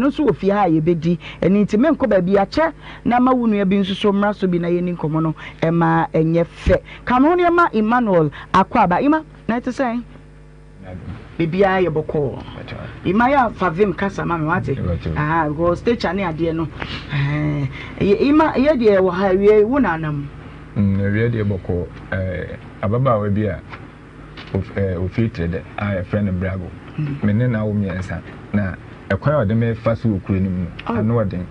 Ɛno nso wɔ fie ha a yɛbɛdi. Ɛno nti menkɔ baabi akyɛ na ma wo nua bi nso so mmra so bi na yɛnni nkɔmmɔ no ɛma ɛnyɛ fɛ. Ka me ho na yɛma Emmanuel akwaaba. Emma, na ɛte sɛn? Biribiara yɛ bɔkɔɔ. Emma yɛ a fa vim kasa ma me wate? Aha, because stature ne adeɛ no. Emma, yɛ deɛ wɔ ha awie wo na anam. Awie deɛ bɔkɔɔ. Ababaawa bi a ofie kyerɛ dɛ a yɛfrɛ no Brago. Me ne no awo mmiɛnsa, na ɛkwan a ɔde me fa so wɔ kuro no mu no, ano ɔden.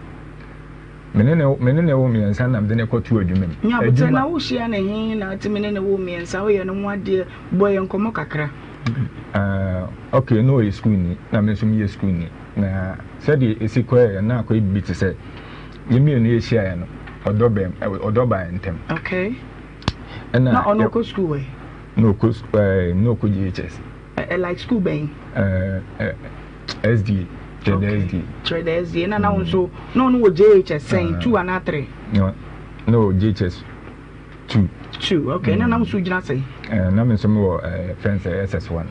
Me ne no me ne no wo mmiɛnsa na mede no kɔto adwuma mu. Nya abotire na wohyia ne he na atumi ne ne wo mmiɛnsa woyɛ ne ho adeɛ bɔ yɛ nkɔmmɔ kakra. Uh, okay, na ɔyɛ sukuuni na me nso meyɛ sukuuni na sɛdeɛ ɛsi kɔɛ na akɔyɛ biribi te sɛ yɛn mmienu yɛhyiaeɛ no ɔdɔ bɛm ɔdɔ baa ntɛm. Okay. Ɛna na ɔno kɔ sukuu wɛ? Na ɔkɔ ɛɛ na ɔkɔ JHS. Ɛ like sukuu bɛn? Ɛɛ ɛ SDA. Kyerɛ dɛ SDA. Kyerɛ dɛ SDA na na wo nso na ɔno wɔ JHS sɛn two anaa three? Na na wɔ JHS two. Two okay na na wo nso gyina sɛn? Ɛɛ na me nso me wɔ ɛɛ fɛn sɛ SS one.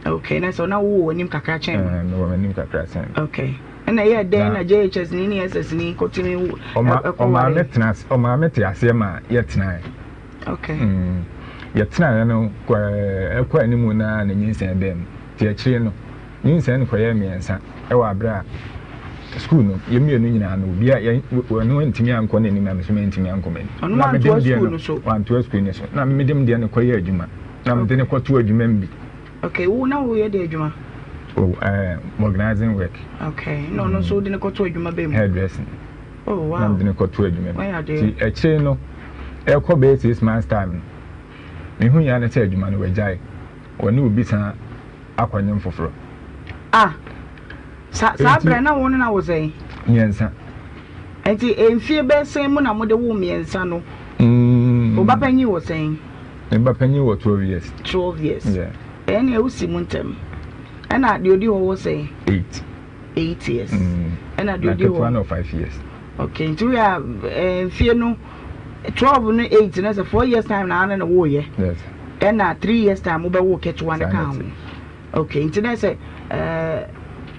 Okay na sɛ na wo wɔ anim kakra kyɛn no? Ɛɛ me wɔ anim kakra kyɛn. Okay. Ɛna ɛyɛɛ dɛn na JHS ni ne SS ni kɔtumi ɛkɔware? Ɔmaa me tena ase, ɔmaa me te aseɛ ma yɛtenaeɛ. Okay. Yɛtenaeɛ no ɛkɔ anim na ne nyinsɛn baa mu. Nti akyire no, nyinsɛn no kɔyɛɛ mmiɛnsa ɛwɔ aberɛ a sukuu no yɛn mmienu nyinaa no obiara yɛn ɔno antumi ankɔ n'anim na me nso mantumi ankɔ m'anim. Ɔno wantoa sukuu no so. Wantoa sukuu no so. Na mede me deɛ no kɔyɛɛ adwuma. Na mede no kɔtoo adwuma mu bi. Okay, wo na woyɛ de adwuma? Oh, organizing work. Okay, na ɔno nso wode no kɔto adwuma bɛ mu? Hairdressing. Oh, wow. Na mede no kɔto adwuma mu. Wayɛ adeɛ. Ti akyire no, ɛkɔ bɛyɛ 6 months time no, mehu ya no sɛ adwuma no wagyae. Wɔne obi san akɔnyem foforɔ. Ah, saa berɛ na wo ne na wo sɛn? Mmiɛnsa. Nti mfie bɛyɛ sɛn mu na mode wo mmiɛnsa no? Wo ba panyin wɔ sɛn? Me ba panyin wɔ 12 years. 12 years. Yeah. Ɛnna ɛwosi mu ntɛm. Ɛna deɛ odi hɔ wɔ sɛn? 8. 8 years. Ɛna deɛ odi hɔ? Na ketewa no 5 years. Okay, nti woyɛ a mfie no 12 no 8 no sɛ 4 years time na ano na wɔɔyɛ. Yes. Ɛna 3 years time wobɛwo ketewa no ka ho. Okay, nti na sɛ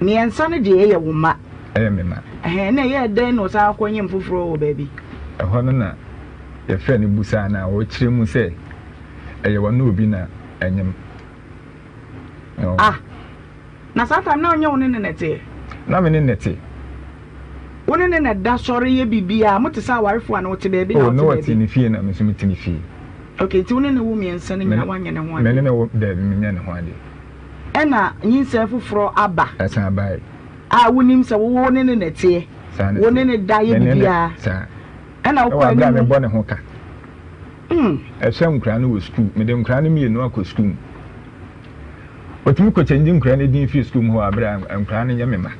mmiɛnsa no deɛ ɛyɛ wo mma. Ɛyɛ me ma. Ɛhɛn, na ɛyɛ dɛn na ɔsan akɔ nyem foforɔ wɔ baabi? Ɛhɔ no na yɛfrɛ no busaa na ɔkyerɛ mu sɛ ɛyɛ wɔne obi na ɛnyem. Ah, na saa time na ɔnyɛ wo ne ne na ɛteɛ? Na me ne ne te. Wo ne ne na da sɔre yɛ biribiara, mo te sɛ awarefoɔ a na ɔte baabi na Oh, ɔte na ɔte baabi. ne fie na me nso mete ne fie. Okay, nti wo ne ne wo mmiɛnsa no nyinaa woanyɛ ne ho Me ne adeɛ? ne wo daabi, menyɛ ne ho adeɛ. Ɛna nyinsɛn foforɔ aba? Ɛsan bae. A wonim sɛ wo ne ne na ɛteɛ, Saa na wo ne ɛteɛ. ne da yɛ Me ne ne biribiara, saa. ɛna Ɛwɔ wokɔ abere a anim. mebɔ ne ho ka. Ɛhyɛ nkwadaa no wɔ sukuu. Mede nkwadaa no mmienu akɔ sukuu mu. Ɔtumi kɔ kyɛngye nkwadaa no din firi sukuu mu hɔ abere a nkwadaa no nyɛ me mma.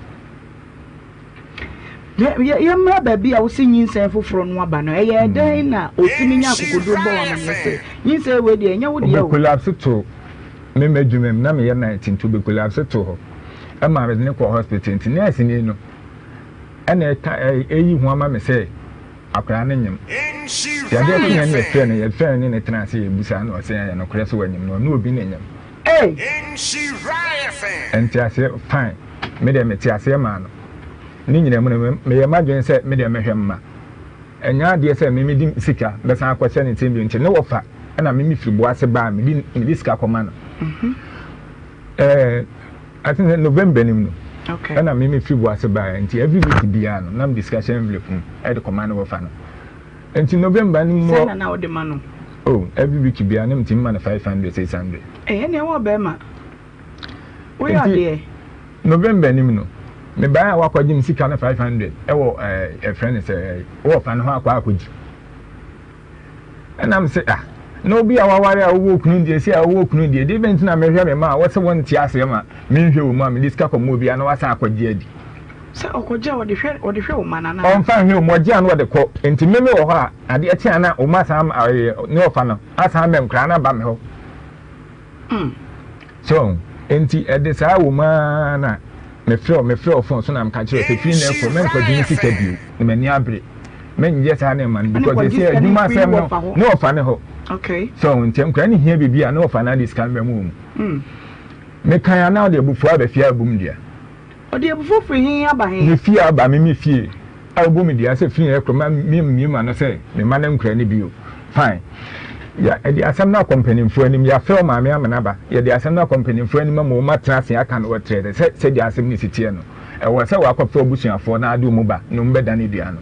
Yɛmmra baabi a wosi nyinsɛn foforɔ no aba no, ɛyɛ dɛn na ɔtumi nya akokoduro bɔ amaneɛ sɛ nyinsɛn wei deɛ ɛnyɛ wo deɛ o? Ɔbɛ collapse to me m'adwuma mu na meyɛ night nti ɔbɛ collapse to hɔ ɛma mede ne kɔ hospital nti nurse ni no ɛna ɛka ɛyi ho ama me sɛ akwadaa no nyem. Nti adeɛ kyeeɛ no yɛfrɛɛ no yɛfrɛɛ no ne no tenaa ase yɛbisaa no ɔse ɛyɛ nokorɛ sɛ wanyem no ɔne obi na ɛnyem. Ei! Nteaseɛ fine me deɛ mete aseɛ maa no ne nyinaa mu no meyɛ m'adwene sɛ me deɛ mɛhwɛ mma ɛnyɛ adeɛ sɛ me mede sika bɛsan akɔhyɛ ne nsam bio nti ne wɔfa ɛna me mefiri boase baa mede mede sika kɔma no ɛɛ I think sɛ November nim no ɛna me mefiri boase baa nti every week biara no na mede sika hyɛ envelope mu ɛde kɔma ne wɔfa no nti November no mu Sɛ na na wode ma no? Oh, every week biara na metumi ma no 500, 600. Ɛyɛ nea ɛwɔ bɛrima. Woyɛ adeɛ. November nim no, mebaeɛ a wakɔgye me sika no 500 ɛwɔ ɛɛ ɛfrɛ no sɛ ɛɛ wɔfa no hɔ akɔ akɔgye. Ɛna me sɛ ah na obi a waware a ɔwɔ okunu deɛ si a ɔwɔ okunu deɛ deɛ bɛn ti na mehwɛ me ma a wɔsɛ wɔn nte aseɛ ma menhwɛ wɔ mu a mede sika kɔma obi a na wasan akɔgye adi. Sɛ ɔkɔgye a ɔde hwɛ ɔde hwɛ wo ma no anaa? Ɔmfa nhwɛ wo mu ɔgye a na ɔde kɔ nti me me wɔ hɔ a adeɛ kye a na wɔn asan ɛɛ ne ɔfa no asan mɛ nkoraa no aba me hɔ. So nti ɛde saa wɔ mu ara na mefrɛ wo mefrɛ wo phone so na meka kyerɛ wo sɛ firi nnɛ kɔ mɛnkɔgye me sika bio na m'ani abere menyɛ saa nneɛma no because ɛsɛ adwuma asɛm no ne ɔfa ne hɔ. So nti nkwadaa no hia biribi a ne ɔfa no ade sika no bɛma wɔn. Mekan a na ɔde abufuo aba fie abom dua. Ɔde abufuo firi he aba he? Ne fie aba me me fie a ɔbɔ me dua sɛ firi yɛ korɔ ma me mmie ma no sɛ me mma no nkura no bio. Fine. Ya ɛde asɛm no akɔ mpanimfoɔ anim, yɛafrɛ ɔmaame ama no aba, yɛde asɛm no akɔ mpanimfoɔ anim ama wɔn atena ase aka no wɔtrɛ sɛ sɛdeɛ asɛm no si teɛ no. Ɛwɔ sɛ wakɔfrɛ abusuafoɔ na ade wɔn ba na wɔn bɛdane dua no.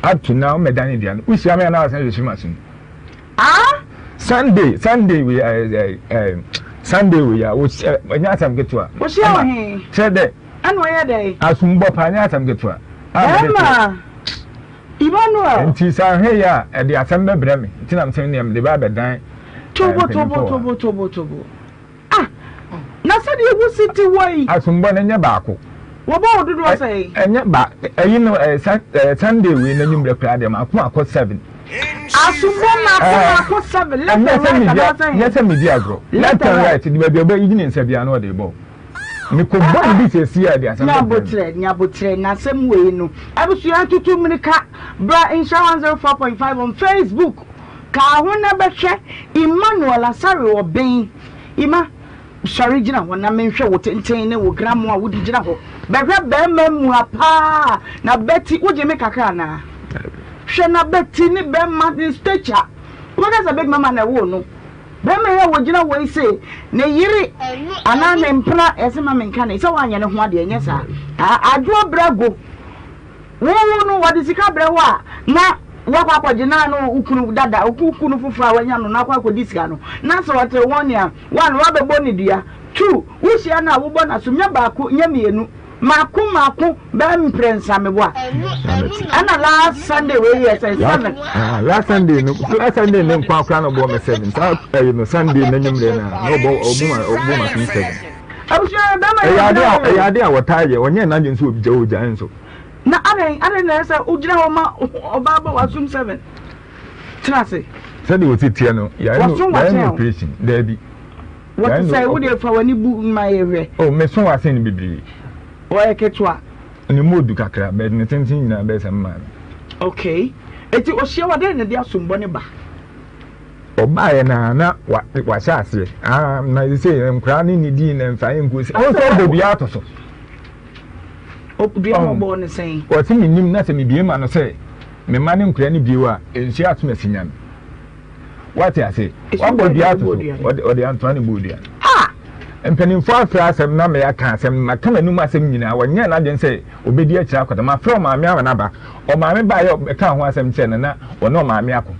Up to now wɔn bɛdane dua no. Wohyia me a na wasan hwehwɛ m'asom. Ah! Sunday, Sunday wei ɛɛ eh, ɛɛ eh, Sunday wei a wohyia ɛnyɛ asɛm ketewa. Wohyia wɔ he? Kyerɛ dɛ. Ɛna ɔyɛ dɛ. Asombɔ paa ɛnyɛ asɛm ketewa. Bɛrima Emmanuel. Nti sɛ ahwɛ yi a ɛde asɛm bɛbrɛ me nti na mesɛ nea mede ba abɛdan. Tobo tobo tobo tobo tobo. Ah! Na sɛdeɛ wo si te hɔ yi. Asombɔ no ɛnyɛ baako. Wɔbɔ wo dodoɔ sɛn? Ɛnyɛ ba ɛyi no ɛɛ Sunday wei n'anwummerɛ koraa deɛ mako mako seven. Asombɔ mako mako seven left and right anaasɛ he? Nyɛ sɛ medi agorɔ. Left and right de baabi a ɔbɛyi ne nsa biara na ɔde bɔ. Mekɔ bɔ ne bi sɛsi a ɛde asɛm bɛbrɛ me. Nyabotrɛ nyabotrɛ n'asɛm wei no abusua tutu mmirika bra Nhyira 104.5 on Facebook ka ho na bɛhwɛ Emmanuel Asare Ɔben. Ima, sɔre gyina hɔ na menhwɛ wo tenten ne wo gramo a wode gyina hɔ. Bɛhwɛ barima mua paa na bɛti, wogye me kakra anaa? Hwɛ na bɛti ne barima ne stature. Wobɛka sɛ big mama na ɛwoo no. Barima yi a wɔgyina hɔ yi se ne yere anaa ne mpena, ɛsɛ ma menka ne sɛ woanyɛ ne ho adeɛ, ɛnyɛ saa. Adwoɔ brɛgo. Wo no wɔde sika brɛ wo a na woakɔ akɔgye na ne wo kunu dada wo kunu foforɔ a wanya no na akɔ akɔdi sika no na sɛ ɔte wɔn nea one woabɛbɔ ne dua two wohyia no a wobɔ n'asom nyɛ baako nyɛ mmienu mako mako bɛyɛ mprɛnsa meboa ɛna last Sunday wei yɛ sɛ seven. Ah, last Sunday no last Sunday ne nkwa akora na ɔbɔ me seven saa ɛyɛ no Sunday n'anwummerɛ na na ɔbɔ ɔbɔ ma ɔbɔ ma so seven. Abusua bɛrima yɛ ɔgyina hɔ. Ɛyɛ ade a wɔtaa yɛ, ɔnyɛ n'adwene sɛ ogya ogya nso. Na adɛn adɛn na ɛsɛ sɛ wogyina hɔ ma ɔbaa bɔ w'asom seven? Tena ase. Sɛdeɛ ɔsi teɛ no, yɛayɛ no yɛayɛ no operation, daabi. Wɔte sɛ wo deɛ fa w'ani bu ma yɛhwɛ. Oh, meso w'asen no bebree. Ɔyɛ ketewa. Ne mu odu kakra, but ne tenten nyinaa bɛyɛ sɛ mmaa no. Okay, eti ohyia wo a dɛn na ɛde asombɔ no ba? Ɔbaeɛ no ara na wahyɛ aseɛ. Ah, na sɛ nkwadaa no nnidii na mfa nkuo sɛ ɔsɛ ɔbɔ dua ato so. Dua na ɔbɔɔ no sɛn? Ɔse menim na sɛ mebie ma no sɛ mema ne nkwadaa no bio a nsuo ato asi nya no. Wate ase? Wabɔ dua ato so. Ɔde antoa ne bɔɔ dua. Ah! Mpanimfoɔ afrɛ asɛm na me aka asɛm maka m'anum asɛm nyinaa wɔnyɛɛ n'adwene sɛ ɔbɛdi akyire akɔda. Mafrɛ ɔmaame ama no aba. Ɔmaame baeɛ ɔbɛkaa ho asɛm kyerɛ no na ɔne ɔmaame ako.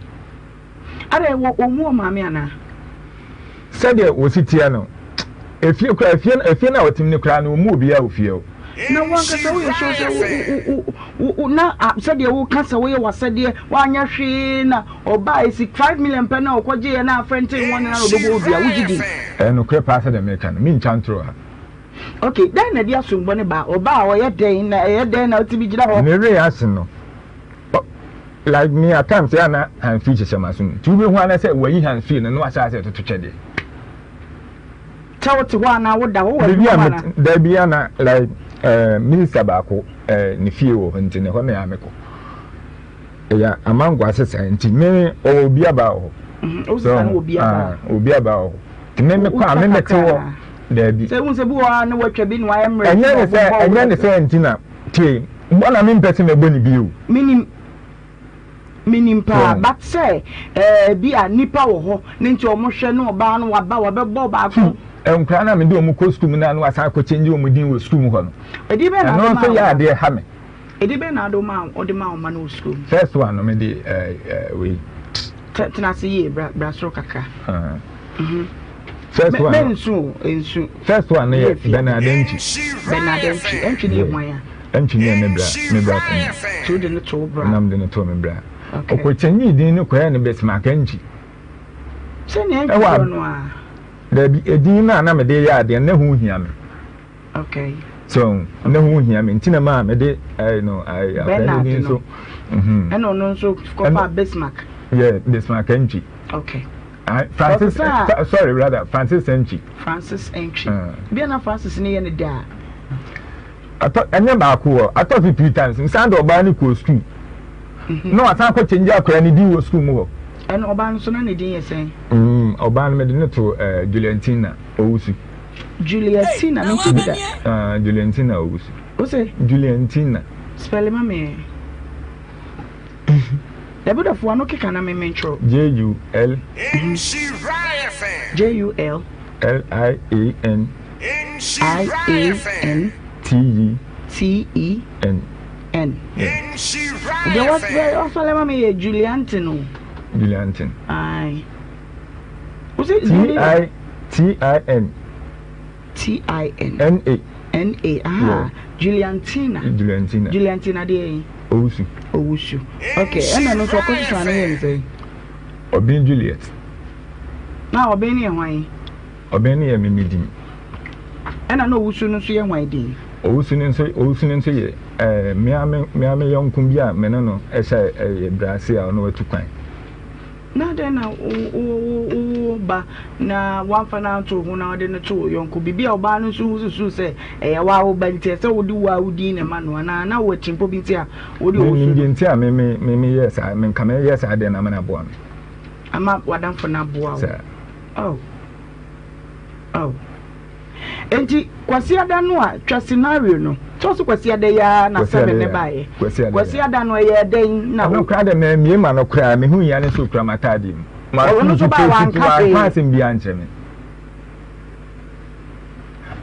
Adɛn, wɔ wɔmmu wɔn maame anaa? Sɛdeɛ wɔsi teɛ no, efie koraa, efie no, efie no a wɔte mu no koraa no, wɔmmu obiara wɔ fie hɔ. Na wo ankasa woyɛ sure sɛ wo, wo, wo, wo, na a, sɛdeɛ woka sɛ woyɛ w'asɛdeɛ, woanyɛ hwee na ɔbaa esi 5 million pɛ na ɔkɔgyeeɛ na afɛntee wɔn nyinaa na ɔbɛbɔ wo dua, wogye di? Ɛyɛ nokorɛ paa sɛdeɛ mereka no, mentwa ntorɔ ha. Ok, dɛn na ɛde asombɔ no ba? Ɔbaa a ɔyɛ dɛn na ɛyɛ dɛn na ɔtumi gyina hɔ? Ne werɛ ase no, ɔ, like me at times ɛyɛ a na hands free hyehyɛ m'aso mu. Nti wobɛhu ara sɛ wayi hands free no na wahyɛ aseɛ toto twɛdeɛ. Sɛ wote hɔ anaa woda hɔ, wowɔ Baabi adwuma a mu me, anaa? daabi a na like eh, minister baako eh, ne fie wɔ hɔ nti ne hɔ na ɛyɛ a mekɔ. Ɛyɛ amango asesa nti me ɔwɔ obi aba wɔ hɔ. Mhm, wo sesa no wɔ obi aba. Ah, obi aba wɔ hɔ. Nti me mekɔ a me mete hɔ. Daabi. Sɛ wohu sɛ bi wɔ hɔ a na watwa bi na wayɛ mmerɛ. Ɛnyɛ ne sɛ ɛnyɛ ne sɛ nti na tie bɔ na mempɛ sɛ mɛbɔ ne bio. Menim menim paa but sɛ ɛɛ bi a nipa wɔ hɔ ne nti wɔn hwɛ ne ɔbaa no waba wabɛbɔ baako. Nkwadaa na mede wɔn kɔ sukuu mu na wasan akɔ kyɛngye wɔn din wɔ sukuu mu hɔ no. Ɛdi bɛn na ɛno nso yɛ adeɛ ha me. Ɛdi bɛn na ade ma ɔde ma ɔma no wɔ sukuu mu. First one no mede ɛɛ ɛɛ wei. Tena ase yie bra bra soro kakra. First one. Mɛ nsu o nsu. First one no yɛ Bernard Antwi. Bernard Antwi Antwi ne yɛ hwan a? Antwi ne yɛ me bra me bra panyin. Ti o de ne to bra. Nam de ne to me bra. Okay. Ɔkɔkyɛnyi din no kɔyɛ no Bismarck Antwi. Sɛ ne Antwi wɔ no a. Dabi edin no a na mede yɛ adeɛ no na ho hia me. Okay. So ne ho hia me nti na maa mede ɛɛ no ɛɛ akɔyɛ ne din nso. Ɛna ɔno nso kɔfa Bismarck. Yeah, Bismarck Antwi. Okay. Uh, Francis, uh, sorry, rather, Francis Antwi. Francis Antwi. Uh. Bia na Francis ne yɛ ne da. Atɔ ɛnyɛ baako wɔ atɔ fi two times nsan de ɔbaa ne kɔ sukuu. Na wasan akɔ kyɛnji akɔya ne din wɔ sukuu mu hɔ. Ɛna ɔbaa no so na ne din yɛ sɛn? Ɔbaa no mede ne to ɛɛ Juliantina Owusu. Juliantina mente bi da. Ah, Juliantina Owusu. Wose? Juliantina. Spell ma me ɛ. Dabi dɔfo w'ano keka na me mentwerɛ. J U L. J U L. L I A N. I A N. T E. T E. N. N. Deɛ wasɔle ma me yɛ Juliantin o. Juliantin. Aye. Wose T I T I N. T I N. N A. N A aha yeah. Juliantina. Juliantina. Juliantina deɛ yi. Owusu. Owusu. Okay, ɛna no nso ɔkɔ soso ano yɛ nsɛn. Ɔbɛn Juliet. Na ɔbɛn no yɛ hwan? Ɔbɛn no yɛ mimi din. Ɛna na owusu no nso yɛ hwan din? Owusu no nso owusu no nso yɛ ɛɛ mmea me mmea me yɔnko bi a me ne no ɛhyɛ ɛyɛ brase a ɔno atu kwan. Na adɛn na wowoo wo ba na woamfa no anto wo ho na wode no too wo yɔnko? Biribi a ɔbaa no nso ho susuw sɛ ɛyɛ wo ara wo ba nti, ɛsɛ sɛ wode wo ara wo din na ɛma no anaa? Na wowɔ atirimpɔ bi nti a wode owusu no. Menim deɛ nti a me me me meyɛɛ saa. Me nka meyɛ saa deɛ na ama no aboa me. Ama w'adamfo no aboa wo. Saa. Oh. Oh. Enti Kwasiada no a, twa scenario no. Sɛ ɔse Kwasiada yi ara na sɛbe ne baeɛ. Kwasiada no ɛyɛɛ dɛn na. Ɛno koraa deɛ mammie m'ano koraa, mehu yia ne sɛ ɔkura m'ataadeɛ mu. Ɔno nso baeɛ wanka hwee. Wanka asɛm biara ankyerɛ me.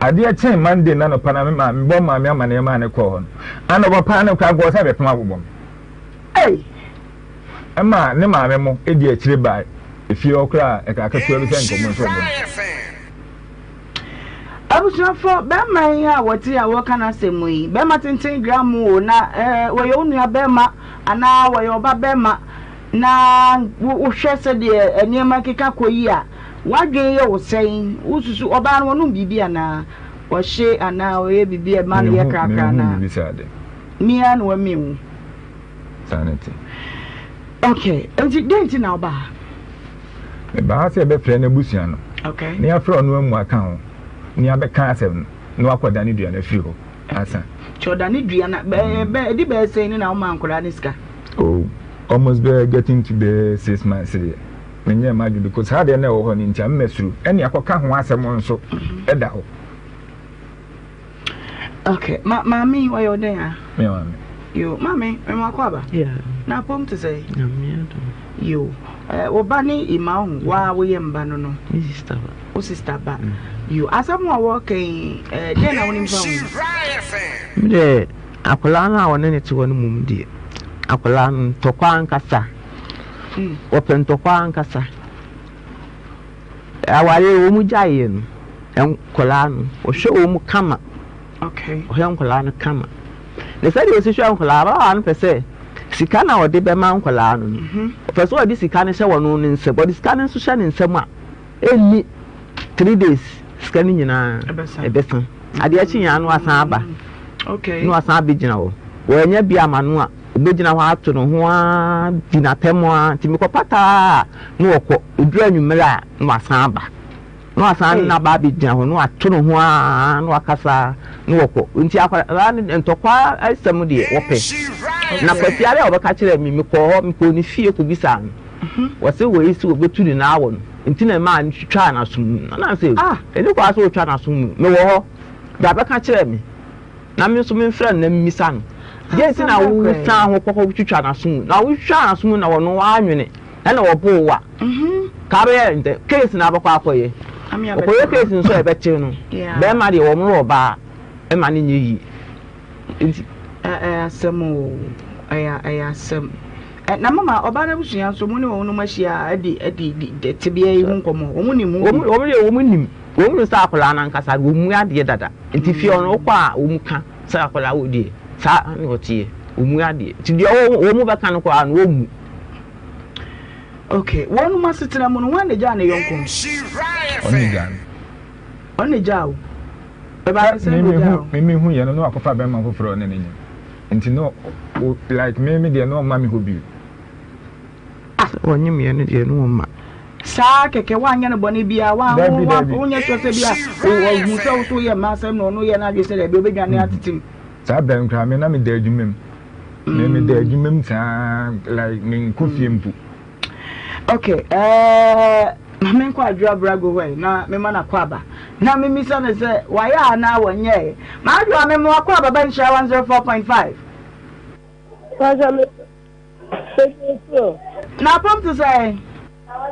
Adeɛ kyee Monday no anɔpa na me maame, mebɔ maame amaneɛ maa no kɔɔ hɔ no, anɔpa paa no koraa nka ɔsan bɛpem abobɔ me. Ei! Ɛma ne maame mo di akyire bae efie hɔ koraa a, ɛkaa ketewa bi sɛ nka ɔmo nso ɔmo no. Abusuafo, bɛrima yi a wɔte a wɔreka n'asɛm yi, bɛrima tenten gram o, na eh, wɔyɛ wo nua bɛrima anaa wɔyɛ ɔba bɛrima, na wohwɛ sɛdeɛ nneɛma keka kɔ yi a, w'adwene yɛ wo sɛn? Wosusu ɔbaa no wɔnom biribi anaa? Ɔhye anaa ɔyɛ biribi a ɛma no yɛ krakra Menhu anaa? biribi saa de. Mia na wamia wo. Saa na ɛte. Okay, nti dɛn nti na wobaa ha? Mebaa ha sɛ yɛbɛfrɛ n'abusua no. Okay. Na yɛafrɛ ɔno amu aka ho, na yɛabɛka asɛm no, na wakɔda ne dua no afiri hɔ ansa. Nti ɔda ne dua no, bɛɛ bɛ ɛdi bɛyɛ sɛn ni na womaa nkwadaa no sika? Oh, almost bɛyɛ getting to bɛyɛ 6 months deɛ, menyɛɛ m'adwene because saa adeɛ no a ɛwɔ hɔ no nti a mema suro, ɛne akɔka ho asɛm nso ɛda hɔ. Okay, ma maame yi ɔyɛ ɔdɛn a? Me maame. Yo, maame, me ma kɔ aba. Yeah. Na apɔm te sɛ? Nyame adom. Yo, eh, wo ba ne Ima ho, wa woyɛ mba no no. Me sister ba. Wo sister ba. Yo, asɛm a wɔka yi, eh, dɛn na wonim fa ho? Me deɛ, akwadaa no a ɔne ne te hɔ no mmom deɛ, akwadaa no ntɔkwa ankasa. Wɔpɛ ntɔkwa ankasa. Awareɛ wɔn gyaeɛ no, nkwadaa no, ɔhwɛ wɔn kama. Ɔhwɛ nkwadaa no kama. Na sɛdeɛ ɔsi hwɛ nkwadaa, ababaawa no pɛ sɛ sika na ɔde bɛma nkwadaa no no, ɔpɛ sɛ ɔde sika no hyɛ wɔn ne nsam. Ɔde sika no nso hyɛ ne nsam a, ɛnni 3 days sika no nyinaa ɛbɛsa. Adeɛ kye yɛn ano asan aba. Na wasan abɛgyina hɔ. Wɔanya bi ama no a, ɔbɛgyina hɔ ato ne ho ara di n'atɛm ara. Nti mekɔpata a na ɔkɔ. Ɛduru anwummerɛ a na wasan aba. Na wasan ne n'aba abɛgyina hɔ na wato ne ho ara na wakasa na wɔkɔ. Nti akwadaa no ntɔkwa asɛm deɛ wɔpɛ. Na Kwasi ara a ɔbɛka kyerɛɛ me, mekɔɔ hɔ, mekɔɔ ne fie kɔbisaa no. Wɔse wei se wɔbɛtu ne nan awɔ no nti na ɛmaa no twitwaa n'aso mu. Na na sɛ ɛni kwan sɛ ɔtwa n'aso mu. Mewɔ hɔ. Bra bɛka kyerɛ me na me nso memfrɛ no na memmisa no. Deɛn nti na wosan ho kɔkɔ twitwa n'aso mu? Na wotwitwaa n'aso mu na ɔno wannwene ɛna ɔboo wo a, ka bɛyɛ ntɛ case na abɛkɔ akɔyɛ. Ɔkɔyɛ case nso a ɛbɛkye no. Bɛrima deɛ wɔmmoro ɔbaa ma no nyɛ yie. Nti. Ɛyɛ asɛm o, ɛyɛ ɛyɛ asɛm. Na mama ɔbaa no abusua nso mo ne wɔn nom ahyia adi adi tebea yi ho nkɔmmɔ. Wɔn nim ho bi. Wɔn deɛ wɔn nim. Wɔn nim sɛ akwadaa no ankasa no wɔmmu adeɛ dada. Nti fie hɔ no wokɔ a wɔn ka sɛ akwadaa wɔ deɛ saa na ɔteɛ. Wɔmmu adeɛ. Nti deɛ wɔn bɛka no koraa no wɔmmu. Okay, wɔn nom asetena mu no hwan na egyaa ne yɔnko? Ɔno na egyaa me. Ɔno na egyaa wo? Ɛbaa ne sɛn na ogyaa wo? Me me hu yɛ no na wakɔfa bɛrima foforɔ ne ne nyem. Nti no like me me deɛ na ɔmma me hɔ bio. Ah! Sɛ ɔnyem yɛ no deɛ na ɔmma. Saa kɛkɛ woanyɛ no bɔne biara wa Dabi dabi. wonyɛ sure sɛ bi a ɔhu sɛ wo so woyɛ mmaa asɛm na ɔno yɛ n'adwene sɛ dabi ɔbɛdwane atete mu. Saa berɛ no koraa me na meda adwuma mu. Me meda adwuma mu saa like menkɔ fie mpo. Okay, ɛɛ ma menkɔ Adwoa Brago hɔ ɛ na mema no akɔ aba. na memmisa no sɛ wayɛ anaa wɔnyɛɛ. M'adwoa, me mmoa kɔ Ababa Nhyira 104.5. Pastor, me me so. Na apam te sɛn?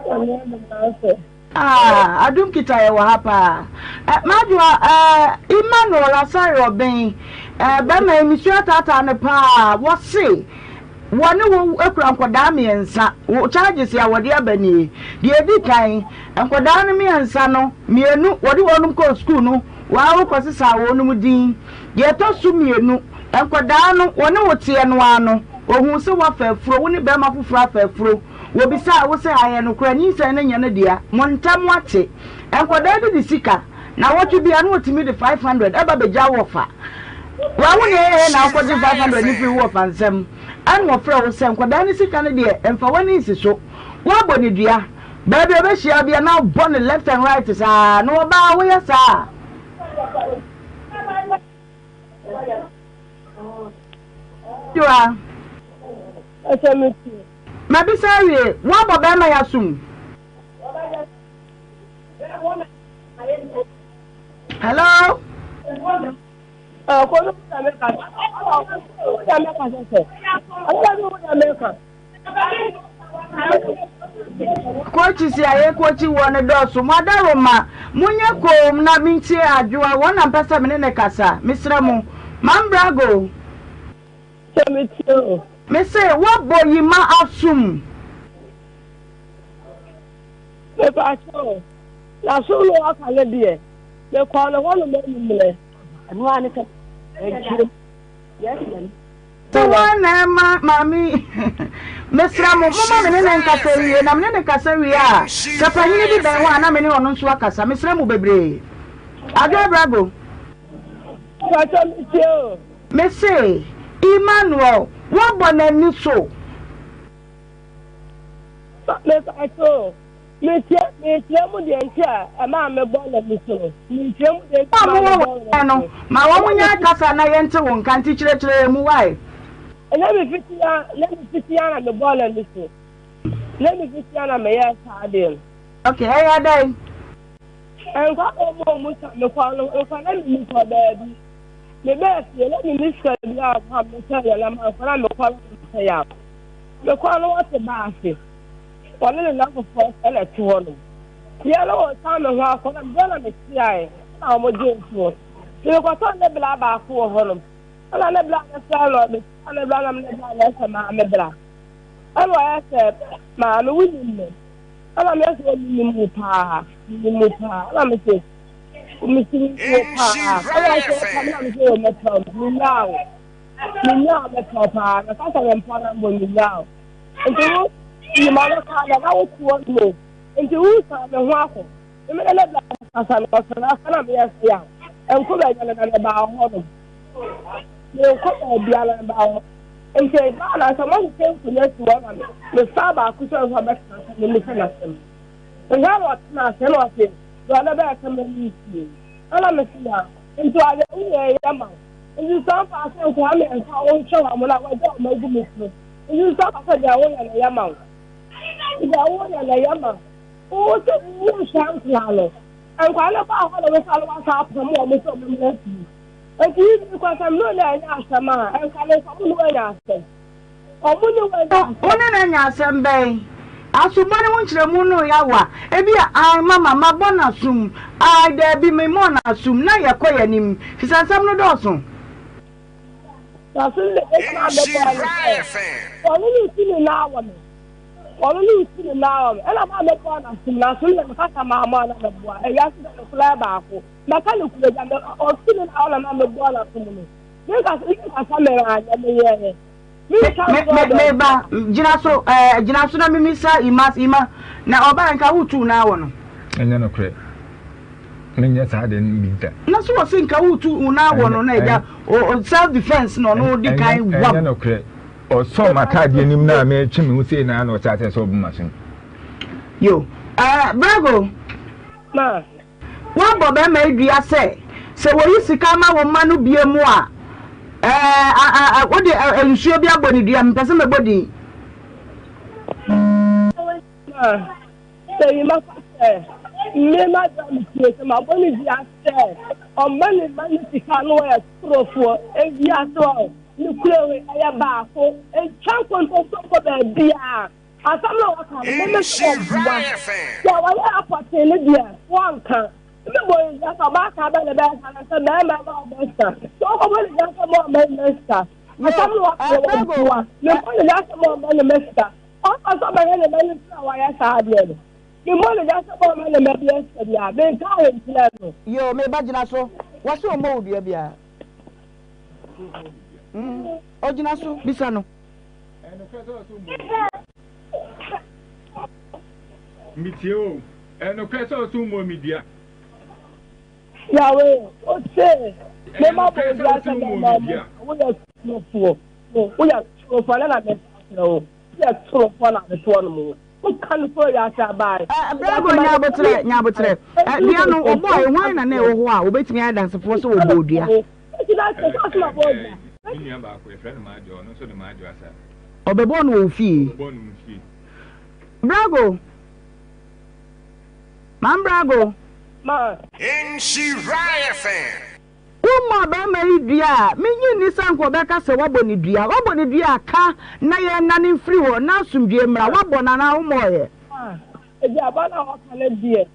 Nyame adom na sɛ. Ah, adom kita yɛ wɔ ha paa. Eh, Madwoa, eh, Emmanuel Asare Ɔben, eh, bɛrima yi mesua taataa no paa. Wɔse wɔne wo kura nkɔdaa mmiɛnsa. Wo charges a wɔde aba nie. Deɛ ɛdi kan, nkɔdaa no mmiɛnsa no, mmienu wɔde wɔnom kɔɔ sukuu no, waa wokɔsesaa wɔnom din. Deɛ ɛtɔ so mmienu, nkɔdaa no wɔne wo teɛ no ara no, wɔhuu sɛ woafa afuro, wo ne bɛrima foforɔ afa afuro. Wɔbisaa wo sɛ, Ayɛ nokorɛ, nyinsɛn no nyɛ ne dea? Mo ntam ate. Nkwadaa bi de sika, nawɔtwe biara na wɔtumi de 500 ba bɛgya wo wɔfa. Woahu nea ɛyɛeɛ na wokɔgye 500 no firii wo wɔfa nsam? Ɛnna wɔfrɛɛ wo sɛ, Nkwadaa no sika no deɛ, mfa w'ani nsi so. Woabɔ no dua. Baabi a ɔbɛhyia wo biara na wobɔ no left and right saa. Na ɔbaa, woyɛ saa a? Dua. Ɛsɛ me tie. Mabisa awie, woabɔ bɛrima yi asom? Hello? Kookyi si a yɛkookyi woɔ no dɔɔso. Mo adaworoma, monyɛ koom na mentie Adwoa, wɔn na mpɛ sɛ me ne no kasa. Mesrɛ mo. Mambrago. Sɛ metie o. Mese woabɔ yima asom. Mepakyɛw, n'asom no waka no deɛ, mekɔɔ ne hɔ nom anwummerɛ. Ɛno ara ne sɛ ɛnkyerɛ mu. Sɛ woa na ɛma maame yi, mesrɛ mo, momma me ne no nkasa nwie, na me ne no kasa wie a, sɛ panyini bi bɛn hɔ a, na me ne ɔno nso akasa. Mesrɛ mo bebree. Adwoa Brago. Mepakyɛw, metie o. Mese, Emmanuel, woabɔ n'ani so. Mepakyɛw o, metie, mekyerɛ mu deɛ nti a ɛmaa mebɔ n'ani so no. Mekyerɛ mu deɛ nti a Wɔn a ɛmaa wɔwɔ mebɔ nkyɛn n'ani no, so. ma wɔn nyɛ kasa na yɛnte wo nka, nti kyerɛkyerɛ yɛn mu, why? Ɛnyɛ me fitia, nyɛ me fitia na mebɔɔ n'ani so. Nyɛ me fitia na meyɛɛ saa adeɛ no. Okay, ɛyɛ dɛn? Nkwa a ɔbɔɔ mu sa mekɔɔ no nkwa na menni kɔ baabi. Mebɛɛ fie na menni sika biara wɔ hɔ a mɛtɔ aduane ama nkwa na mekɔ no mepɛ yaw. Mekɔɔ no wɔte baase. Wɔne ne nnamfofoɔ na ɛte hɔ nom. Fie no wɔsan me ho akɔ na mebrɛ na mekyeaeɛ na wɔn gyee ntoɔ. Nti mekɔtɔɔ ne bla baako wɔ hɔ nom. Ɛna ne bla no frɛ no mekyea ne bla na ne bla no sɛ maame bla. Ɛna ɔyɛ sɛ maame wonim me. Ɛna me sɛ menim wo paa, menim wo paa. Ɛna me sɛ mesi wo paa. Ɛna ɔsɛ ɛka me na me sɛ wɔ mɛpɛ wo, menyaa wo. Menyaa wo mɛpɛ wo paa. Na kasa mɛ mpa na mbɔ menyaa wo. Nti wo yi ma no kaa na na wo toɔ no. Nti wo san me ho akɔ. Me ne ne bla kasa na ɔsɛ na asa na meyɛ sɛ ya. Nko baabi na na mebaa hɔ no. Menkɔ baabi a na mebaa hɔ. Nti ɛbaa na sɛ moahyehyɛ nkonnwa si hɔ ma me, mefaa baako sɛ ɔmfa bɛtena ase na memmisa no asɛm. Ɛhɔ a na ɔtena ase na ɔse, deɛ ɔde bɛyɛ sɛ ma mentie. Ɛna mese na, nti ɔde woyɛ yɛ ma wo. Nti sɛ ɔmfa sɛ nkwadaa mmiɛnsa a wonhwɛ wɔn na wagya wɔn agu me so. Nti sɛ ɔmfa sɛ deɛ woyɛ no yɛ ma wo. Deɛ woyɛ no yɛ ma wo. Wo sɛ wonhwɛ nkwadaa no. Nkwadaa no baa hɔ na wosa no wasa apam wɔn sɛ wɔn mmra fie. Enti yi bi kɔ sɛ me ne anya asɛm a, nka me nka ɔmo ne wo anya asɛm. Ɔmo ne wo anya asɛm. Wo ne no anya asɛm bɛn? Asobɔ ne ho nkyerɛmu no yɛ awa. Ebia, Ae, mama, mabɔ no asom. Ae, daabi, memmɔɔ no asom. Na yɛkɔ yɛn anim, efisɛ nsɛm no dɔɔso. Nanso ne deɛ mɛtumi abɛbɔ ne sɛ, ɔno ne nsu nyinaa wɔ me. Ɔno ne nsu nyinaa wɔ me. Ɛna maa mɛbɔɔ no asom, nanso ne deɛ mekasa maa mo a na mɛboa. Ewiase deɛ me koraa baako. Mɛka no kura gya, ɔsi me na ɔna ma mebɔɔ n'asom no. Menkasa menkasa me anyɛ meyɛɛ. Menka Me ntorɔ me baabi. meba gyina so ɛɛ gyina so na mimisa Ima Ima na ɔbaa nka wotu na awɔ no. Ɛnyɛ nokorɛ. Menyɛ saa ade no bi da. Na so wɔse nka wotu na awɔ no na agya o self defence na ɔno di kan wam. Ɛnyɛ nokorɛ. Ɔsɔɔ m'ataadeɛ no mu na metwe me ho sei na na ɔhyɛ aseɛ sɛ ɔbu m'asom. Yo ɛɛ Brago. Ma. Woabɔ bɛrima yi dua sɛ, sɛ wɔyi sika ma wo mma no bie mu a, ɛɛ, a, a, a, wode ɛ, nsuo bi abɔ ne dua, mepɛ sɛ mebɔ din. Ma, sɛ yi ma fa sɛ. Me m'adwene a metie sɛ mabɔ ne dua sɛ ɔmma ne mma no sika no wɔyɛ torofoɔ. Ewiase hɔ ne kuro wei ɛyɛ baako. Ntwa nkontompo nkɔ baabiara. Asɛm no a wɔka no, me me sɛ wɔboa. Deɛ wɔyɛ apɔtee no deɛ, wɔnka. Me bɔ ne dua sɛ ɔbaatan bɛ na ɛbɛyɛ saa na sɛ bɛrima bɛ ɔbɛ sika. Sɛ wɔkɔbɔ ne dua sɛ mo ɔmma ne mma sika. Asɛm no wɔka no wɔboa. Me bɔ ne dua sɛ mo ɔmma ne mma sika. Ɔmfa sɛ ɔbɛhwɛ ne mma no nti na wɔayɛ saa adeɛ no. Me bɔ ne dua sɛ mo ɔmma ne mma bi sika biara. Menka ahwɛ nkyerɛ no. Yoo, me ba gyina so. Wɔse ɔmmɔ wo dua biara. Mm, ɔgyina so, bisa no. Metie o. Ɛnokorɛ sɛ ɔso mmɔ me dua. Yahweh, ose, mema bɔ dua sɛ mɛma mo, woyɛ torofoɔ, woyɛ torofoɔ na na meka kyerɛ wo, woyɛ torofoɔ na metoɔ no mo. Woka no sɛ ɔyɛ ase abae. Bravo nya aboterɛ nya aboterɛ. Dua no wɔbɔɔ hwan na na ɛwɔ hɔ a wɔbɛtumi ayɛ adansefoɔ sɛ wɔbɔɔ dua? Me nua baako yɛfrɛ no Maadwo ɔno nso de Maadwo asa. Ɔbɛbɔɔ no wɔ wo fie? Ɔbɛbɔɔ no me fie. Brago! Maame Brago! Ma. Nhyira FM. Wommɔ ɔbarima yi dua a, minnye nni sɛ anka ɔbɛka sɛ woabɔ no dua. Woabɔ no dua a, ka na yɛnnane mfiri hɔ na asomdwoeɛ mmra. Woabɔ no anaa wommɔeɛ? Ma. Aduaba no a wɔka no deɛ,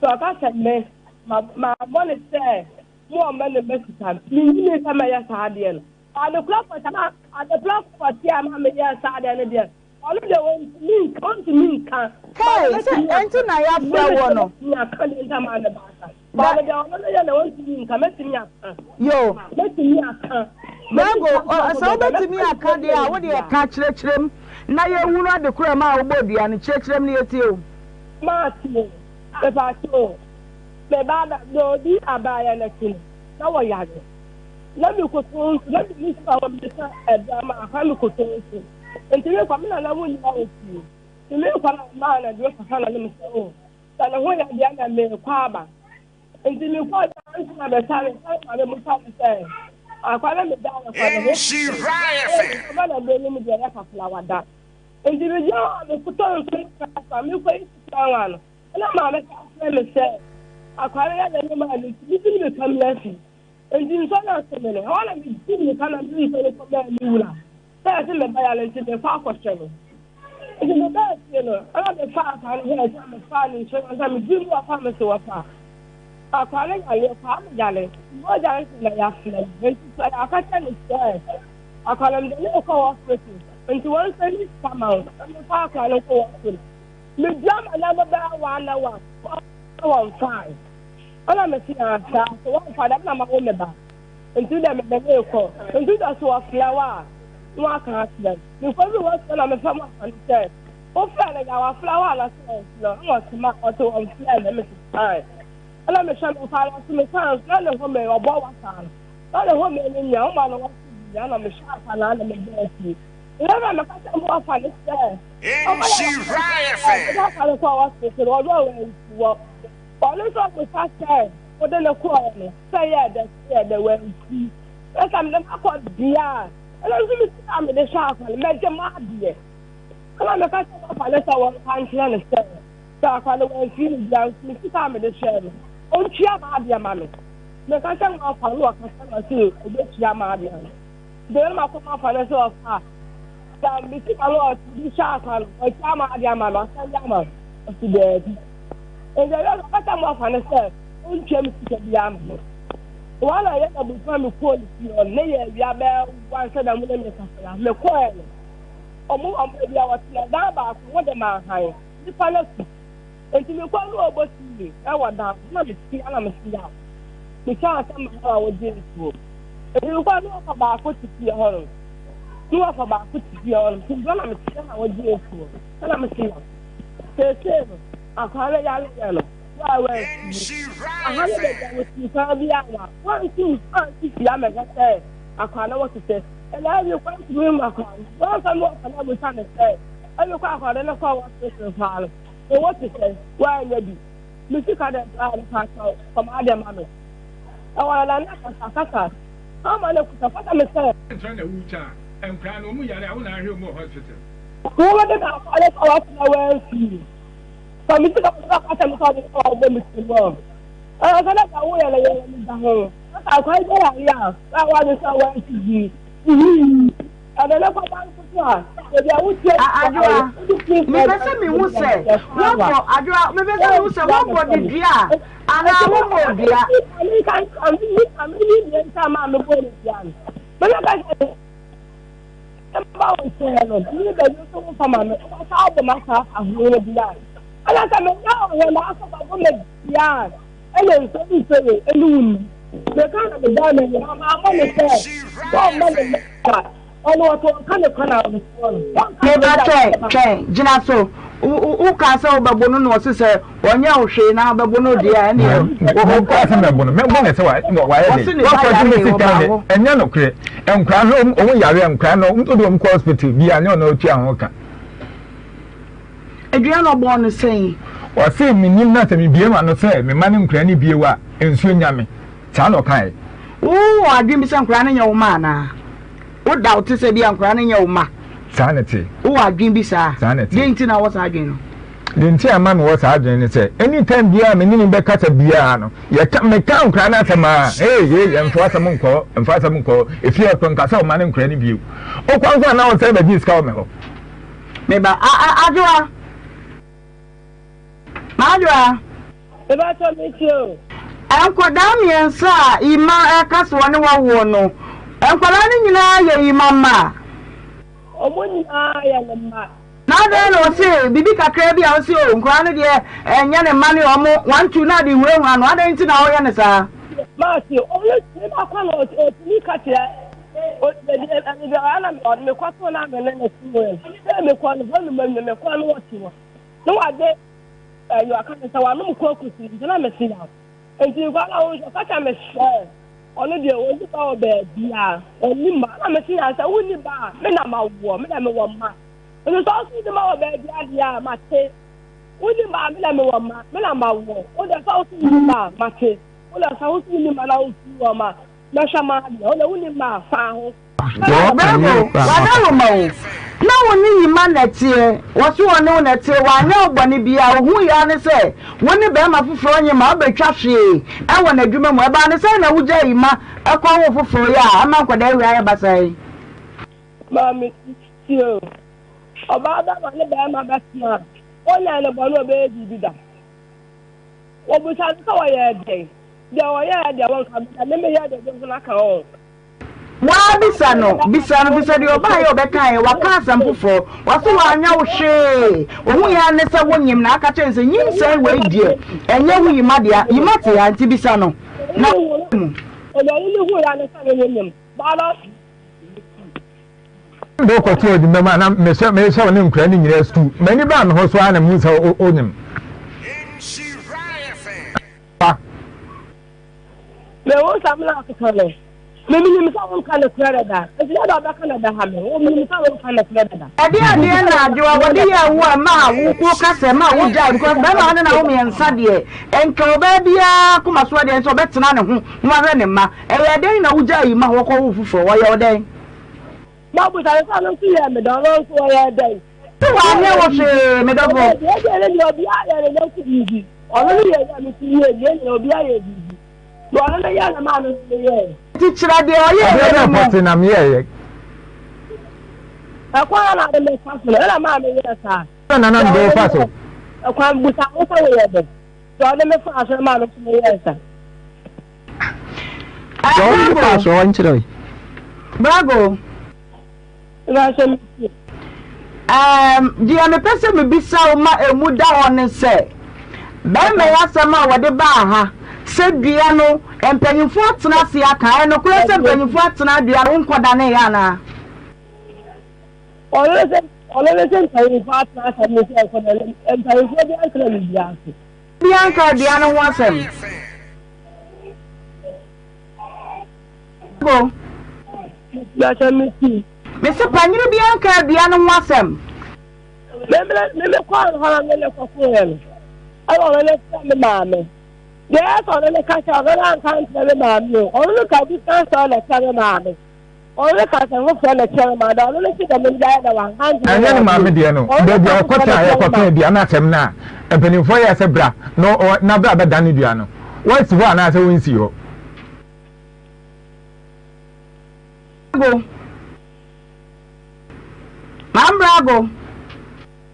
sɛ ɔka sɛ me, ma, mabɔ no sɛ mo a ɔma ne mma sika no, minnye nni sɛ mɛyɛ saa adeɛ no. Ade korɔ pɔtee a, ade korɔ pɔtee a ɛma meyɛɛ saa adeɛ no deɛ, ɔno deɛ ɔntumi nka, ɔntumi nka. Hey, sɛ ɛnti na yɛafrɛ woɔ no. Mɛtumi aka deɛ nti a maa ne ba asa. Ba no deɛ ɔno no yɛ na ɔntumi nka, mɛtumi aka. Yo. Mɛtumi aka. Brago, sɛ wobɛtumi aka deɛ a, wo deɛ ka kyerɛkyerɛ mu na yɛnhunu ade korɔ a ɛmaa wobɔɔ dua no. Kyerɛkyerɛ mu na yɛtie o. Mate o, mepaakyɛw o. Me ba da, deɛ ɔdi abaayɛ no akyi no, na wɔyare. Na mekoto nso, na menni sika wɔ me nsa ɛberɛ ama akwa mekoto nso. Nti mekɔ, me nana mo nyinaa wɔ fie. Nti mekɔ na maa no aduro kakra na ne me sɛ o, sɛ ne ho yɛ deɛ na mekɔ aba. Nti mekɔ da nso na bɛsa me sɛ maame musa me sɛ akwa na meda no kwa ne ho. Ɛyɛ na bɛ no mu deɛ yɛ kakra wada. Nti megyina hɔ a mekoto nso ne kakra mekɔ yi sika wa no. Ɛna maame ka kyerɛ me sɛ akwaa no yɛ n'anim a ne nti medi mirika mmra fie. Enti nsɔ no ase me no, ɛhɔ na medi mirika na mede nsɔ no kɔmaa me wura sɛ ɛse me ba yare nti merekɔ akɔhwɛ no. Enti mebaa fie no, ɛna mefaa akwaa no hwɛɛ sɛ mefaa ne nsuo no ansa medii mu wɔfa me so wɔfa akwaa no yareɛ kwaa me yare mogya nso na yɛafrɛ me nti sɛ yɛaka kyerɛ no sɛ akwaa no mede ne rekɔ hospital nti wɔn nsa ne sika ma wo na mefa akwaa no nkɔ hospital. Medua m'ananmu bɛyɛ one hour na wɔmmfae. Nna mese ah saa, sɛ wɔmmfa dɛm na mawo me ba ntsi dɛ mede no rekɔ. Ntsi dɛ sɛ wɔfrɛ wo a na wɔaka akyerɛ me. Mekodur hɔ so na mefrɛ m'ɔfa no sɛ, wofrɛ no yɛ a wɔafrɛ wo anaa sɛ wɔmmfrɛ wo? Nna ɔse ma ɔse wɔmmfrɛ me. Mese fine. Nna mehwɛ me mfa no so mesan so na ne home ɔbɔ wasa no na ne home no nyia woma no wasa bi na mehwɛ akwadaa na mebɔɔ fie. Nna meka kyerɛ m'ɔfa no sɛ Nhyira FM. Ɔno nso ɔbisa sɛ, Wode no kɔeɛ no, sɛ ɛyɛɛ dɛ sɛ ɛyɛɛ dɛ, wamfi. Na sɛ mede no akɔ deɛ a, ɛno nso me sika a mede hwɛ akwa no, mɛgye m'adeɛ. Ɛna meka kyerɛɛ papa no sɛ wɔnka nkyerɛ no sɛ, sɛ akwa no wamfi no deɛ a, nso me sika a mede hwɛɛ no, ɔntua m'adeɛ ma me. Meka kyerɛɛ m'afa no, ɔkasa na ɔse ɔbɛtua m'adeɛ no. Nti na makɔ m'afa no sɛ ɔfa a, Sɛ me sika no ɔde hyɛ asa no, ɔkyɛ ama ade ama no, ɔsan de ama no. Ɔsi daabi. Nti ɛyɛ sɛ ɔkasa mu afa no sɛ ɔntua me sika biara ma no. Wɔn a yɛ na busua me kɔɔ ne fie hɔ no, ne yɛ awia bɛyɛ wan sɛ dɛm ne me kasa ya. Me kɔɛ no, ɔmo ɔmo baabi a wɔtena dan baako ho de ma ahan nipa no atu. Nti me kɔɛ no ɔbɔ TV ɛwɔ dan na me si na me si yaw. Me kyɛ asɛm ma a wɔgye nsuo. Nti me kɔɛ no ɔfa baako te fie hɔ no. Ne wɔfa baako te fie hɔ no, nti na mete na wɔgye afuo. Ɛna mese no, seesei no, akwaa no yareɛ no, wo a woamfie. Aha ne baabi a wɔsii kwan bi a na wɔntumi ansi fie amɛhwɛ sɛ akwaa no wɔ te sɛ. Ɛna ɛbi kɔ ntumi mma akwaa no. Wɔmfa me wɔfa no abusa no sɛ, ɛbi kɔ akwaa no ne kɔ wɔ hospital paa no, ɛwɔ te sɛ, woanyɛ bi. Me sika dɛ paa no paa kyɛw, kɔma adeɛ ma me. Ɛwɔ na na kasa kasa. Ama no kuta fata me sɛ. Ntra na wu kya a nkwadaa no wɔn yare a wo na ahwɛ wɔn wɔ hospital. Wo de na afɔre sɛ watena w'afie. Fa me sika kɔtɔ ka kyerɛ me sɛ ɔde ma ɔbɔ me tirim ɔ. Ɛna sɛ na deɛ woyɛ no yɛ w'ani da ho. Na sɛ akwadaa bi yare a, na w'adwene sɛ wɔasi bi. Ɛde ne kɔba nso so a, baabi a wotie Adwoa, mepɛ sɛ mehu sɛ wɔbɔ Adwoa, mepɛ sɛ mehu sɛ wɔbɔ de dua a anaa wɔmmɔ dua. Mba wo nkyɛn no, menye baabi nso womfa ma me, wobɛsa abɔ m'asaase ahorow no bi a, ɛna sɛ menya wo hɔ na asɛ bɛbɔ me dua a, ɛna nsuo ne nsuo wei ɛne wo nni. Meka na medaa m'ani na mammɔ no sɛ wɔmma ne mma a, ɔno ɔto ɔnka ne kwan a mesoɔ no. Wɔnka ne Meba mma twɛn, a twɛn, gyina so. Wo, wo, wokaa sɛ wobɛbo no na ɔse sɛ ɔnyɛ wo hwee na wobɛbo no deɛ a, ɛneɛ Menkaa sɛ mɛbo no, mɛbo no sɛ wayɛ Ɔse dɛn? ne ba Wakɔgye yare me sika ɔbaa de, hɔ. ɛnyɛ nokorɛ. Nkwadaa no, wɔn yare a nkwadaa no, wode wɔn kɔ hospital bi a, nyɛ ɔno ɔtua ho ka. Aduan na ɔbɔɔ no sɛn? Ɔse menim na sɛ mebue m'ano sɛ mema no nkwadaa no bio a, nsuo nya me. Saa na ɔkaeɛ. Wowɔ adwene bi sɛ nkwadaa no nyɛ wo mma anaa? Wo doubt sɛ ebia nkwadaa no nyɛ wo mma? Saa na ɛte. Wowɔ adwene bi saa? Saa na ɛte. Deɛn nti na wowɔ saa adwene no? Deɛ nti a ɛma mewɔ saa adwene ne sɛ, anytime biara a me ne no bɛkasa biara no, yɛka, meka nkwadaa no asɛm a, hey, hey, yɛmfa asɛm nkɔ, mfa asɛm nkɔ, efie hɔ nka sɛ ɔma no nkwadaa no bio. Wokɔ nso a na ɔsɛ bɛgye sika wɔ me hɔ. Me ba, a, a, Adwoa. M'adwoa. Mebakyɛ me tie o. Nkwadaa mmiɛnsa a Ima reka sɛ ɔne wɔn woɔ no, nkwadaa no nyinaa yɛ Ima mma? Wɔn nyinaa yɛ ne mma. Na adɛn na ɔse biribi kakraa bi a ɔse o nkwadaa no deɛ ɛnyɛ ne mma ne wɔn, one two na ade hunahuna no, adɛn nti na ɔyɛ no saa? Maate, ɔno ne ba kɔ na ɔtumi ka kyerɛ ɛbi ɔyɛ na mekɔ so na me ne no te hɔ sɛ mekɔ no hɔ nom mekɔ no ɔte hɔ na wade Ɛyɛ ɔka me sɛ wanom koko si nti na mese yaw. Nti nkwa na wo nso ɔka kyerɛ me sɛ ɔno deɛ ɔnni ba wɔ baabi a ɔnni mma. Na mese yaw sɛ wonni ba a me na mawoɔ me na mewɔ mma. Nti sɛ ɔso wonni mma wɔ baabi a deɛ a mate. Wonni mma a me na mewɔ mma me na mawoɔ. Wo deɛ sɛ wo so wonni mma a mate. Wo deɛ sɛ wo so wonni mma na wofiri wɔn a mɛhwɛ m'adeɛ. Wo deɛ wonni mma a fa ho. Bravo, w'adaworoma o, na wo ne Yima na ɛteɛ, wɔse wɔne wo na ɛteɛ, wanyɛ wo bɔne biara, ohuiɛ ara ne sɛ wo ne barima foforɔ nye ma wobɛtwa hwee wɔ n'adwuma mu, ɛbaa ne sɛn na wogyaa Yima kɔwoo foforɔ yi a ama nkwadaa wei ayɛ basaa yi? Maame, tie o, ɔbaa bɛma ne barima bɛtena a, ɔnyɛɛ no bɔne a ɔbɛyɛ biribi da. Wɔbisa no sɛ ɔyɛɛ dɛn? Deɛ ɔyɛɛ deɛ wɔnka, deɛ me meyɛɛ deɛ ɔbɛhunu aka o. Waa bisa no, bisa no, fisɛ deɛ ɔbaeɛ a ɔbɛkaeɛ, waka asɛm foforɔ, ɔse wanyɛ wo hwee, ɔhuiɛ ara ne sɛ wonyem na aka kyerɛ no sɛ nyinsɛn wei deɛ ɛnyɛ wo Yima dea, Yima te ha nti bisa no na mu. Mede wo kɔtoo adwuma mu a na mehyɛ mehyɛ wo ne nkwadaa no nyinaa sukuu. M'ani baa me ho so ara na mehu sɛ wonyem. Ba. Me wo nsɛm na akeka no. Me menim sɛ wonka nokorɛ dada. Nti dɛ na ɔbɛka na ɛbɛha me. Wo menim sɛ wonka nokorɛ dada. Ɛdeɛn adeɛ na Adwoa wɔde yɛɛ wo a ɛmaa wo woka sɛ ɛmaa wo gyae because bɛrima ne na wo mmiɛnsa deɛ nka ɔbaa biara koma so adeɛ nso ɔbɛtena ne ho na wahwɛ ne mma ɛyɛɛ dɛn na wogyae yi ma wɔkɔ wo foforɔ wɔyɛ wo dɛn? Mabusa no sɛ ɔno nso yɛɛ me dɛn ɔno nso ɔyɛɛ dɛn? Sɛ wanyɛ wo hwee me dɔfo. Deɛ deɛ ne deɛ obiara yɛ ne yɔnko biribi. Ɔno ne yɛ yɛ me nso yɛ yɛn nyinaa obiara yɛ biribi. Deɛ ɔno ne yɛ na maa me nso meyɛɛ. Nti kyerɛ deɛ ɔyɛɛ Ɛdeɛ no bɛn mu. pɔtee na meyɛeɛ? Ɛkwan a na ade me fa so no ɛna maa meyɛɛ saa. Ɛna na na mede wo fa so. Ɛkwan busa ho sɛ woyɛ dɛn. Deɛ ɔde me faa so no maa me nso meyɛɛ saa. Deɛ ɔde me faa so ɔnkyerɛ wo. Brago. Erm, deɛ mepɛ sɛ mebisa wo ma ɛmu da hɔ ne sɛ, bɛrima yi asɛm a wɔde baa ha sɛ dua no, mpanyimfoɔ atena ase aka, ɛyɛ nokorɛ sɛ mpanyimfoɔ atena dua no, wonkɔdaneeɛ anaa? Ɔno ne sɛ ɔno ne sɛ mpanyimfoɔ atena asɛm no sɛ nkɔdane mpanyimfoɔ bi antena biribiara ase. Obiara nkaa dua no ho asɛm. Bo. Mese panyini biara nkaa dua no ho asɛm. Me me kɔɔ hɔ na me ne kɔkoeɛ no, ɛna ɔno ne frɛ me maame. Deɛ ɛyɛ sɛ ɔno ne ka kyerɛ ɔno ne anka nkyerɛ me maame o. Ɔno ne ka different story na kyerɛ me maame. Ɔno ne ka asɛm foforɔ na kyerɛ me maame. Ɔno ne se dɛm gyae na wanka nkyerɛ me Ɛnyɛ ne maame deɛ no, baabi a ɔkɔtena a yɛkɔka dua no asɛm no a. Mpanimfoɔ yɛɛ sɛ bra na na bra bɛdane dua no, woasi hɔ anaasɛ wonsii hɔ? Brago. Maame Brago.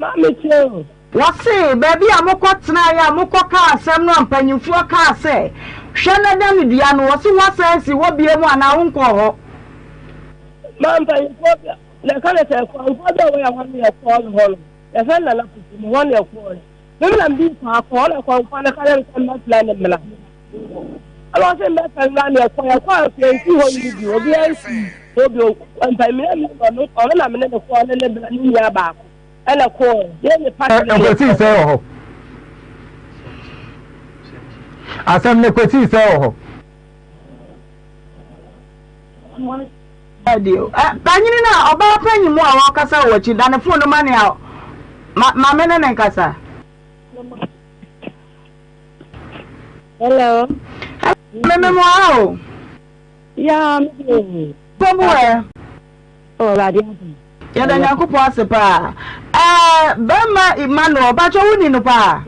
Maame tie o. Wɔse baabi a mokɔ tenaeɛ a mokɔ kaa asɛm no a mpanyinfoɔ kaa sɛ hwɛ na da no dua no wɔse woasan asi hɔ biom anaa wonkɔɔ hɔ? Ma mpanyinfoɔ bi na ɛka ne sɛ kwanfoɔ bi a wɔyɛ hɔ no yɛ kɔɔ no hɔ no yɛfɛ Nana Kofi mu hɔ na ɛkɔɔ no mem na medi kɔ akɔ hɔ na kwanfoɔ no ka yɛ sɛ mmɛfrɛ ne mmra ɛna ɔse mmɛfrɛ mmra ne ɛkɔ yɛkɔ a yɛnsi hɔ no bi obiara nsi hɔ bi mpanyinfoɔ mi ɔno na mene ne kɔɔ ne ne bra ne nua baako ɛna kɔɔ yɛ ne party no Ɛkɔsii sɛ wɔ hɔ. Asɛm no kɔsii sɛ wɔ hɔ. Panyini no a ɔbaa panyin mu a ɔrekasa wɔ akyi da ne fon no ma nea ma maame ne ne nkasa. Hello. Meme mu aha o. Ya me de o. Pɔmpu ɛ. Oh, Awurade adom. Yɛda Nyankopɔn ase paa. Ɛɛ bɛrima Emmanuel, mpakyɛ wo ni no paa?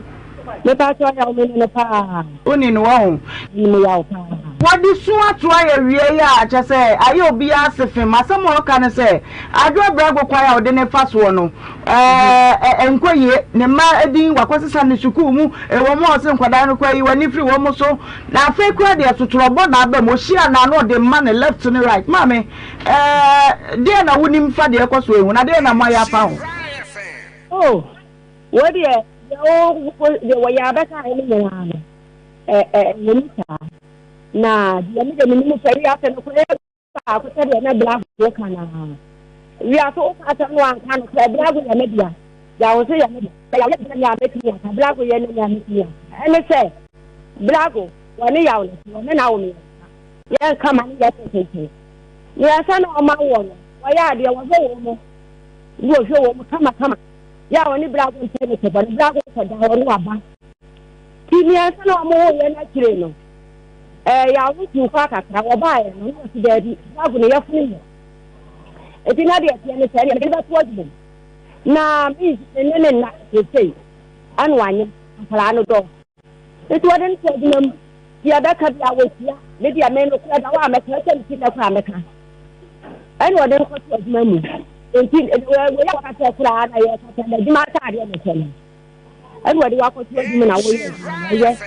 Mepakyɛ yaw me ni no paa. Wo ni no wɔho? Menim yaw paa. Wɔde su ato ayɛ wie yi a kyɛ sɛ ayɛ obiara ase fem. Asɛm a ɔka ne sɛ Adwo Abrago kwan a ɔde ne fa soɔ no ɛɛ ɛnkɔ yie. Ne mma din wakɔsesa ne sukuu mu. Ɛwɔ mu a ɔse nkwadaa no koraa yi w'ani firi wɔn so. Na afei koraa deɛ sotorɔbɔ na aba mu. Ɔhyia no a na ɔde ma no left ne right. Maame, ɛɛ deɛn na wonim fa deɛ ɛkɔ so yi ho na deɛn na moayɛ afa ho? Oh, wo deɛ, deɛ wo, deɛ wɔyɛ abɛka ne nyinaa no, ɛ ɛ ɛwɔ mu saa. Na deɛ me deɛ menim sɛ wiase no koraa baako sɛdeɛ na Blago ka no ara. Wiase woka asɛm no wanka no koraa Blago yɛ me dea. Yaw nso yɛ me dea. Sɛ yaw yɛ me dea a mɛtumi aka. Blago yɛ me dea a mɛtumi aka. Ɛne sɛ Blago wɔne yaw no te wɔne no awo mmiɛnsa. Yɛnka ma ne yɛ tententen. Mmiɛnsa na ɔma woɔ no wɔyɛ adeɛ wɔhwɛ wɔn mu ne wɔhwɛ wɔn mu kamakama. Yɛ a wɔne Blago mpɛ ne tɛbɔ no Blago kɔda hɔ no waba. Ti mmiɛnsa na wɔn wo yɛ no akyire no ɛɛ yaw no tuu kɔ akakra wɔbaeɛ no na wɔsi daabi Blago ne yɛfunu yɛ. Eti na deɛ ɛteɛ ne sɛ ɛdeɛ mede bɛto adwuma mu. Na me ne ne nna seesei ɛna wanyem nkwadaa no dɔɔso. Nti wɔde no to adwuma mu. Deɛ ɛbɛka bi a wɔtua. Me deɛ me nokorɛ da hɔ a mɛka ɛsɛ me ti nnɛ koraa mɛka. Ɛna wɔde no kɔto adwuma mu. Nti wei a wɔkasa koraa na yɛkasa na adwuma ataadeɛ na ɛhyɛ no. Ɛna wɔde wakɔto adwuma na wɔyɛ adwuma na ɛyɛ.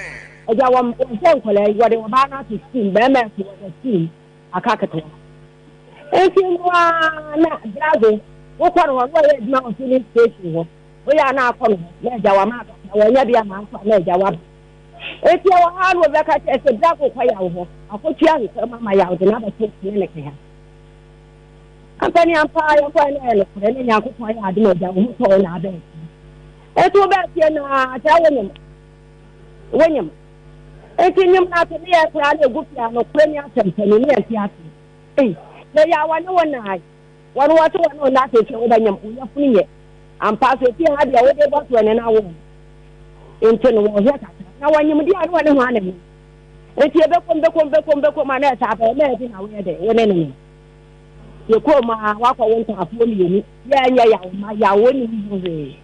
Agya wɔn wɔhwɛ nkwadaa yi wɔde ɔbaa no ato sukuu mu bɛrima nso wɔda sukuu mu aka ketewa. Nti no ara na Drago wokɔ no hɔ na wɔyɛ adwuma wɔ filling station hɔ. Woyɛ a na akɔ no hɔ na agya wama akasa wɔanya bi ama akɔ a na agya waba. Eti ɛwɔ ha na obi bɛka kyerɛ sɛ Drago kɔ yaw hɔ akɔtua nsɛm ama yaw de no abɛto clinic ha. Ampa ni ampa ara yɛkɔɛ na ɛyɛ nokorɛ na Nyankopɔn yɛ adom agya wo ho tɔ wo na abɛn fie. Eti wobɛɛ fie na saa wonyim wonyim. Enti nnwom no ase ne yɛ koraa na egu fie a nokorɛ ni asɛm pa ni ne yɛnte aseɛ. Ei na yaw ne wo nae. Wɔn wɔte wɔn wo nna seesei wobɛnyam wo yafunu yɛ ampa so efie ha deɛ wode bɔ so ɛne no awo nti no wɔhwɛ kakra na wɔnyem deɛ a ne wɔne ho ane ho nti ɛbɛkɔm bɛkɔm bɛkɔm bɛkɔm a na ɛsɛ abɛyɛ na ɛde na woyɛ dɛ wo ne ne no yɛkɔɔ mu a wakɔ wo ntaafoɔ mmienu yɛ ɛnyɛ yawo ma yawo ne ho hwee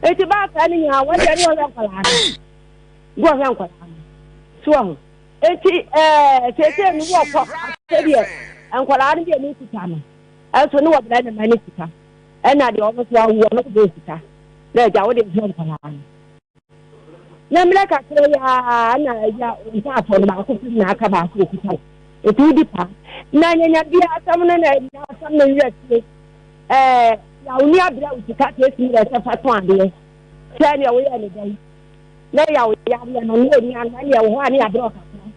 nti baa saa no nyinaa wɔn deɛ ne wɔhwɛ nkwadaa no ne wɔhwɛ nkwadaa no so ho Enti ɛɛ seesei no wɔkɔ sɛdeɛ nkwadaa no deɛ ne sika no ɛnso ne wɔbrɛ ne mma ne sika ɛna deɛ ɔno nso awoɔ no bɛ sika na agya wode hwɛ nkwadaa no na mmerɛ kakra yi ara na agya ntaatɔ no baako firi na aka baako okuta wo nti wodi pa na nyanya bi asɛm no na ɛnya asɛm no werɛ fie ɛɛ yaw ni abrɛ wo sika sɛ esi mmerɛ sɛ fa tɔn adeɛ sɛ nea woyɛ ne dɛn na yaw yareɛ no ne ɔni ano ɛne ɛwɔ hɔ a ne yɛabrɛ ɔkakra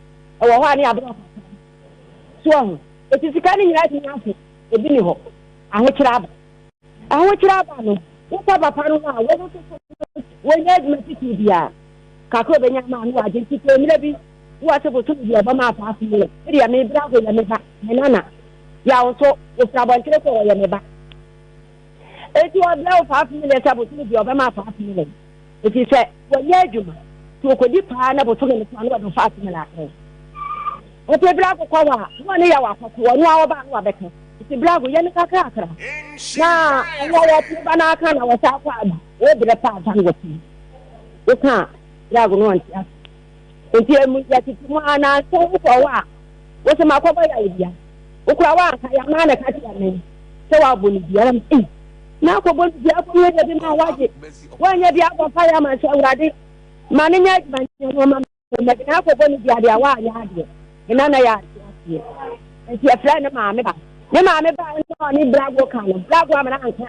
ɛwɔ hɔ a ne yɛabrɛ ɔkakra so ɔho ɛti sika no nyinaa tumi aso ebi ni hɔ ahokyerɛ aba ahokyerɛ aba no wokɔ papa no hɔ a wɔn nso so wɔnyɛ adwuma titiri biara kakra obɛnya ama ano agye nti sɛ mmerɛ bi wɔ se bosome bi ɔbɛma afaafo mu ɛdeɛ mebrɛ ago yɛ me ba me nana yaw nso wɔfiri abɔntere kɔ wɔyɛ me ba eti ɔbrɛ wo faafo mu lɛ sɛ bosome bi ɔbɛma afaafo mu lɛ Enti sɛ wɔnyɛ adwuma, sɛ wɔkɔdi paa na bosome no so a na wɔde ɔfa asom no abrɛ. Ɔpɛ berɛ akokɔ hɔ a, na ɔne yaw akɔto, ɔno ara ɔba a na wabɛka. Nti berɛ ago, yɛ no kakrakra. Na ɔno a wɔpere ba no aka na wɔsan kɔ a, wobrɛ paa ansa na wɔpue. Woka a, Drago no ɔnte ase. Nti emu yɛtete mu ara na sɛ wokɔ hɔ a, wo sɛ makɔbɔ yaw dua. Wo koraa woanka yɛ amaa na ka kyerɛ me sɛ woabɔ no dua. Na me ei, na akɔbɔ no dua akɔyɛ deɛ bi ma wagye. Woanyɛ bi abɔ mpaeɛ ama sɛ Awurade ma no nyɛ adwuma nyɛ no ma me. Mede no akɔbɔ no dua deɛ woanyɛ adeɛ. Me nana yɛ ante aseɛ. Nti yɛfrɛ ne maame ba. Ne maame ba na ɔne Brago ka no. Brago amena anka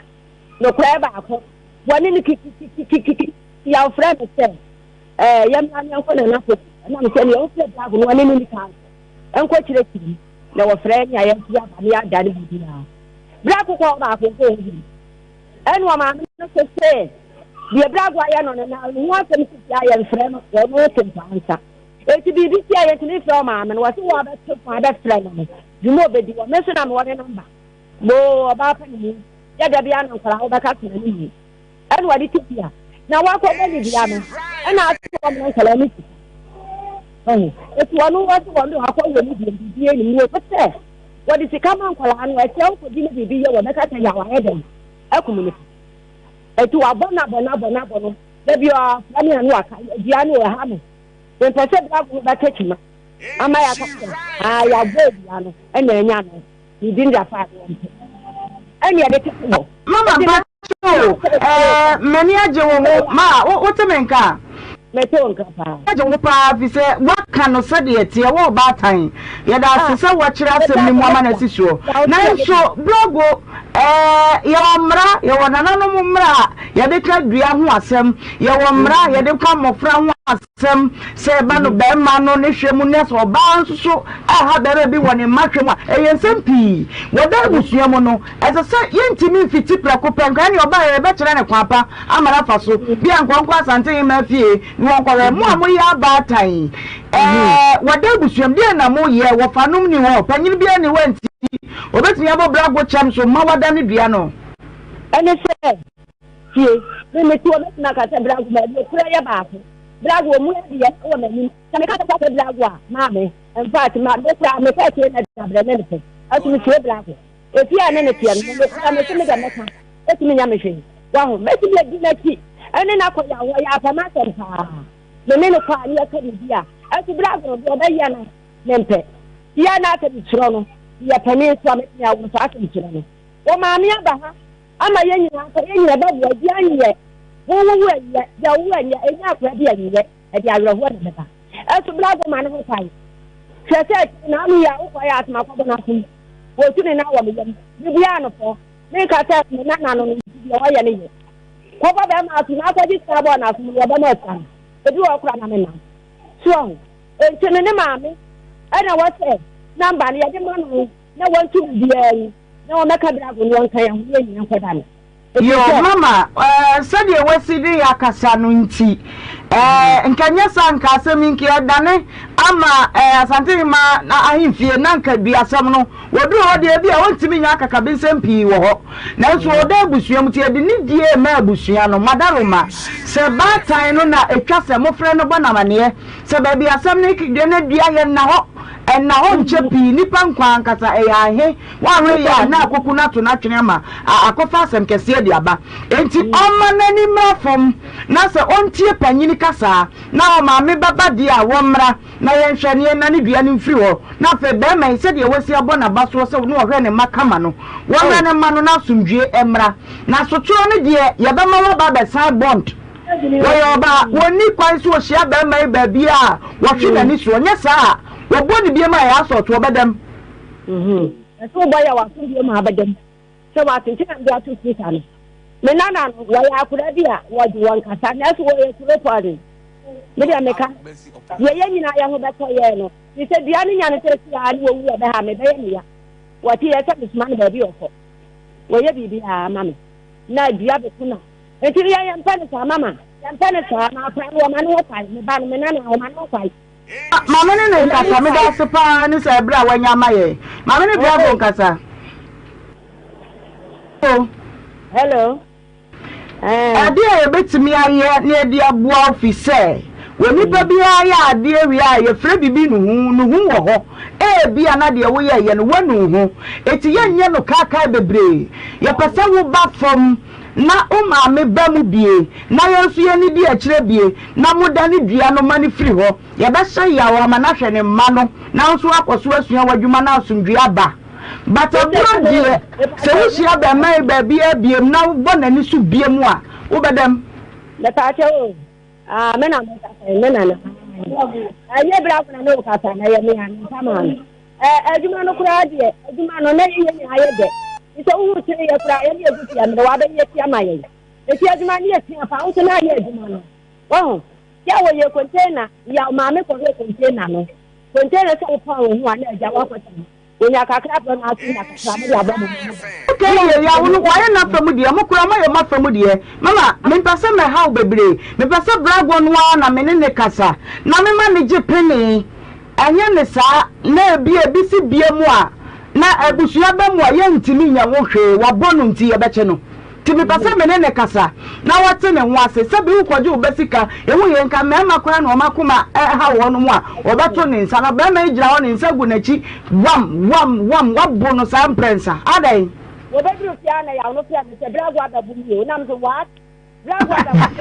nokorɛ baako. Wɔne no kikikikikiki. Yaw frɛ me sɛ ɛɛ yɛmmra ne yɛnkɔ Nana Poku. Ɛna me sɛ nea ɔfrɛ Brago no ɔne no ni kan nkɔ kyerɛkyerɛ mu. Na wɔfrɛ ne a yɛnso aba ne yɛada ne biribiara. Brago kɔ baako nkɔ hɔ bi. Ɛna ɔmaame no so sɛ deɛ Brago ayɛ no no na ne ho asɛm sisi a yɛmfrɛ no ɔno te mpa nsa. Eti biribi si a yɛntumi mfrɛ ɔmaame no wɔse wɔabɛto fo abɛfrɛ no no dwuma obɛdi wɔ me nso na mewɔ ne namba. Boo ɔbaa pa ne mu yɛ da biara na nkwadaa wobɛka tena ne mu. Ɛna ɔde to dua na wakɔbɔ ne dua no ɛna ato wɔn na nkwadaa no sika ɔho eti wɔn wɔde wɔn de wakɔ wɔ ne dua biribi anim wɔ sɛ wɔde sika ma nkwadaa no ɛsɛ wokɔdi ne biribi yɛ wɔ bɛka sɛ yaw ayɛ dɛn akum nipa eti wabɔ no abɔ no abɔ no abɔ no dabi ɔfra mi ano aka dua no ɛha me mpɛ sɛ bravo bɛka kyima ama yɛaka sɛ aa yɛabɔ dua no ɛna anya no Biribi ne afa adeɛ mpɛ. Ɛne ɛde tete hɔ. Mama mpakyɛ o, ɛɛ m'ani agye wo ho ma wo wote me nka a? Mete wo nka paa. Agye wo paa fi sɛ woaka no sɛdeɛ ɛteɛ wo ɔbaatan. Yɛda ase sɛ woakyerɛ asɛm no mu ama no asi soɔ. Nanso Brɔgo, ɛɛ yɛwɔ mmara, yɛwɔ nananom mmara a yɛde ka dua ho asɛm, yɛwɔ mmara a yɛde ka mmɔfra ho asɛm. Sɛm, sɛ ɛba no barima no ne hwɛ mu na sɛ ɔbaa nso so ɛha barima bi wɔ ne mma hwɛ mu a, ɛyɛ nsɛm pii. Wɔ daa abusua mu no, ɛsɛ sɛ yɛntumi mfiti prɛko pɛ nka ɛne ɔbaa yɛ yɛbɛkyerɛ no kwan pa ama no afa so. Bi a nkɔnkɔ Asante Hemaa fie na wɔnkɔhwɛ. Mo a moyɛ abaatan yi, ɛɛ, wɔ daa abusua mu, deɛn na moyɛ? Wɔfanom nni hɔ, panyin biara nni hɔ a nti obetumi abɔ brago kyɛm so ma wadane dua no. Ɛne sɛ, Tie, me mete hɔ mɛtumi aka sɛ Brago ma nokorɛ yɛ baako. Brago ɔmu adeɛ wɔ m'anim. Sɛ meka sɛ sɛ Brago a, maame, in fact, ma me koraa me sɛ tie na dabrɛ ne mepɛ. Ɛso me tie Brago. Efie a ne ne teɛ no, me koraa me se me dɛ mɛka. Ɛtumi nya me hwee. Waho, mɛtumi adi n'akyi ɛne n'akɔ yɛ awɔ yɛ apɛ m'asɛm paa. Me ne no kɔ a ne yɛka biribi a, ɛso Brago no deɛ ɔbɛyɛ no mempɛ. Yɛ na asɛm kyerɛ no, yɛ panin nso a mɛtumi awo so asɛm kyerɛ no. Wɔ maame aba ha. Ama yɛn nyinaa nka yɛn nyinaa bɛboa bi anyɛ wo wo wo ɛnyɛ deɛ wo ɛnyɛ ɛnyɛ akora bi ɛnyɛ ɛde awerɛhoɔ na bɛba ɛso bla go ma ne ho kwan hwɛ sɛ akyiri na ano yɛ a wokɔ yɛ asoma kɔbɔ no asom wɔtu ne nan wɔ me yam mebuaa no fɔ menka sɛ me nana no no nti deɛ ɔyɛ no yɛ kɔbɔ bɛrima aso na akɔgye sika bɔɔ no asom no wɔbɛma atua no ebi wɔ kora na menam so ahu enti no ne maame ɛna wɔsɛ namba no yɛde ma no na wɔnto biribiara yi na wɔmmɛka Bible no wɔnka yɛn ho na yɛn nyinaa nkɔda no. Yoo mama eh, sɛdeɛ wasi de yɛ akasa no nti eh, nka nyɛ saa nka asɛm yi nka yɛdane ama eh, Asante Hema na ahemfie na nka duasɛm no wɔduru hɔ deɛ bi a wɔntumi nya akakabensɛm pii wɔ hɔ nanso ɔda abusua mu nti yɛde ne die ma abusua no madaroma sɛ baatan no na ɛtwa sɛ mofrɛ no bɔ no amaneɛ sɛ baabi asɛm no deɛ no dua yɛ nna hɔ Ɛnna hɔ nkyɛ pii, nnipa nkwa ankasa, ɛyɛ ahe? Woanhwɛ yie a, na akoko no ato no atwene ama akɔfa asɛm kɛseɛ de aba. Enti ɔmma n'ani mmra fam, na sɛ ɔntie panin kasa na ɔmaame bɛba deɛ a, wɔmmra na yɛnhwɛ na yɛnnane dua no mfiri hɔ. Na afei barima yi, sɛdeɛ wasi abɔ n'abasoɔ sɛ na ɔhwɛ ne mma kama no, wɔmmra ne mma no na asomdwoeɛ mmra. Na sotorɔ no deɛ, yɛbɛma waba abɛsan bond. Wɔyɛ ɔbaa, wɔnni kwan sɛ wɔhyia barima yi baabiara a wɔhwe n'ani soɔ, nyɛ saa a, wɔbɔ no biam a ɛyɛ assault, wɔbɛdam. Ɛsɛ wobɔ yɛ w'aso biam a abɛdam sɛ w'aso nti na mede ato speaker no. Me nana no, wɔyɛ akwadaa bi a wɔgye wɔn kasa nanso wɔyɛ kuro pɔn. Me deɛ meka, deɛ yɛn nyinaa yɛn ho bɛtɔ yɛn no, te sɛ dua no nya no sɛ si a ne wɔwu ɛbɛha me, ɛbɛyɛ me ya. Wɔte yɛ sɛ mesoma no baabi ɔkɔ. Wɔyɛ biribiara ma me. Na dua bɛku no. Nti yɛn yɛmpɛ no saa mama yɛmpɛ no saa na akora no wɔma no ho kwan me ba no me nana wɔma no ho kwan. Maame ne ne nkasa meda ase paa ne saa ɛberɛ a wanya ama yɛn maame ne bravo nkasa. Hello. Adeɛ a yɛbɛtumi ayɛ na yɛde aboa wo fi sɛ onipa biara yɛ adeɛ wie a yɛfrɛ biribi nuhu nuhu wɔ hɔ ebia na deɛ woyɛeɛ no woanu wo ho enti yɛnyɛ no kaakae bebree yɛpɛ sɛ woba fam. na wo maame ba mu bie na yɛn nso yɛnnidi akyire bie na modane dua no ma no firi hɔ. Yɛbɛhyɛ yaw ama no ahwɛ ne mma no na wo nso woakɔ so asua w'adwuma na asomdwoeɛ aba. But aburo deɛ, sɛ wohyia abarimaa yi baabiara biom na wobɔ n'ani so biom a, wobɛdam. Mepaakyɛw o, ah, me na mekasa yi, me nana. Ɛnyɛ bere ako na ne wo kasa na ɛyɛ me a, me nsa maa no. Ɛ adwuma no koraa deɛ, adwuma no na yɛyɛ nyinaa yɛ dɛ. Nti sɛ wohu kyere yɛ koraa, yɛne yɛgu tia mmerɛ wabɛyɛ tia ma yɛn. Eti adwuma no yɛ tia paa, wo nso na ayɛ adwuma no. Wahu? Yɛ a wɔyɛ container, yaw maame kɔhwɛ container no. Container sɛ wopɔn wo ho a na agya woakɔtena. Wonya kakra brɛ no ase nya kakra mode abɔ mo ho ban. Okay yɛ yaw no wayɛ nafa mu deɛ mo koraa moayɛ moafa mu deɛ mama mempɛ sɛ mɛhaw bebree mepɛ sɛ bragɔ no ara na mene ne kasa na mema no gye penee ɛnyɛ ne saa na ebia ebi si bia mu a na abusua ba mu a yɛntumi nyɛ ho hwee wabɔ no nti yɛbɛkye no. Nti mepɛ sɛ me ne no kasa na wate ne ho ase. Sɛbi wokɔgye wo ba sika, ehu yɛ nka mmarima koraa na wɔn akoma haw wɔn a, wɔbɛto ne nsa. Na barima yi gyina hɔ ne nsa gu n'akyi wam wam wam, wabo no saa mprɛnsa. Adɛn? Wɔbɛduru fie a na yaw no frɛ me sɛ Brago abɛbo me o, na me so what? Brago abɛbo me?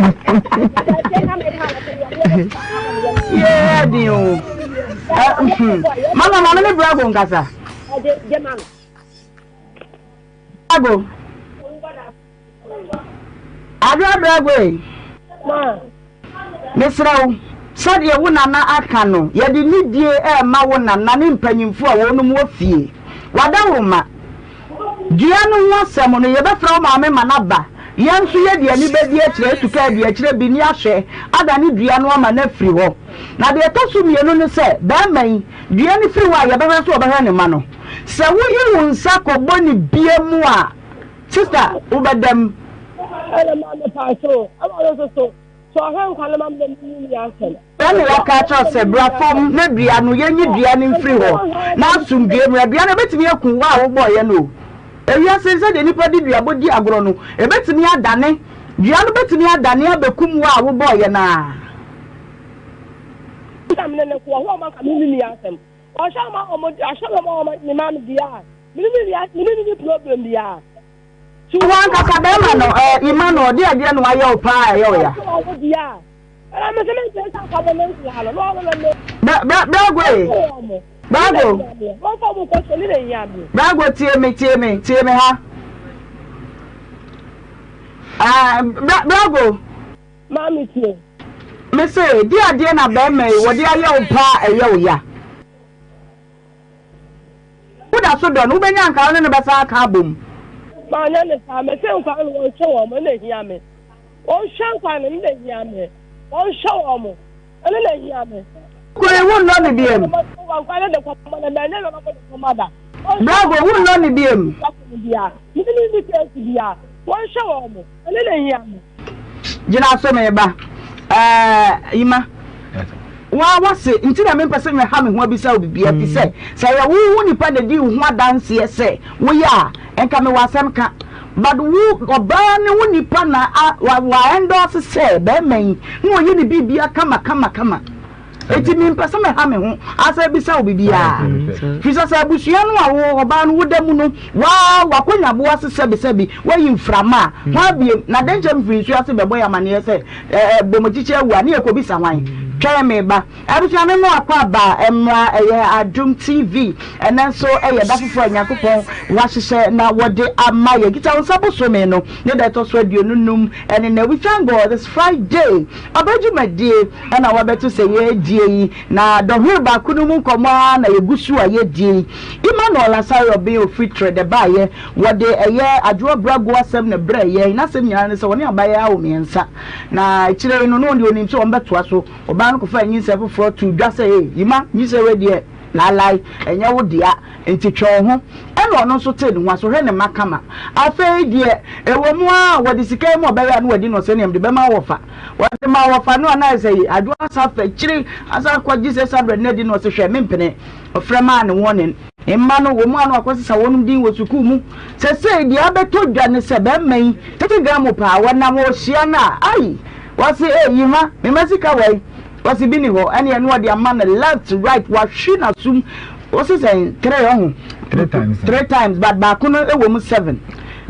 Sɛ ɛsɛ na meka no sɛ deɛ meɛ Yee ɛden o. Mama ma me ne Brago nkasa. Ɛde gye ma no. Brago. Adwoa Brago ei. Mesrɛ wo, sɛdeɛ wo nana aka no, yɛde nidie rema wo nana ne mpanyimfoɔ a wɔnom wɔ fie. W'adaworoma. Dua no ho asɛm no, yɛbɛfrɛ wo maame ma no aba. Yɛn nso yɛde ani bɛdi akyire, atu kaa adi akyire bi ne ahwɛ adane dua no ama no afiri hɔ. Na deɛ ɛtɔ so mmienu ne sɛ, barima yi, dua no firi hɔ a, yɛbɛhwɛ sɛ ɔbɛhwɛ ne mma no. Sɛ woyi wo nsa kɔbɔ ne bia mu a, sista, wobɛda mu. Ɛna maame paa so, ɛna ɔno nso so, sɛ ɔhwɛ nkwa no ma me na menni ni asɛm. Ɛna wɔaka akyerɛ wo sɛ, Bra fam na dua no, yɛnyi dua no mfiri hɔ, na asomdwoeɛ mmra. Dua no, ɛbɛtumi aku wo a wobɔeɛ no o. Ewiase, sɛdeɛ nnipa de duabɔ di agorɔ no, ɛbɛtumi adane, dua no bɛtumi adane abɛkum wo a wobɔeɛ no ara. Na mene no ko, ɔhwɛ ɔma nka mene ne asɛm. Ɔhwɛ ɔma ɔmo ɔhwɛ ɔma ɔma ne ma me deɛ a, mene ne mene ne ni problem biara. Wo ankasa bɛrima no, ɛɛ Emmanuel, ɔde adeɛ na wayɛ wo paa a ɛyɛ wo ya. Brago e, Brago, Brago tie me, tie me, tie me ha. Ah, Brago. Maame tie. Me se, di adeɛ na bɛrima yi wɔde ayɛ wo paa a ɛyɛ wo ya. Woda so dɔ no, wobɛnya anka wo ne no bɛsan aka abom. Manyɛ ne saa, mese nkwa no wɔnhwɛ wɔn, ɛna ehia me. Wɔnhwɛ nkwa no, ɛna ehia me. Wɔnhwɛ wɔn, ɛno na ehia me. Kure, wonnɔ no biam. Bravo, wonnɔ no biam. Wɔnhwɛ wɔn, ɛno na ehia me. Gyina so meba. Ɛɛ Ima. Wa wase nti na mempɛ sɛ meha me ho abisa wo biribiara fi sɛ sɛ yɛ wo wo nipa na di wo ho adanseɛ sɛ woyɛ a nka mewɔ asɛm ka but wo ɔbaa ne wo nipa na a wa wa endorse sɛ bɛrima yi na ɔyɛ ne biribia kama kama kama. Enti mempɛ sɛ mɛha me ho asan abisa wo biribiara. Firi sɛ sɛ abusua no a wo ɔbaa no woda mu no, waa w'akɔnya bo ase sɛbesɛbe, woayi mframa a, hwan biom? Na dɛnkyɛm firi nsuo ase bɛbɔ yɛn amanneɛ sɛ ɛɛ Bomokyikyi awu a, ne yɛkɔbisa hwan? Twɛn me ba. Abusua me mo akwaaba mmra ɛyɛ Adom TV. Ɛnnɛ nso ɛyɛ da foforɔ a Nyankopɔn wahyehyɛ na wɔde ama yɛn. Kita wo nsa bosome no ne da ɛtɔ so 25 ɛne nnɛ. We thank God, it's Friday. Ɔbɛ dwumadie na wabɛto sɛ yɛredie yi, na dɔhwere baako no mu nkɔmmɔ ara na yɛgu so a yɛredie yi. Emmanuel Asare Ɔben ɔfiri Trɛ na ɛbaeɛ, wɔde ɛyɛ Adwoa Brago asɛm na ɛbrɛɛ yɛn. N'asɛm nyinaa ne sɛ wɔne abayewa awo mmiɛnsa, na akyire yi no na wɔn deɛ wɔnim sɛ wɔbɛtoa so. Ɔbaa no kɔfaa nyinsɛn foforɔ too dwa sɛ, Ei, Yima, nyinsɛn wei deɛ laelae, ɛnyɛ wo dea. Enti twe wo ho. Ɛnna ɔno nso tee ne ho ase, ɔhwɛ ne mma kama. Afei deɛ, ɛwɔ mu ara a, wɔde sika yi ma ɔbɛyɛ a na wadi no sɛnea mede bɛma wɔfa. Wɔde maa wɔfa no a, na ayɛ sɛ adwo asa afa akyiri asan akɔgye 600 no adi na ɔse hwɛ, mempene. Ɔfrɛ maa no warning. Mma no, wɔn a na wakɔsesa wɔn din wɔ sukuu mu. Sesei deɛ abɛtɔ dwa ne sɛ bɛrima yi, tete gan mu paa, wɔnam ɔrehyia no a, ai! Wɔse ei, Yima, mema sika wai? Ɔse bi ni hɔ ɛne ɛno ɔde ama no left right wahwe n'asum ɔse sɛn three ɔho three times three times but baako no ɛwɔ mu seven.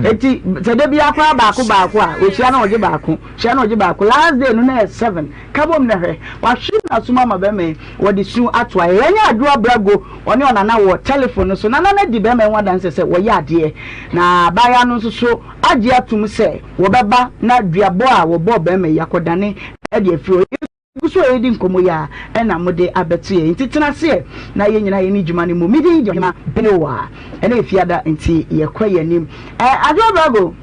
Eti sɛ da biara koraa baako baako a, ohyia na ɔgye baako, hyia na ɔgye baako. Last day no na ɛyɛ seven. Ka bom na hwɛ. Wahwe n'asom ama bɛrima yi, wɔde su ato ayɛ. Yɛnyɛ Adwoa Brago, ɔne ɔnana wɔ telephone no so. Nana no adi bɛrima yi ho adanse sɛ wɔyɛ adeɛ. Na abaayewa no nso so agye atom sɛ wɔbɛba na duabɔ a wɔbɔɔ bɛrima yi akɔdane de afiri hɔ. Yɛgu so a yɛredi nkɔmmɔ yi ara na mode abɛto yɛn. Nti tena aseɛ na yɛn nyinaa yɛnni dwuma no mmom. Me din de Ɔhema Benewa. Ɛnnɛ yɛ Fiada nti yɛkɔ yɛn anim. Ɛɛ Adwoa Brago,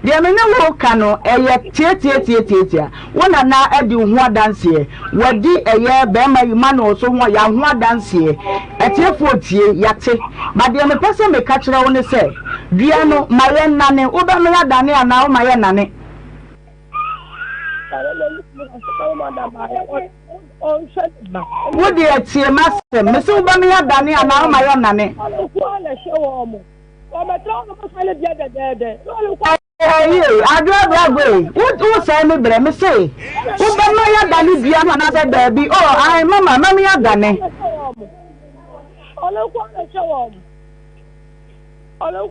deɛ me ne wo reka no ɛyɛ tiatiatiatiatia. Wo nana adi wo ho adanseɛ. Wadi ɛyɛ barima Emmanuel nso ho yɛn ho adanseɛ. Atiefoɔ tie, yɛate. But deɛ mepɛ sɛ meka kyerɛ wo ne sɛ, dua no ma yɛnnane. Wobɛma yɛadane anaa woma yɛnnane? Wo deɛ tie m'asɛm, mese wobɛme adane anaa woma yɛnnane? Ɛyie, adwo abrabɔ yi, wosɛe me berɛ, mese wobɛma yɛadane dua no anaasɛ daabi? Oh, ae, mama, ma me adane.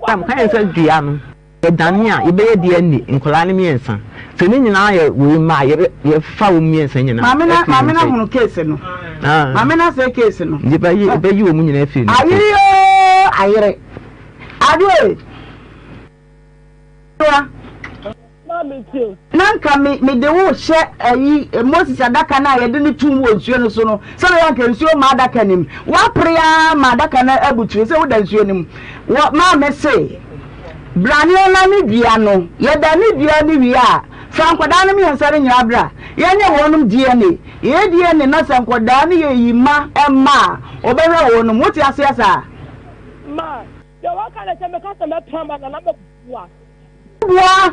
Ka yɛn sɛ dua no. Yɛdane a, yɛbɛyɛ DNA, nkwadaa no mmiɛnsa. Sɛ ne nyinaa yɛ wei mma a, yɛbɛ yɛfa wɔn mmiɛnsa nyinaa Maame na afiri maame ne na nkyɛn. hunu case no. Ah. Maame na sɛ case no. Yɛbɛyi yɛbɛyi wɔn nyinaa afiri ne nkyɛn. Ayere oo ayere. Adoe. Adoa. Na nka me mede wo rehyɛ ayi Moses adaka no a yɛde no tum wɔ nsuo no so no, sɛdeɛ ɛbɛyɛ anka nsuo mma adaka no mu. Woapere ara ma adaka no abutu sɛ woda nsuo no mu. Wɔ maame se, bra ne yɛnane dua no. Yɛdane dua no wie a, fa nkwadaa no mmiɛnsa no nyinaa bra. Yɛnyɛ wɔnom DNA. Yɛyɛ DNA na sɛ nkwadaa no yɛ yi mma mma a, wɔbɛhwɛ wɔnom. Wote aseɛ saa? Ma, deɛ wɔka ne sɛ meka sɛ mɛpra ma nana mɛboa. Boa.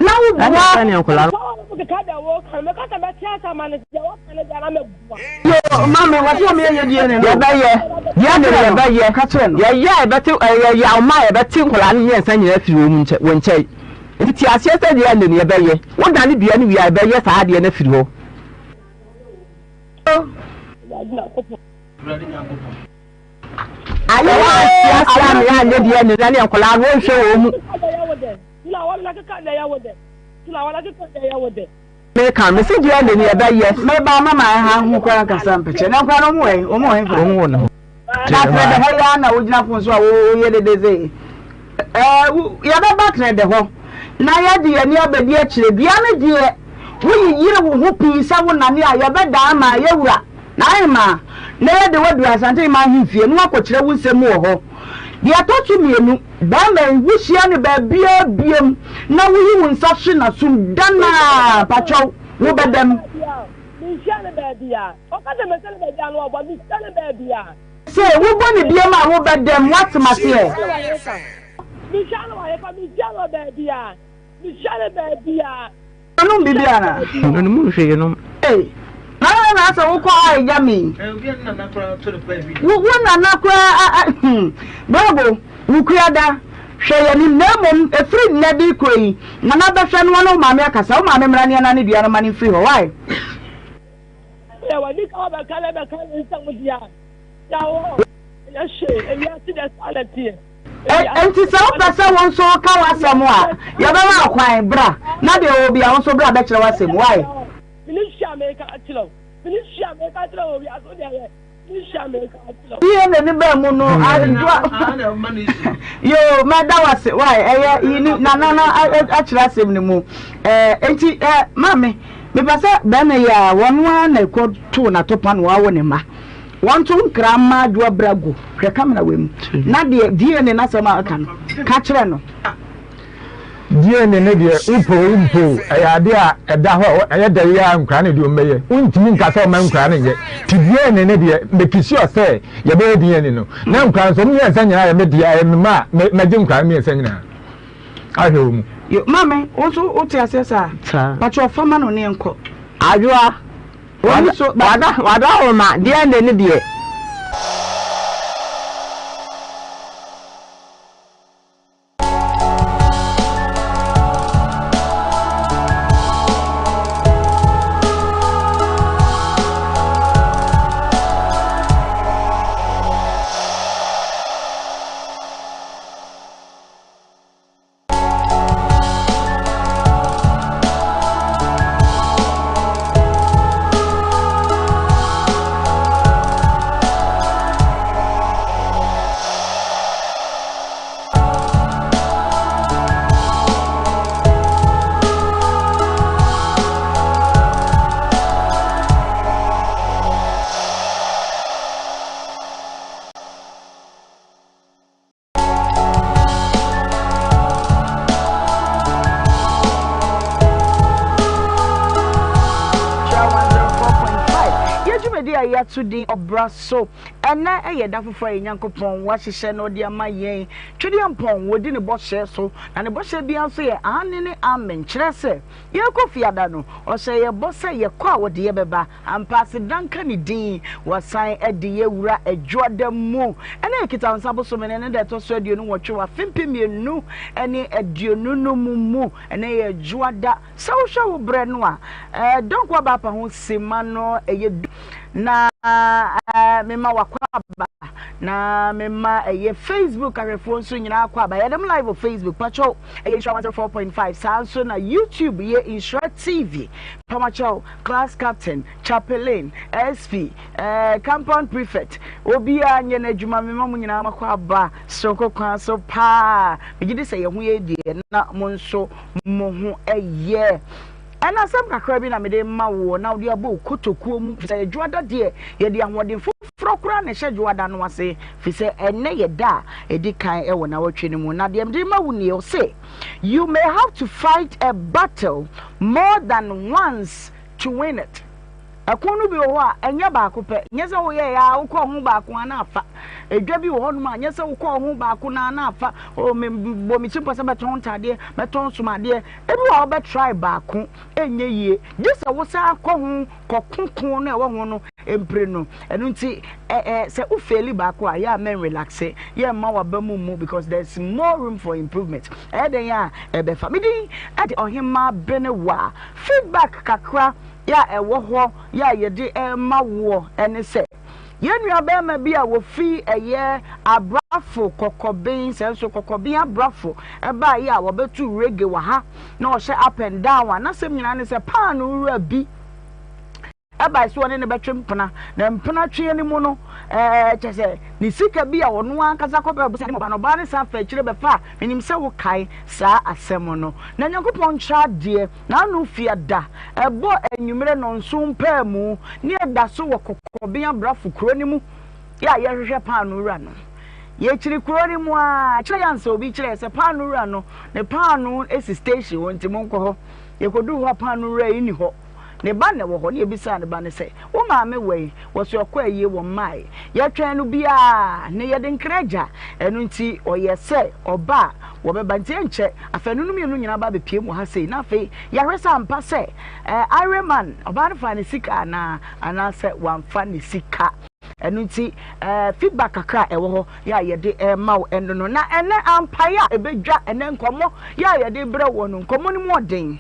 Na wo boa. Yo, maame, wɔsi wɔn yɛ yɛ DNA no. Yɛbɛyɛ DNA no yɛbɛyɛ. Ka kyerɛ no. Yɛyɛ a yɛbɛte ɛyɛ yaw ma yɛbɛte nkwadaa no mmiɛnsa nyinaa afiri wɔn nkyɛn wɔn nkyɛn. Nti te aseɛ sɛ DNA no yɛbɛyɛ. Wodane dua no wie a yɛbɛyɛ saa adeɛ no afiri hɔ. Ayɛ Sɛ wɔante ase a me anyɛ deɛ ne na ne nkwadaa no wɔnhwɛ wɔn mu. Meka me se deɛ ne ne yɛbɛyɛ. Meba mama ɛha ho koraa nkasa mpɛkyɛ na nkwadaa no wɔn wɔ wɔn wɔ hefa. Wɔn wɔ ne hɔ. Na trɛ dɛ hɔ yɛ na wogyina fon so a woyɛ dede dze. Ɛɛ yɛbɛba trɛ dɛ hɔ na yɛde yɛn ani abɛdi akyire dua no deɛ woyiyere wo ho pii sɛ wo nane a yɛbɛdaa ma yɛwura. N'ahemaa, na yɛde wo aduru Asante-Hemaa ahemfie na woakɔkyerɛ wo nsɛm mu wɔ hɔ. Deɛ ɛtɔ so mmienu, barima yi, wohyia no baabiara biom na woyi wo nsa hwe n'asom da no ara, mpakyɛw, wobɛda mu. Se wobɔ no biom a, wobɛda mu, woate m'aseɛ? Ɔnom biribi ana? Ɔnom hwee nom. Ei, nana na asɛ wokɔ a ɛgya me yi. Wo wo nana koraa a a hmm. Bravo, wo kua da. Hwɛ yɛn anim na mmom ɛfiri nnɛ de rekɔ yi, nana bɛhwɛ no ɔne wo maame akasa. Wo maame mmra ne ɛna ne dua no ma no mfiri hɔ. Why? Sɛ w'ani ka wabɛka na ɛbɛka ne nsɛm deɛ a, yɛawɔ ɛnyɛ hwee ewiase deɛ saa na ɛteɛ. Enti sɛ wopɛ sɛ wo nso woka w'asɛm a, yɛbɛma wo kwan. Bra, na deɛ ɔwɔ biara, wo nso bra bɛkyerɛ w'asɛm. Why? Yie na ne baa mu no, adwoa. Yoo, mɛda w'ase. Why? Ɛyɛ yini nana na akyerɛ asɛm no mu. Ɛɛ, enti ɛɛ, maame, mepɛ sɛ bɛrima yi a wɔn ara na ɛkɔ too n'atopa na wawo ne mma. Wɔnto nkra mma adwoa bra gu hwɛ kamera wei mu na deɛ DNA n'asɛm a ɔka no ka kyerɛ no. DNA no deɛ wopɛ o wompɛ o ɛyɛ adeɛ a ɛda hɔ a ɛyɛ dɛ yɛ a nkwadaa no deɛ wɔbɛyɛ wontumi nka sɛ ɔma nkwadaa no nyɛ ti DNA no deɛ make sure sɛ yɛbɛyɛ DNA no na nkwadaa nso wɔn mmiɛnsa nyinaa yɛ me deɛ ɛyɛ me ma a mɛgye nkwadaa no mmiɛnsa nyinaa ahwɛ wɔn mu. Yo maame wo nso wote aseɛ saa? Saa. Pakyɛ ɔfa ma no ne yɛnkɔ. Adwoa. Wɔn nso ba. Wada wada homa deɛ ne ne deɛ. a yɛato din Ɔbra So. Ɛnnɛ yɛ da foforɔ a yɛn Nyankopɔn wahyehyɛ na ɔde ama yɛn. Twedeɛmpɔn, wɔdi ne bɔhyɛ so, na ne bɔhyɛ biara nso yɛ aane ne amen, kyerɛ sɛ, yɛrekɔ fiada no, ɔhyɛ yɛn bɔ sɛ yɛkɔ a ɔde yɛn bɛba. Ampa, aseda nka ne din, wasan de yɛn awura Adwuada mu. Ɛnnɛ yɛ Kitawonsa bosome no ne da ɛtɔ so 28 wɔ afe 2025 mu. Ɛnnɛ yɛ Adwuada. Sɛ wohwɛ wo berɛ no a, eh, Donkor aba apa ho sima no ɛyɛ du. Na eh, mema w'akwaaba, na mema ɛyɛ Facebook ahwɛfoɔ nso nyinaa akwaaba. Yɛde mo live wɔ Facebook, pakyɛw, ɛyɛ Nhyira 104.5. Saa nso na YouTube yɛ Nhyira TV. Pamakyɛw, class captain, chaplain, SP, eh, compound prefect, obiara nyɛ n'adwuma. Mema mo nyinaa makwaaba soronko kwan so paa. Megye di sɛ yɛn ho yɛ deɛ na mo nso mo ho yɛ. Ɛna asɛm kakra bi na mede rema woɔ na wode abɔ wo kotokuo mu, firi sɛ Dwoada deɛ, yɛde ahoɔden foforɔ koraa na ɛhyɛ Dwoada no ase, firi sɛ ɛnnɛ yɛ da a ɛdi kan wɔ nnawɔtwe no mu. Na deɛ mede rema wo nie, ɔse, You may have to fight a battle more than once to win it. Ɛko no bi wɔ hɔ a, ɛnyɛ baako pɛ. Nyɛ sɛ woyɛeɛ ara wokɔɔ ho baako ara na afa. Edwa bi wɔ hɔnom a, nyɛ sɛ wokɔɔ ho baako no ara na afa. Oh, mebɔ me tirim pɔ sɛ mɛtɔn ntaadeɛ, mɛtɔn nsomadeɛ. Ebi wɔ hɔ a wobɛtrae baako, ɛnyɛ yie. Gye sɛ wosan kɔ ho kɔko ko no a ɛwɔ ho no mprenu. Ɛno nti, ɛ ɛ sɛ wo faili baako a, yɛ a mɛnrelaxe, yɛ mma w'aba mu mmu because there's more room for improvement. Ɛyɛ dɛn a ɛbɛfa. Me din de Ɔhemmaa Benewaa. Feedback kakra yɛ a ɛwɔ hɔ yɛ a yɛde rema woɔ ne sɛ, yɛn nua barima bi a wɔfiri ɛyɛ Abrafo Kɔkɔben, sɛ nso Kɔkɔben Abrafo baeɛ a wɔbɛto reggae wɔ ha na ɔhyɛ up and down a, n'asɛm nyinaa ne sɛ paanoo wura bi ɛbae sɛ ɔne no bɛtwe mpena, na mpena tweɛ no mu no, ɛɛ kyɛ sɛ ne sika bi a ɔno ankasa kɔpɛ bosea de ma ɔbaa no, ɔbaa no san fa akyire bɛfa a, menim sɛ wokae saa asɛm no. Na Nyankopɔn nkyerɛ adeɛ. N'ano fia da, ɛbɔ anwummere nnɔnson mpaamu, ne ɛda so wɔ Kɔkɔben Abrafo kuro no mu yɛ a yɛrehwehwɛ paanoo wura no. Yɛkyiri kuro no mu ara, kyerɛ yɛn ansa obi kyerɛɛ sɛ paanoo wura no, ne paanoo si station hɔ nti monkɔ hɔ. Yɛkɔduu hɔ a paanoo wura yi nni hɔ. Ne ba na ɛwɔ hɔ, na yɛbisaa ne ba no sɛ, Wo maame wɔ he? Wɔse ɔkɔ ayie, wɔmmae. Yɛtwɛn no biara, na yɛde nkra agya. Ɛno nti ɔyɛɛ sɛ ɔba a, wɔbɛba. Nti ɛnkyɛ, afanu no mmienu nyinaa ba bɛpiem wɔ ha sei, na afei yɛahwɛ sɛ ampa sɛ eh, Iron ɔbaa no faa ne sika anaa, anaasɛ wamfa ne sika. Ɛno nti eh, feedback kakra a ɛwɔ hɔ yɛ a yɛde rema wo ɛno no. Na ɛnɛ ampaeɛ a ɛbɛdwa ɛnɛ nkɔmmɔ yɛ a yɛde brɛ wɔ no, nkɔmmɔ no mu ɔden.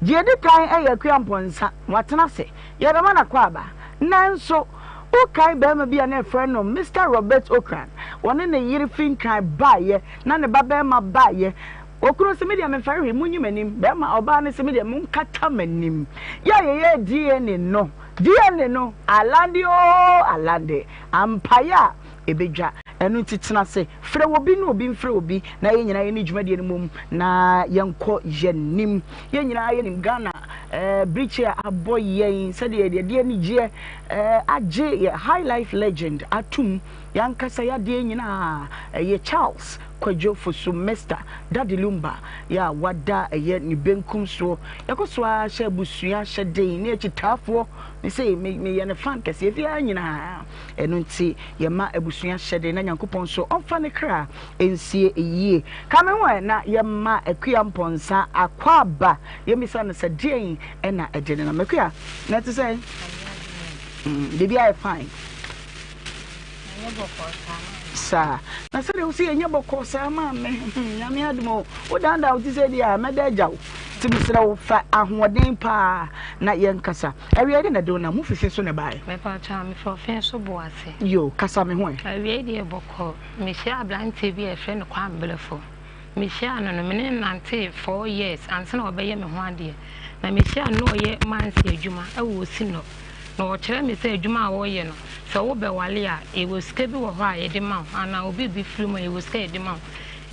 Deɛ ɛdi kan yɛ Akua Mpɔnsa, watena ase, yɛbɛma no akwaaba. Nanso, wokae barima bi a na yɛfrɛ no Mister Robert Ocran, ɔne ne yere fi Nkran baeɛ, na ne babarima baeɛ. Okunu se, Me deɛ memfɛre hwee, monyi m'anim. Barima, ɔbaa no se, Me deɛ monkata m'anim. Yɛ a yɛyɛɛ DNA no, DNA no, alande oo, alande, ampaeɛ a ɛbɛdwa. Ɛno nti tena ase, frɛ obi na obi mfrɛ obi na yɛn nyinaa yɛnni dwumadie no mmom na yɛnkɔ yɛn anim. Yɛn nyinaa yɛnim Ghana eh, birikyi a abɔ yɛn sɛdeɛ yɛde anigyeɛ eh, agye yɛ high life legend atum. Yɛn ankasa yɛadeɛ nyinaa ɛyɛ Charles Kwadwo Fosu Mister Daddy Lumba yɛ a wada ɛyɛ ne benkum soɔ. Yɛkɔ so ara hyɛ abusua hyɛ den ne akyitaafoɔ. Me se meyɛ ne fan kɛseɛ fie ha nyinaa. Ɛno nti yɛma abusua hyɛde na Nyankopɔn nso ɔmfa ne kra nsie yie. Ka me ho ɛ na yɛma Akua Mpɔnsa akwaaba yɛmmisa no sɛ deɛn na ɛde no nam. Akua, na ɛte sɛn? Biribi ayɛ fine. Saa. Na sɛdeɛ wo sɛ yɛnyɛ bɔkɔɔ saa maa me. Nyame adom o. Wo dandan wo ti sɛ deɛ a mɛda agya wo. Nti mesrɛ wo fa ahoɔden paa na yɛnkasa. Awiei de na ɛde wo nam, wo fi fe so na ɛbaeɛ? Mepakyɛw, me fi ɔfe so Boase. Yoo, kasa me ho ɛ. Awiei deɛ bɔkɔɔ, me hyiaa abranteɛ bi a yɛfrɛ no Kwame Blefo. Me hyiaa no no, me ne no nantee four years ansa na ɔbɛyɛ me ho adeɛ. Na me hyiaa no na ɔyɛ mansi adwuma ɛwɔ Osinɔ. Na ɔkyerɛ me sɛ adwuma a ɔyɛ no, sɛ wo bɛwale a, yɛwɔ sika bi wɔ hɔ a yɛde ma wo, anaa obi bi firi mu a yɛwɔ sika a yɛde ma wo.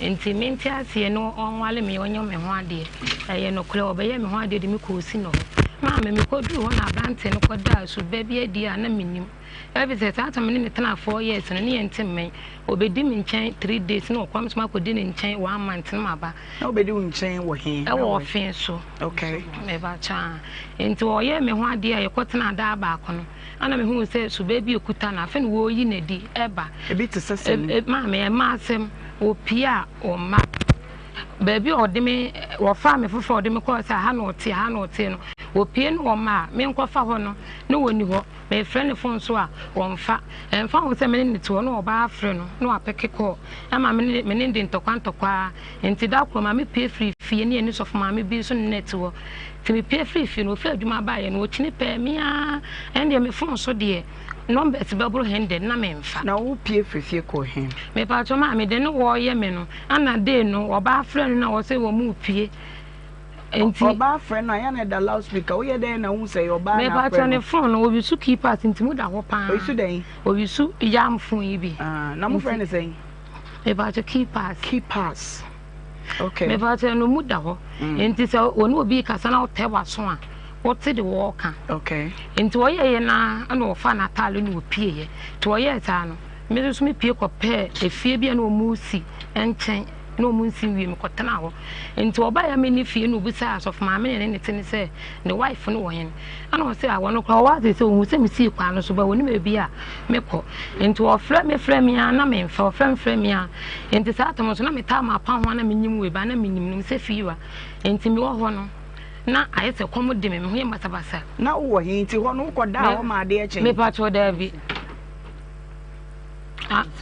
Nti mente aseɛ na ɔnwale me ɔnyɛ me ho adeɛ. Ɛyɛ nokorɛ ɔbɛyɛɛ me ho adeɛ de me kɔɔ Sinɔ hɔ. Maame, mekɔduruu hɔ na aberanteɛ no kɔdaa suba bi adi a na mennim. Efisɛ saa tam me ne no tenaa 4 years no, ne yɛnte mmɛn. Ɔbɛdi me nkyɛn 3 days na ɔkɔ, me nso makɔdi ne nkyɛn one month na maba. Na ɔbɛdi wo nkyɛn wɔ he? Ɛwɔ ɔfe so. Okay. Mebakyɛ a. Nti ɔyɛɛ me ho adeɛ a yɛkɔtenaa daa baako no, ɛna mehuu sɛ suba bi ɔkuta no, afei na wɔreyi no adi ɛba. Ebi te sɛ sɛn? Maame, ɛmma asɛm, ɔpie a ɔmma. Baabi a ɔde me, wɔfaa me foforɔ a ɔde me kɔɔ sɛ aha na ɔte, aha na ɔte no, wɔpie no wɔmma a, menkɔfa hɔ no, na wɔnni hɔ. Mefrɛ ne fon so a, ɔmfa. Ɛmfa ho sɛ me ne no te hɔ na ɔbaa afrɛ no na wapeke kɔɔ ma me ne me ne no di ntɔkwa ntɔkwa ara. Enti da koro maame pue firii fie ne yɛne sɔfo maame bi nso ne no te hɔ. Nti mepue firii fie no, ɔfiri adwuma baeɛ no, ɔkyini pɛɛ me ara. Ɛndeɛ me fon so deɛ, numbers bɛboro hundred na memfa. Na wopue firi fie kɔɔ he? Mepakyɛw maame, deɛ ne wɔɔyɛ me no, ɛna day no ɔbaa frɛ no na ɔse wɔn repue. Nti ɔbaa frɛ no a yɛ na ɛda loud speaker woyɛ dɛn na wohu sɛ ɛyɛ ɔbaa na afrɛ no. Mepakyɛ ne phone no obi su keypad nti mu da hɔ paa. Oyi su dɛn? Obi su yam phone yi bi. Ah, na mo frɛ no sɛn? Mepakyɛ keypad. Keypads. Okay. Mepakyɛ no mu da hɔ. Nti sɛ wɔne obi kasa na wotɛ w'aso a wote de wɔɔka. Okay. Nti ɔyɛyɛ na ɛna ɔfa n'ataale na ɔpieeɛ. Nti ɔyɛɛ saa no me nso mepie kɔpɛɛ efie bi a na wɔn si nkyɛn. Na wɔn nsi nwie, mekɔtenaa hɔ. Nti ɔbaeɛ a menni fie na ɔbisaa asɔfo maame ne ne ne te ne sɛ ne wife no wɔ hen. Ɛna ɔse a wɔno koraa ɔwɔ ase sɛ ɔhu sɛ mesii kwan no so ba ɔnim baabi a mekɔ. Nti ɔfrɛ me frɛ me a na memfa, ɔfrɛ me frɛ me a. Nti saa tam nso na metaa mapa ho a na menyim wei ba na menim no sɛ fiiwa. Nti mewɔ hɔ no na ayɛ sɛ kɔm de me, me ho yɛ basabasa. Na wowɔ he? Nti hɔ no wokɔdaa hɔ ma adeɛ kyee? Mepakyɛw daabi.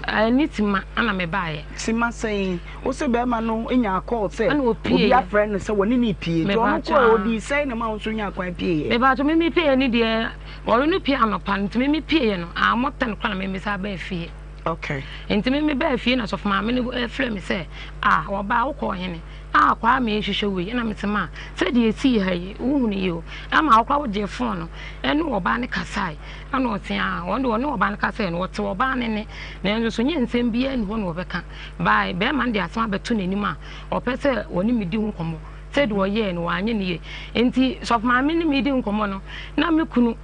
Ɛne Sima na mebaeɛ. Sima sɛn? Wo se bɛrima no nyaa call sɛ obi afrɛ no sɛ wɔne no repie. Nti ɔno kɔɛ ɔdii sɛn na ma wo nso nyaa kwan pieeɛ? Mepakyɛ me mepieeɛ no deɛ ɔno no pie anɔpa no nti me mepieeɛ no ammɔ ten koraa na me mesan baa fie. Okay. Nti me mebaa fie na sɔfo maame no frɛ me sɛ ah ɔbaa wokɔɔ hene? Ah Kwame rehwehwɛ wo yi ɛna mese ma sɛdeɛ ɛsii ha yi wohunu yi o ɛma wo koraa wogyee phone no ɛne ɔbaa no kasae. Ɛna ɔse aa ɔno deɛ ɔne ɔbaa no kasaɛ no ɔte ɔbaa no nne nanso so nyɛ nsɛm biaa nni hɔ na ɔbɛka by bɛɛma no de asɛm abɛto n'anim a ɔpɛ sɛ ɔne me di ho nkɔmmɔ sɛdeɛ ɔyɛɛ no wanyɛ no yie nti sɔfo maame ne me di nkɔmmɔ no na me kunu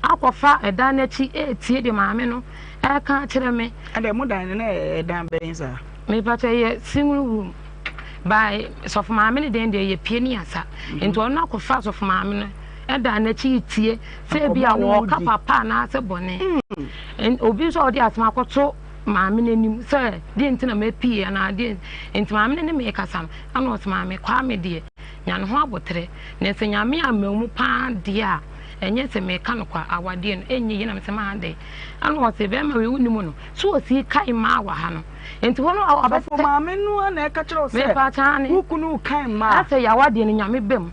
akɔfa ɛdan no akyi ɛretie deɛ maame no ɛreka akyerɛ me. Ɛdɛ mo dan no na ɛdan bɛn saa? Mepakyɛ yɛ single room by sɔfo maame no deɛ deɛ yɛ pie ne yasa nti ɔno akɔfa sɔfo maame no ɛda n'akyi retie sɛ ebi a wɔreka papa anaasɛ bɔne. Obi nso a ɔde asɛm akɔto maame no anim sɛ deɛ nti na mapie anaa deɛ nti maame no ne me kasa no ɛna ɔsɛ maame Kwame deɛ nya ne ho aboterɛ na sɛ nyame amma mu paa deɛ a ɛnyɛ sɛ meka no kwa awadeɛ no ɛnyɛ yie na mesɛ maa dɛn ɛna ɔsɛ bɛrima wei wonim no so ɔsii kae maa wɔ ha no nti hɔ no ɔbɛsɛ maame no a na ɛka kyerɛ wo sɛ wo kunu kae maa asɛ yɛawadeɛ no nyame bɛm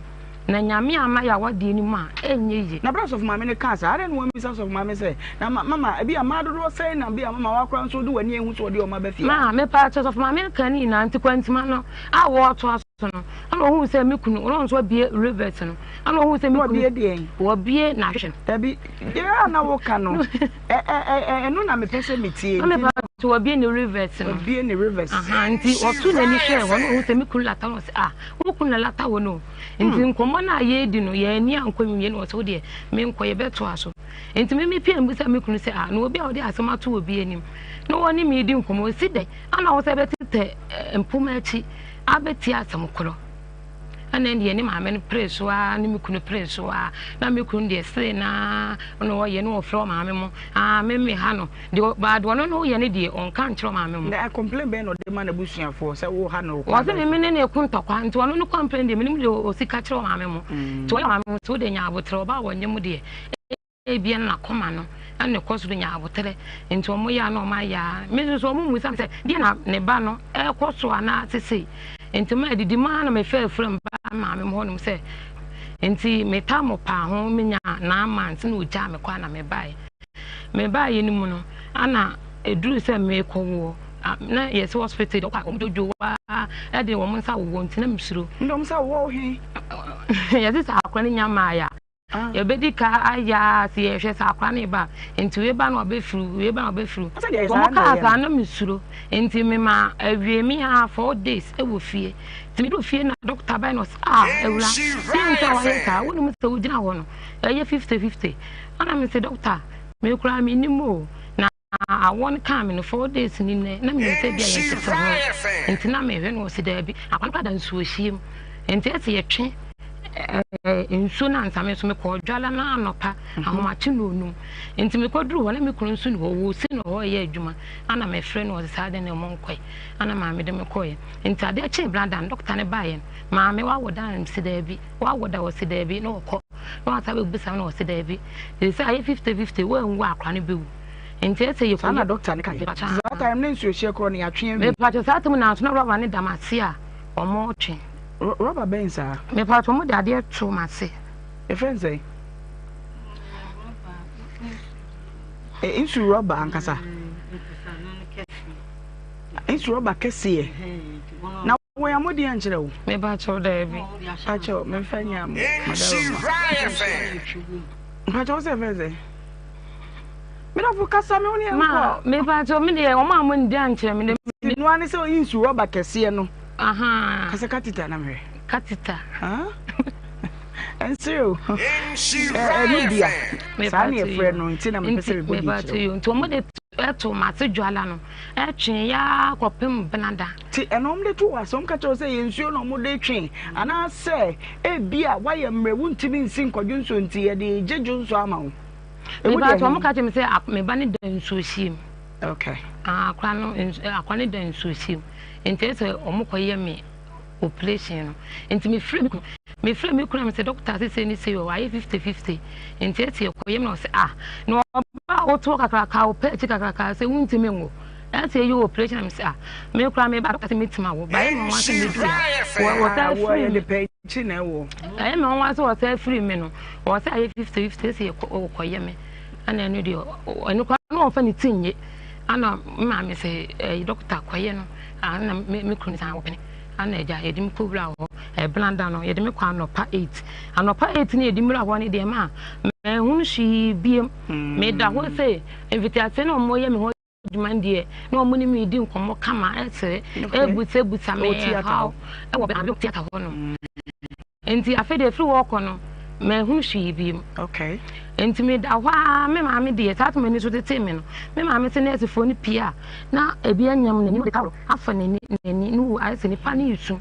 Na Nyame amma y'awadeɛ no mu a, ɛnyɛ yie. Na berɛ a sɔfo maame no kaa saa, adɛn na wammisa sɔfo maame sɛ, Na mama, ebia mmaa dodoɔ sɛn na ebia mama woakora nso wode w'ani ahu sɛ ɔde wɔn aba fie ha? Ma, mepaakyɛw, sɔfo maame no kaa ne nyinaa, nti kwantima no a wɔretoa so no, ɛna ohuu sɛ me kunu, ɔno nso abue rivers no, ɛna ohuu sɛ me kunu. Wabue deɛn? Wabue n'ahwehwɛ no. Dabi, deɛ a na woka no, ɛ, ɛ, ɛ, ɛno na mepɛ sɛ metie. Na mepaakyɛw, wabue ne rivers no. Wabue ne rivers. Aha, nti ɔto n'ani hwɛɛ hɔ, na ohuu sɛ me kunu lata no, ɔse, ah, wo kunu na lata hɔ no o. Nti nkɔmmɔ no a yɛredi no, yɛn ani ankɔ nwie na ɔsɛ wo deɛ menkɔ yɛbɛtoa so. Nti me mepie no bisa me kunu sɛ ah na obi a ɔde asɛm ato obi anim na wɔne me redi nkɔmmɔ ɔsi dɛn ana wo sɛ bɛtetɛ mpoma akyi abɛtie asɛm korɔ. Ɛna ɛndeɛ ne maame no pere so ara ne me kunu pere so ara na me kunu deɛ sere na na ɔyɛ na ɔfrɛ ɔmaame mo ah me me ha no Deɛ ɔbaa deɛ ɔno ne woyɛ no deɛ ɔnka nkyerɛ ɔmaame mo. Na complain bɛn na ɔde ma n'abusuafoɔ sɛ wo ha no kwan Wɔse me me ne no reko ntɔkwa nti ɔno ne complain deɛ menim deɛ ɔsi ka kyerɛ ɔmaame mo. Nti ɔyɛ ɔmaame mo sɛ wode nya aboterɛ ɔbaa wɔnyɛ mo deɛ ebia na n'akoma no ɛna ɛkɔ soro nya aboterɛ nti ɔmo yɛ a na ɔmo ayɛ a me nso ɔmo mmusa me sɛ deɛ na ne ba no ɛrekɔ so anaa sesei nti ma adidi mu ara na mefaa afuram baa maame mo hɔnom sɛ nti metaa mo paa ho menya 9 months na ɔgyaa me kɔ a na mebaeɛ. Mebaeɛ no mu no, ana ɛduruu sɛ merekɔwoɔ, na yɛsɛ hospital deɛ ɔkɔ a wɔdwodwo wo ara de wɔn nsa wowɔ nti na mesuro. Nde wɔn nsa wowɔ wo he? Yɛse sɛ akora no nya mmaeɛ a. Yɛbɛdi ka ayɛ ara sɛ yɛhwɛ sɛ akora no reba a, nti wei ba na ɔbɛfiriw, wei ba na ɔbɛfiriw. Wɔn kaa saa na mesuro. Nti mema awie me ara 4 days wɔ fie. Nti meduru fie na dɔkta bae na ɔse ah awura, deɛ nti a wayɛ saa, wonim sɛ wogyina hɔ no ɛyɛ 50-50. Ɛna mese dɔkta, me koraa mennim o. Na awɔ no kaa me no 4 days ni nnɛ, na menim sɛ ebia yɛntete ho nti na mehwɛ no. Ɔse daabi, akwa no koraa da nsuohyeɛ mu, nti ɛsɛ yɛtwe nsuo no ansa. Me nso mekɔɔ dwala no anɔpa ahomakye no 5, nti mekɔduru hɔ na me kunu nso ni hɔ, wɔsi no hɔ ɛyɛ adwuma. Ana mefrɛ no, ɔse saa de ne ɔmo nkɔe. Ana maame de me kɔɛ, nti adeɛ kyee brada no, dɔkta no baeɛ no, maame wawo da? Mese daabi. Wawo da? Ɔse daabi. Na ɔkɔ na wasa bɛbusa no, ɔse daabi, sɛ ayɛ 50-50, woanwu a akora no bɛwu, nti ɛsɛ yɛ Saa na dɔkta no kae. Saa time ne nsuohyɛ korɔ no yɛatwe awie. Mepatwo, saa time na nso na rɔba ne dam ase a ɔmo twe. Rɔba bɛn saa? Mepatwo, ɔmo de adeɛ to m'ase. Yɛfrɛ no sɛn? Nsu rɔba ankasa. Nsu rɔba kɛseɛ. Na wɔn a modi ankyerɛ wo? Mepatwo, daabi. Pakyɛw, memfa nya mo madaroma. Mpakyɛw, wo sɛ yɛfrɛ no sɛn? Medafo kasa me wo ne Ma yɛnkɔ. mepatwo, me deɛ ɔmo a mo ndi ankyerɛ me de. Noa ne sɛ ɔyi nsu rɔba kɛseɛ no. Aha. Kasa katita na mehwɛ. Katita. Ɛnsere o. Ɛno bia. Saa ne yɛfrɛ no, nti na mepɛ sɛ mebɔ din kyerɛ wo. Nti ɔmo de ɛto m'ase dwala no ɛtwe yaa kɔpem benada. Nti ɛno ɔmo de to wɔ ase, ɔmo ka kyerɛ wo sɛ yɛ nsuo na ɔmo de twe anaasɛ ebia woayɛ mmerɛ wontumi nsi nkɔdwo nsuo nti yɛde gye dwo nsuo ama wo? Emu deɛ ɔmo ka kyerɛ me sɛ me ba ne da nsuo hyia mu. Okay. Akora no, akora ne da nsuo hyia mu. Nti ɛsɛ ɔmo kɔ yɛ me operation no. Nti me frɛ me kunu, me frɛ me kunu a me sɛ doctor sɛ sɛ ne sɛ o ayɛ 50-50. Nti ɛsɛ yɛ kɔ yɛ me na ɔsɛ ah na ɔba a wotoɔ kakraka ɔpɛ akyi kakraka sɛ wontumi nwo. Ɛsɛ yɛ operation na me sɛ ah me kura me ba doctor sɛ metumi awo ba yɛ me nwa sɛ meduru ha wɔsɛ firi me. Ɛyɛ me nwa sɛ wɔsɛ firi me no wɔsɛ ayɛ 50-50 ɛsɛ yɛ kɔ yɛ me. Ɛna ɛno deɛ ɛno kora na ɔmfa ne ti nye. Ana me maame sɛ ɛyi dɔkta kɔyɛ no ana me kunu san wɔpene. Ana agya yɛde me kɔwura hɔ ɛblanda no, yɛde me kɔ anɔpa 8, anɔpa 8 ne yɛde mmura hɔ ne deɛ ma mahunu hwee biem. Meda hɔ sɛ mfitiaseɛ na ɔmo yɛ me hɔ adwuma no deɛ na ɔmo ne me di nkɔmmɔ kama, ɛsere ɛbusabusa me haw ɛwɔ baabi theatre hɔ no. Nti afei deɛ ɛfiri hɔ kɔ no mahunu hwee biem. Nti meda hɔ a, me maame deɛ saa toma ani so tetee me no, me maame sɛ nɛɛsefoɔ no pie a na ebi anyam n'ani de taworo afa n'ani n'ani ne wu ayɛ sɛ nipa ne resu.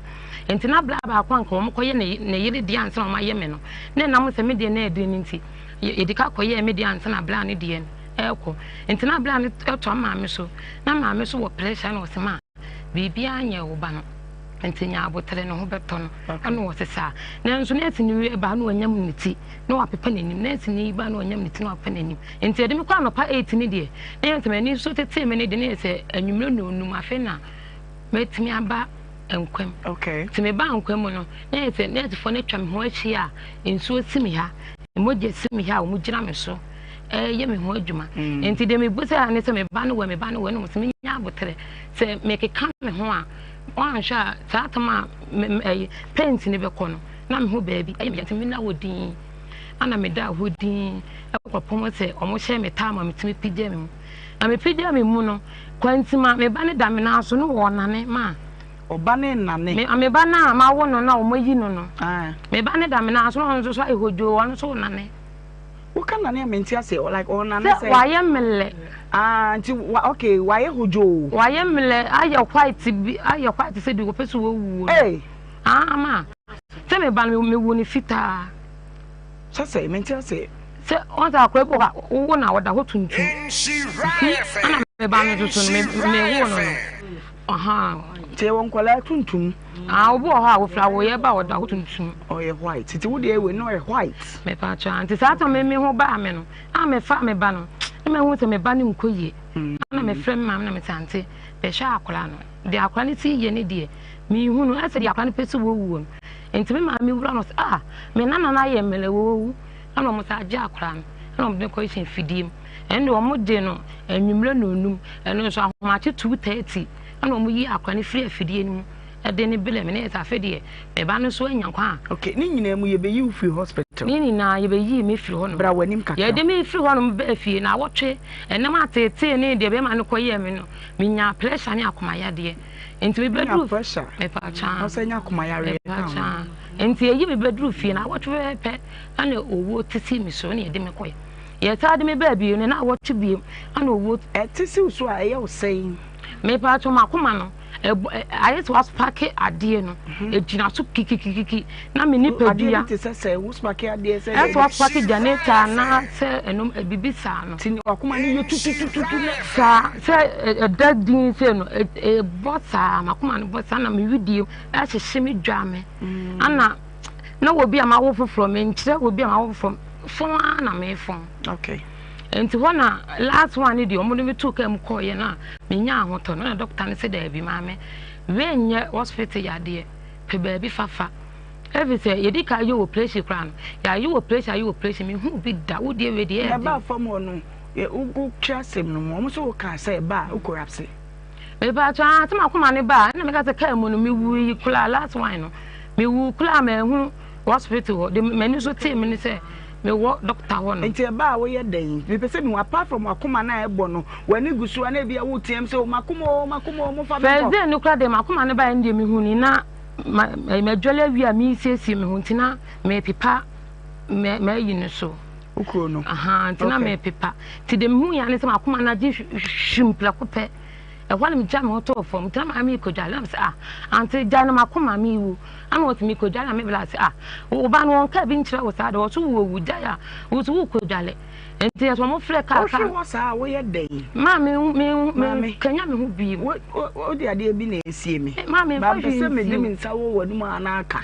Nti na bla baako anka wɔn kɔyɛ ne ne yere deɛ ansa na wɔn ayɛ me no, na ɛnam sɛ me deɛ na ɛdene no nti yɛdi ka kɔyɛɛ me deɛ ansa na bla ne deɛ no ɛrekɔ. Nti na bla no ɛtɔ maame so, na maame so wɔ pressure na ɔsɛ ma biribiara nyɛ wo ba no, nti nya abotere, ne ho bɛtɔ no. Ɛna ɔsɛ saa, nanso nɛɛse no wie ba na wanyam ne ti na wapepa n'anim, nɛɛse no yi ba na wanyam ne ti na wapepa n'anim. Nti yɛde me kɔ anɔpa 8 ne deɛ na yɛ sɛ m'ani so tetee me ne deɛ na yɛ sɛ anwummerɛ 5 afei na mɛtumi aba nkwam. Nti meba nkwam mu no na yɛ sɛ nɛɛsefoɔ no atwa me ho ahyia a nsuo si me ha, mogya si me ha a wɔn gyina me so ɛyɛ me ho adwuma. Nti deɛ mebu sɛ ne sɛ meba no wɔ meba no wɔ ɛna wɔn sɛ menya abotere sɛ mekeka me ho a wɔanhwɛ a saa tam a ɛyi paint ne bɛkɔ no na me ho baabi ɛyɛ me. Nti meda hɔ din ana meda hɔ din ɛkɔpɔm sɛ ɔmo hyɛ me taama metumi pigya me mu, na me pigya me mu no kwantima me ba ne da me nan so no wɔnane ma. Ɔba ne nane. Me ba no a mawo no na ɔmo ayi no no, me ba ne da me nan so na ɔno nso so ayɛ hodwoo, ɔno nso nane. Woka nane a mente ase, like ɔnane sɛ? Sɛ wayɛ mmelɛ. Ah, nti wa okay, wayɛ hodwoo. Wayɛ mmelɛ, ayɛ white bi, ayɛ white sɛ bi wɔpɛ sɛ wɔwuo no. Hey. Ah, ma sɛ me ba no mewu no fitaa. Sɛ sɛ mente ase. Sɛ wɔn sɛ akora bi wɔ hɔ a wowo na ɔda hɔ tuntum. Ɛna me ba no nso so no me mewo no no. Ɔhan. Nti ɛwɔ nkwadaa tuntum. Ah, obi wɔ hɔ a wofira woyɛ ba ɔda hɔ tuntum. Ɔyɛ white. Nti wo deɛ wei no ɔyɛ white. Mepa kyɛw, nti saa ta me me ho baa me no a mefa me ba no na mehu sɛ me ba no nkɔ yie. Ɛna mefrɛ me maame na me sɛ ante bɛhwɛ akwadaa no. Deɛ akwadaa no ti yɛ ne deɛ mehu no ɛsɛ deɛ akwadaa no pɛ sɛ wɔwuo no. Nti me maame wura no sɛ ah me nana no ayɛ mmerɛ wɔwu. Ɛna wɔn sɛ agye akwadaa no ɛna wɔn de no kɔ hyɛ mfidie mu. Ɛna wɔn gye no anwummerɛ 5, ɛno nso ahomakye 2:30 ɛna wɔn yi akwadaa no firi afidie no mu. de no brɛɛ me na ɛyɛ sɛ afei deɛ me ba no nso anya nkwa a. Okay, ne nyinaa mu yɛbɛyi wo firi hospital? Ne nyinaa yɛbɛyii me firi hɔnom. Bra w'anim kakra. Yɛde me firi hɔnom baa fie, naawɔtwe, ɛnam ateetee ne deɛ bɛrima no kɔyɛɛ me no, menyaa pressure ne akomayadeɛ. Nti mebɛduru. Wonya pressure? Mepaakyɛw. Na wosɛ nya akomayareɛ ka ho. Mepaakyɛw. Nti yɛyi me bɛduru fie, naawɔtwe pɛpɛɛpɛ ɛna owuo te sii me so ɛna yɛde me kɔɛ. Yɛsan de me baa bio no, naawɔtwe bio ɛna owuo. Ɛte si wo so a, ɛyɛ wo sɛn? Mepaakyɛw, m'akoma no. Ɛbɔ ɛ ayɛ sɛ woaspake adeɛ no, ɛgyina so kikikikiki na me nipadua. Adeɛ bi te sɛ sɛ wospake adeɛ sɛ. Ɛsɛ woaspake generator anaasɛ ɛnom biribi saa no. Ti wakoma no yɛ tutututu na. Saa sɛ ɛda din sɛ no ɛbɔ saa makoma no bɔ saa na me widie ɛhyehye me dwa me. Ana na wɔ bi a mawo foforɔ menkyerɛ wɔ bi a mawo foforɔ fɔn ara na mefɔn. Okay. Nti hɔ na last one no deɛ wɔn de me too kaa mu kɔɔeɛ no a menyaa ahotɔ no na dɔkta no sɛ daabi maame wei nyɛ hospital yadeɛ pɛ baabi fafa ɛfiri sɛ yɛdi ka yɛ operation koraa no yɛayɛ operation ayɛ operation mehu bi da wo deɛ wei deɛ ɛyɛ den. Ɛbaa fam hɔ no wotwa asɛm no mu wɔn nso wokaa sɛ ɛbaa wo collapse. Mepatwa ah sɛ makoma no baa ɛna meka sɛ kaa mu no mewu yi koraa last one no mewu koraa manhu hospital hɔ de m'ani so tee me ne sɛ mewɔ doctor hɔ no. Nti ɛba a woyɛ dɛn? Mepɛ sɛ mehu apart from wakoma no a ɛbɔ no w'ani gu so a na ebia woteam sɛ o makoma o makoma o momfa me nkɔ. First day no koraa deɛ makoma no baeɛ no deɛ mehu ni na madwale awie a meresiesie me ho nti na mepepa m'ayi no so. Wo kuro no. Ahaa nti na mepepa nti deɛ mehu yɛ ne sɛ makoma no agye hwim prɛko pɛ. Ɛhɔ na megyaa me ho too fam nti na maame rekɔdware na mesɛ ah ante gyae na makoma mewu ana ɔse mekɔdware na me bla sɛ ah wo ba no wɔnka bi nkyerɛ wo saa de ɔso wo owu gyae a wo so wokɔdware nti ɛsɛ wɔn frɛ kaa kaa. Wohwe hɔ saa woyɛ dɛn? Maa me me me kanya me ho bi. Wo wo de adeɛ bi na esie me. Maa me nfa hwee nsie. Ba mpɛ sɛ mede me nsa wɔ w'anum a na aka.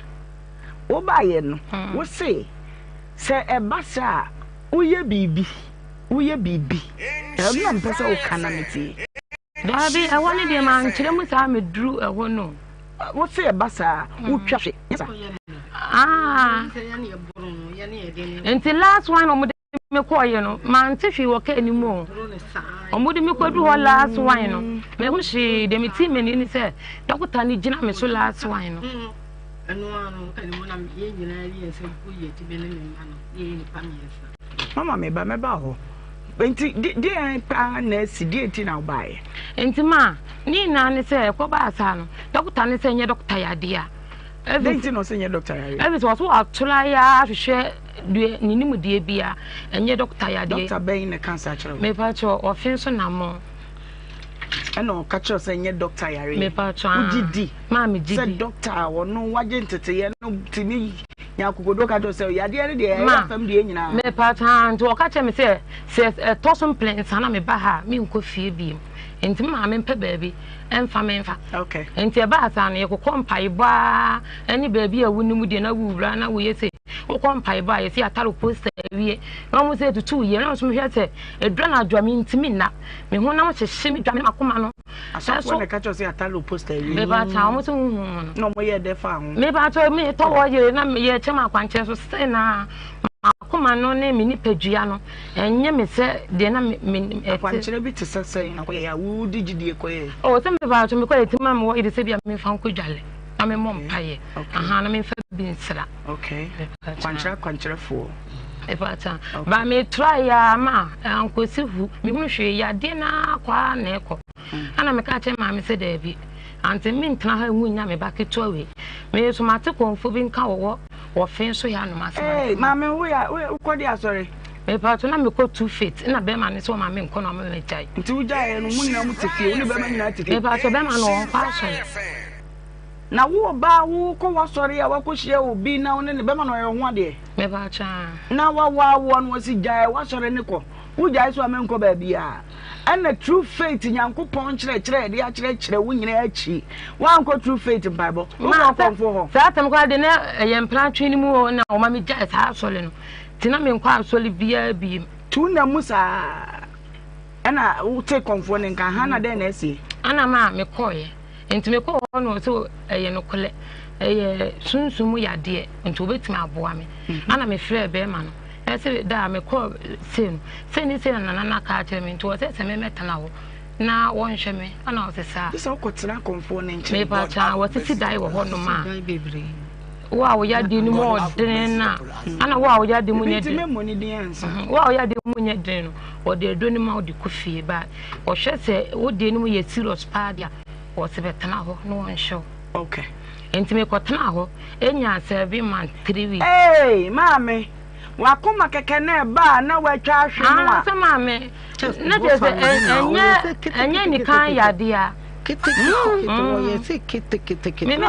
Wobaayɛ no hmm. wo se sɛ ɛba saa woyɛ biribi. Woyɛ biribi. Ɛno na mepɛ sɛ woka na metie. Daabi, ɛhɔ no deɛ mankyerɛ mu saa meduru ɛhɔ no. Wo se ɛba saa, wotwa hwe. Ah. Nti last one wɔn de me kɔɔyɛ no, mante hwee wɔ kaa no mu o. Wɔn de me kɔdu hɔ last one no, mehu hwee deɛ meti m'ani ne sɛ dɔkota no gyina me so last one no. Ɛno ara no, ɛne mu na yɛn nyinaa yɛn nsa gu yɛn ti me ne me mma no, yɛyɛ nnipa mmiɛnsa. Mama me ba mɛba hɔ. Nti deɛn paa na asi deɛ nti na wobaeɛ? Nti ma ne nyinaa ne sɛ ɛkɔbaa saa no dɔkota ne sɛ nyɛ dɔkota yadeɛ a. Dɛn nti na ɔsɛ nyɛ dɔkota yadeɛ? Ɛfiri sɛ ɔso watora yɛ ahwehwɛ deɛ ne nimdeɛ bia ɛnyɛ dɔkota yadeɛ. Dɔkota bɛn na ɛka saa kyerɛ wo? Mepa kyɛw ɔfe nso na mo. Ɛna ɔka kyerɛ sɛ nyɛ dɔkta yareɛ. Mepa kyɛw wogye di maa me gye sɛ di dɔkta a ɔno wagye nteteyɛ no tumi nya akokoduo ka kyerɛ sɛ yadeɛ no deɛ ɛyɛ fam deɛ nyinaa. Mepa kyɛw nti ɔka kyerɛ me sɛ sɛ ɛtɔ so mprɛnsa na meba ha a menkɔ fie biem nti me maame mpɛ baabi ɛmfa me mfa. Okay. Nti ɛbaa saa no yɛkokɔ mpaebɔ a ɛne baabi a wonim deɛ na wowura na woyɛ sɛ wokɔ mpaebɔ a yɛsɛ yɛatare poster awie na wɔn sɛ tutu yie na nso mehwɛ sɛ ɛdura no adwoa mentumi nna me honam hyehye me dwa me makoma no. Asɔfoɔ na ɛka kyerɛ sɛ yɛatare wo poster awie. Mepa kyɛw wɔn sɛ huhu mu no. Na wɔn yɛ dɛ fa ho. Mepa kyɛw me tɔ wɔ yere na yɛ kyɛm akwankyerɛ so sɛ na makoma no ne me nipadua no ɛnyɛ me sɛ deɛ na me me ɛte. Akwankyerɛ bi te sɛ sɛn na kɔyɛ a wodi gyidie kɔyɛ. Oh sɛ mepa kyɛw mekɔ yɛ ti ma mewɔ yere sɛ bi a memfa nkɔ dwale na memmɔ mpaeɛ aha na memfa bi nsra. Okay. Kwankyerɛ akwankyerɛfoɔ. Mepa Ba me try ya ma ankosi hu. Me hunu hwee yadeɛ na akɔ a na ɛkɔ. Ana me ka kyerɛ maame sɛ daabi. Ante me ntena ha nwu nya me ba ketewa wei. Me so mate kɔnfo bi nka wɔwɔ wɔfe so ya nom asɛm. Hey, maame wo ya wo kɔ di asɔre. Mepa to na mekɔ two faith na bɛrima ne sɛ ɔma me nkɔ na ɔma me gyae. Nti wo gyae no mu nyinaa mu te fie wo ne bɛrima nyinaa te fie. Mepa to bɛrima no ɔnkɔ asɔre. Na wo ɔbaa wo kɔ w'asɔre a wakɔhyia obi na wo ne ne bɛma no ɔyɛ ho adeɛ. Mepa kyɛw. Na wawa woɔ no wɔsi gyae w'asɔre ne kɔ. Wo gyae so a menkɔ baabiara. Ɛna true faith Nyankopɔn nkyerɛkyerɛ yɛde akyerɛkyerɛ wo nyinaa akyi. Woankɔ true faith mpaebɔ. Wokɔ ɔkɔmfo hɔ. Saa asɛm koraa de na ɛyɛ mpratwe no mu o na wɔma me gyae saa asɔre no. Nti na menkɔ asɔre biara biem. Tu na mu saa. Ɛna wote kɔmfoɔ no nka ha na dɛn na asie? Ɛna maa mekɔeɛ. Nti mekɔɔ hɔ no ɔsɛ ɛyɛ nokorɛ, ɛyɛ sunsum mu yadeɛ nti wɔbɛtumi aboa me. Ɛna mefrɛɛ bɛrima no, ɛsɛ da a mekɔɔ sei no, sei ne sei na nana no aka akyerɛ me nti ɔsɛ sɛ memmɛtena hɔ. na wɔnhwɛ me ɛna ɔse saa. Gye sɛ wokɔtena akɔmfoɔ no nkyɛn. Mepakyɛ a wɔsisi dan wɔ hɔnom a wo a woyɛ adeɛ no mu ɔdene no a ana wo a woyɛ adeɛ mu nyɛ den wo a woyɛ adeɛ mu nyɛ den no wɔde aduro no ma wode kɔ fie ba wɔhwɛ sɛ wo deɛ no mu yɛ serious paa deɛ a wɔse bɛtena hɔ na wɔnhwɛ wo. Okay. Nti mekɔtena hɔ ɛnya 7 months 3 weeks. Hey, maame. W'akoma kɛkɛ na ɛba a na w'atwa ahwe no a. Ah, sɛ maame, na kyerɛ sɛ ɛnyɛ ɛnyɛ nikan yadeɛ a. Na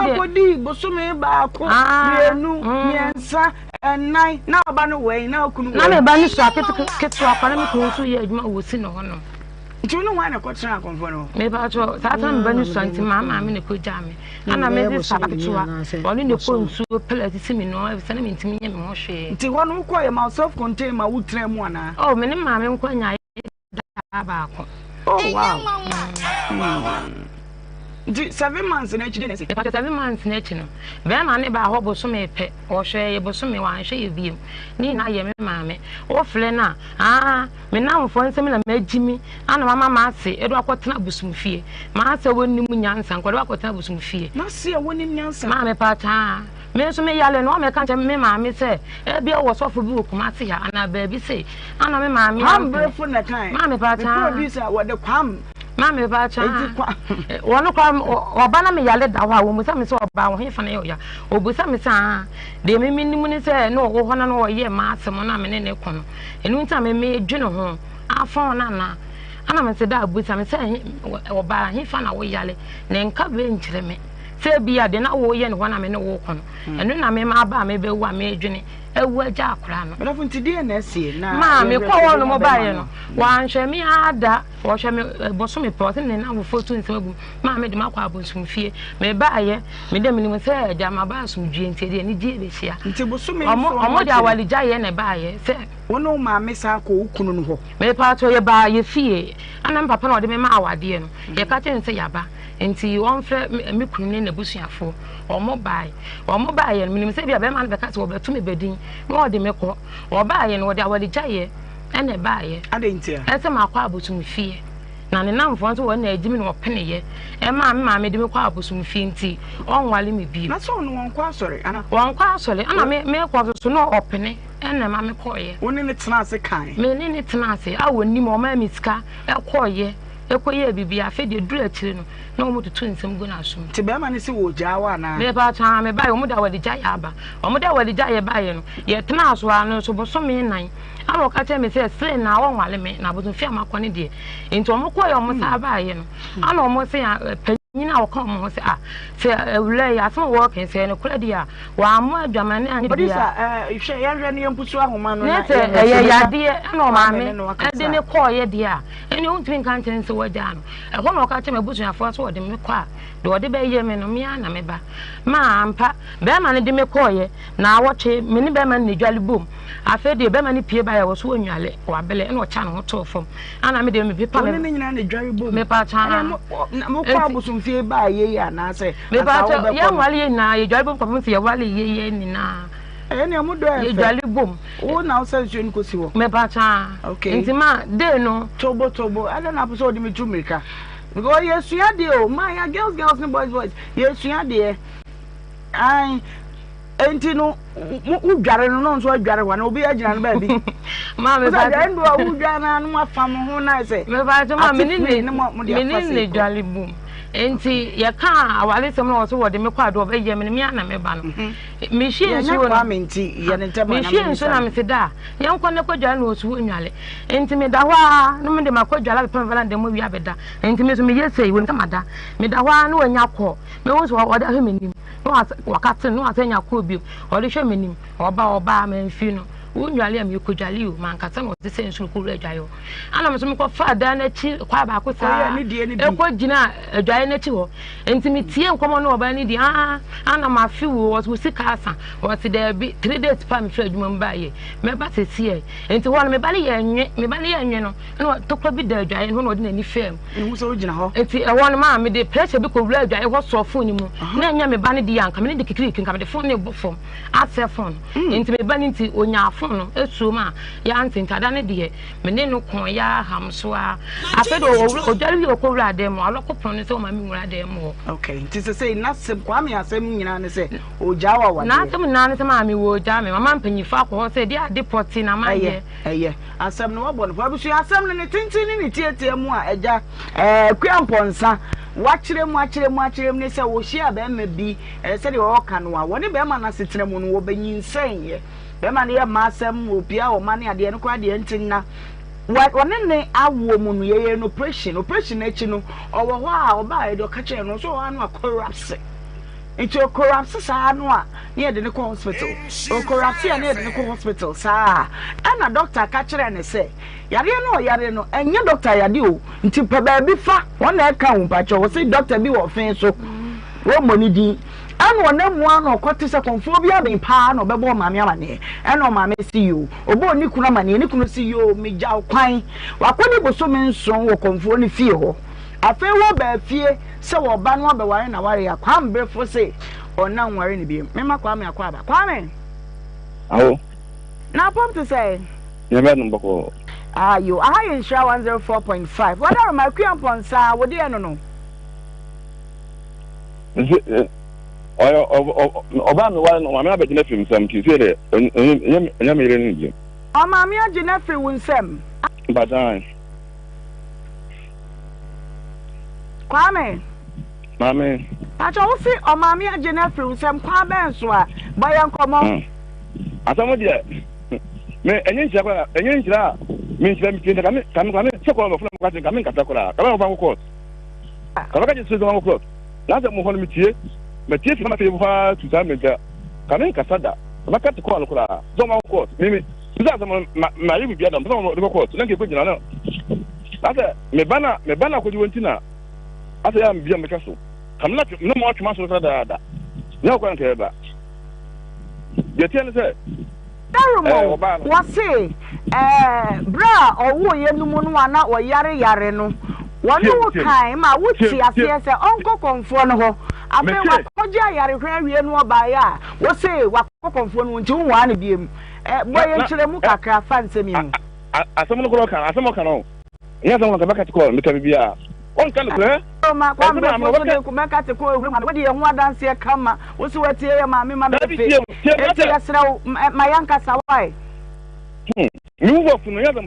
ɔkɔdii bosome baako, mmienu, mmiɛnsa, ɛnan, na ɔba no wɛn, na okunu wɛn. Na me ba no sua ketewa kwa na me kunu nso yɛ adwuma wɔ si ne hɔ nom. Nti wo ne hwan na ɛkɔtena akɔmfoɔ no hɔ? Mepakyɛ saa tena me ba no sua nti maa maame na ɛkɔgyaa me. Ana me sista ketewa, ɔno na ɛkɔ nsuo pɛlɛ sisi me nua efisɛ na mentumi nyɛ me ho hwee. Nti hɔ no wokɔɔ yɛ ma wo self contain ma wo tena mu anaa? Oh, me ne maame nko anya da baako. Oh wow. Hmm. Nti 7 months na akyi deɛ na ɛsi? Mepakyɛ 7 months na akyi no, bɛrima ne baa hɔ bosome pɛ, ɔhwɛɛ yɛ bosome, wanhwɛ yɛ biem. Ne nyinaa yɛ me maame. Wofrɛ no a, ah, Me nnamfoɔ nsam na magyi me ana mama m'ase de wakɔtena abosomfie. M'ase a wɔnnim nyansa nka ɔde wakɔtena abosomfie. M'ase a wɔnnim nyansa. Maame pataa, me nso me yare no wɔmɛka nkyɛ me maame sɛ ebia wɔ sɔfo bi wɔ Kumasi ha anaa baabi sei ana me maame. Kwam brefo na kan. Maame pataa. Me producer wɔde kwam. Maame pataa. Eti kwa. Wɔn kora ɔba na me yare da hɔ a wɔn busa me sɛ ɔba wɔn hefa na yɛ ɔya. Obusa me sɛ aa deɛ me me nim ne sɛ na ɔwɔ hɔ na na ɔyɛ m'asɛm na me ne ne kɔ no. Ɛno nti na me medwene ho afɔn no anaa? Ana mese da abusa me sɛ ɔbaa hefa na woyare na nka wei nkyerɛ me sɛ ebia deɛ na woyɛ no hɔ na me ne wo kɔ no hmm. ɛno na me ma aba a mebɛwu a medwene awu agya akora no. Brɔfo nti deɛ na ɛsie na maa mekɔ hɔ no mo baeɛ no wanhwɛ me ada wɔhwɛ me eh, bosome pɛ ɔsɛ ne n'awofoɔ tu nsɛm agu maa mede makɔ abosomfie mebaeɛ mede menim sɛ agya maba asomdwie nti ɛdeɛ anigyeɛ bɛhyia nti bosome ɔmo de awaregyaeɛ na ɛbaeɛ sɛ Wo ne wo maame san kɔɔ wo kunu no hɔ? Mepaatɔ yɛbaa yɛ fie ɛna me papa na ɔde me maa awadeɛ no yɛka kyerɛ no sɛ yɛaba nti ɔmfrɛ me kunu ne n'abusuafoɔ wɔn bae wɔn baeɛ no menim sɛ ebia bɛrima no bɛka sɛ wɔbɛto me badin na wɔde me kɔ wɔbaeɛ no wɔde awaregyaeɛ ɛna ɛbaeɛ Adɛn ntia? Ɛsɛ makɔ abosomfie na ne namfoɔ nso wɔn na agyi me na wɔpeneyɛ ɛmaa me maame de me kɔ abosomfie nti ɔnwale me bio. Na sɛ ɔno wɔnkɔ asɔre ana? Wɔnkɔ asɔre ɛna me mekɔ nso so na ɔpene. Ɛna ɛma me kɔeɛ. Wo ne no tenaa ase kae? Me ne no tenaa ase a ɔnim, ɔmaa me sika kɔeɛ, kɔyɛɛ biribiara. Afei deɛ ɛduru akyire no, na wɔtoto nsɛm gu n'asom. Nti barima no se wɔgyaa wo anaa? Mepakyɛ, aane, mebaeɛ, wɔde awaregyaeɛ aba. Wɔde awaregyaeɛ baeɛ no, yɛtenaa so ara no nso bosome nnan, ɛna ɔka kyerɛɛ me sɛ sere na ɔnware me, na abosomfie a makɔ no deɛ. Nti wɔkɔeɛ a wɔsan baeɛ no, ɛna wɔse panyin a ɔka wɔn ho sɛ, ah, sɛ awuraa yi, asɛm a wɔreka yi, sɛ ɛyɛ nokorɛ deɛ a, W'ammɔ adwaman ne anyɛ Producer, biribiara. eh, hwɛ, yɛnhwɛ no yɛmpusu ahoma no Ne na sɛ yɛnhwɛ ɛyɛ sɛ yadeɛ ɛna Kwame ɔmaame ne no akasa ɛde ne kɔɔyɛ deɛ a, ɛnneɛ wontumi nka nkyerɛ no sɛ wagyaa no. Ɛhɔ na ɔka kyerɛ m'abusuafoɔ sɛ ɔde me kɔ a, deɛ ɔde bɛyɛ me no, me ara na meba. Ma ampa, bɛrima no de me kɔɔyɛ, naawɔtwe, me ne bɛrima no na ɛdwale bom. Afei deɛ bɛrima no pue baeɛ a, ɔso ɔnnwale, wabele, ɛna ɔkya ne ho too fam. Ɛna me deɛ mepepa Wo me. ne ne nyinaa na ɛdware bom? Mepa kyɛw. Ɛna mo, na mokɔ Enti- abosomfie baa yei anaasɛ ansa Mepakyɛ wobɛkɔ no? yɛnwale yɛ nyinaa yɛdwale bom kɔpem sɛ yɛwale yɛ yɛ nyinaa. Ɛyɛ nea mo dɔ yɛ fɛ. Yɛdwale bom. Wo na wosa nsuo no kɔsi hɔ. Mepakyɛ. Okay. Nti ma day no. Tobo tobo ɛdɛ na apɛ sɛ ɔde me tu mirika because yɛsua adeɛ o ma yɛ girls girls ne boys boys yɛsua adeɛ ae Enti no, wodware no na ɔno nso adware hɔ na obi agyina no baabi. Maame ba dware no a wodware no ano afa mo ho na sɛ. Mepa ma me ne ne me ne ne dware bom. Enti yɛka awaresɛm na ɔso wɔde me kɔ ade ɔbɛyɛ me no me ana me ba no. Mhm. Mehwie nsuo no. Mehwie nsuo na mese da a yɛnkɔ ne kɔ dware na ɔso wɔnwale. Enti meda hɔ a na mede makɔ dware abɛpɛ me valanda mu awie abɛda. Enti me so meyɛ sei wɔn kama da. Meda hɔ a na wɔanya kɔ. Mehu sɛ ɔde ahwɛ m'anim. Na wasa wakate no na wasan anya kɔɔ bio. Ɔde hwɛ m'anim. Ɔba ɔba a mamfiri no. Wonnwale a merekɔdwale o. Mankasa na ɔte sɛ nsuo kɔwura adwaeɛ hɔ. Ɛna me nso mekɔfaa dan no akyi kwan baako saa ɛkɔgyina adwaeɛ no akyi hɔ. Nti metie nkɔmmɔ no ɔbaa no di aa ana mafe wo ɔse wo sika asa. Ɔse daabi 3 days pa mefiri adwuma mu baeɛ mɛba sɛsiɛ. Nti hɔ no me ba no yɛ nwe me ba no yɛ nwe no ɛna tokwa bi da adwaeɛ no hɔ na ɔde n'ani faa mu. Mehu sɛ wogyina hɔ. Nti ɛhɔ no maa mede pressure bi kɔwura adwaeɛ hɔ sɔɔ phone no mu. Na ɛnyɛ me ba no deɛ anka me ne de kikiriki nka mede phone no rebɔ fam asɛ phone no. Nti me ba no nti ɔnyaa. fon no suo mu a yɛante nti ada no deɛ me ne no kɔn yɛ aham so a afei de ɔdware wie ɔkɔ wura dan mu alɔko pono no sɛ ɔma me nwura dan mu hɔ. Okay, nti sɛ sɛ n'asɛm Kwame asɛm nyinaa ne sɛ ɔgyaa wo awadeɛ. N'asɛm nyinaa ne sɛ maame wɔ ɔgyaa me mama mpanyinfoɔ akɔ hɔ sɛ ɛde ade pɔte na mayɛ. Ɛyɛ ɛyɛ asɛm no wabɔ no pɔ abusua asɛm no ne tenten ne ne tietie mu a ɛgya ɛɛ Kua Mpɔnsa wakyerɛ mu akyerɛ mu akyerɛ mu ne sɛ wɔhyia bɛrima bi ɛɛ sɛdeɛ ɔreka no a wɔne bɛrima no asetena mu no wɔbɛnyinsɛn yɛ bɛrima no yɛ mmaa asɛm wɔpia ɔma ne adeɛ no koraa deɛ nti nna wɔne ne awoɔ mu no yɛyɛ no operation operation akyi no ɔwɔ hɔ a ɔbaa yɛde ɔka kyerɛ no nso ɔwɔ ano a corrupts nti ɔcorrupts saa no a ne yɛde no kɔ hospital ɔcorrupts a ne yɛde no kɔ hospital saa ɛna doctor ka kyerɛ ne sɛ yareɛ no ɔyare no ɛnyɛ doctor yadeɛ o nti pɛ baabi fa wɔn na ɛka wo mpakyɛ wɔ se doctor bi wɔ ɔfen so wɔmmɔ ne din ɛna ɔnam mu a na ɔkɔte sɛ kɔmfoɔ bi aben paa na ɔbɛbɔ ɔmaame amaneɛ ɛna ɔmaame si yoo ɔbɔɔ ne kunu amaneɛ ne kunu si yoo megya wo kwan wakɔ ne bosome nson wɔ kɔmfoɔ no fie hɔ afei wɔbaa fie sɛ wɔba no abɛware na ware a Kwame Brefo se ɔnna nware no biom mema Kwame akɔ aba Kwame Awo. Na apɔm te sɛ. Nyame adom bɔkɔɔ. Ayo, aha yɛ Nhyira 104.5. Wadaroma Akua Mpɔnsa, wo deɛ no no. Nse ɔyɛ ɔbaa mi ware no ɔmaame abɛgye no afiri me nsam nti sei deɛ ɛnyɛ me yere no bio. Ɔmaame agye no afiri wo nsam. Mpakyɛw. Kwame. Maame. Pakyɛ wo se ɔmaame agye no afiri wo nsam kwan bɛn so a? Bɔ yɛn nkɔmmɔ. Asɛm deɛ me ɛnyɛ nhyira koraa ɛnyɛ nhyira a me nhyira me tie nka me ka me ka me sɛ kɔɔ mɛfuna mo ka me nkasa koraa ka me nkɔfa nkɔ court ka me ka gye sɛ nkɔ court na sɛ mo hɔ no me tie me tie fi ma te hɔ tu saa me nka ka me nkasa da ka me ka te kɔɔ no koraa sɛ ɔma nkɔ court me me sɛ asɛm ma ma yɛ biribi adam sɛ ɔma kɔ court na nka ɛkɔ gyina no na sɛ me ba na me ba na akɔgye wɔn ti na asɛ yɛ a me bia meka so ka me na me mo atwema so dadaada nyɛ ɔkɔ nka ɛba deɛ teɛ ne sɛ Daro mu, wɔse ɛɛ berɛ a ɔwooeɛ no mu no a na ɔyare yare no, wɔne wo kae ma wo te aseɛ sɛ ɔnkɔ kɔmfoɔ no hɔ. Afei wakɔgye ayarehwɛ awie no ɔbaeɛ a, wose wakɔ kɔmfoɔ no hɔ nti wonwaa no biom. Ɛ bɔ yɛn nkyerɛmu kakra fa nsɛm yi ho. Asɛm no koraa ɔka, asɛm ɔka no. Ɛnyɛ asɛm nka mɛka te kɔ meka biribiara. Ɔnka nokorɛ. Ma Kwame Brefo so de mɛka te kɔ ehuru ma wode yɛn ho adanseɛ kama wo so watie yɛ maame ma mefe enti yɛsrɛ wo ma yɛnkasa wae. Hmm me wo fo no yɛ sɛ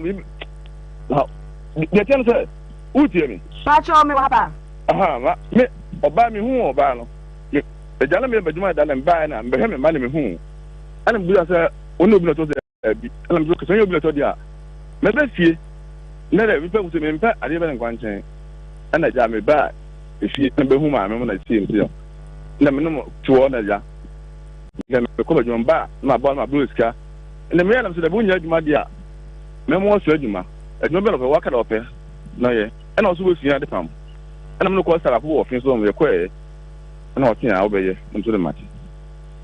deɛ kyɛ no sɛ wotie me. Pakyɛ me wɔ ha paa. Aha ma me ɔbaa me hu ɔbaa no me agya na me yɛ m'adwuma da na mbaeɛ na mbɛhwɛ me mma na me hu ɛna mebisa sɛ wo ne obi na ɛtɔ sɛ Dabi, ɛna mese okay, sɛ ɔnyɛ obi na ɛtɔ deɛ a, mɛba fie. Nnɛ dɛ, mepɛ sɛ mempɛ adeɛ bɛ ne nkwankyɛn. Ɛna agya mebaa efie na bɛhu maame mo na sie mese yɛ. Na me ne mo te hɔ na agya. Sɛ mekɔ m'adwuma mba a, na mabɔ na mabrɛ sika. Ɛna meyɛ na mese dabi wonyɛ adwuma deɛ a, mɛma wɔasua adwuma. Adwuma bɛn na ɔpɛ, waka deɛ ɔpɛ na ɔyɛ. Ɛna ɔso bɛsua ade pam. Ɛna me ne kɔɔ Sarafo wɔ ɔfe so yɛkɔɛ. Ɛna ɔse a wobɛyɛ, na mese de mate.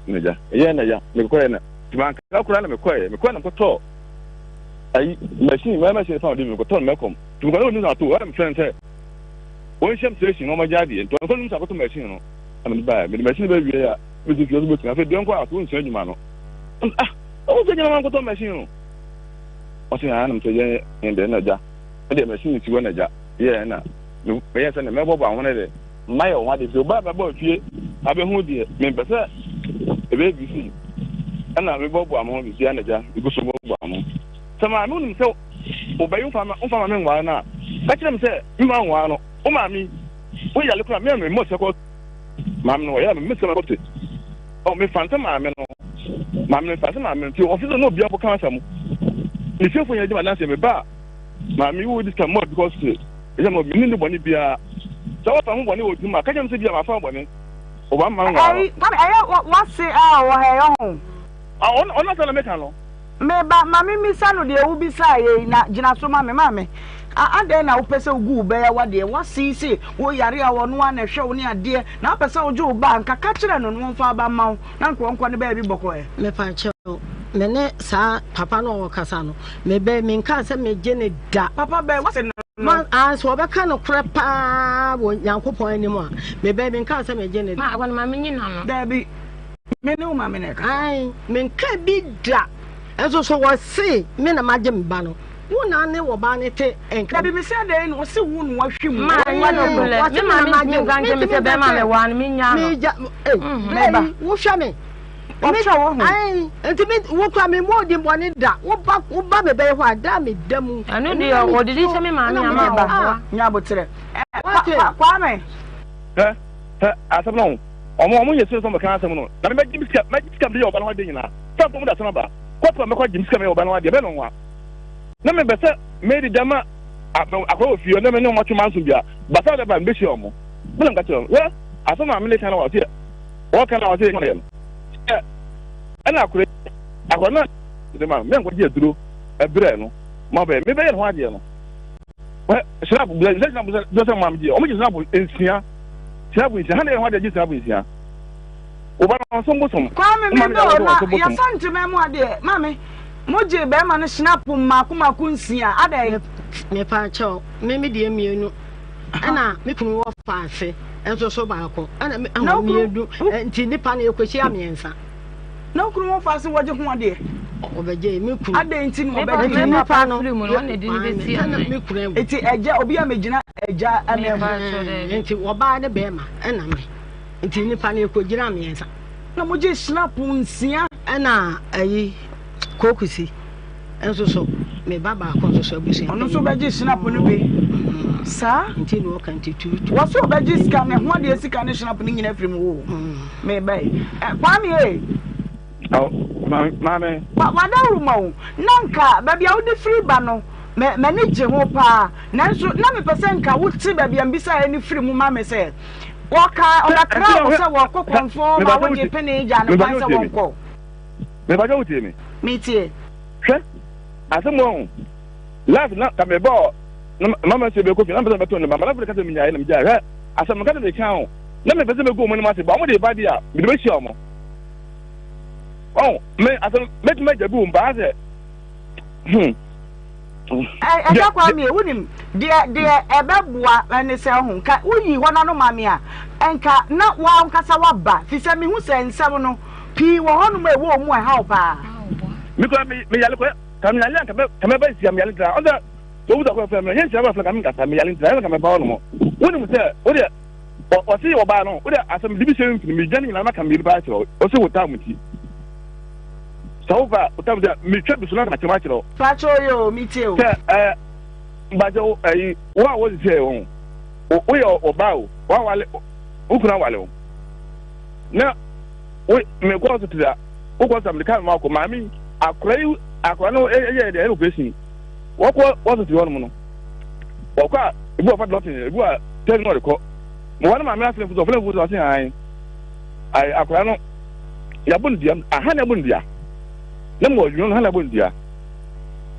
Na agya, ɛyɛ na agya, mekɔɛ na. Nti mankasa koraa na mekɔɛ, mekɔɛ na mekɔtɔɔ ayi machine, mɛ machine fa ɔde mi mekɔtɔɔ no mɛkɔm. Nti mekɔɛ na onim sɛ ato, ɛna mefrɛ no sɛ wɔnhyɛm station na wɔmɛgye adeɛ. Nti ɔno nim sɛ akɔtɔ machine no, ɛna mede baeɛ. Mede machine bɛ wie a, mesi fie ɔso bɛtumi. Afei deɛ nkɔ a, so wonsua adwuma no. Ah, wonsua adwuma ma nkɔtɔ machine no. Ɔse ah, na mesɛ yɛ yɛn deɛ na agya, ɛdeɛ machine si hɔ na agya, yɛ na meyɛ sɛ ne mɛbɔbɔ ahono de. Mma yɛ wɔn ade sɛ obi a bɛbɔ fie abɛhu deɛ mempɛ sɛ ɛbɛyɛ bi sei ɛna mebɔboa mo ho sisi a na agya megu so bɔboa mo sɛ maame wonim sɛ wobɛyi womfa ma me nware no a ka kyerɛ me sɛ mma nware no wo maame wo yale koraa me a memmɔ sɛ kɔ maame no ɔyɛ a memmɔ sɛ kɔ ɔ mefa nsɛ maame no maame no mefa nsɛ maame no nti ɔfi sɛ na obi abɔ ka asɛm ne fiefo nyɛ adwuma danseɛ meba a Maame wo di some more because ɛyɛ ma mene ne bɔne biara sɛ wafa ho bɔne wɔ dwuma a ka kyerɛ me sɛ bia mafa ho bɔne ɔba mma nwaa no. Ɛyi Kwame ɛyɛ wase a ɔwɔ ha ɛyɛ ho. Ɔno asɛm na meka no. Me ba ma me mmisa no deɛ wo bisaa yɛ yi na gyina so ma me maame a adɛn na wopɛ sɛ wogu wo ba yi awadeɛ wase yi se wo yare a ɔno ara na ɛhwɛ wo ne adeɛ na wopɛ sɛ wogye wo ba a nka ka kyerɛ no na wɔmfa aba mma wo na nka ɔnkɔ ne baabi bɔkɔ ɛ. Mepakyɛw, me ne saa papa no a ɔrekasa no, me bɛ, menkaa sɛ megye no da. Papa bɛn, wase no no? Ma, ah, sɛ ɔbɛka nokorɛ paa wɔ Nyankopɔn anim a, me bɛ, menkaa sɛ megye no da. Ma, wɔn ma menyi n'ano. Daabi, me ne wo maame na ɛkasa. Ae, menkaa bi da. Nso so wɔse me na magye me ba no. Wo na ne ɔbaa no te nka. Dabi mese adɛn na ɔse wo na wahwe mu. Ma ɛnyɛ nokorɛ. Me maame ntumi nka nkyerɛ me sɛ bɛrima a mewaa no menyaa no. Megya ei berɛ yi wohwɛ me. Ɔhwɛ wo ho. Ae nti me wo kora me mmɔ odin bɔne da. Wo ba wo ba me bɛyɛ hɔ a da a me da mu. Ɛno deɛ ɔdidi hyɛ me maame ama ɔboa. Nya aboterɛ. Kwame. Hwɛ hwɛ asɛm no ho ɔmo ɔmo nyɛ serious ɔmo ka asɛm no na me mɛgye me sika mɛgye sika mede yɛ ɔba no ho adeɛ nyinaa sɛ mpo ɔmo de asɛm aba kɔto a mɛkɔ agye me sika mɛyɛ ɔba no ho adeɛ bɛyɛ no nwa na mebɛ sɛ medi dɛm a akɔrɔ wɔ fie na me ne ɔmo atwe manso bia basa dɛ ba mebɛhyia ɔmo me na meka kyerɛ ɔmo hwɛ asɛm a mene ka na wɔse wɔka na wɔse yɛ no sɛ ɛna akɔrɔ akɔrɔ na de ma me nkɔgye aduro ɛbrɛ no ma bɛyɛ mebɛyɛ ne ho adeɛ no sinapu sɛ sinapu sɛ sɛ maame gye ɔmo gye sinapu nsia sinapu nsia hɛn yɛ ho adeɛ gye sinapu nsia ɔba no ɔsom bosom. Kwame mi bɛ o na yasa ntoma mu adeɛ maame mo gye bɛrima no sinapu mmaako mmaako nsia adɛn. Mepa kyɛw me me deɛ mmienu ɛna me kunu wɔ faase nso so baako ɛna me ahɔ mmienu nti nipa no yɛkɔhyia mmiɛnsa. Na wo kunu wɔ faase wɔgye ho adeɛ. Ɔbɛgye me kunu. Adɛn nti na ɔbɛgye? Nti nipa no yɛ me kunu awu. Nti agya obi a megyina agya anan mu. Nti ɔbaa ne bɛrima ɛna me. Nti nipa no yɛkɔgyina mmiɛnsa. Na mogye snap nsia. Ɛna ayi kokusi nso so me ba baako nso so abusua. Ɔno nso bɛgye snap no bi. Saa. Nti na ɔka nti tuutu. Wɔso ɔbɛgye sika ne ho adeɛ sika ne snap no nyina firi mu o. Meba yi. Kwame ee. Maame. W'adawuruma o, na nka baabi a wode firi ba no, m'ani gye ho paa. Nanso na mepɛ sɛ nka wote baabi a mebisaeɛ no firi mu ma me sɛ, wɔka ɔbɛkra wo sɛ wɔkɔ kɔmfoɔ ma wogye pene gyaa no kwan sɛ wɔnkɔ. Mepakyɛ wotie me? Metie. Hwɛ, asɛm wɔ ho. Last na ka mebɔɔ na mama sɛ bɛkɔ fie na mepɛ sɛ mebɛto ne ba madamfo de ka sɛ menyaeɛ na megyae hwɛ asɛm no ka sɛ meka ho na mepɛ sɛ mɛgu wɔn anim ase ba wɔn de ba deɛ a mede bɛhyia wɔn ɔn me asɛm mɛtumi agya bi wɔ mu baa sɛ hmm Ɛgya Kwame, wonim deɛ deɛ ɛbɛboa ɛne sɛ ɔho nka woyi hɔ n'ano ma me a nka na wankasa waba fi sɛ mehu sɛ nsɛm no pii wɔ hɔnom a ɛwɔ mu a ɛha wo paa. Me kura me me yale kɔ ka me yale anka ka mɛba nsia me yale ntina ɔsɛ sɛ wobusa kɔ fɛ me nyɛ nsia bɛfrɛ ka me nkasa me yale ntina ɛna ka mɛba hɔ nom wonim sɛ wodeɛ ɔse ɔbaa no wodeɛ asɛm de bi hyɛ mfini megya ne nyinaa maka mmienu paa kyerɛ ɔse wo tam nti sɛ wofa wo tam sɛ metwa bi so na makyerɛ akyerɛ wo Pacho yo metie o. Sɛ ɛɛ mbakyɛ wo ɛyi wo a wɔsi sɛ wɔn woyɛ ɔbaa o wawale wo kunu awale wo na wo mekɔ hospital a wokɔ sɛ mede kaa ma akɔ maame akora yi akora no ɛyɛ deɛ ɛyɛ operation wɔkɔ hospital hɔ nom no wɔkɔ a ebi wɔ fa dɔkta ebi wɔ tɛn na ɔde kɔ mo wɔn maame afɛn fuso ɔfɛn fuso ɔse ayi ayi akora no yabɔ no dua aha na yabɔ no dua na mo ɔdwuma no ha na yabɔ no dua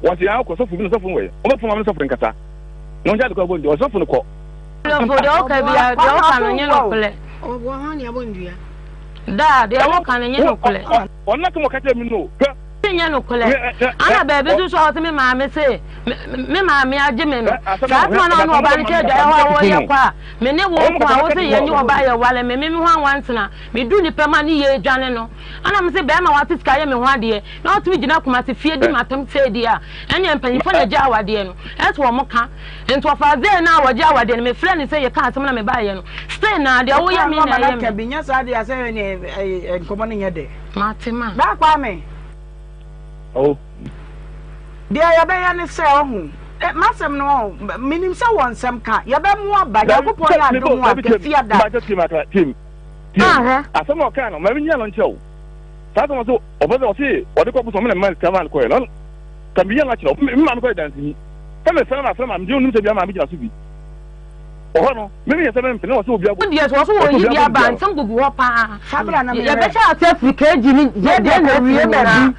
wɔsi akɔ sɔfo bi na sɔfo no wɔ yɛ wɔn bɛ fɔn maame sɔfo nkasa na wɔn gya de kɔ abɔ no dua ɔsɔfo no kɔ. Ɔfo deɛ ɔka bia deɛ ɔka no nye nokorɛ. Ɔwɔ hɔ ne abɔ ndua. Daa deɛ woka no nye nokorɛ. Ɔno na kama ɔka kyerɛ me no hwɛ. Nyɛ nokorɛ. Ana baabi nso so a ɔse me maame se me maame agye me no. Saa tuma no a ɔne ɔbaa no kyɛ adwaeɛ hɔ a wɔyɛ kɔ a me ne wo ko a wose yɛn nye ɔbaa yɛ wale me me me ho anwansena me du nipa mu a ne yie dwane no. Ana me se bɛrima wate sika yɛ me ho adeɛ na ɔtumi gyina Kumasi fie di m'atam sei deɛ a ɛneɛ mpanyinfoɔ na agye awadeɛ no ɛsɛ wɔn ka. Nti ɔfaa dee no a wɔgye awadeɛ no mefrɛɛ no sɛ yɛkaa asɛm na mebaeɛ no still naa deɛ woyɛ me na ɛyɛ me. Nyɛ saa deɛ a sɛ ɛneɛ nkɔmmɔ no nyɛ dɛ. Mate ma. Bra Kwame. Oh. Deɛ yɛbɛyɛ ne sɛ ɔho m'asɛm no ɔho menim sɛ wɔ nsɛm ka yɛbɛmo aba Nyankopɔn yɛ adom a kɛsi ada. Mbakyɛ tim akra tim tim asɛm a ɔkaa no ma menyia no nkyerɛ wo saa asɛm ɔsɛ ɔbɛ sɛ ɔse ɔde kɔ bosom na mma sika ma no kɔɛ no ka menyia no akyerɛ wo me maame kɔyɛ danseni Sɛ me frɛ ma frɛ ma me deɛ onim sɛ bia maame gyina so bi wɔ hɔ no me meyɛ sɛ me mpene wɔ sɛ obi abɔ. Deɛ sɛ wɔso wɔyi bi aba nsɛm gugu hɔ paa yɛbɛhyɛ ase afiri KG ne deɛ na afiri nyinaa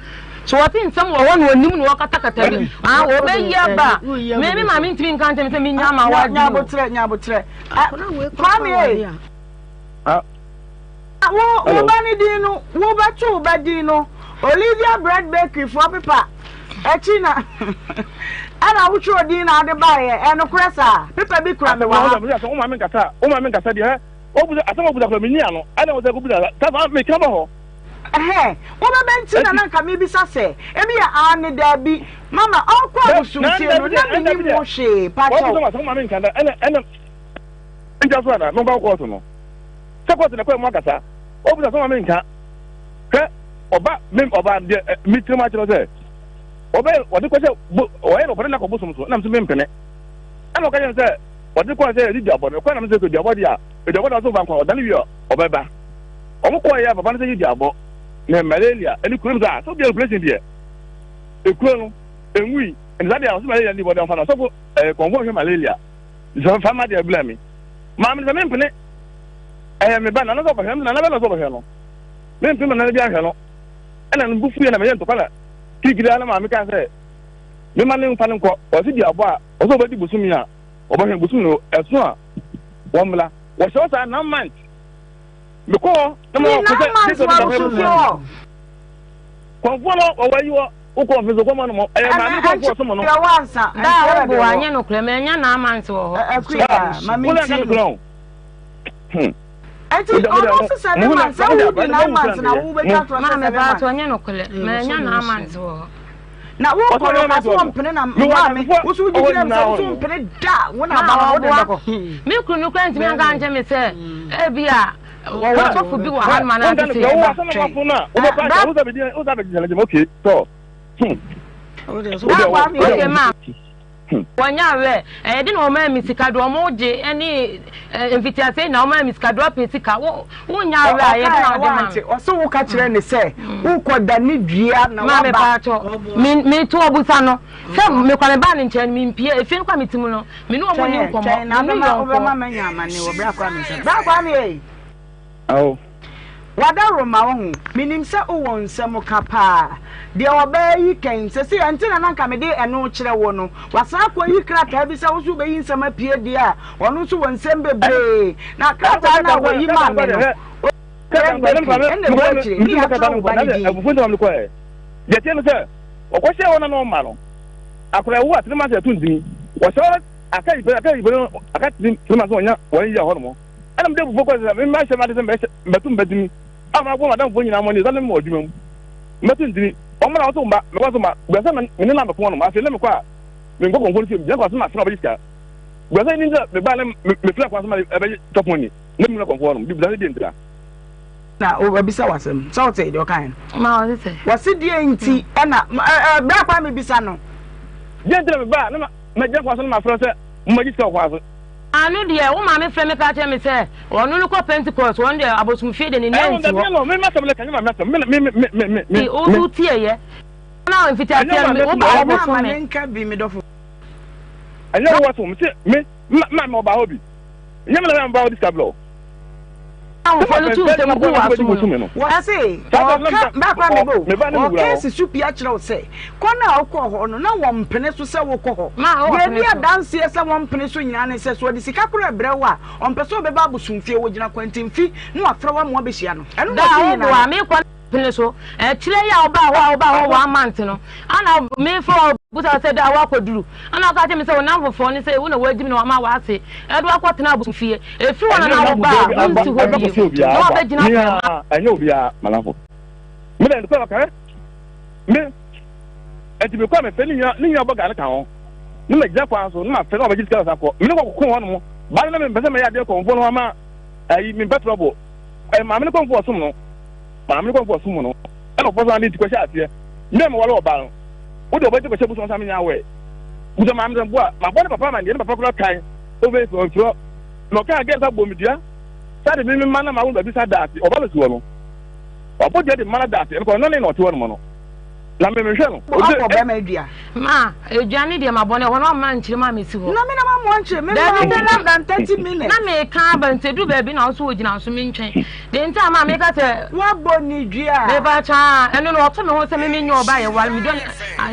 so wɔte nsɛm wɔ hɔ na onim na wɔkatakata bi ah wɔbɛyi aba me me maame ntumi nka nkyɛn sɛ menya ama wadi o. Nyabotrɛ nyabotrɛ Kwame ee. Wo wo ba ne din no wo bɛto wo ba din no Olivia Bread Bakery foɔ pepa akyi na ɛna wotwerɛ din na ade baeɛ ɛnokorɛ saa pepa bi kura me wɔ ha. Wo maame nkasa wo maame nkasa deɛ asɛm ɔbusa kura menyi ano ɛna wo sɛ kɔbusa sɛ meka bɔ hɔ. Ɛhɛn, wobɛbɛ nti na na nka mebisa sɛ, ebi a aane daabi, mama ɔnkɔ abosomfie no na mennim ho hwee, pakyɛw. Wɔbisa ma menka da, ɛna ɛna nkyɛ so ana menkɔ kɔɔto no. Sɛ kɔɔto na ɛkɔɛ mu akasa, wɔbisa sɛ ma menka. Hwɛ, ɔba me ɔba deɛ me tirim akyerɛ sɛ ɔbɛ wɔde kɔhyɛ bo ɔyɛ no ɔpɛ ne nakɔ bosom so, ɛna me so mempene. Ɛna ɔka kyerɛ me sɛ wɔde kɔɔ sɛ yɛde duabɔ no, ɛkɔɛ na me sɛ duabɔ deɛ a, duabɔ da so ba nkwa ɔdane wie a ɔbɛba. Wɔn kɔɔ yɛ papa no sɛ yɛ duabɔ na malaria ɛne kuro no sɛ sɛ obi operation deɛ ekuro no enwui ɛne saa deɛ ɔsɛ malaria ne bɔde ɔfa no ɔsɔfo ɛɛ kɔnfɔ hwɛ malaria sɛ fa ma deɛ bila mi maame no sɛ mempene ɛyɛ me ba nana sɛ ɔbɛhwɛ no nana bɛ na sɛ ɔbɛhwɛ no mempene ma nana bi ahwɛ no ɛna no bufu yɛ na meyɛ ntɔkwa na kirikiri ara na maame kaa sɛ mema ne mfa no nkɔ ɔsɛ duabɔ a ɔsɛ ɔbɛdi bosomi a ɔbɛhwɛ bosomi no ɛso a wɔmmla wɔhyɛ wɔ saa nine months mekɔ hɔ na ma wɔkɔ sɛ months wɔ abosomfie hɔ. Kɔnfoɔ no wɔwɔ ayi hɔ wokɔ mfe so kɔma no mɔ ɛyɛ maame kɔnfoɔ som no. Ɛwɔ ansa. Daa wo bo anyɛ nokorɛ manya nine months wɔ hɔ. Akuya ma me Wọ́n ntie nka no. nokorɛ o. Ɛnti ɔno se seven months sɛ wo di nine months na wo bɛtwa torɔ sɛ Maame seven paatɔ months. nyɛ nokorɛ manya nine months wɔ hɔ. Na wo kɔ no ka so ɔmpene na maame wo so wogye gyina mu sɛ wo so mpene da wo na aba no wode bɛkɔ. Me kunu no kura ntumi anka ankyɛ me sɛ ebi a wɔwɔ sɔfo bi wɔ ha no ma no ate sɛ yɛba. Okay ma. Wɔnyɛ aware. Ɛyɛ de na wɔmaa me sika do wɔn gye ɛne mfitiase na wɔmaa me sika do apɛ sika. Wo wonyɛ aware a ɛyɛ de na wɔde ma me. Ɔsɛ wo ka kyerɛ ne sɛ wokɔ da ne dua na Maame waba. paatɔ me me to ɔbusa no sɛ me kwa me baa ne nkyɛn no me mpie efie no kwa me ti mu no me ne wɔn ni Twɛn nkɔmɔ twɛn na me ne wobɛma wobɛma yɔnkɔ. manya amane wɔ bra Kwame nsam. Bra Kwame ei. Awo. W'adaworoma wo ho, menim sɛ wowɔ nsɛm ka paa. Deɛ ɔbaa yi kɛn, sɛsei ɛnte na na nka mede ɛno rekyerɛ wo no, wasan akɔyi krataa bi sɛ wo nso wobɛyi nsɛm apue deɛ a, ɔno nso wɔ nsɛm bebree. Na krataa no a wayi maa me no, Greg Bakery ɛna ɛwɔ akyire, ne yɛatwerɛ wo ba no din. Deɛ ɛteɛ ne sɛ, ɔkɔhyɛɛ hɔ na na ɔmma no akwadaa ɛwo a three months ɛto ntini, wɔhyɛ hɔ aka yi pɛ aka yi pɛ no aka three months wɔnya wɔn yia hɔ nom. Ɛna mede abufuo kɔe sɛ, Memmɛhyɛ m'ade sɛ mɛhyɛ mɛto mbatini a mabɔ m'adamfoɔ nyinaa mmɔne esiane me wɔ adwuma mu. Mɛto ntini. Wɔmmra wo so mma, mɛkɔ so mma. Bua sɛ me ne no abɛko hɔnom. Afei na mekɔ a, menkɔ kɔmfoɔ no fie, megyina kwan so na mafrɛ a ɔbɛgye sika. Bua sɛ, Nni nti na mebae na mefiri akwan so ma ɛbɛgye chop money na menwura kɔmfoɔ hɔnom. Bisa sɛ deɛ ntira. Na wabisa wo asɛm. Sɛ wote deɛ ɔkaeɛ no? Ma ɔse sɛ. Wɔse deɛ nti ɛna berɛ a Kwame bisa no. Deɛ nti na mebaa na magyina kwan so na mafrɛ sɛ mommɛgye sika wɔ kwan so. Ano deɛ, wo maame frɛ me ka kyerɛ me sɛ ɔno no kɔ Pentecost, ɔno deɛ abosomfie deɛ ne nan nsi hɔ. Nti wo nso wotieeɛ. Na mfitiaseɛ no wo ba abɛsom me. Ɛnyɛ wo asom, mese me ma ɔbaa hɔ bi. Ɛnyɛ me na meba hɔ de sika brɛ wo. Ahofo no tu nsɛm gu w'asom no. Wɔse ɔka baako a mebɔ o, ɔka si so pia kyerɛ wo sɛ kɔ no a wokɔɔ hɔ no na wɔmpene so sɛ wokɔ hɔ. Deɛ ɛdi adanseɛ sɛ wɔmpene so nyinaa ne sɛ sɛ ɔde sika korɔ rebrɛ wo a, ɔmpɛ sɛ ɔbɛba abosomfie, ɔgyina kwantemfi na wafrɛ wo ama woabɛhyia no. Ɛno na Da ɔse a nyinaa woboa no. me kɔ no pene so. Akyire yi a wobaa hɔ a wobaa hɔ one month no, ana mefrɛ wo bisa wo sɛ da a woakɔduru? Ana woka kyerɛ me sɛ wo nnamfofoɔ no sɛ wo na woagyimi na wɔama w'ase de wo akɔtena abosomfie. Ɛfiri hɔ no na wobaa a wonsi hɔ bio na woabɛgyina kwan mu. Ɛnyɛ obiara m'adamfo. Me deɛ nokorɛ ɔka me ɛnti mekɔ a mefrɛ ne nua ne nua bɔga no ka ho ne magyina kwan so ne mafrɛ na wabɛgye sika na kɔ me ne kɔkoko hɔ nom baa no na mempɛ sɛ mɛyɛ adeɛ kɔmfoɔ no ama ayi mempɛ trɔbo ɛyɛ maame no kɔmfoɔ ɔsom no maame no kɔmfoɔ ɔsom no ɛna ɔfɔ so ade nti kɔhyɛ aseɛ me a mewale ɔbaa no wode ɔbɛgye kɔhyɛ bosom sa menya awɛ busa maame sɛ boa mabɔ ne papa ma deɛ ne papa koraa kae ɔfɛ ɔmfirɔ na ɔkaa gɛ sa bɔ me dua sa de me mema na ma wo baabi sa da ase ɔba no si hɔ no Ɔbɔ dua de mana da ase ɛnokɔ ɔno ne na ɔte hɔ nom no na me mehwɛ no. Ɔbɔ bɛrima dua. Ma edua ne deɛ mabɔ no ɛhɔ no wamma nkyerɛ mu a mesi hɔ. Na me na mammɔ nkyerɛ me Dabi mma na more than 30 minutes. Na meka aba nti edu baabi na ɔso ogyina so mentwɛn. Deɛ nti a maa meka sɛ. Wabɔ ne dua. Mepa kyɛw a ɛno no ɔto me ho sɛ me menyɛ ɔbaa yɛware medɔ ne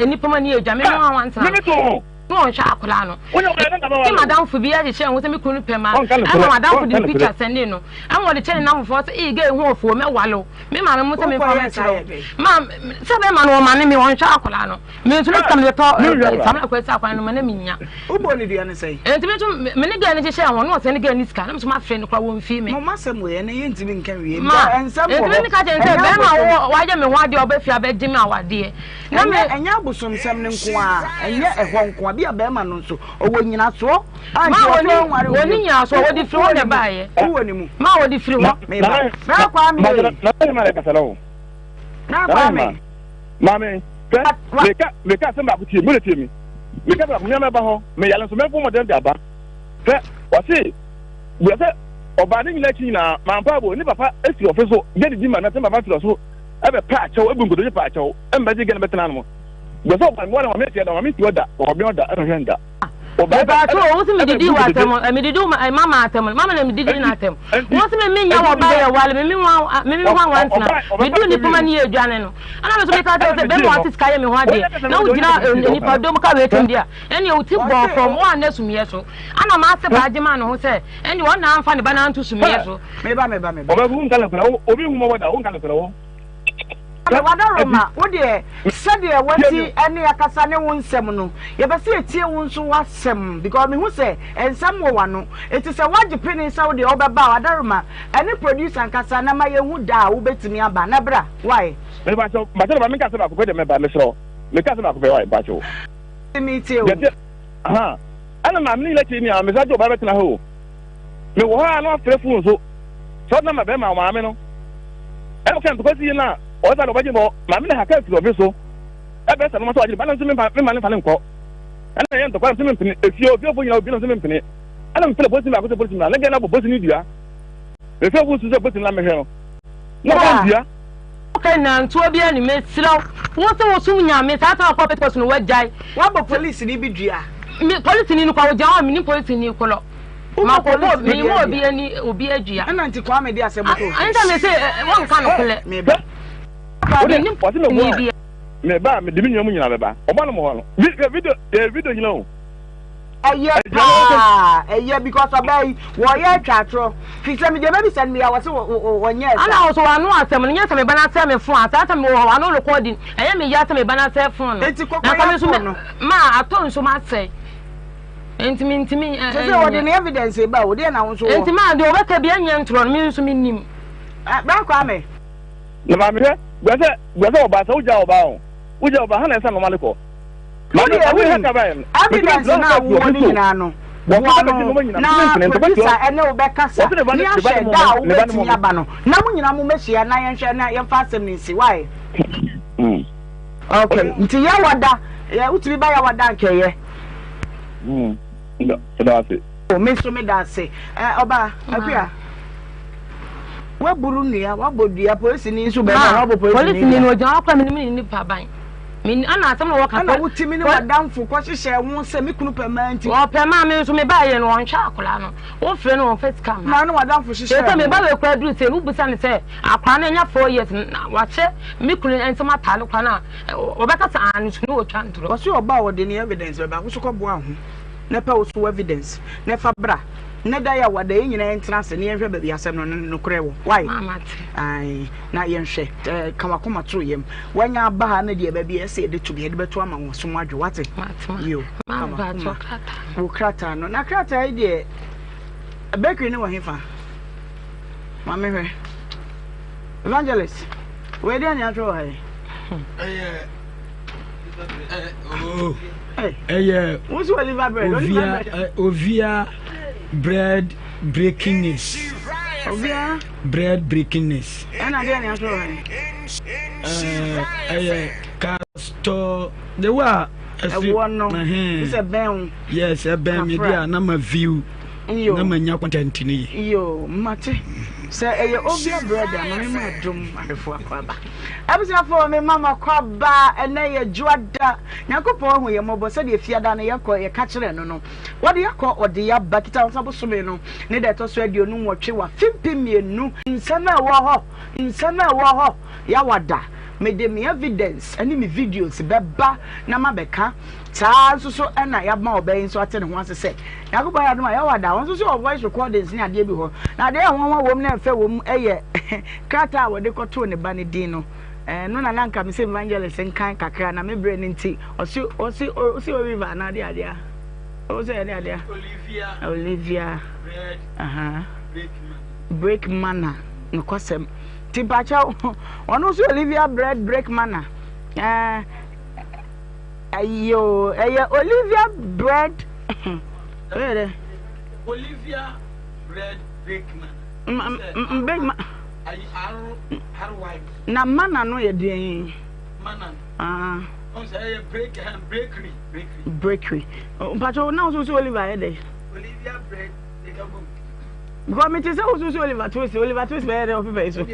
nnipa mu ani yɛ dwa me ne ho anwa ntena. Me me to ho. Na ɔnhwɛ akwadaa no. Nti madamfo bi ahyehyɛ ho sɛ me kunu no pɛ ma ɛma madamfo de picture sɛnde no ɛma ɔde kyɛ ne namfofoɔ sɛ ee gay ho ɔfoɔ mɛwale wo me maame mo sɛ memfa mɛkyerɛ wo ma sɛ bɛma no ɔma ne me ɔnhwɛ akwadaa no me nso ne sika mede tɔ samina kɔ asi akwadaa no ma na menya. Wobɔ ne dua no sɛn? Nti me nso me ne gay no hyehyɛ ho na ɔsɛn ne gay no sika na me nso mafrɛ no koraa wɔmfii me. Mo masɛm wei ɛnɛ yɛntumi nka nwie. Ma nti me meka kyerɛ no sɛ bɛrima wayɛ me ho adeɛ ɔbɛfie abɛgye me awadeɛ. Na me. Ɛnyɛ ɛnyɛ abosomsɛm no nko ara, ɛnyɛ ɛhɔ nko ara. Bi a barima no nso, ɔwɔ nyinasoɔ a Ma nti wɔni ɔsɛ ɔnware wo wɔni bio. nyinasoɔ, Wo wɔde firi wowɔ hɔ na ne mu, ɛbaeɛ. wowɔ ne mu. Ma wɔde firi hɔ. Meba. Bra Kwame ei. Bra Kwame. Maame, hwɛ, Wa. meka meka asɛm baako tie me, tie me. Meka baako, me mɛba hɔ, meyare nso mɛbɔ mmɔden de aba. Hwɛ, ɔse, bua sɛ ɔbaa ne nyinaa akyi nyinaa, mampa abo, ne papa firi ɔfe so, gye didi ma na sɛ ne papa firi ɔso ɛbɛ pa akyɛw, ebu nkotodwe pa akyɛw, ɛmbɛgye gɛ no bɛtena no mo. Bua sɛ ɔbaa mmoa na maame atia da, maame nti ɔda, ɔbɛn ɔda, ɛna ɔhwɛ nda. Ɔbaa ɛbɛ Mepatwo ɛbɛ wo se ɛbɛ medidi bu wɔ nkotodwe. atɛm medidi wo mama atɛm mama na medidi Ɛnti na atɛm ɛnti wo se me menya ɛnti wɔ ba sɛ yɛ wale me me wa me me ho awansena ɔbaa ɔbɛfa medu asɛm nipa ma wie no ne yɛ aduane no ɛna me so meka kyerɛ ɛna sɛ megyee bɛma no. wate sika yɛ me ho adeɛ Wɔnyɛ kasa na na wɔnyɛ wogyina kasa na nipa dɔm ka wei Hwɛ tɛm deɛ ɛne wo ti bɔɔ Ɔse fam o. wo anna sumiɛ so ana maase baa gye maa ne ho sɛ ɛne wɔn na amfa ne ba no anto sumiɛ hwɛ so. Meba meba meba. ɔbɛbu nka nokorɛ wo obi hu mɔbɔ da wo nka nokorɛ wo. Maame Wadaroma, wo deɛ sɛdeɛ wasi ne akasa ne wo nsɛm no, yɛpɛ sɛ yɛtie wo nso w'asɛm because mehu sɛ nsɛm wɔ w'ano. Nti sɛ woagye pene sɛ wo deɛ wobɛba a, Wadaroma, ɛne producer nkasa na ma yɛnhu da a wobɛtumi aba. Na bra, why? Mepakyɛw, mpakyɛw na ma menka asɛm baako pɛ deɛ mɛba, mesrɛ wo. Meka asɛm baako pɛ, why, mpakyɛw. Metie o. Deɛ teɛ, aha, ɛna maame no nyina kyerɛ ni a, mesan gye ɔbaa bɛtena ha o. Mewɔ hɔ a na wafrɛ phone so, sɛ ɔde nama bɛrima maame no. Ɛna ɔka ntɔkwa si yɛ no a, ɔsa de ɔbɛgye bɔ maame no haka afiri ɔfe so. Ɛbɛ sɛ no ma sɛ ɔgye ba no nso memfa memma no mfa no nkɔ. Ɛna ɛyɛ ntɔkwa nso mempene. Efie ofiefo nyinaa obi no nso mempene. Ɛna mefrɛ polisi baako sɛ polisi mmra na gɛn abɔ polisi no dua. Mefrɛ polisi sɛ polisi mmra mmɛhwɛ no. Na ɔbɔ dua. Woka nantoa bi ani mesrɛ wo wo se wosom Nyame saa time akɔ Pentecost no wagyae. Wabɔ polisini bi dua. Me polisini no kɔ ogya hɔ menim polisini kolɔ. Wobɔ polisini bi adua. Obi ani obi adua. Ɛna nti Kwame de asɛm to. Ɛnta me se wɔnka no kolɛ. Meba. Menim polisini bi. Meba mede me nua mu nyina bɛba. Ɔba no mo hɔ no. Video video nyina o. Ɛyɛ paa ɛyɛ because ɔbaa yi wɔyɛ atwa atorɔ fi sɛ medeɛ mɛbisa no bia wɔse wɔnyɛɛ saa. Ana ɔso wano asɛm no nyɛ sɛ meba no asɛ me phone a saa sɛ mewɔ hɔ wano recording ɛyɛ me ya sɛ meba no asɛ phone no Enti kɔkɔ yɛ phone no. Ma atɔ nso ma asɛe enti me ntimi Sɛ sɛ wɔde ne evidence ba o deɛ na wo nso wɔ. Enti ma deɛ ɔbɛka bi ɛnyɛ ntorɔ no me nso me nim. Bra Kwame. Na maame hwɛ bua sɛ bua sɛ ɔbaa sɛ wogya ɔbaa o wogya ɔbaa ha na ɛsɛ normally kɔ. Wo deɛ wonim evidence no a wowɔ no nyinaa no, boa no na producer ɛne wo bɛkasa ne ahwɛ da a wobɛtumi aba no na mo nyinaa mo mɛhyia na yɛnhwɛ na yɛmfa asɛm no nsi why? Okay, nti yɛwɔ da yɛ wotumi ba yɛwɔ da nkɛyɛ. Ase. Me nso meda ase. Ɔbaa, Akua, woaburu nnua, woabɔ dua, polisini nso bɛrima na woabɔ polisini dua. Polisini no ogyina hɔ kora me ne me nipa ban. Me ana asɛm na wɔka. Ɛna wotumi ne w'adamfo kɔhyehyɛ ho sɛ me kunu pɛ mmaa nti. Ɔpɛ mmaa me nso mebaeɛ no ɔnhwɛ akwadaa no. Wofrɛ no ɔmfa sika mma. Na ne w'adamfo hyehyɛ ho. Sɛ meba wei koraa duru sɛ wobisa no sɛ akwadaa no anya four years na wahyɛ me kunu nsam ataade koraa no a wɔbɛka sɛ aane so ne wɔtwa ntorɔ. Ɔse ɔba a ɔde ne evidence bɛba wo so kɔboa ho na pɛ wo so evidence na fa bra na da yɛ a wada yɛn nyinaa yɛntena ase na yɛnhwɛ baabi asɛm no nokorɛ wɔ why ae na yɛnhwɛ eh, ka wakoma to yam wanya aba ha no deɛ baabi ɛsɛ yɛde to bi yɛde bɛto ama wɔn so mu adwo wate yo ka wakoma wo krataa no na krataa yi deɛ bakery ne wɔ hefa maame hwɛ evangelist wei deɛ ne atwerɛ wɔ ha yi ɛyɛ ovia ovia bread breaking news ovia bread breaking news ɛna deɛ ne atwerɛ wɔ ha ɛyɛ castor the way a ɛwoɔ no sɛ bɛn wo yes ɛbɛn mi bi a na ma view na ma nya content no yi yo mate sɛ ɛyɛ ovia bread a ma me ma dom ahwɛfoɔ akɔ aba Abusuafoɔ me ma makɔ aba ɛnɛ yɛ dwoada Nyankopɔn ahu yɛ mmɔbɔ sɛdeɛ fiada no yɛkɔ yɛka kyerɛ no no wɔde yɛkɔ ɔde yɛaba kita nsa bosome no ne da ɛtɔ so 28 wɔ afe 2000 nsɛm a ɛwɔ hɔ nsɛm a ɛwɔ hɔ yawada mede me evidence ɛne me videos bɛba na mabɛka. Saa ara nso so na yɛama ɔbaa yi nso ate ne ho ase sɛ Nyankopɔn ayɛ adom a yɛwɔ ada. Wɔn nso so wɔ voice recordings ne adeɛ bi hɔ. Na adeɛ a nwanwa wɔ mu na ɛfɛ wɔ mu yɛ krataa a wɔde kɔtoo ne ba no din no. Ɛno na na nka mesɛ evangelist nkan kakra na me berɛ no nti ɔse ɔse ɔse Oliver anaa adeɛ adeɛ a ɔsɛ ɛde adeɛ Olivia Olivia Bread uh-huh. Break Break Manor nokwasɛm nti mpakyɛw ɔno nso Olivia Bread Break Manor ɛɛ. Ayo, ɛyɛ Olivia bread. Ɛyɛ dɛ. Olivia bread bakeman. Bakeman. Ayi R R Y. Na mana no yɛ deɛn? Mana no. Ah. Ɔn sɛ ɛyɛ break bakery bakery. Bakery. Mpatsɔ na nso so Oliver yɛ dɛ. Olivia bread bakery. Because me te sɛ wosusu Oliver Twist, Oliver Twist bɛyɛ dɛ ɔpepa yi so.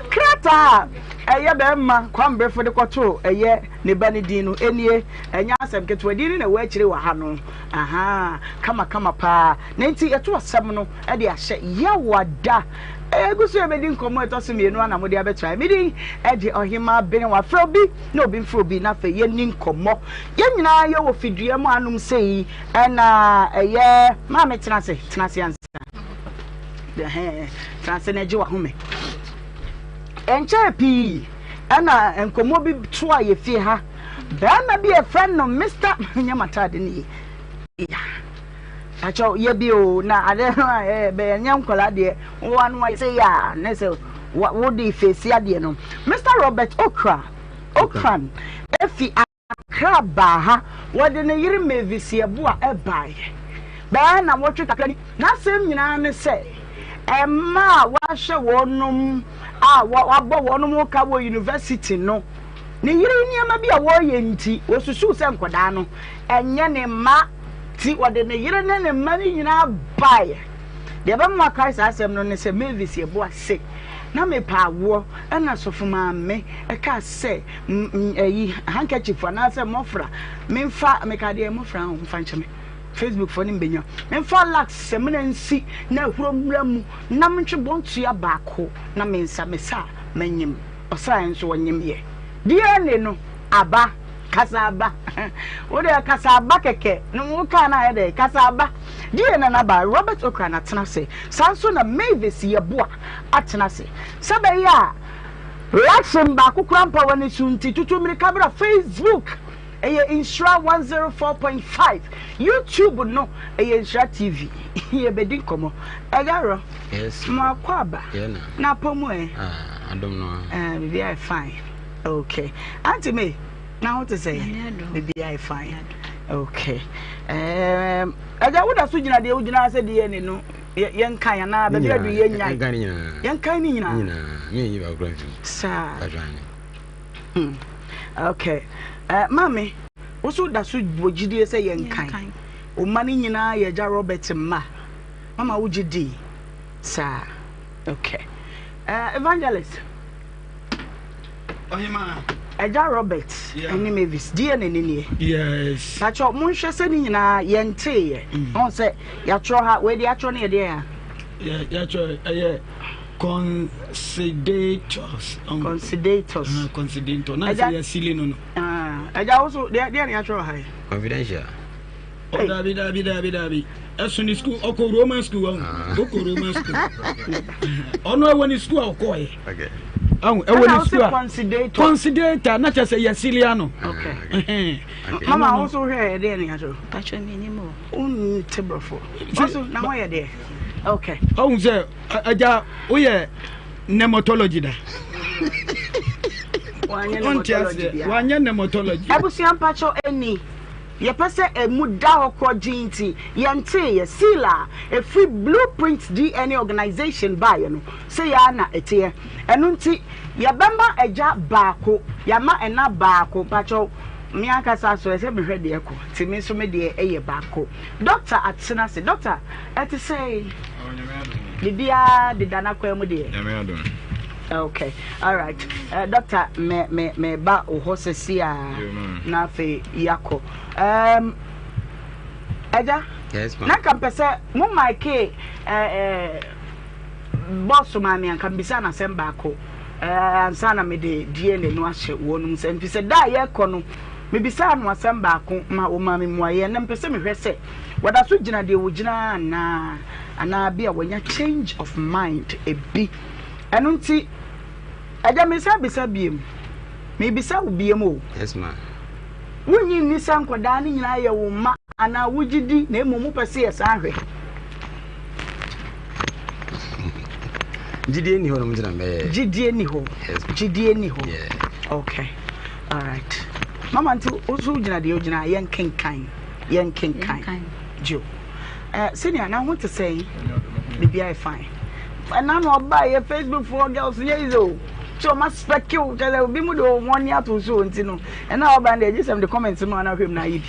Krataa a ɛyɛ bɛrima Kwambrefo de kɔtoo ɛyɛ ne ba ne din no nie, ɛnyɛ asɛm ketewa, din no na ɛwɔ akyire wɔ ha no. Aha, kama kama paa. Na nti yɛto asɛm no de ahyɛ Yawada. Egu so yɛbɛdi nkɔmmɔ ɛtɔ so mmienu ana mode abɛtra. Me din ɛde Ɔhemaa Benewa. Frɛ obi na obi mfrɛ obi na afei yɛnni nkɔmmɔ. Yɛn nyinaa yɛwɔ fidua mu anom sei. Ɛna ɛyɛ maame tena ase tena ase ansa ɛhɛn tena ase na ɛgye wahome ɛnkyɛɛ pii ɛna nkɔmmɔ bi to a yɛfie ha bɛrima bi yɛfrɛ no Mr. nyɛ m'ataade no yie akyɛw yɛ bi o na ade no a ɛyɛ bɛyɛ nyɛ nkwadaa deɛ wo ano ayɛ sɛ yɛ a ne sɛ wode fesi adeɛ no Mr. Robert Okra Okran efi Accra baa ha. Wɔde ne yere Mavis Yeboah baeɛ. Bɛyɛ nnawɔtwe kakra ni. N'asɛm nyinaa ne sɛ, mma a wɔahyɛ wɔnom a wɔabɔ wɔnom ho ka wɔ university no, ne yere nneɛma bi a wɔreyɛ nti, wɔsusuw sɛ nkwadaa no nyɛ ne mma nti, wɔde ne yere ne ne mma no nyinaa baeɛ. Deɛ ɛbɛma wakae saa asɛm no ne sɛ Mavis Yeboah se, Na mepɛ awoɔ, ɛna Sɔfo Maame kaa sɛ ɛyi handkerchief anaasɛ mɔfra memfa meka deɛ mɔfra ho mfa nkyɛ me facebook fo ne mbɛnya memfa lax sɛmina nsi na ahuro mmra mu na mentwe bɔntoa baako na me nsa me sa manyim ɔsrae nso ɔnyim yɛ DNA no aba kasa aba wo deɛ kasa aba kɛkɛ no wo kaa no ayɛ dɛ kasa aba DNA no aba Robert Okra na tena ase saa nso na Mavis Yeboah atena ase sɛ bɛyɛ a Reaction baako koraa mpa w'ani so nti tutu mmirika bra Facebook ɛyɛ Nhyira 104.5 YouTube no ɛyɛ Nhyira TV yɛbɛdi nkɔmmɔ ɛyɛ arɔ Yes. mo akɔ aba Yeah, na. na apɔ mu ɛ Ah, adom no. Eh, biribi ayɛ fine okay Auntie May na ho te sɛ Nyame adom. biribi ayɛ fine okay um, ɛgya woda so gyina deɛ wogyina sɛ DNA no Yɛnkan anaa baabi adu yɛnyan. Yɛnkan ne nyinaa. Yɛnkan ne nyinaa. Nyinaa. Me nyi baako kura mfiri. Saa. Adwane. Hmm. Okay. Uh, maame, wo so da so wɔ gyidie sɛ yɛnkan. Wo mma no nyinaa yɛ agya Robert mma. Mama wo gye di. Saa. Okay. Uh, evangelist. Ɔhemaa. Agya Robert ɛne Mavis DNA ne nie. Yes. Pakyɛ monhwɛ sɛ ne nyinaa yɛnteeɛ. Mm. Ɔn sɛ yɛatwerɛ ha wei de yɛatwerɛ no yɛ deɛ ya. Yɛatwerɛ ɛyɛ considators. Considators. Uh, considator. Na sɛ yɛsili no no. Agya wo so deɛ deɛ ne yɛatwerɛ ha yi. Confidential. Oh, dabi dabi dabi dabi. Ɛso ne school ɔkɔ Roman school ɔn. Ah. Ɔkɔ Roman school. Ɔno ɛwɔ ne school a ɔkɔɔ yɛ. Ɔn ɛwɔ ne school a. Considator na kyerɛ sɛ yɛ silia no. Okay. Mama ahosuo hwɛ yɛ deɛ ne aso. Patro mi ni mo. Wonni te borɔfo. Ɔso na ho yɛ deɛ. Okay. Ɔhun sɛ ɛgya woyɛ nematology da. Wanyɛ nematology bia. Wanyɛ nematology. Abusua mpatsɔ ɛni. Yɛpɛ sɛ emu da hɔ korɔgyenn nti, yɛnteeɛ. Seal a ɛfiri Blueprint DNA Organization baeɛ no, sei ara na ɛteɛ. Ɛno nti, yɛbɛma agya baako, yɛama ɛna baako. Mpakyɛw, me ankasa nso, ɛsɛ sɛ mehwɛ deɛ ɛkɔ, nti me nso me deɛ yɛ baako. Dɔkta atena ase. Dɔkta, ɛte sɛn? Biribiara deda n'akwan mu deɛ? Nyame adom. Okay, all right. Doctor, me me me ba wo hɔ sɛsi a na afei yakɔ. Um, ɛgya, yes, na nka mpɛ sɛ mo maike eh, eh, bɔs maame anka mbisa no asɛm baako eh, ansa na mede DNA no ahyɛ wɔnom sɛ mfi sɛ da a yɛkɔ no. Mebisaa no asɛm baako ma ɔmaa me mmuaeɛ na mepɛ sɛ mehwɛ sɛ wada so gyina deɛ ɔgyina anaa, anaa bi a wanya change of mind bi. Ɛno nti, agya mesan bisa biem. Mebisa wo biem o. Yes ma. Wonnye nni sɛ nkwadaa no nyinaa yɛ wo mma anaa wogye di na mmom wopɛ sɛ yɛsan hwɛ? Gyidie nni hɔ nom nti na mbɛyɛ. Gyidie nni hɔ. Yes. Gyidie nni hɔ. Yeah. Okay. All right. Mama nti wo so gyina deɛ ogyina yɛn kenkan yɛn kenkan. Gyo. Eh, senior na ho te sɛn? Biribi ayɛ fine. Ɛna na ɔba yɛ Facebook for girls nyɛ easy o. So ɔma spɛki wo kyerɛ obi mu de wɔn ani ato so nti no. Ɛna ɔba no deɛ gye sɛm de comments mu ana hwɛ mu na ayɛ bi.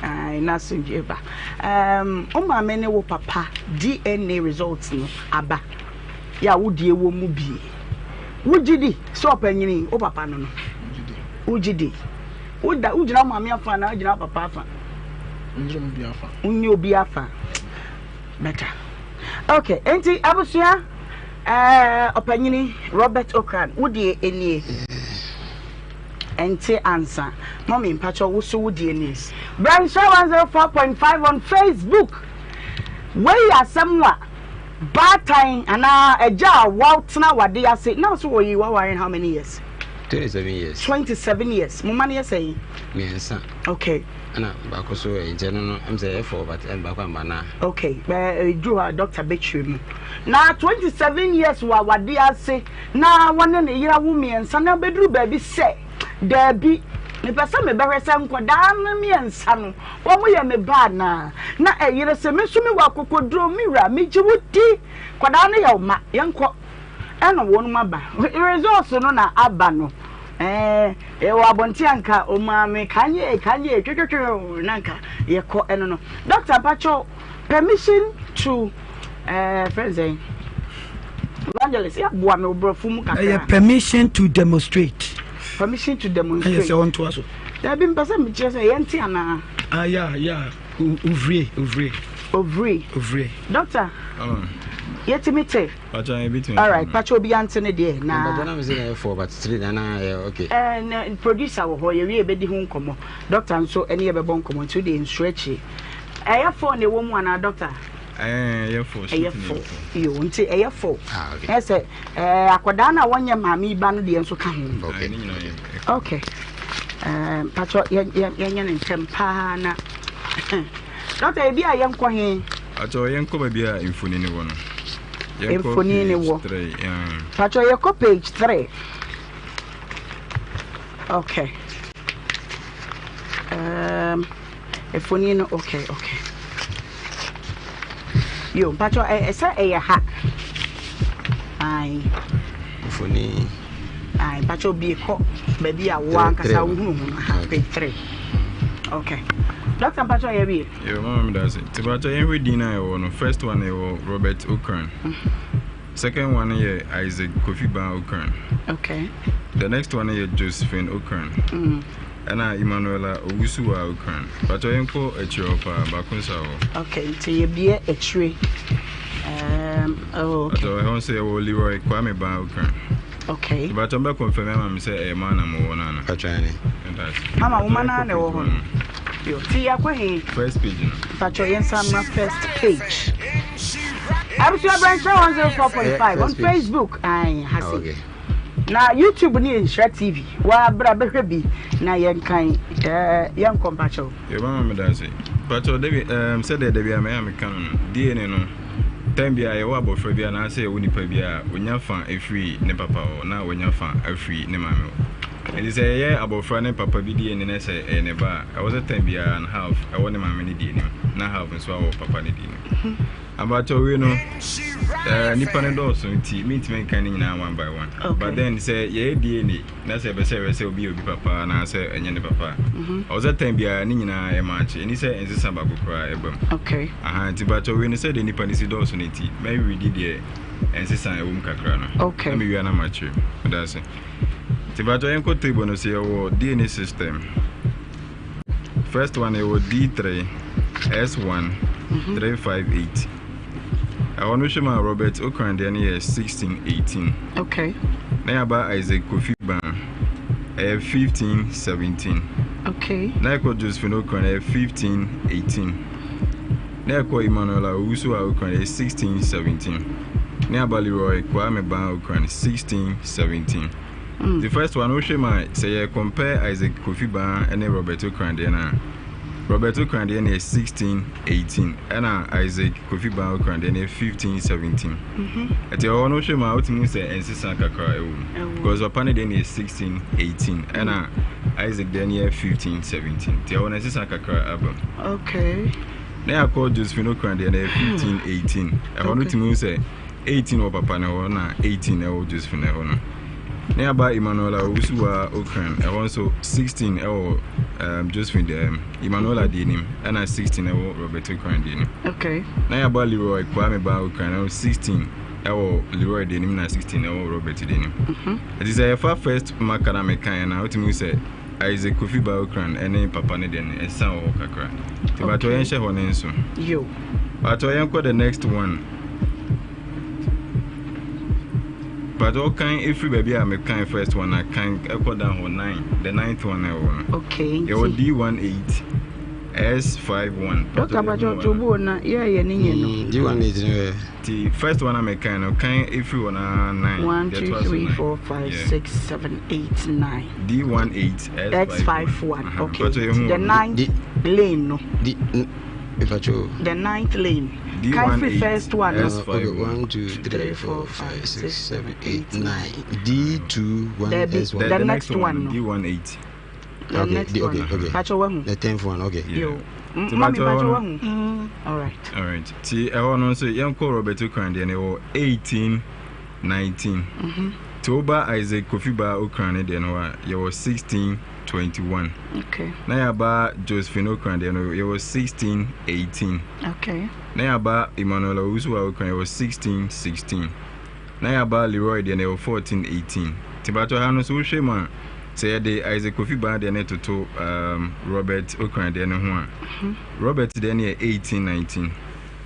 Ae na asomdwie ba. Um, wo maame ne wo papa DNA results no aba. Yɛ a wo deɛ wɔ mu bie. Wogye di sɛ ɔpanyini wo papa no no? Wogye di. Woda wogyina wo maame afa anaa wogyina wo papa afa? Wonyɛ obi afa. Better. Okay, enti abusua eh, ɔpanyini Robert Okran, wo deɛ nie. Ɛnte ansa. Mummy mpakyɛw wo so wo deɛ nie. Bra Nhyira 104.5 on Facebook. Wei yɛ asɛm a baatan anaa agya a watena wade ase na so wɔyi waware how many years? 27 years. 27 years. Mo ma no yɛ sɛn? Mmiɛnsa. Okay. Ɛna baako so ɛyɛ nkyɛn no no ɛm sɛ ɛyɛ four but ɛm baako amba na. Okay, ɛɛ duru hɔ a doctor bɛkyerɛ mu. Na 27 years wɔ awade ase na wɔne ne yere awo mmiɛnsa na bɛduru baabi sɛ, Daabi, mepɛ sɛ mebɛhwɛ sɛ nkwadaa no mmiɛnsa no, wɔyɛ me ba anaa. Na ɛyere se, Me nso mewɔ akokoduro, me wura, megye wo di. Nkwadaa no yɛ wo mma, yɛnkɔ. Ɛna wɔnom aba. Results no na aba no. Ɛɛ, yɛwɔ abɔnten a nka ɔmaame kanye kanye twetwetwe na nka yɛkɔ ɛno no. Doctor mpakyɛw, Permission to eh, friend sɛn? Evangelist, yɛ boa me obrɔfo mu kakra. Ɛyɛ permission to demonstrate. Permission to demonstrate. Ɛyɛ sɛ ɔntoa so. Dabi mpɛ sɛ mekyerɛ sɛ yɛnte anaa. Ah, ya, ya. Ouvrier, ouvrier. Ouvrier. Ouvrier. Doctor. Oh. Yɛtumi te. Pacha ebi tumi. All right, pacha obi ante ne deɛ na. Pacha na mi se na yɛ four but three na na yɛ okay. Eh, na producer wɔ hɔ yɛwie yɛbɛdi ho nkɔmmɔ. Doctor nso ɛne yɛbɛbɔ nkɔmmɔ nti wode nsuro akyire. Ɛyɛ fɔɔ na ɛwɔ mu anaa dɔkta? Ɛɛ ɛyɛ fɔɔ. Ɛyɛ fɔɔ yoo nti ɛyɛ fɔɔ. Ah, okay. Ɛsɛ ɛɛ akwadaa no a wɔnyɛ maame yi ba no deɛ nso ka ho. Okay. Okay. Ɛɛ mpatsɔ yɛ yɛ yɛnyɛ ne ntɛm paa na dɔkta ebi a yɛnkɔ he. Patsɔ yɛnkɔ baabi a mfoni ne wɔ no. Mfoni ne wɔ. Patsɔ yɛkɔ page three. Okay. Um. Mfoni no okay okay. Yo, mpatsɔ ɛ sɛ ɛyɛ ha. Ayi. Mfoni. Ayi, mpatsɔ bie kɔ baabi a wo ankasa wohunu ho no ha page three. Okay. Doctor mpatsɔ yɛ wie. Yo, mama mi da ase. Ti mpatsɔ yɛn hwɛ din a ɛwɔ no. First one ɛwɔ Robert Okran. Second one yɛ Isaac Kofi Ban Okran. Okay. The next one yɛ Josephine Okran. Mm. Ɛna Emmanuela Owusu wa Okran. Pakyɛ yɛn kɔ akyire hɔ paa, baako nsa hɔ. Okay, nti yɛ bie akyire. Um, oh, okay. Pakyɛ ɛhɔ nso yɛ wɔ Leroy Kwame Ban Okran. Okay. Pakyɛ mbɛ confirm ama mi sɛ ɛyɛ maa na mo wɔ nana. Pakyɛ ɛne. Mama wo ma naa na ɛwɔ hɔ no. Yo, ti yɛ akɔ he. First page no. Pakyɛ yɛn nsa mma first page. Abusua Brɛnkyerɛ 104.5 on Facebook. Ayi, ha se. Okay. Na YouTube no yɛ Nhyira TV. Waa bra bɛhwɛ bi na yɛnkan ɛɛ yɛnkɔ mpakyɛw. Yo mama meda ase. Pakyɛw dabi ɛɛm sɛdeɛ dabi a mɛyɛ a meka no no DNA no time biara yɛwɔ abɔfra bi anaasɛ yɛwɔ nipa bi a onya fa efiri ne papa hɔ na onya fa afiri ne maame hɔ. Nti sɛ yɛyɛ abɔfra ne papa bi DNA na sɛ ɛyɛ ne ba a ɛwɔ sɛ time biara no half ɛwɔ ne maame ne deɛ nim na half nso awɔ papa ne deɛ nim. Abakyɛw wei no eh, nipa no dɔɔso nti mentumi nka ne nyinaa one by one. Okay. But then sɛ yɛyɛ DNA na sɛ ɛbɛ sɛ ɛwɛ sɛ obi yɛ obi papa anaasɛ ɛnyɛ ne papa a, mhm. ɔwɔ sɛ tɛn biara ne nyinaa yɛ maakye ɛni sɛ nsesa baako koraa ɛba mu. Okay. Aha nti bakyɛw wei no sɛ deɛ nipa no si dɔɔso no nti mɛredi deɛ ɛnsesa ɛwɔ mu kakra no. Okay. Na mewia na makyerɛ mu. Meda ase. Nti bakyɛw yɛnkɔ table no so yɛwɔ DNA system. First one ɛwɔ D3 S1 358. Ɛhɔ no hwɛ ma Robert Okran deɛ no yɛ 1618. Okay. Na yɛaba Isaac Kofi Ban ɛyɛ 1517. Okay. Na ɛkɔ Josephine Okran ɛyɛ 15 18. Na ɛkɔ Emmanuel Owusu a Okran ɛyɛ 16 17. Ne aba Leroy Kwame Ban Okran 16 17. Mm. The first one wohwɛ ma sɛ yɛ compare Isaac Kofi Ban ne Robert Okran deɛ no a Robert Okran deɛ no yɛ 16 18 ɛna Isaac Kofi Ban Okran deɛ no yɛ 15 17. Ɛti ɛhɔ no wohwɛ mu a wotumi hu sɛ ɛnsesa kakra ɛwɔ mu because papa no deɛ no yɛ 16 18 ɛna Isaac deɛ no yɛ 15 17 nti ɛhɔ no ɛnsesa kakra aba mu. Okay. Na yɛakɔ Josephine Okran deɛ no yɛ 15 18 ɛhɔ no wotumi hu sɛ 18 wɔ papa no hɔ na 18 ɛwɔ Josephine ɛhɔ no. Ne aba Emmanuela Owusuwa Okran ɛhɔ nso 16 ɛwɔ um, Josephine deɛ um, Emmanuela deɛ nim ɛna 16 ɛwɔ Robert Okran deɛ nim. Okay. Na yɛaba Leroy Kwame Ba Okran ɛwɔ 16 ɛwɔ Leroy deɛ nim na 16 ɛwɔ Robert deɛ nim. Ɛti sɛ yɛfa first marker na meka yɛn na wotumi sɛ Isaac Kofi Ba Okran ɛne papa ne deɛ no ɛsa wɔ hɔ kakra. Nti batɔ yɛn hyɛ hɔ ne nso. Yo. Batɔ yɛn kɔ the next one. But ɔkan efiri baabi a mekan first one na kan ɛkɔ down hɔ nine the ninth one na ɛwɔ no. Okay nti. Yɛwɔ D 18 S 51. Doctor Pacho to bo na yɛ yɛ ne nyɛ no. Mm, D 18 no yɛ. Ti first one a mekan no kan efiri hɔ na nine. 1 2 3 4 5 6 7 8 9. D 18 S 51. Okay. The ninth lane no. D Pacho. The ninth lane. Kan firi first one no. Okay, 1 2 3 4 5 6 7 8 9. D 2 1 S 1. The next one no. D 18. The okay, next D, okay, one. okay. Pacho wahu. The tenth one, okay. Yo. Mami Pacho wahu. All right. All right. Ti ɛhɔ no nso yɛnkɔ Robert Okran deɛ no ɛwɔ 18 19. Ti woba Isaac Kofi Ba Okran ne deɛ no a yɛwɔ 16 21. Okay. Na yɛaba Josephine Okran deɛ no yɛwɔ 16 18. Okay. Na yɛaba Emmanuel Owusu Okran yɛwɔ 16 16. Na yɛaba Leroy deɛ no yɛwɔ 14 18. Ti batɔ ha no nso wohwɛ mu a sɛ yɛde Isaac Kofi Ba deɛ no toto um, Robert Okran deɛ no ho a Robert deɛ no yɛ 18 19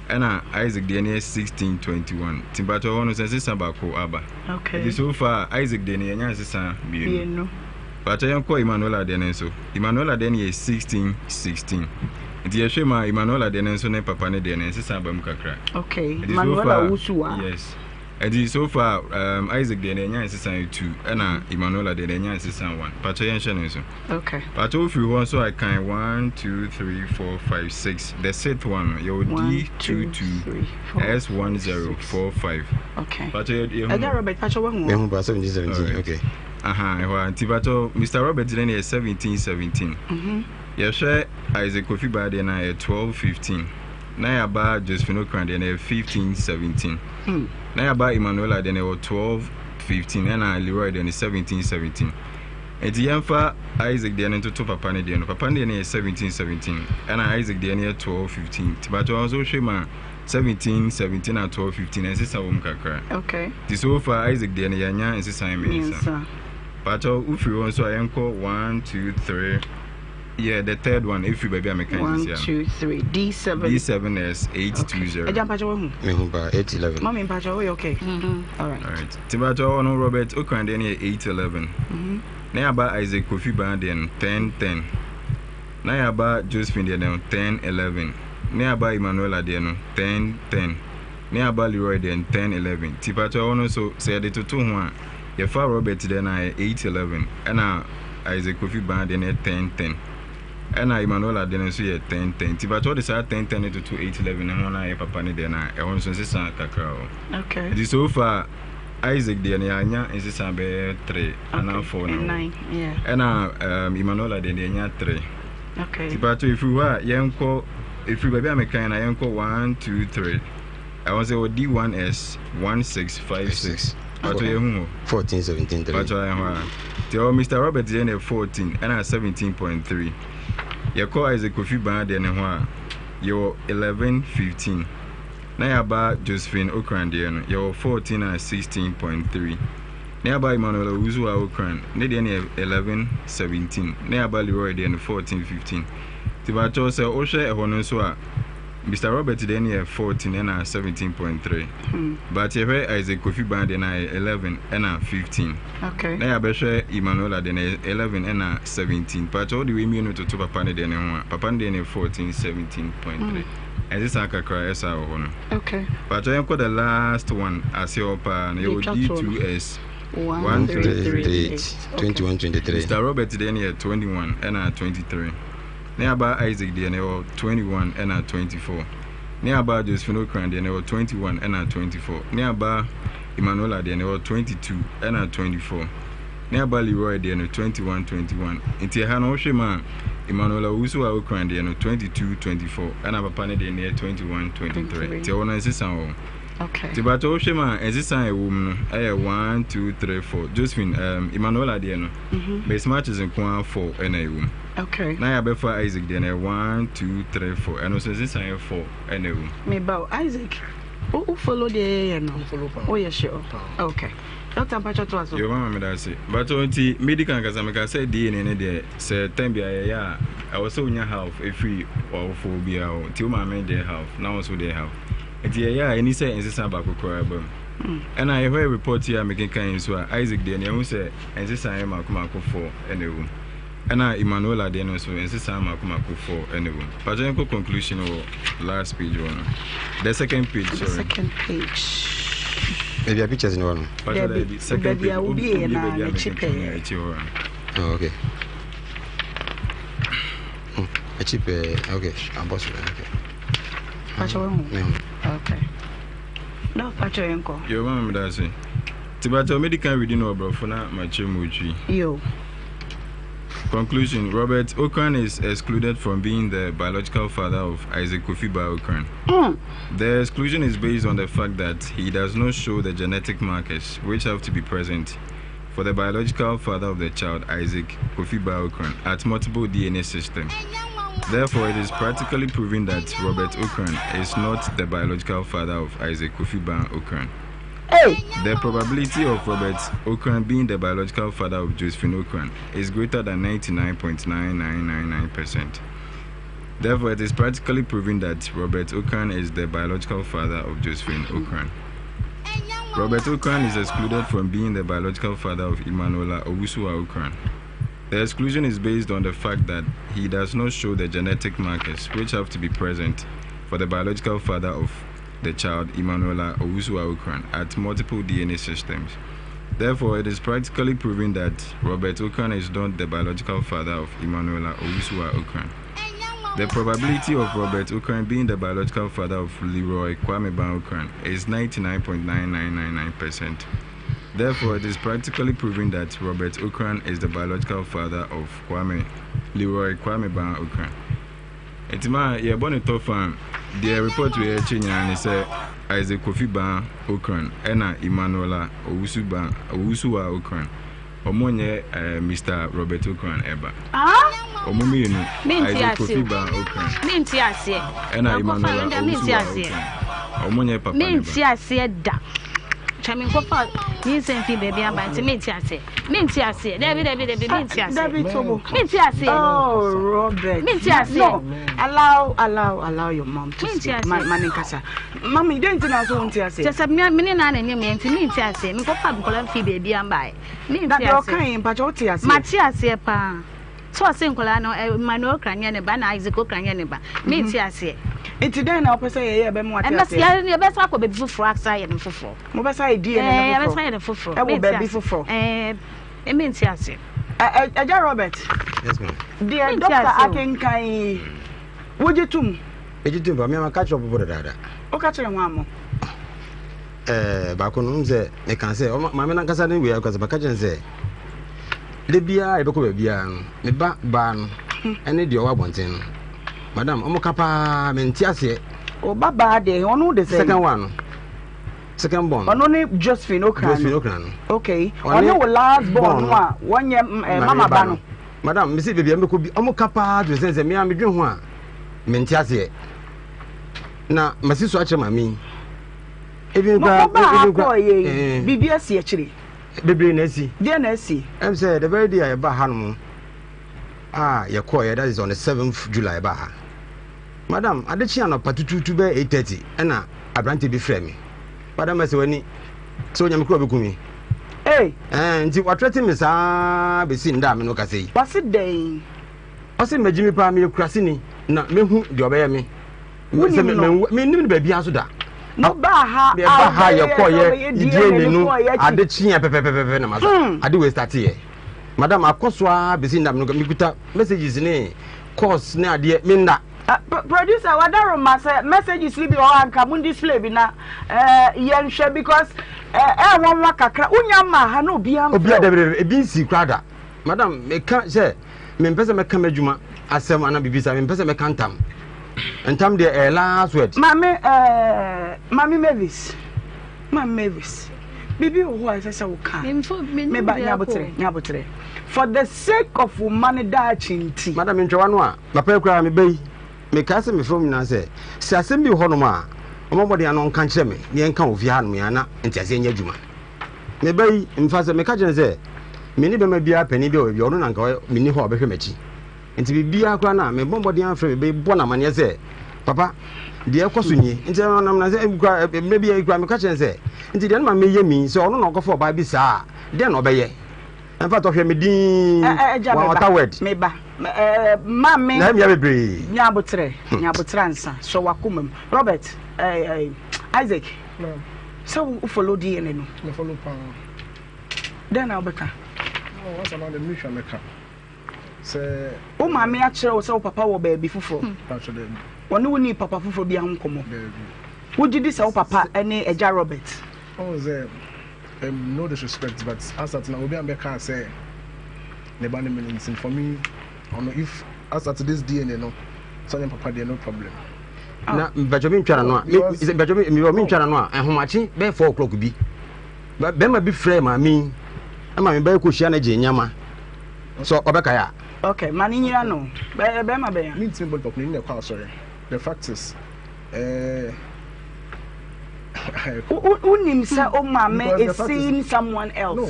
ɛna Isaac deɛ no yɛ 16 21. Ti batɔ hɔ no sɛ nsesa baako aba. Okay. Nti so far Isaac deɛ no yɛnya nsesa mmienu. Mmienu. Batɔ yɛnkɔ Emmanuela deɛ no nso. Emmanuela deɛ no yɛ 16 16. Nti yɛhwɛ mu a Emmanuela deɛ no nso ne papa no deɛ no nsesa aba mu kakra. Okay. Nti so Manuela far Owusu a. yes. Nti so far um, Isaac deɛ no yɛnya nsesa yɛ 2 ɛna Emmanuela deɛ no yɛnya nsesa 1. Patɔ yɛnhyɛ no nso. Okay. Patɔ wofiri hɔ nso a kan 1 2 3 4 5 6 the sixth one no yɛwɔ 1 D 2 2 2 3 4 S 1 5 0 6. 4 5. Okay. Patɔ yɛ yɛhu Ɛgya hɔ. Robert Pacho wahu. Mehu ba 17 17, Alright. okay. Aha, ɛhɔ a nti patɔ Mr. Robert deɛ no yɛ 17 17. Yɛhwɛ Isaac Kofi Ba deɛ no a yɛ 12 15. Na yɛaba Josephine Okran deɛ no yɛ 15 17. Na yɛaba Emmanuela deɛ no yɛwɔ 12 15 ɛna Leroy deɛ no 17 17. Nti yɛmfa Isaac deɛ no ntoto papa no deɛ no. Papa no deɛ no yɛ 17 17 ɛna Isaac deɛ no yɛ 12 15. Nti patɔ nso wohwɛ mu a 17 17 na 12 15 ɛnsesa wɔ mu kakra. Okay. Nti so far Isaac deɛ no yɛanya nsesan mmiɛnsa. Mmiɛnsa. Patɔ wofiri hɔ nso a yɛnkɔ 1 2 3 yeah the third one ɛfiri baabi a meka 1 sisi a 2 3 D7. D7S 820. Ɛgya Pacho wahu. Mehu ba 8 11. Mami Pacho woyɛ okay. All right. Alright. Nti patɔ hɔ no Robert Okran deɛ no yɛ 811. Na yɛaba Isaac Kofi Ban deɛ no 10 10. Na yɛaba Josephine deɛ no 10 11. Na yɛaba Emmanuela deɛ no 10 10. Na yɛaba Leroy deɛ no 10 11. Nti patɔ hɔ no nso sɛ yɛde toto ho a yɛfa Robert deɛ no a yɛ 8 11 ɛna Isaac Kofi Ban deɛ no yɛ 10 10. Ɛna Emmanuela deɛ no nso yɛ 10 10. Nti patɔ wode saa 10 10 no toto 8 11 no ho na yɛ papa no deɛ no a ɛhɔ nso nsesa kakra wɔ. Okay. Nti so far Isaac deɛ no yɛanya nsesa bɛyɛ 3 anaa 4 na wɔ. Nine. Yeah. Ɛna um, Emmanuela deɛ no yɛanya 3. Okay. Nti patɔ ɛfiri hɔ a yɛnkɔ ɛfiri baabi a mekan na yɛnkɔ 1 2 3. Ɛwɔ sɛ wɔ D1S 1656. Patɔ yɛhu hɔ. 14 17 3. Patɔ yɛn hɔ a. Nti ɛwɔ Mr. Robert deɛ no yɛ 14 ɛna 17.3. Yɛkɔ Isaac Kofi Ban deɛ no ho a yɛwɔ 11 15. Na yɛaba Josephine Okran deɛ no yɛwɔ 14 and 16.3. Na yɛaba Emmanuel Owusu a Okran ne deɛ no yɛ 11 17. Na yɛaba Leroy deɛ no 14 15. Nti patɔ sɛ wohwɛ ɛhɔ no nso a Mister Robert deɛ no yɛ 14 ɛna 17.3. But yɛhwɛ Isaac Kofi Ban deɛ no a ɛyɛ 11 ɛna 15. Okay. Na yɛabɛhwɛ Emmanuela deɛ no ɛyɛ 11 ɛna 17. Pakyɛ wode wei mmienu toto papa no deɛ no ho a, papa no deɛ no yɛ 14 17.3. Ɛnsesa kakra ɛsa wɔ hɔ no. Okay. Pakyɛ yɛnkɔ the last one aseɛ hɔ paa no yɛwɔ Deɛ ɛtwa toɔ no. D2S 138 21 23. Mister Robert deɛ no yɛ 21 ɛna 23. Ne abaa Isaac deɛ no ɛwɔ 21 ɛna 24. Ne abaa Josephine Okran deɛ no ɛwɔ 21 ɛna 24. Ne abaa Emmanuela deɛ no ɛwɔ 22 ɛna 24. Ne abaa Leroy deɛ no 21 21. Nti ɛha no wohwɛ mu a Emmanuela Owusu a Okran deɛ no 22 24 ɛna papa no deɛ no yɛ 21 23. Nti ɛwɔ no ɛnsesa wɔ hɔ. Okay. Nti bàtɛ wohwɛ mu a ɛnsesa a ɛwɔ mu no ɛyɛ 1 2 3 4. Josephine um, Emmanuela deɛ no mismatches nko ara 4 ɛna ɛwɔ mu. Okay. Na yɛabɛfa Isaac deɛ no yɛ 1 2 3 4 ɛno nso nsesa yɛ 4 ɛna ɛwɔ mu. Me ba o Isaac wo wo follow deɛ yɛyɛ no woyɛ sure okay doctor mpakyɛ to aso. Yo mama meda ase. Bato nti medi kan kasa meka sɛ DNA ne deɛ sɛ time bi a yɛyɛ a ɛwɔ sɛ wonya half ɛfiri w'awofoɔ biara hɔ nti wo maame deɛ half na wo nso deɛ half nti yɛyɛ a ɛni sɛ nsesa baako koraa ba mu ɛna yɛhwɛ report yi a mekenkan yi nso a Isaac deɛ no yɛhu sɛ nsesa yɛ mako mako 4 ɛna ɛwɔ mu. Ɛna Emmanuela deɛ no nso nsesaa mako mako 4 ɛna ɛwɔ mu. Pakyɛ yɛnkɔ conclusion wɔ last page hɔ no. The second page The sorry. second page. Baabi a pictures no wɔ no. Pakyɛ Dabi, daabi second baabi page. a wobie Wobie na baabi a n'akyi mekenkan no pɛɛ. akyi hɔ a. Oh, okay. Akyi pɛɛ. Okay, abɔ so. Okay. Pakyɛ wahu. Mehu. Okay. No, pakyɛ yɛnkɔ. Yo mama meda ase. Nti pakyɛ medi kan reading wɔ borɔfo na makyerɛ mu otwi. Yo. Conclusion Robert Okran is excluded from being the biological father of Isaac Kofi Ba Okran. The exclusion is based on the fact that he does not show the genetic markers which have to be present for the biological father of the child, Isaac Kofi Ba Okran, at multiple DNA systems. Therefore, it is practically proven that Robert Okran is not the biological father of Isaac Kofi Ba Okran. Hey! The probability of Robert Okran being the biological father of Josephine Okran is greater than 99.9999%. Therefore, it is practically proven that Robert Okran is the biological father of Josephine Okran. Robert Okran is excluded from being the biological father of Emanuela Owusua Okran. The exclusion is based on the fact that he does not show the genetic markers which have to be present for the biological father of the child Emanuela Owusua Okran at multiple DNA systems. Therefore, it is practically proven that Robert Okran is not the biological father of Emanuela Owusua Okran. The probability of Robert Okran being the biological father of Leroy Kwame Ban Okran is 99.9999%. Therefore, it is practically proven that Robert Okran is the biological father of Kwame Leroy Kwame Ban Okran. Nti ma yɛbɔ ne tɔ fa deɛ report wei akyi nyinaa ne sɛ Isaac Kofi Ban Okran ɛna Emmanuela Owusu Ban Owusuwa Okran ɔmo nyɛ eh, Mr Robert Okran ɛba ɔmo mmienu Isaac Kofi Ban Okran Mente aseɛ. ɛna Nyankopɔn Emmanuela ɛnda mente Owusuwa aseɛ. Okran ɔmo nyɛ papa ne Mente ba. aseɛ da. Kyɛ me nkɔfa nyinsɛn fi baabi aba nti mente aseɛ. Mente aseɛ. Dabi dabi dabi mente aseɛ. Dabi Tobo. Mente aseɛ. Oh, Robert. Mente aseɛ. No, allow, allow, allow your mom to Mente speak. aseɛ. Ma, ma ne nkasa. Mami, den ti na so wonte aseɛ. Kyɛ sɛ me me ne naa na ɛnyɛ me nti mente aseɛ. Me nkɔfa nkɔla fi baabi amba. Mente Na deɛ aseɛ. ɔka yi mpakyɛ wote aseɛ. Mate aseɛ paa. Sɛ ɔse nkɔla no eh, Emmanuel Okra nyɛ ne ba na Isaac Okra nyɛ ne ba. Mente aseɛ. Nti dɛn na wopɛ sɛ yɛyɛ ɛbɛma wate Ɛmɛ aseɛ? yɛ yɛbɛsa akɔ baabi foforɔ asa yɛ no foforɔ. Mobɛsa ayɛ DNA Eh, no yɛbɛsa foforɔ. yɛ no foforɔ. Ɛwɔ Mente baabi ase. foforɔ. Eh, mente aseɛ. Ɛ- ɛ- Ɛgya Robert, Yes, ma'am. deɛ Mente dɔkta aseɛ o. akenkan yi, wogye tom? Megye tom pa, me maka kyerɛ ɔpopo dadaada. Woka kyerɛ ho amɔ? Ɛɛ baako no, sɛ meka sɛ ɔma maame nankasa ne wei akasa maka kyerɛ no sɛ da biara yɛbɛkɔ baabiara no me ba baa no ɛne deɛ ɔwɔ abɔnten no madam ɔmo ka paa mente aseɛ. Ɔba baa deɛ ɔno de sɛ. Second one no second born. Ɔno ne Josephine Okran no. Josephine Okran no. Okay ɔne wo last born no a wɔnyɛ eh, mama ba no. Madam mesi baabi a mɛkɔ bi ɔmo ka paa to sɛ sɛ mea medwen ho a mente aseɛ na masi so akyerɛ maame yi. Even Mo kura mo baa even kura akɔɔ yɛ yi eh, biribi asi akyire. Bebree na asi. Deɛ na asi. Ɛm sɛ the very day a yɛbaa ha nom a yɛkɔɔ yɛ that is on the 7th July yɛbaa ha. Madam, ade kye anɔpa tutuutu bɛyɛ 8:30 ɛna aberante bi frɛ me. Madam, ɛsɛ w'ani sɛ onyame kura ɔbɛku me. Hey. Ɛɛ nti watrɛte me saa bɛsi nda a me no kasa yi. Wase dɛn? Ɔse magye me paa meyɛ kuraseni na mehu deɛ ɔbɛyɛ me. Wonim no? Mennim no baabiara so da. Mo baa ha a yɛba ha yɛkɔyɛ DNA no ade kyeɛ pɛpɛpɛpɛ na masa hmm. ade wei start yɛ. Madam akɔ so ara bɛsi nda me no mekuta messages ne calls ne adeɛ menna. Uh, producer wadaroma sɛ messages ni bi wɔ hɔ anka mo display bi na uh, yɛnhwɛ because ɛɛ uh, nwanwa kakra wonya ma ha na obiara mfrɛ obiara dɛbɛdɛbɛ ebi nsi koraa da madam meka sɛ mempɛ sɛ mɛka m'adwuma asɛm anaa biribi saa mempɛ sɛ mɛka ntam ntam deɛ ɛyɛ last word. Maame ɛɛ maame Mavis maame Mavis biribi wɔ hɔ a ɛsɛ sɛ woka meba nyabotrɛ nyabotrɛ for the sake of wo mma no daakye nti. Madam mentwa w'ano a papa yi koraa meba yi mekae sɛ mefrɛ wɔn nyinaa sɛ sɛ asɛm bi wɔ hɔnom a wɔmmɔ mmɔden ano nka nkyerɛ me na yɛnka wɔ fie hanom yɛn na nteaseɛ nyɛ adwuma. Me ba yi, mfa sɛ meka kyerɛ no sɛ me ne bɛma biara panin bi wɔ baabi a ɔno na anka menni hɔ a ɔbɛhwɛ m'akyi. Nti biribiara koraa no a mebɔ mmɔden afrɛ me ba yi bɔ no amanneɛ sɛ papa deɛ ɛkɔ so nie. Nti ɔnam na sɛ kura mmerɛ bi kura meka kyerɛ no sɛ nti deɛ no ma meyɛ mi sɛ ɔno na ɔkɔfa ɔbaa bi saa a dɛn na ɔbɛyɛ. In fact ɔhwɛ me din wɔn ɔta word. Meba maame. Na ɛmia bebree. Nyabotrɛ nyabotrɛ ansa sɔ wakoma mu Robert Isaac. Sɛ wo follow DNA no. Me follow paa. Dɛn na wobɛka? No, once about the mehwɛ mɛka. Sɛ. Wo maame akyerɛ wo sɛ wo papa wɔ baabi foforɔ. Hmm. Patrɔ dɛbi. Ɔne wo ni papa foforɔ bi ho nkɔmmɔ. Dɛbi. Wogye di sɛ wo papa ne agya Robert? Oh, sɛ um, no disrespect but as at now obi ambɛka sɛ ne ba ne me nti for me ɔno if as at this DNA no sɛ ɔnyɛ papa deɛ no problem. na mpatwa mi ntwa n'ano a mpatwa mi mi ntwa n'ano a ahomakye bɛyɛ 4 o'clock bi bɛrima bi frɛ maame yi ɛma mi bɛyɛ kɔ hyia no gye nneɛma sɛ ɔbɛka ya. ok ma ne nyina no bɛrima bɛn. mi ntumi bɔ nipa kunu ne kɔ asɔre the fact is. Eh, wonim sɛ o maame is seeing someone else. No.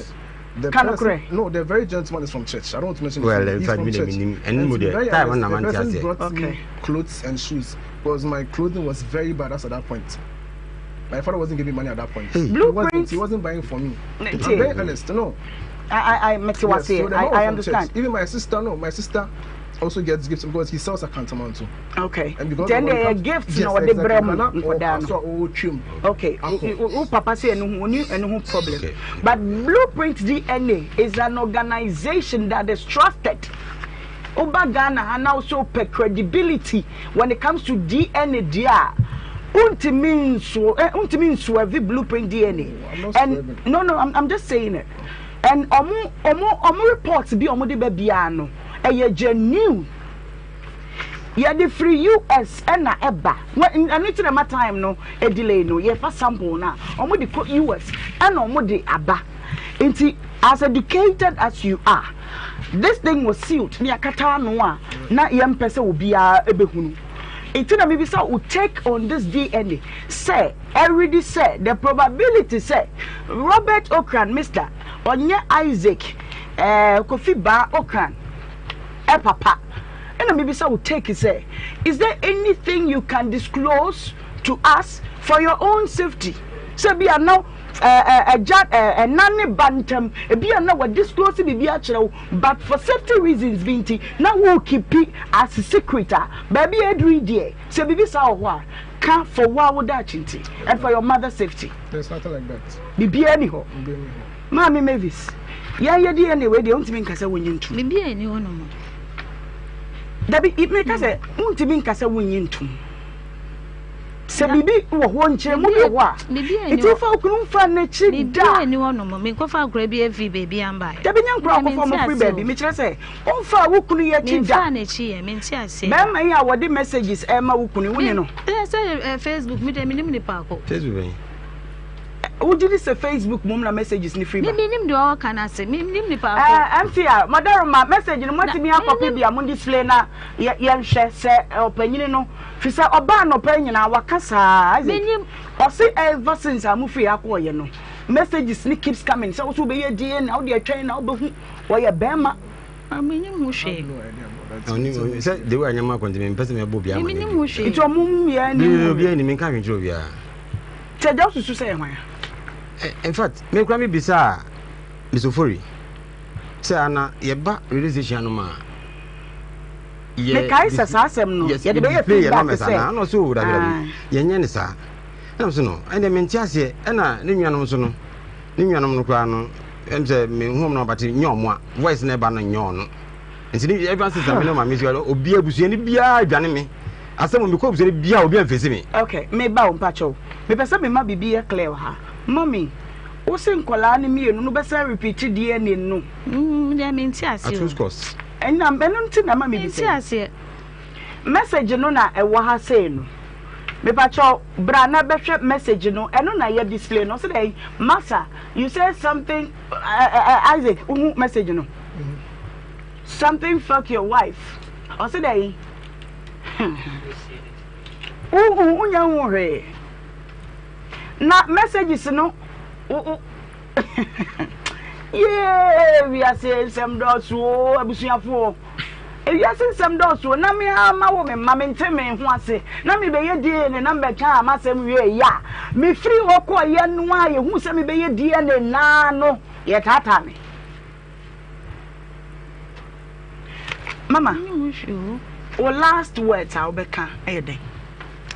The person, no, the very gentleman is from church. I don't want to mention his well, name. He's from church. And to be very honest, the person brought okay. me clothes and shoes because my clothing was very bad at that point. My father wasn't giving money at that point. Hey. He wasn't, he wasn't buying for me. I'm very honest. No. I, I, I, yes, so I, I understand. Church. Even my sister, no, my sister also gets gifts because he sells a kantamanto. Okay. And because then they gifts yes, no they exactly. brem nkwadaa no. Okay. O papa say ɛno ho oni ɛno ho problem. Okay. But Blueprint DNA is an organization that is trusted. Oba Ghana ha na also pɛ credibility when it comes to DNA deɛ untimi nso eh, untimi nsuɛvi Blueprint DNA. No, and no no I'm, I'm just saying it. And ɔmo ɔmo ɔmo report bi ɔmo de ba biara no ɛyɛ genuine. Yɛde firi US ɛna ɛba. Ɛno nti na ɛma time no delay no. Yɛfa sample no a, wɔn de kɔ US ɛna wɔn de aba. Nti as educated as you are, this thing was sealed. Ne akata ano a na yɛmpɛ sɛ obiara ɛbɛhunu. Nti na mebisa wo take on this DNA sɛ ɛredi sɛ the probability sɛ Robert Okran Mister ɔnyɛ Isaac eh, Kofi Baa Okran eh papa ɛna mebisa wo take sɛ is there anything you can disclose to us for your own safety sɛ bi a na ɛgya ɛna ne ba ntam ebi a na wa disclose biribi akyerɛ wo but for safety reasons bi nti na wo keep as secret a baabi a aduru yi deɛ sɛ biribi saa wɔ hɔ a ka for wo a wo daakye nti and for your mother safety. There's nothing like that. Biribiara ni hɔ. Maame Mavis, yɛn yɛ DNA wei deɛ wontumi nka sɛ wonyi ntom. Biribiara ni hɔ nom. Dabi, meka sɛ wontumi nka sɛ wonyi ntom. Sɛ biribi wɔ hɔ nkyerɛmu bi wɔ hɔ a, nti wofa wo kunu mfa n'akyi da. Biribiara ni hɔ nom. Menkɔfa akora bi afiri baabi amba. Dabi nyɛ nkora akɔfa ɔmo firi baabi. Mekyerɛ sɛ womfa wo kunu yɛ akyi da. Memfa n'akyi yɛ, mente aseɛ. Bɛrima yi a wɔde messages ɛma wo kunu, wo ne no. Sɛ Facebook, me deɛ menim nipa ko. Facebook bɛn? Wogye di sɛ Facebook mmom na messages no firi ba? Me menim deɛ ɔreka no ase. Menim nipa ko. Eh, MCR, Madaroma, message no moatumi akɔpe bi a mo display na yɛnhwɛ sɛ ɔpanyini no, fi sɛ ɔbaa anɔpa yi nyinaa waka saa, Isaac. Menim. Ɔse ever since a mofiri ha kɔɔyɛ no, messages no keeps coming sɛ wo so wobɛyɛ DNA na wode atwɛn na wobɛhu ɔyɛ bɛrima. Ah, menim ho hwee. I have no idea about that. Sɛ de wo anyama akɔnti me mpɛ sɛ mɛbɔ obiara ma ne bi. Nti ɔmo mmiɛ ni mu. Obiara ni me nka hwee nkyerɛ obiara. Nti agya wosusu sɛ yɛ hwan a? In fact, me kura me bisa Mr. Ofori sɛ ana yɛba radio station no ma yɛ mekae sɛ saa asɛm no yɛde bɛyɛ feedback sɛ ana ɔsɛ o dabi dabi yɛnyɛ ne saa ɛna so no ɛnna mente aseɛ ɛna ne nuanom nso no ne nuanom no koraa no ɛm sɛ mehu ɔmo no abate nyɛ ɔmo a voice na ɛba no nyɛ ɔno nti ne ɛba sisa me ne maame si obi abusuani biara dwane me asɛm mi kɔ abusuani biara obi amfesi me. Okay, me ba o mpakyɛw mepɛ sɛ mema biribi yɛ clear wɔ ha mummy wo se nkɔlaa no mmienu no bɛsan repeat DNA no. Mm, deɛ mente aseɛ o. At whose cost? Ɛnna ɛno nti na ɛma mi bisa. Mente aseɛ. Message no na ɛwɔ ha sei no. Mepakyɛw bra na bɛhwɛ message no ɛno na yɛ display no ɔsɛ dɛ masa you say something uh, uh, Isaac wohu message no. Something fuck your wife. Ɔse dɛn? Wohu wonya hu hwee. Na messages no wo wo yee wiase nsɛm dɔɔso o abusuafoɔ. Ewiase nsɛm dɔɔso o na me ara ma wo me mma mente me ho ase na mebɛyɛ DNA na mebɛka a m'asɛm wie ya. Mefiri hɔ kɔɔyɛ no a yɛhu sɛ mebɛyɛ DNA naa no yɛtaataa me. Mama, wo last words a wobɛka yɛ dɛn?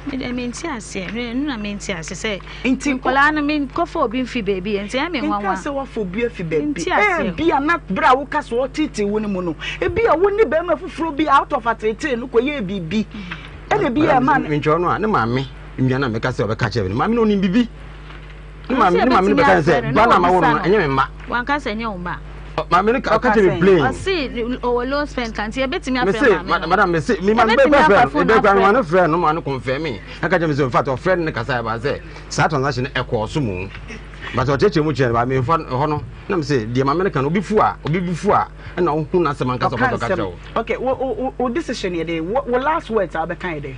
Me deɛ mente aseɛ, me ɛno na mente ase sɛ nti nkwadaa no menkɔfa obi mfi baabi yɛ nti ɛyɛ me nwanwa. Nka sɛ wafa obi afi baabi. Ebi a na bere a woka sɛ ɔtetee wo no mu no, ebi a wo ne barima foforɔ bi out of atetee no kɔyɛɛ biribi. Ɛna ebi a ɛma no. Mentwerɛ no a ne maame nua na meka sɛ ɔbɛka kyerɛ me no maame no ɔnim biribi. Ne maame ne maame no bɛka sɛ ba na ma wo no ɛnyɛ me mma. Wanka sɛ ɛnyɛ wo mma. Maame no ɔka kyerɛ me plain. Ɔse ɔwɔ low spend ka nti yɛbɛtumi afrɛ maame no. Madam mese me maame bɛ frɛ no ebe kura me maame no frɛ no maame no confirm me ɛka kyerɛ me sɛ in fact ɔfrɛ no ne kasa ɛba sɛ saa transaction no ɛkɔɔ so mu but ɔkyerɛkyerɛ mu kyerɛ no ba me nfa ɛhɔ no na me se deɛ maame no ka no obi fu a obi bu fu a ɛna wohu n'asɛm ankasa ɔpɛ sɛ ɔka kyerɛ wo. Okay wo wo decision yɛ dɛ wo last words a wobɛka yɛ dɛ.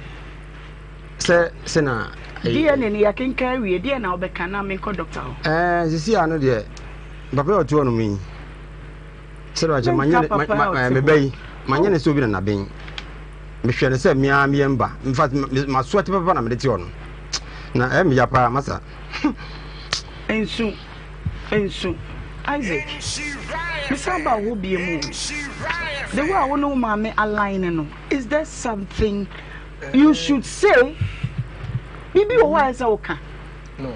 Sɛ sɛ na. DNA no yɛakenkan awie, deɛn na wobɛka na menkɔ dɔkta hɔ? Ɛɛ sisi ano deɛ papa yi ɔte hɔ nom yi sɛdeɛ wakyɛ manyɛ ne me ba yi manyɛ ne sɛ obi nanaben mehwɛ ne sɛ mea meyɛ mba in fact masoa ti papa na mede te hɔ no na ɛyɛ meya paa masa. Nsu nsu Isaac mesan ba wo hɔ bie mu the way a wo ne wo maame align no is there something you should say biribi wɔ hɔ a ɛsɛ woka no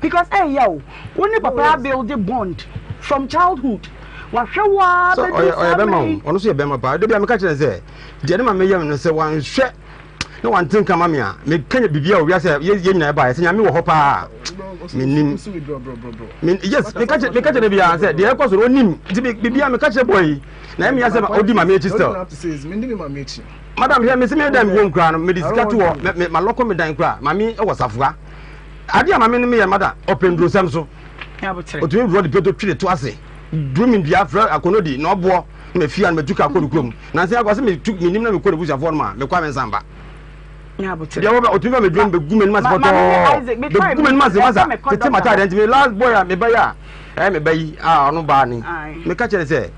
because ɛyɛ o wo ne papa abuild bond from childhood wahwɛ wo ara bɛdu saa ɔyɛ bɛma o ɔno nso yɛ bɛma paa de bi a meka kyerɛ sɛ deɛ ne ma meyɛ no sɛ wanhwɛ na wante nka ma me a meka biribi a owiase yɛ nyinaa ɛbaeɛ sɛ nyame wɔ hɔ paa menim yes meka kyerɛ no biara sɛ deɛ ɛkɔ so no ɔnim nti biribi a meka kyerɛ bɔɔ yi Na ɛmi asɛm a odi maame akyi still. Madam hwɛ mesi me dan wom koraa no mede sika to hɔ me ma lɔkɔ me dan koraa maame wɔ safoa adeɛ a maame no meyɛ madam ɔpɛ ndurosɛm so otumi wurɔ de peto twere to ase duru me dua frɛ akɔnɔdi na ɔboɔ na mafia no matu ka kɔ ne kurom nansa akɔ sɛ metu menim na mekɔ ne busuafoɔ no ma mekɔ a mensan ba deɛ wɔbɛ otumi ba medwom bɛgu m'anim ase pɔtɔɔ bɛgu m'anim ase masa tete m'ataadeɛ nti me last boy a mebɛyɛ a Ɛyɛ me ba yi a ɔno baa ni. Meka kyerɛ no sɛ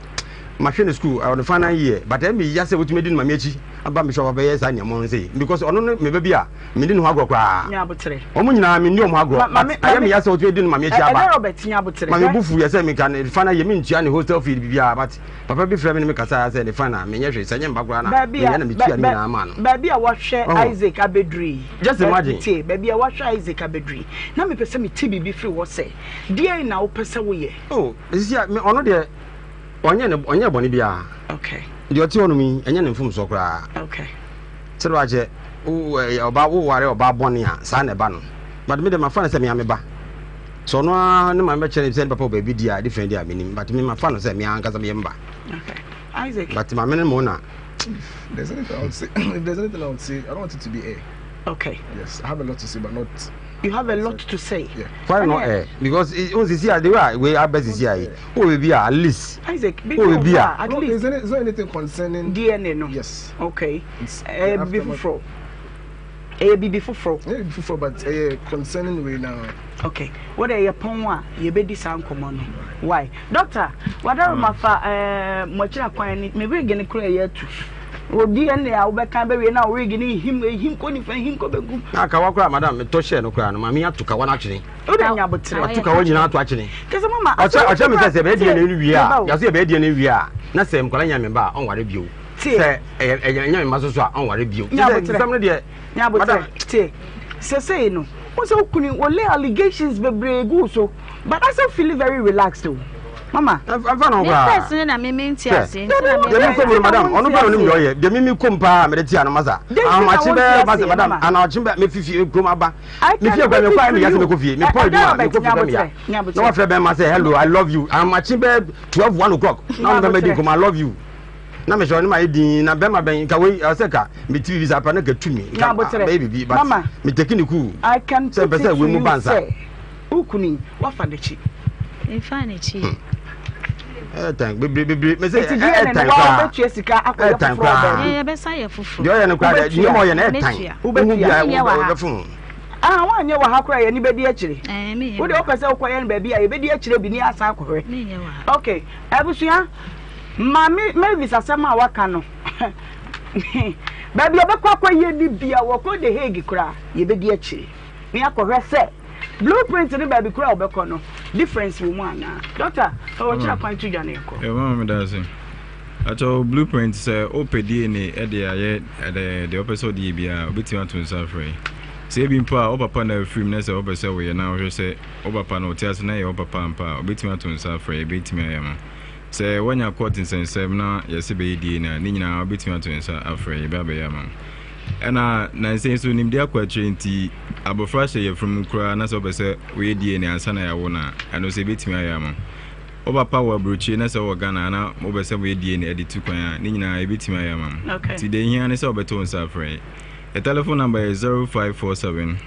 mahwɛ no school ɔno final year but ɛyɛ me ya sɛ wotumi adi no maame akyi aba me shop abɛyɛ saa nneɛma no sei because ɔno ne me ba bi a menni ne ho agorɔ koraa. Wɔn nyinaa menni wɔn ho agorɔ but ɛyɛ me ya sɛ wotumi adi no maame akyi aba. Ma me bo fu yɛ sɛ meka ne final year mentua ne hostel fee biribiara but papa bi frɛ me ne me kasa sɛ ne final menyɛ hwee sɛ nyɛ mba koraa na meyɛ na metua ne nyinaa ma no. Baabi a wahwɛ Isaac abɛduru yi. Just imagine. Tie baabi a wahwɛ Isaac abɛduru yi na mepɛ sɛ mete biribi firi hɔ sɛ Deɛn na wopɛ sɛ woyɛ? Oh, sisi a, me, ɔno deɛ, ɔnyɛ ne, ɔnyɛ bɔne biara. Okay. Deɛ ɔte hɔnom yi, ɛnyɛ ne mfomsoɔ koraa. Okay. Sɛdeɛ wakyɛ, wo, ɛyɛ ɔbaa, woware ɔbaa bɔne a, saa na ɛba no. But me deɛ, mafa no sɛ me ara me ba. Sɛ ɔno ara ne maame bɛkyerɛ no sɛ ne papa wɔ baabi di a, different deɛ a, menim. But me, mafa no sɛ me ara ankasa meyɛ me ba. Okay. Isaac. But maame no mo na. If there's anything I would say, if there's anything I would say, I don't want it to be air. Okay. Yes, I have a lot to say, but not. You have a lot to say. Yeah. Why not air? Because o sisi a the way we abɛ sisi a yi, o bɛ bi a at least. Isaac, bi o bɛ bi a. At least. Is there, is there anything concerning DNA no? Yes. Okay. Eh, bi foforɔ. Ɛyɛ biribi foforɔ. Ɛyɛ biribi foforɔ but ɛyɛ concerning wei naa. Okay, wo deɛ yɛ pɔn a yɛbɛdi saa nkɔmmɔ no. Why? Doctor, wadaroma fa ɛɛ mo akyiri akwan ni, me wig no koraa ɛyɛ atu. Wo DNA a wobɛka bɛwie na wo wig no ehim ehim kɔ nifa ehim kɔ benkum. Na kawa koraa madam metɔ hyɛɛ no koraa no maame ato kawa no atwene. Wo deɛ nya aboterɛ. Wato kawa nyinaa ato atwene. Kyɛ sɛ mama Ɔkyɛ ɔkyɛ me sɛ sɛ yɛbɛyɛ DNA no wie a yɛaso yɛbɛyɛ DNA wie a na sɛ nkwadaa nya me ba a ɔnware bio. Sɛ ɛyɛ ɛnyɛ me mma so so a ɔnware bio. Nya aboterɛ. Nsɛm no deɛ. Nya aboterɛ. Tie. Sesei no, wo sɛ wo kunu wɔ lay allegations bebree gu so, but asɛ feel very relaxed o. Mama. Ɛnfa no koraa. Me first no na me me nti ase. Nti na me. Deɛ mi kɔ mu no madam, ɔno pɛ na onim deɛ ɔyɛ. Deɛ mi mi kɔ mu paa mede tia no masa. Ahomakye bɛɛ masa madam, anɔkye bɛɛ me fifi kurom aba. Me fie kɔ me kɔ ayɛ me ya sɛ me kɔ fie. Me pɔ adwuma me kɔ fie bɛ me ya. Na wafrɛ bɛrima sɛ hello I love you. Ahomakye bɛɛ 12 1 o'clock. Na ɔno bɛrima di nkɔmɔ I love you. Na me sɛ ɔne ma yɛ din na bɛrima bɛn nka wei ɔsɛ ka me ti bibi saa pa na ka tu mi nka bɛyɛ bibi but me take ne cool sɛ mpɛ sɛ wei mu ba nsa. Wo kunu yi wafa n'akyi. Nfa n'akyi. Ɛɛtan bebree bebree mɛ sɛ ɛɛtan koraa ɛɛtan koraa. Yɛ yɛbɛsa yɛ foforɔ. Deɛ ɔyɛ no koraa deɛ nneɛma ɔyɛ no ɛɛtan. Wohu bi a wobɛfo. Ah, woanyɛ wɔ ha koraa yɛne bɛdi akyire. Wo deɛ wopɛ sɛ wokɔyɛ no baabi a yɛbɛdi akyire bi ne asan akɔhwɛ. Okay, abusua. Maame Mavis asɛm a waka no, baabi a ɔbɛkɔ akɔyɛ no bia, wɔkɔ The Hague koraa, yɛbɛdi akyire na yɛakɔhwɛ sɛ blueprint no baabi koraa a ɔbɛkɔ no, difference wɔ mu anaa. Doctor, fa wɔkyerɛ kwan to dwa no yɛnkɔ. Yo, mama meda ase. Akyɛw blueprint sɛ wopɛ DNA de ayɛ deɛ wopɛ sɛ wode yɛ biara wobɛtumi ato nsa afrɛ yi. Sɛ ebi mpo a wo papa na afiri mu na sɛ wopɛ sɛ woyɛ na wohwɛ sɛ wo papa no ɔte ase na ɛyɛ wo papa ampa a wobɛtumi ato nsa afrɛ yɛ yɛbɛtumi ayɛ ama wo. Sɛ woanya court nsɛnsɛm na yɛse bɛyɛ DNA a, ne nyinaa wobɛtumi ato nsa afrɛ yɛbɛ abɛyɛ ama wo. Ɛna nansa yi nso nimdeɛ akɔ akyire nti abɔfra hyɛ yafunu mu koraa na sɛ wopɛ sɛ woyɛ DNA ansa na yɛawo no a, ɛno nso yɛbɛtumi ayɛ ama wo. Wo papa wɔ aburokyire na sɛ wowɔ Ghana na wopɛ sɛ moyɛ DNA de tu kwan a, ne nyinaa yɛbɛtumi ayɛ ama mo. Nti deɛ ɛhia ne sɛ wobɛto wo nsa afrɛ yɛn. Yɛ telephone number yɛ 0547.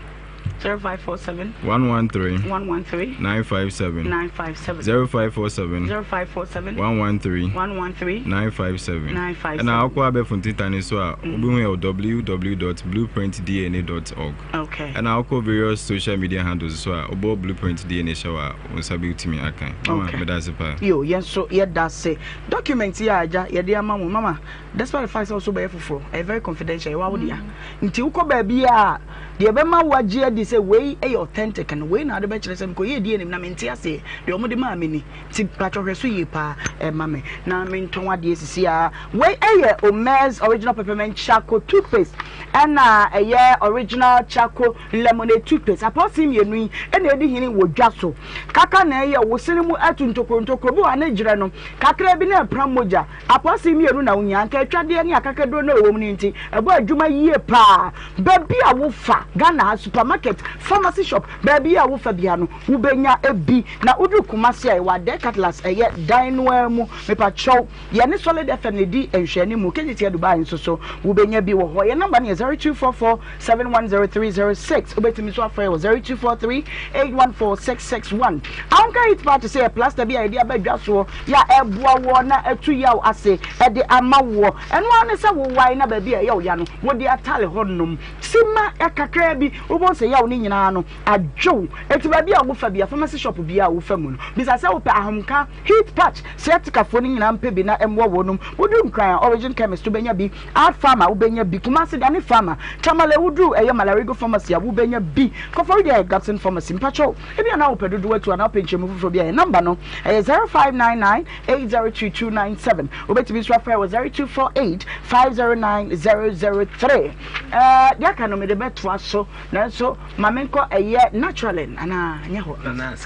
0547 113 113 957 957 0547 0547 113 113 957 957 ɛna wokɔ abɛɛfo ntentane so a wobɛhu yɛ wɔ www.blueprintdna.org Okay. ɛna wokɔ various social media handles so a wobɔ blueprint dna hyɛ wɔ a wo nsa bɛtumi aka. Mama Okay. meda ase paa. Yo, yɛn nso yɛda ase. Document yi a agya yɛde ama mo mama Despite the fact sɛ wo so bɛyɛ foforɔ, ɛyɛ very confidential, ɛyɛ w'awo dea. Nti wokɔ baabi a, deɛ ɛbɛma woagye adi sɛ wei yɛ authentic no, wei na wode bɛkyerɛ sɛ mekɔyɛɛ DNA na mente aseɛ, deɛ wɔde maa me ni. Nti patwɔ hwɛ so yie paa ɛma me na mentɔn adeɛ sisi a. Wei yɛ Omez Original Peppermint Charcoal Toothpaste ɛna ɛyɛ Original Charcoal Lemonade Toothpaste. Apɔɔse mmienu yi ɛna ɛdi hene wɔ dwa so. Kaka na ɛyɛ wo sene mu atu ntokuro ntokuro bi wɔ ha ne gyerɛ no kakra bi na ɛpram mogya. Akwasi mmienu na wohia, anka atwadeɛ ne akakaduro no a ɛwɔ mu no nti, ɛbɔ adwuma yie paa. Baabi a wofa, Ghana ha, supermarket, pharmacy shop, baabi a wofa biara no, wobɛnya bi. Na woduru Kumasi a, yɛwɔ Adɛ Cutlass, ɛyɛ dan no ara mu. Mepakyɛw, yɛne Solid FM na ɛdi nhwɛanimu. Kejetia Dubai nso so, wobɛnya bi wɔ hɔ. Yɛn number no yɛ 0244 710306. Wobɛtumi nso afrɛ yɛn wɔ 0243 814661. Ahomka Heat Patch sɛ yɛ plaster bi a yɛde aba dwa soɔ yɛ a ɛboa woɔ na atu yaw ase de ama woɔ. Ɛno ara ne sɛ wowae na baabi a ɛyɛ wo ya no wode atale hɔ nom simma kakraa bi, wobɛhu sɛ yaw no nyinaa no adwo. Enti baabi a wofa biara, pharmacy shop biara a wofa mu no, bisa sɛ wopɛ Ahomka Heat Patch. Sciatica-foɔ no nyinaa mpɛ bi na ɛmmoa wɔnom. Wodu Nkran a, Origin Chemist wobɛnya bi. Art Pharma wobɛnya bi, Kumasi Dane Pharma, Tamale woduru ɛyɛ Malarigo Pharmacy a wobɛnya bi, Koforidua yɛ Gabson Pharmacy. Mpakyɛw, ebia na wopɛ dodoɔ atu anaa wopɛ nkyerɛmu foforɔ bi a, yɛn number no ɛyɛ 0599 802297. Wobɛtumi nso afrɛ wɔ 0248 509 003. Ɛɛ, deɛ aka no mede bɛtoa so, nanso ma menkɔ ɛyɛ naturalin anaa nyɛ hɔ.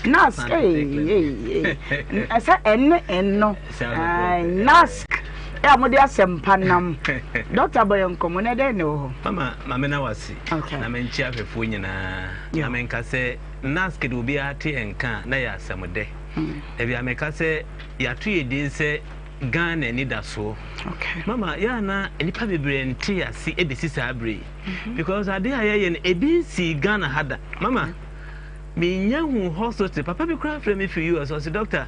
Nask, ee, ee, ee, ɛsɛ ɛne ɛno. Nask a mode asɛmpa nam. Dɔkta bɔ yɛn nkɔmmɔ na ɛdɛn na ɛwɔ hɔ? Mama, ma me na wase. Na menkyia ahwɛfoɔ nyinaa. Na menka sɛ Nask de obiara te yɛn nka a na yɛ asɛm dɛ. Dabi a meka sɛ yɛato yɛ din sɛ Ghana anidasoɔ. Mama, yɛ ana nnipa bebree nte ase ebesi saa bere yi. Mhm. Because ade a yɛyɛ no ebi nsii Ghana ha da. Mama, menya hu hospital papa bi koraa frɛ me firi US ɔse doctor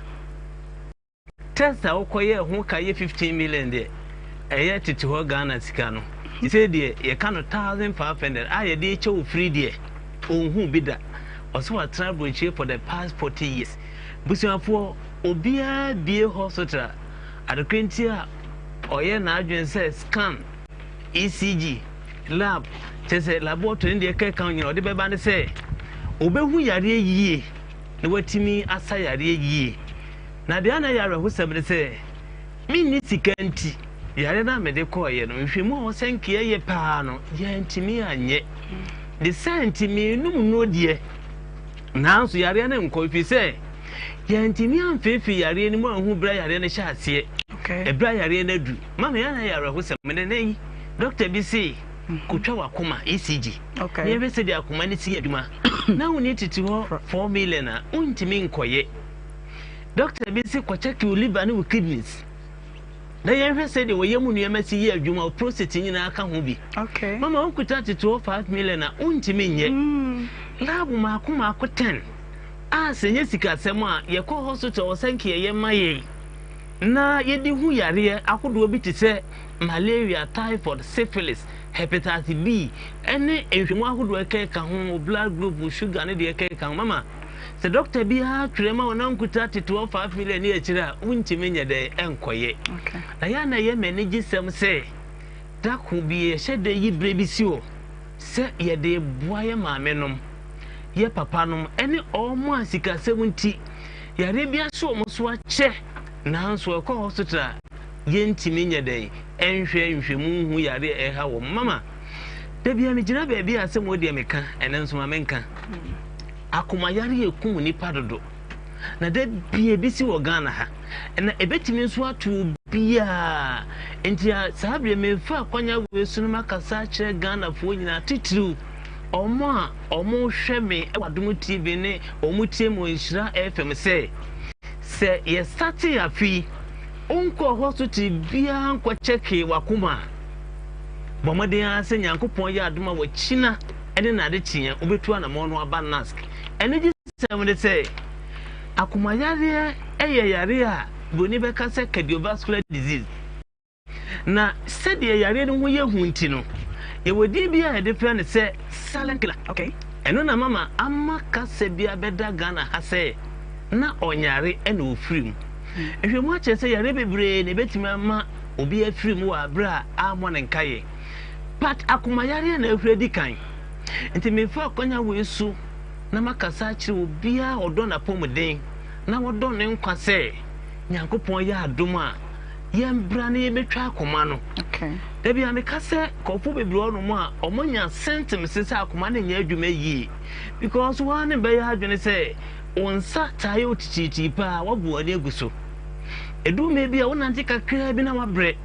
Test a wokɔyɛɛ ho ka yɛ 15 million deɛ, ɛyɛ tete hɔ Ghana sika no. Sesei deɛ yɛka no 1500 a yɛde rekyɛ wo free deɛ, ɔnhuu bi da. Ɔse watena aburokyire for the past 40 years. Busuafoɔ, obiara bie hospital a, adekorɔ nti a ɔyɛ n'adwene sɛ scan, ECG, lab, kyerɛ sɛ laboratory ne deɛ ɛkeka ho nyinaa ɔde bɛba ne sɛ ɔbɛhu yareɛ yie na watumi asa yareɛ yie. Na deɛ na ɛyɛ awerɛhosɛm ne sɛ menni sika nti yareɛ no a mede kɔeɛ no nhwɛmu a wɔsɛ nka yɛyɛ paa no yɛantumi anyɛ. Ne saa nti mennom nnuro deɛ nanso yareɛ no nkɔ ɛfiri sɛ yɛantumi amfeefee yareɛ no mu anhu berɛ a yareɛ no hyɛ aseɛ ɛberɛ a yareɛ no adu. Mama yɛn ayɛ awerɛhosɛm nnɛ nnɛ yi dɔkta bi se kotwa w'akoma ECG na yɛhwɛ sɛdeɛ akoma no si yɛ adwuma na wonni tete hɔ 4 million a wontumi nkɔyɛ. Dɔkta bi se kɔkyɛke wo liver ne wo kidneys na yɛnhwɛ sɛdeɛ wɔyɛ mu nneɛma si yɛ adwuma wo prostate nyinaa ka ho bi. Mama wokuta tete hɔ 5 million a wontumi nyɛ. Mm. Lab maako maako 10 a sɛ nyɛ sikasɛm a yɛkɔ hospital wɔ sɛ nka yɛyɛ ma yɛn. na yɛde hu yareɛ ahodoɔ bi te sɛ malaria, typhoid, syphilis, hepatitis B, ne nhwɛmu ahodoɔ ɛkɛka ho, blood group, sugar ne deɛ ɛkɛka ho. Mama, sɛ dɔkta biara twerɛ ma wo na nkuta tetewa 5 million ne akyire a, wontumi nyɛ dɛn ɛnkɔyɛ. Na yɛ a na ɛyɛ m'anigyesɛm sɛ da ko bi yɛhyɛ da yi berɛ bi si hɔ sɛ yɛde boa yɛ maamenom, yɛ papanom, ne wɔn a sikasɛm nti Yareɛ bi aso wɔn so akyɛ nanso ɛkɔ hospital a yɛntumi nyɛ dɛn nhwɛ nhwɛmu nhu yareɛ a ɛha wɔn. Mama, da bia megyina baabi a asɛm wɔ deɛ meka, ɛnɛ nso ma menka. Akoma yareɛ kum nipa dodo. Na da bia ebi si wɔ Ghana ha. Na ebetumi nso ato obiara. Nti saa berɛ mefa akwanya wei so no makasa akyerɛ Ghanafoɔ nyinaa titiriw wɔn a wɔhwɛ me wɔ Adom TV ne wɔn tie me wɔ Nhyira FM sɛ, sɛ yɛ startee afe yi, wonkɔɔ hospital biara nkɔ kyɛkee w'akoma a, bɔ mmɔden ara sɛ Nyankopɔn yɛ adom a wakyina ne n'adekyeɛ wobɛtu anamɔn no aba NASC. Anigyesɛm ne sɛ, akomayareɛ yɛ yareɛ a buroni bɛka sɛ cardiovascular disease. Na sɛdeɛ yareɛ no ho yɛ hu nti no, yɛwɔ din bi a yɛde frɛ no sɛ silent killer. Ɛno na mama ama kasa bi abɛda Ghana ha sɛ na ɔnyare na ɔfiri mu. Nhwɛmu akyerɛ sɛ yareɛ bebree na ɛbɛtumi ama obi afiri mu wɔ aberɛ a ammɔ ne nkaeɛ. But akomayareɛ na ahuri adi kan. Nti mefa akwanya wei so na makasa akyerɛ obiara a ɔdɔ n'apɔmuden na ɔdɔ ne nkwa sɛ Nyankopɔn yɛ adom a, yɛmbra na yɛbɛtwa akoma no. Da bi a meka sɛ nkurɔfoɔ bebree wɔ nom a wɔanya symptoms sɛ akoma no nyɛ adwuma yie because woa ne bɛyɛ adwene sɛ wo nsa taa yɛ wo titiritii paa woabu w'ani agu so. Ɛduru mmerɛ bi a wonante kakraa bi na wabrɛ.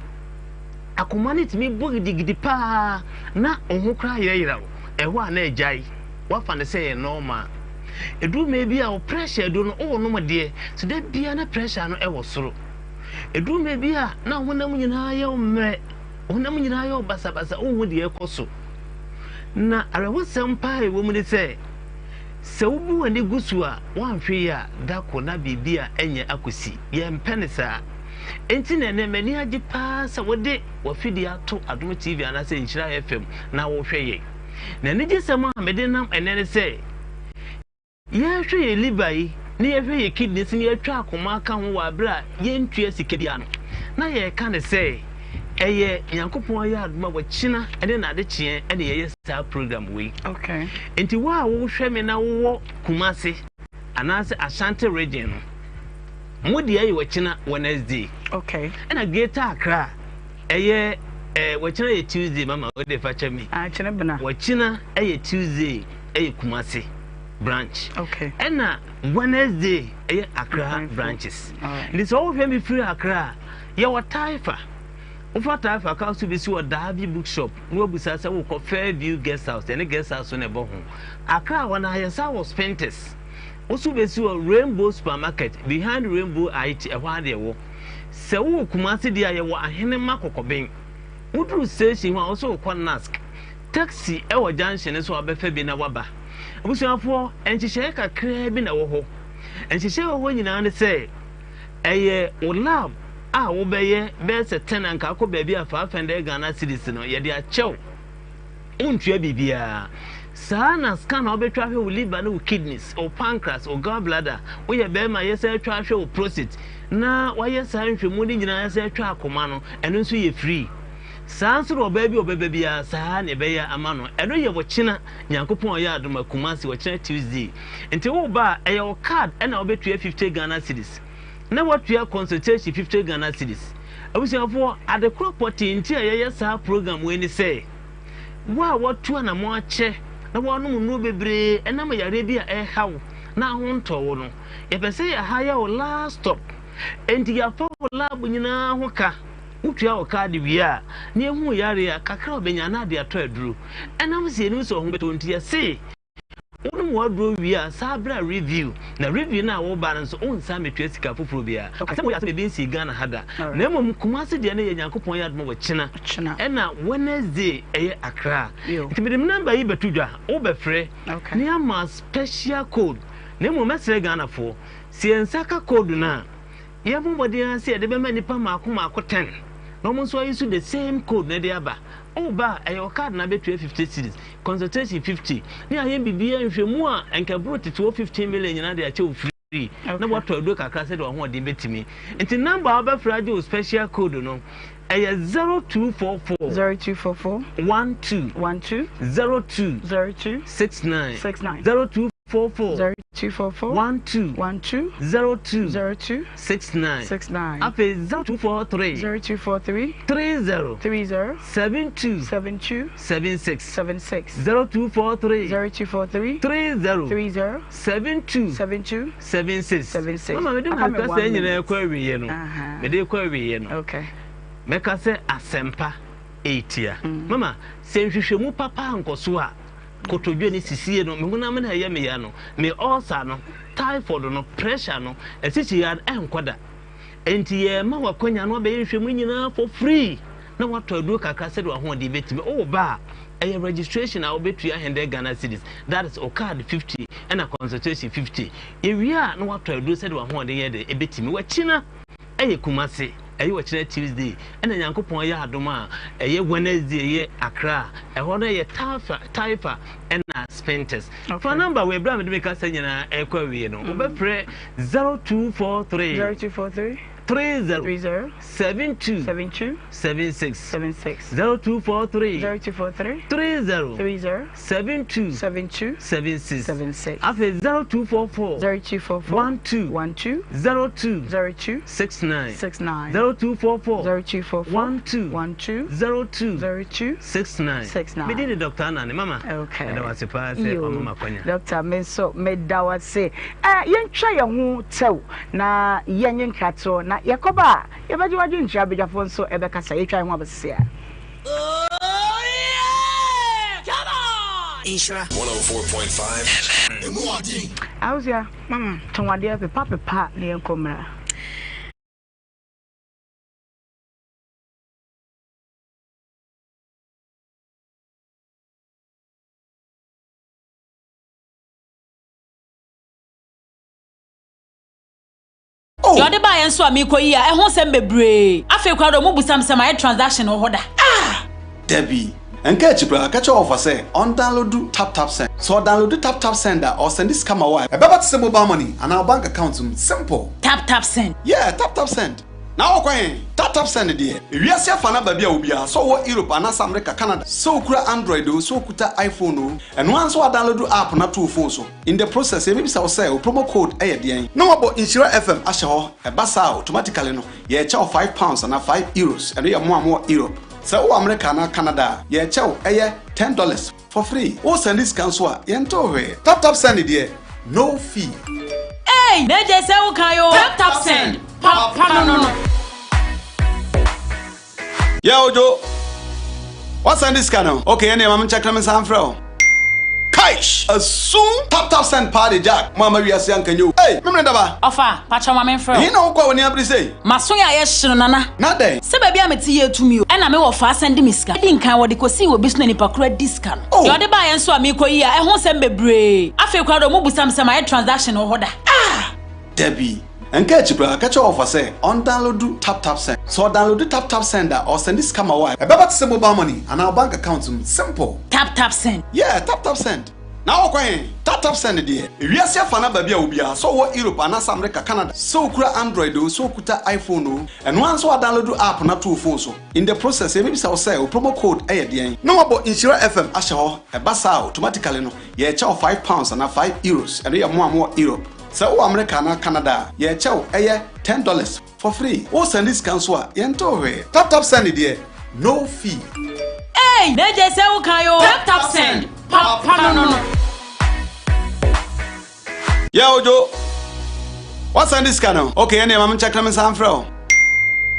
Akoma no tumi bɔ gidigidi paa na wo ho koraa yerɛyerɛ wo. Ɛhɔ a na agyae. Woafa no sɛ ɛyɛ normal. Ɛduru mmerɛ bi a wo pressure aduro no wonom deɛ so da biara na pressure no ɛwɔ soro. Ɛduru mmerɛ bi a na wo honam nyinaa yɛ wo mmerɛ, wo honam nyinaa yɛ wo basabasa, wonhu deɛ ɛrekɔ so. Na awerɛhosɛm paa a ɛwɔ mu ne sɛ, sɛ wobu w'ani gu so a, woanhwɛ yie a, da ko na biribi a ɛnyɛ akɔsi. Yɛmpɛ no saa. Enti na ɛnnɛ m'ani agye paa sɛ wode w'afidie ato Adom TV anaasɛ Nhyira FM na wohwɛ yɛn. Na anigyesɛm a mede nam ɛnnɛ ne sɛ, Yɛhwɛ yɛn liver yi na yɛhwɛ yɛn kidneys na yɛatwa akoma aka ho wɔ abere a yɛntua sika biara no, na yɛreka no sɛ ɛyɛ Nyankopɔn ayɛ adom a wakyina ne n'adekyeɛ na yɛyɛ saa program wei. Okay. Nti wo a wohwɛ me na wowɔ Kumasi anaasɛ Ashanti region no, mo deɛ yɛ wakyina Wednesday. Okay. Ɛna Greater Accra ɛyɛ eh, wakyina yɛ Tuesday mama wode fa kyɛ me. Ah, kyene bena. Wakyina ɛyɛ Tuesday ɛyɛ Kumasi branch. Okay. Ɛna Wednesday ɛyɛ Accra branches. Nti sɛ wohwɛ me firi Accra a, yɛwɔ Taifa. Wofa Taifa ka so bɛsi wɔ Daabi bookshop na wabusa sɛ wokɔ Fairview guest house, ɛne guest house no ɛbɔ ho. Accra hɔ no ayɛsa wɔ Spintex. Wo so bɛsi wɔ Rainbow supermarket behind Rainbow IT ɛhɔ ara deɛ ɛwɔ. Sɛ wowɔ Kumasi deɛ a yɛwɔ Ahenema Kɔkɔben. Woduru station hɔ a wo so wokɔ Nask. Taxi wɔ junction no so a wobɛfa bi na woaba. Abusuafoɔ, nhyehyɛeɛ kakraa bi na ɛwɔ hɔ. Nhyehyɛeɛ a ɛwɔ hɔ nyinaa ne sɛ, ɛyɛ wo lab. a wobɛyɛ bɛyɛ sɛ 10 anka akɔ baabi a 500 Ghana cedis no yɛde akyɛ wo. Wontua biribiara. Saa na scan a wobɛtwa ahwɛ wo liver ne wo kidneys, wo pancreas, wo gallbladder, woyɛ barima a yɛsan atwa ahwɛ wo prostate, na wɔayɛ saa nhwɛmu no nyinaa yɛsan atwa akoma no, ɛno nso yɛ free. Saa nso na ɔbaa bi a ɔbɛba biara saa na ɛbɛyɛ ama no. Ɛno yɛ ɔkyena, Nyankopɔn ɔyɛ adom a Kumasi ɔkyena Tuesday. Nti woba a ɛyɛ wo card ɛna wobɛtua 50 Ghana cedis. Na woatua consultation 50 Ghana cedis. Abusuafoɔ, ade korɔ pɔtee nti a yɛyɛ saa program wei ne sɛ, wo a woatu anamɔn akyɛ na woanom nnuro bebree ɛnam yareɛ bi a ɛreha wo na ho ntɔ wo no, yɛpɛ sɛ yɛha yɛ wo last stop. Enti yɛafa wo lab nyinaa ho ka. Wotua wo kaade wie a, na yɛhu wo yareɛ a, kakra a wobɛnya na ade atɔ aduro. Ɛnam sɛ yɛnim sɛ wo ho bɛtɔ wo nti, yɛse wonom w'aduro wie a, saa bra review. Na review no a woba no nso, wonsan mmɛtua sika foforɔ biara. Asɛm wei yɛ asɛm a ebi nsii Ghana ha da. Na mmom Kumasi deɛ no yɛ Nyankopɔn yɛ adom a wɔkyena, ɛna Wednesday ɛyɛ Accra. Nti mede me number yi bɛto dwa, wobɛfrɛ na yɛama special code. Na mmom mɛsrɛ Ghanafoɔ, sɛ yɛn nsa ka code no a, Yɛbɔ mmɔden ara sɛ yɛde bɛma nnipa mmaako mmaako ten na wɔn nso ayi so the same code na ɛde aba. Woba a, ɛyɛ wo card na abɛtua 50 cedis, consultation 50, ne ayɛ biribiara nhwɛmu a nka ɛboro tete hɔ 15 million nyinaa de akyɛ wo free na woatɔ aduro kakra sɛdeɛ w'ahoɔden bɛtumi. Nti number a wobɛfrɛ agye wo special code no ɛyɛ 0244 0244 12 12 02 02 69 69 0244 0244 12 12 02 02 69 69 Afei 0243 0243 30 30 72 72 76 76 0243 0243 30 30 72 72 76 76 Mama mede Aka me ma one kasa nyinaa minute. kɔ awieɛ no Aha. mede kɔ awieɛ no Okay. mɛka sɛ asɛmpa ɛretia mama sɛ nhwehwɛmu papa ankɔ so a kotodwe ne sisie no, me honam no a ɛyɛ me ya no, me ulcer no, typhoid no, pressure no, asikyire no ɛnkɔ da. Enti yɛrema w'akwanya no abɛyɛ nhwɛmu nyinaa for free na watɔ aduro kakra sɛdeɛ w'ahoɔden bɛtumi. Wowɔ ba a, ɛyɛ registration a wobɛtua 100 Ghana cedis, that is wo card 50 ɛna consultation 50. Yɛwie a na watɔ aduro sɛdeɛ w'ahoɔden yɛ dɛ ɛbɛtumi. Wakyina ɛyɛ Kumasi, ɛyɛ ɔkyena Tuesday, ɛna Nyankopɔn yɛ adom a ɛyɛ Wednesday ɛyɛ Accra, ɛhɔ no ɛyɛ Taifa, Taifa ɛna Spintex. Fa number wei berɛ a mede me kasa nyinaa ɛrekɔ awie no, wobɛfrɛ 0243 0243 30 30 72 72 76 76 0243 0243 30 30 72 72 76 76 Afei 0244 0244 12 12 02 02 69 69 0244 0244 12 12 02 02 69 69. Me din de Dr. Anane mama. Okay. Meda wo ase paa sɛ Yo. wama m'akwanya. Doctor, me nso meda wo ase. Eh, yɛntwa yɛn ho tɛw na yɛnye nkratoɔ na yɛkɔba a yɛbɛgye w'adwenkyerɛ abadwafoɔ nso ɛbɛkasa yɛtwa yɛn ho abɛsese a. Nhyira 104.5 FM. Awusia, mama, tɔn adeɛ pepa pepa na yɛnkɔ mmra. Deɛ ɔde baeɛ nso a merekɔyi a, ɛho nsɛm bebree. Afei koraa deɛ wɔbisa me sɛ mayɛ transaction wɔ hɔ da. Ah! Dabi. Nka akyi koraa, ka kyerɛ ɔfa sɛ ɔndownloadu TapTapSend. Sɛ ɔdownloadu TapTapSend a, ɔresɛnde sika ma wo a, ɛbɛba te sɛ mobile money anaa wo bank account mu. Simple! TapTapSend. Yeah, TapTapSend. Na wokɔ he? TapTapSend deɛ. Ewiase afa no aba bi a obiara, sɛ ɔwɔ Europe anaasɛ America, Canada, sɛ okura Android oo, sɛ okuta iPhone oo, ɛno ara nso woadownloadu app no ato wo phone so. In the process, yɛbɛbisa wo sɛ wo promo code yɛ deɛn? Na wɔabɔ Nhyira FM ahyɛ hɔ. Ɛba saa a, automatically no, yɛrekyɛ wo £5 anaa €5. Ɛno yɛ mo a mowɔ Europe. Sɛ wowɔ America anaa Canada a, yɛrekyɛ wo ɛyɛ $10 for free. Wo sɛnde sika nso a, yɛntew hwee. Tap tap send deɛ, no fee. Eii na gye sɛ wo kan oo. Tap tap send, papa no no. Yeah, Ojo. Wasan de sika no? Okay, ɛnneɛ ma menkyɛke na mensan mfrɛ wo. Kaish! Asum! Tap tap send paa de Jack, mo amma wiase anka nyɛ o. Ei! Memene daba! Ɔfa, pakyɛw ma menfrɛ wo. Ɛhe na wokɔ a w'ani abere sei? M'aso yɛ ayɛ hye no Nana. Na dɛn? Sɛ baabi a mete yɛ tumi o. Ɛna me wɔfa asan di me sika. Edi nkan wɔde kosii wɔ bi so na nipa koro adi sika no. Oh! Deɛ ɔde baeɛ nso a merekɔ yi a, ɛho nsɛm bebree. Afei koraa deɛ wɔbisa me sɛ mayɛ transaction wɔ hɔ da. Ah! Dabi. Ɛnka akyi koraa, ka kyerɛ wɔfa sɛ ɔndownloadu TapTapSend. Sɛ ɔdownloadu TapTapSend a, ɔresɛnde sika ma wo a, ɛbɛba te sɛ mobile money anaa wo bank account mu. Simple! TapTapSend. Yeah, TapTapSend. Na wokɔ he? TapTapSend deɛ, ewiase afa no aba bi a obiara, sɛ ɔwɔ Europe anaasɛ America, Canada, sɛ okura Android oo, sɛ okuta iPhone oo, ɛno ara nso woadownloadu app no ato wo phone so. In the process, yɛbɛbisa wo sɛ wo promo code yɛ deɛn? Na wɔabɔ Nhyira FM ahyɛ hɔ. Ɛba saa a, automatically no, yɛrekyɛ wo £5 anaa €5. Ɛno yɛ mo a mowɔ Europe. Sɛ wowɔ America anaa Canada a, yɛrekyɛ wo, ɛyɛ $10 for free. Wo sɛnde sika nso a, yɛntew hwee. Tap tap send deɛ, no fee. Eii na gye sɛ wo kan oo. Tap tap send, papa no no. Yeah Ojo, woasɛnde sika no? Okay ɛneɛ ma menkyɛke na mensan mfrɛ wo.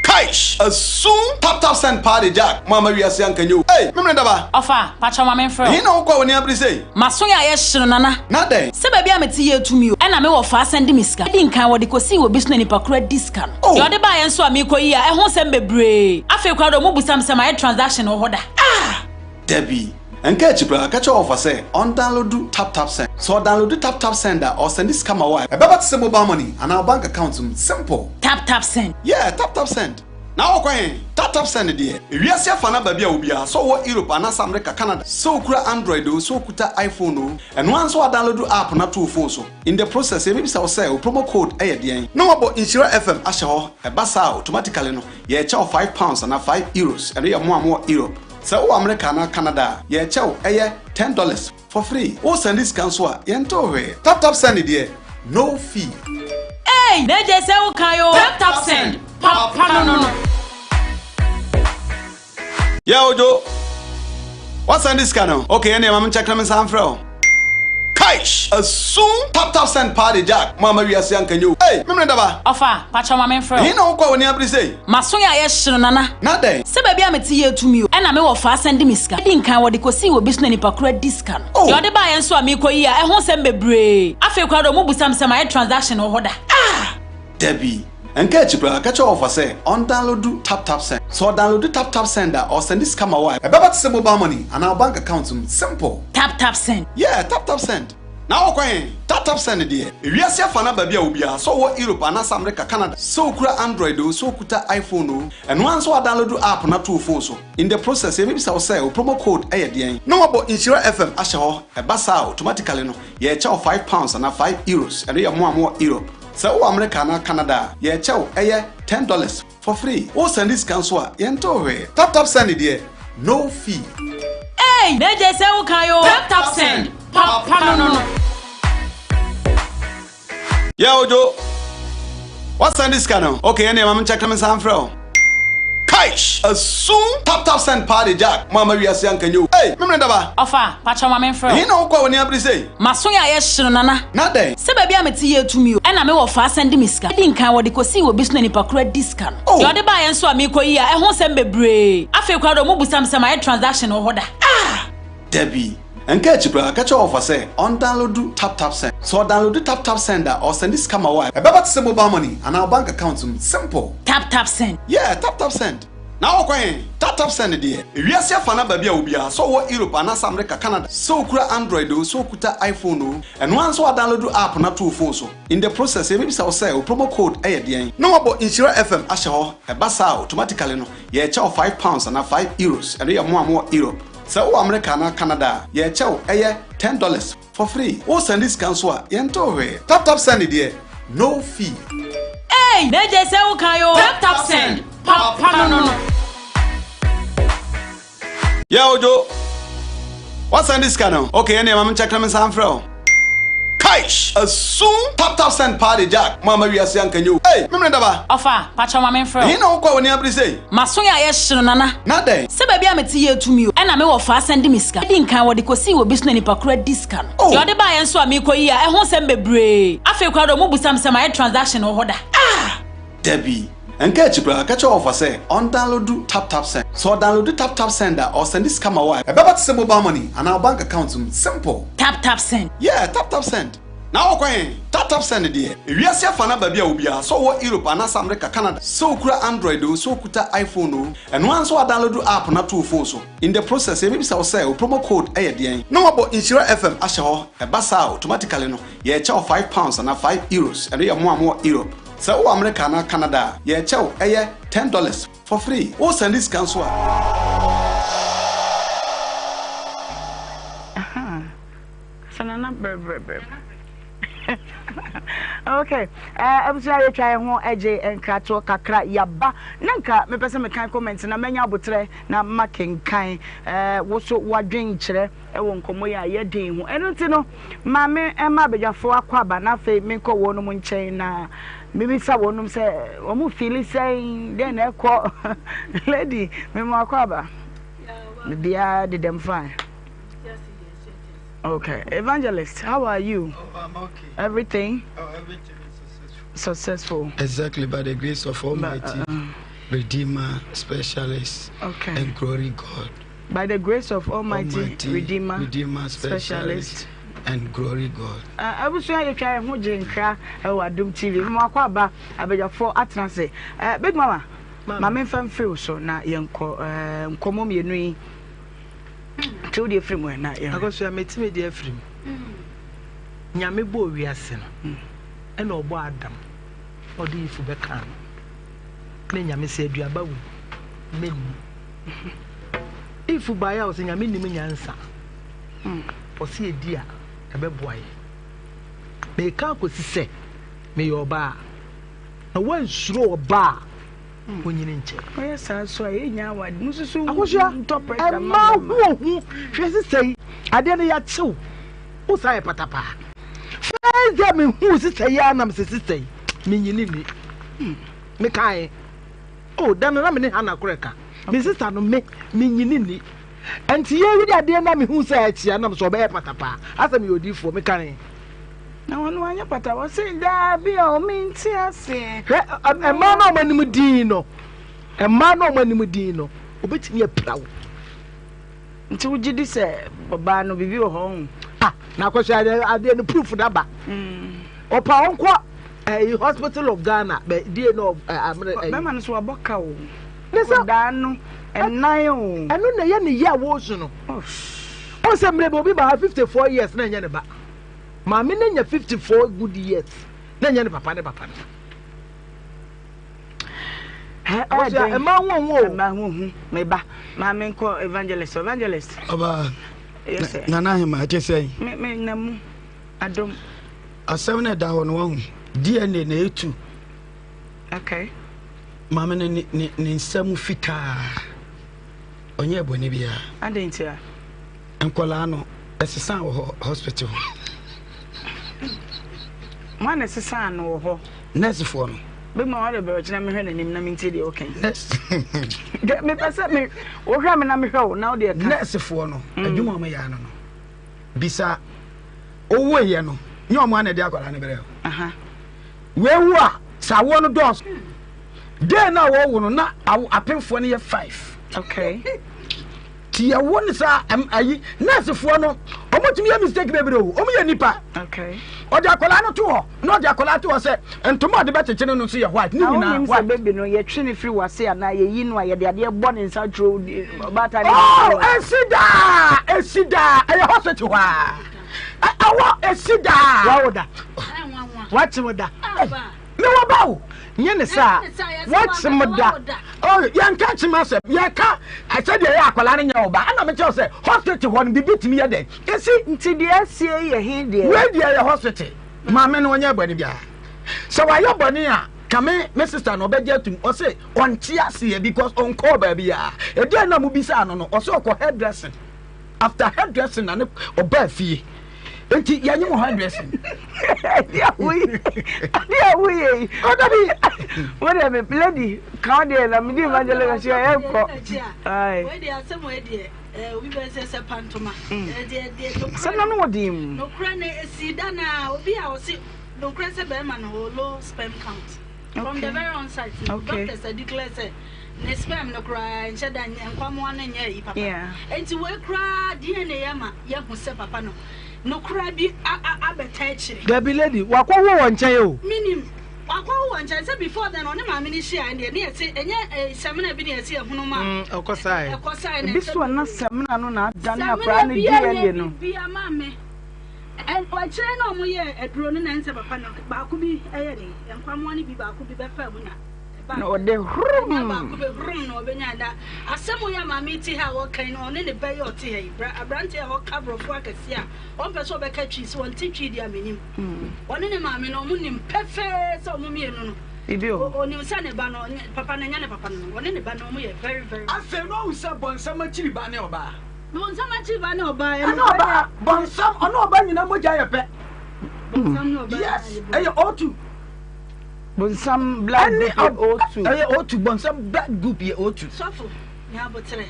Kaish! Asum! Tap tap send paa de Jack, mo amma wiase anka nyɛ o. Ei! Memene daba! Ɔfa, pakyɛw ma menfrɛ wo. Ɛhe na wokɔ a w'ani abere sei? M'aso yɛ ayɛ hye no Nana. Na dɛn? Sɛ baabi a mete yɛ tumi o. Ɛna me wɔfa asan di me sika. Edi nkan wɔde kosii wɔ bi so na nipa koro adi sika no. Oh! Deɛ ɔde baeɛ nso a meekɔ yi a ɛho nsɛm bebree. Afei koraa deɛ ɔmo busa me sɛ mayɛ transaction wɔ hɔ da. Ah! Dabi. Ɛnka akyi koraa, ka kyerɛ wɔfa sɛ ɔndownloadu TapTapSend. Sɛ ɔdownloadu TapTapSend a, ɔresɛnde sika ma wo a, ɛbɛba te sɛ mobile money anaa wo bank account mu. Simple! TapTapSend. Yeah, TapTapSend. Na wokɔ he? TapTapSend deɛ, ewiase afa no aba bi a obiara, sɛ ɔwɔ Europe anaasɛ America, Canada, sɛ okura Android oo, sɛ okuta iPhone oo, ɛno ara nso woadownloadu app no ato wo phone so. In the process, yɛbɛbisa wo sɛ wo promo code yɛ deɛn? Na wɔabɔ Nhyira FM ahyɛ hɔ. Ɛba saa a, automatically no, yɛrekyɛ wo £5 anaa €5. Ɛno yɛ mo a mowɔ Europe. Sɛ wowɔ America anaa Canada a, yɛrekyɛ wo, ɛyɛ $10 for free. Wo sɛnde sika nso a, yɛntew hwee. Tap tap send deɛ, no fee. Eii na gye sɛ wo kan oo. Tap tap send, papa no no. Yeah Ojo, woasɛnde sika no? Okay ɛneɛ ma menkyɛke na mensan mfrɛ wo. Kaish! Asum! Tap tap send paa de Jack, mo amma wiase anka nyɛ o. Ei! Memene daba! Ɔfa, pakyɛw ma menfrɛ wo. Ɛhe na wokɔ a w'ani abere sei? M'aso yɛ ayɛ hye no Nana. Na dɛn? Sɛ baabi a mete yɛ tumi o. Ɛna me wɔfa asan di me sika. Edi nkan wɔde kosii wɔ bi so na nipa koro adi sika no. Oh! Deɛ ɔde baeɛ nso a meekɔ yi a ɛho nsɛm bebree. Afei koraa deɛ ɔmo busa me sɛ mayɛ transaction wɔ hɔ da. Ah! Dabi. Ɛnka akyi koraa, ka kyerɛ wɔfa sɛ ɔndownloadu TapTapSend. Sɛ ɔdownloadu TapTapSend a, ɔresɛnde sika ma wo a, ɛbɛba te sɛ mobile money anaa wo bank account mu. Simple! TapTapSend. Yeah, TapTapSend. Na wokɔ he? TapTapSend deɛ, ewiase afa no aba bi a obiara, sɛ ɔwɔ Europe anaasɛ America, Canada, sɛ okura Android oo, sɛ okuta iPhone oo, ɛno ara nso woadownloadu app no ato wo phone so. In the process, yɛbɛbisa wo sɛ wo promo code yɛ deɛn? Na wɔabɔ Nhyira FM ahyɛ hɔ. Ɛba saa a, automatically no, yɛrekyɛ wo £5 anaa €5. Ɛno yɛ mo a mowɔ Europe. Sɛ wowɔ America anaa Canada a, yɛrekyɛ wo, ɛyɛ $10 for free. Wo sɛnde sika nso a, yɛntew hwee. Tap tap send deɛ, no fee. Eii na gye sɛ wo kan oo. Tap tap send, papa no no. Yeah Ojo, woasɛnde sika no? Okay ɛneɛ ma menkyɛke na mensan mfrɛ wo. Kaish! Asum! Tap tap send paa de Jack, mo amma wiase anka nyɛ o. Ei! Memene daba! Ɔfa, pakyɛw ma menfrɛ wo. Ɛhe na wokɔ a w'ani abere sei? M'aso yɛ ayɛ hye no Nana. Na dɛn? Sɛ baabi a mete yɛ tumi o. Ɛna me wɔfa asan di me sika. Edi nkan wɔde kosii wɔ bi so na nipa koro adi sika no. Oh! Deɛ ɔde baeɛ nso a meekɔ yi a ɛho nsɛm bebree. Afei koraa deɛ ɔmo busa me sɛ mayɛ transaction wɔ hɔ da. Ah! Dabi. Ɛnka akyi koraa, ka kyerɛ wɔfa sɛ ɔndownloadu TapTapSend. Sɛ ɔdownloadu TapTapSend a, ɔresɛnde sika ma wo a, ɛbɛba te sɛ mobile money anaa wo bank account mu. Simple! TapTapSend. Yeah, TapTapSend. Na wokɔ he? TapTapSend deɛ, ewiase afa no aba bi a obiara, sɛ ɔwɔ Europe anaasɛ America, Canada, sɛ okura Android oo, sɛ okuta iPhone oo, ɛno ara nso woadownloadu app no ato wo phone so. In the process, yɛbɛbisa wo sɛ wo promo code yɛ deɛn? Na wɔabɔ Nhyira FM ahyɛ hɔ. Ɛba saa a, automatically no, yɛrekyɛ wo £5 anaa €5. Ɛno yɛ mo a mowɔ Europe. Sɛ wowɔ America anaa Canada a, yɛrekyɛ wo, ɛyɛ $10 for free. Wo sɛnde sika nso a, yɛntew hwee. Tap tap send deɛ, no fee. Eii na gye sɛ wo kan oo. Tap tap send, papa no no. Yeah Ojo, woasɛnde sika no? Okay ɛneɛ ma menkyɛke na mensan mfrɛ wo. Kaish! Asum! Tap tap send paa de Jack, mo amma wiase anka nyɛ o. Ei! Memene daba! Ɔfa, pakyɛw ma menfrɛ wo. Ɛhe na wokɔ a w'ani abere sei? M'aso yɛ ayɛ hye no Nana. Na dɛn? Sɛ baabi a mete yɛ tumi o. Ɛna me wɔfa asan di me sika. Edi nkan wɔde kosii wɔ bi so na nipa koro adi sika no. Oh! Deɛ ɔde baeɛ nso a meekɔ yi a ɛho nsɛm bebree. Afei koraa deɛ ɔmo busa me sɛ mayɛ transaction wɔ hɔ da. Ah! Dabi. Ɛnka akyi koraa, ka kyerɛ wɔfa sɛ ɔndownloadu TapTapSend. Sɛ ɔdownloadu TapTapSend a, ɔresɛnde sika ma wo a, ɛbɛba te sɛ mobile money anaa wo bank account mu. Simple! TapTapSend. Yeah, TapTapSend. Na wokɔ he? TapTapSend deɛ, ewiase afa no aba bi a obiara, sɛ ɔwɔ Europe anaasɛ America, Canada, sɛ okura Android oo, sɛ okuta iPhone oo, ɛno ara nso woadownloadu app no ato wo phone so. In the process, yɛbɛbisa wo sɛ wo promo code yɛ deɛn? Na wɔabɔ Nhyira FM ahyɛ hɔ. Ɛba saa a, automatically no, yɛrekyɛ wo £5 anaa €5. Ɛno yɛ mo a mowɔ Europe. Sɛ wowɔ Amerika anaa Canada a, yɛrekyɛ wo ɛyɛ $10 for free. Wo sɛnde sika nso a. Ahaa sɛ nana brɛbrɛbrɛ okay eh, abusua yɛtwa yɛn ho gye nkratoɔ kakra yaba na nka mepɛ sɛ mekan comment na manya abotrɛ na makenkan eh, wo so wadwenkyerɛ wɔ nkɔmmɔ yi a yɛadi ho. Ɛno nti no, ma me mma abadwafoɔ akɔ aba na afei menkɔ wɔnom nkyɛn na mebisa wɔnom sɛ wɔn fiili sɛn, dɛn na ɛkɔ. Lady, mema akɔ aba. Biribiara dedam fine. Okay, evangelist, how are you? Oh, I'm okay. Everything? Oh, everything is successful. Successful. Exactly, by the grace of Almighty but, uh, Redeemer, Specialist, okay. and glory God. By the grace of Almighty, Almighty Redeemer, Redeemer Specialist, and glory God. Uh, abusua yɛtwa yɛn ho gye nkra ɛwɔ Adum TV. Mo akɔ aba abadwafoɔ atena ase. Uh, Big Mama, ma memfa mfiri wo so na yɛnkɔ uh, nkɔmmɔ mmienu yi. Nti wo deɛ firi mu na yɛn. Akosua metumi deɛ afiri mu. Nyame bɔɔ wiase no ɛna ɔbɔɔ Adam na ɔde Eve bɛkaa no. Na Nyame sɛ aduaba wei menni. If baeɛ a ɔsɛ Nyame nim nyansa. Ɔsɛ yɛdi a ɛbɛboa yɛ. Meka akɔsi sɛ meyɛ ɔbaa na woansuro ɔbaa a onyini nkyɛ. Ɔyɛ saa so a yɛnya awade. Mususu Akosua ntɔ pressure ma ho ohu hwɛ sisa yi adeɛ no yɛakyew wo saa yɛ patapaa. First day mehu sisa yi a na mesɛ sisa yi menyini ni. Mekae Oh, da no na me ne Hannah koro ɛka. Me sista no, me, menyini ni. Ɛnti yɛreyi adeɛ na mehu sɛ ɛkyea nam sɛ ɔbɛyɛ patapaa. Asɛ meyɛ odiifoɔ, meka ne. Na wɔn wanyɛ pata, wɔse daabi a mente aseɛ. Hwɛ, mmaa no a wɔn anim din no, mmaa no a wɔn anim din no, obetumi apira wo. Nti wogye di sɛ ɔbaa no biribi wɔ hɔ ho? Ah, na akɔhwɛ adeɛ adeɛ no proof na ba. Ɔpa ɔnkɔ ɛyi hospital of Ghana bɛ die no of ɛ amere ɛyi. Bɛma no so wabɔ ka o. Ne sɛ ɔdaa no ɛnan o. Ɛno na ɛyɛ ne yɛ a wɔresu no. Ɔn sɛ mmerɛ bi obi ba ha 54 years na ɛnyɛ ne ba. Maame no anya 54 good years na ɛnyɛ ne papa ne papa no. Akosua, mmaa ho ohu o. Mmaa ho ohu. Me ba, maa me nkɔ evangelist. Evangelist. Ɔbaa. Yes sir. Nana Ahema, ɛte sɛn? Me me na mu. Adom. Asɛm no ɛda hɔ no wahu. DNA na etu. Okay. Maame no ne ne ne nsa mu fitaa. Ɔnyɛ bɔne biara. Adɛn ntia? Nkwadaa no, ɛsesaa wɔ hɔ hospital hɔ. Hwan na ɛsesaa no wɔ hɔ? Nɛɛsefoɔ no. Big man wade bɛrɛ kyena mehwɛ n'anim na mentie deɛ ɔka yi. Nurse. Mepɛ sɛ me wohwɛ me na mehwɛ wo na wode ɛka. Nɛɛsefoɔ no, mm. adwuma ɔmo yɛ ano no. Bisa owoeɛ no, nyɛ ɔmo ana ɛde akwadaa no brɛ o. Wewu a, sɛ awoɔ no dɔɔso. Dee na wɔwo no na apemfoɔ no yɛ five. Okay. Ti yɛwo no saa ayi nursefoɔ no ɔmo tumi yɛ mistake bebree o ɔmo yɛ nipa ɔde akwadaa no to hɔ na ɔde akwadaa to hɔ sɛ ntoma ɔde bɛkyekyere no nso yɛ white ne nyinaa white. sɛ baby no yɛtwe ne firi wase anaa yɛyi no a yɛde adeɛ bɔ ne nsa turo ɔbaatan ne. Oh esi daa esi daa ɛyɛ hospital hɔ a ɛwɔ esi daa. Wawo da wakyem da. Me wɔ ba o. Nyɛ ne saa. Woakyem da. Oh, yɛnka kyem asɛm. Yɛka sɛdeɛ ɛyɛ akwadaa no nyɛ wo ba. Ɛna mekyerɛ sɛ hospital hɔ no biribi tumi yɛ dɛn ɛsi. Nti deɛ asie yɛ he deɛ? Wei deɛ yɛ hospital. Maame no ɔnyɛ bɔne biara. Sɛ wayɛ bɔne a, ka me me sister no ɔbɛgye atum. Ɔse ɔnte aseɛ because ɔnkɔɔ baabiara. Ɛdeɛn na mobisaa no no, ɔse ɔkɔ hairdressing. After hairdressing na ne ɔbaa fie. Nti yɛnye mo hairdressing. Ade a woyɛ ade a woyɛ yi. Ɔda bi. Wo deɛ me lady ka wo deɛ na me di evangelist akyi a yɛnkɔ. Ayi. Wei deɛ asɛm wei deɛ eh, obi bɛ sɛ sɛ pantoma. Mm. Eh, deɛ deɛ nokorɛ. Sɛ na no wɔ din mu. Nokorɛ no esi da na obi a ɔsi nokorɛ sɛ bɛrima no wɔ low sperm count. From the very onset, okay. doctors declare sɛ ne sperm no koraa nhyɛ da nyɛ nkwamoa no nyɛ ayi papa. Enti wei koraa DNA ama yɛahu sɛ papa no nokora bi abɛta akyire. Dabi lady, wakɔ wo wɔ nkyɛn o. Menim, wakɔ wo wɔ nkyɛn sɛ before then ɔne maame no hyia deɛ ne yɛte ɛnyɛ eh, samina bi ne yɛte ɛhono ma. Mm, ɛkɔ sae. Ɛkɔ sae na Ebi so a na samina no na adane akwaraa no DNA no. Samina bi a nyɛ bibia maame. Akyire na ɔmo yɛ aduro no na ɛnsɛ papa no baako bi ɛyɛ den nkwamoa no bi baako bi bɛfa mu na na ɔde hurum baako bɛ hurum na ɔbɛnya na asɛm yi a maame ti ha a wɔka yi no ɔne ne bɛ yɛ ɔte ha yi aberante a ɔka borɔfo akɛse a ɔmpɛ sɛ ɔbɛka twi sɛ ɔnte twi deɛ menim ɔne ne maame no ɔmo nim pɛfɛɛ sɛ ɔmo mmienu no onim sɛ ne ba no papa no nyɛ ne papa no ɔne ne ba no ɔmo yɛ very very. Afei na ɔhu sɛ bɔnsam akyiri ba ne ɔbaa. Bɔnsam akyiri ba ne ɔbaa. Ɛne ɔbaa bɔnsam ɔne ɔbaa nyinaa mogya yɛ pɛ. Bɔnsam ne ɔbaa. Yes, ɛyɛ O2. Bonsam blood group yɛ O2. Ɛyɛ O2 bɔnsam blood group yɛ O2. Sɔfo nya aboterɛ.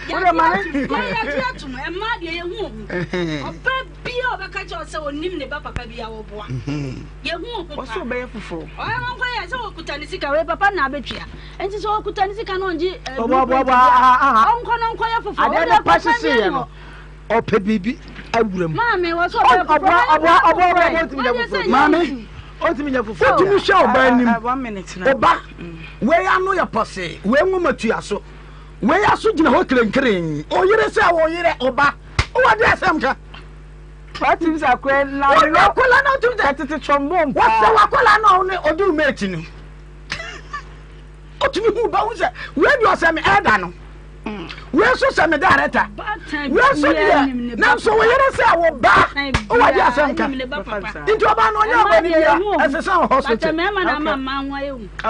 Wode ma ne. Yɛagye atom mmaa deɛ yɛhu ohu. Ɔbaa bia ɔbɛka kyerɛ sɛ ɔnim ne ba papa bia wɔboa. Yɛhu ohu paa. Ɔsɛ ɔbɛyɛ foforɔ. Ɔyɛ wɔn kɔ yɛ sɛ ɔkuta ne sika wei papa na abɛtua. Nti sɛ ɔkuta ne sika na ɔngye blueprint bi a ɔnkɔ na ɔnkɔyɛ foforɔ. Adeɛ no pa hyehyeeɛ no. Ɔpɛ biribi awura mu. Maame wɔ so ɔbɛyɛ foforɔ. Ɔboa ɔboa ɔboa ɔboa ɔntumi nyɛ foforɔ. Maame ɔntumi nyɛ foforɔ. Wotumi hwɛ ɔba anim. Ɔba wei ano yɛ pɔsee wei nwoma tua so wei aso gyina hɔ kirenkireen oyere sɛ oyere ɔba wɔ de asɛm ka. Watim sɛ akɔɛ na wɔn akɔla na ɔtum sɛ tete trombone paa. Wɔsɛ wakɔla na ɔne ɔdi mate no. Ɔtumi hu ba hu sɛ wei deɛ ɔsɛ me ɛda no. Wei nso sɛ me director. Wei nso deɛ nanso wo yere sɛ wo ba wɔ de asɛm ka. Nti ɔbaa no ɔnyɛ ɔbaa no bia ɛsɛ sɛ wɔ hospital.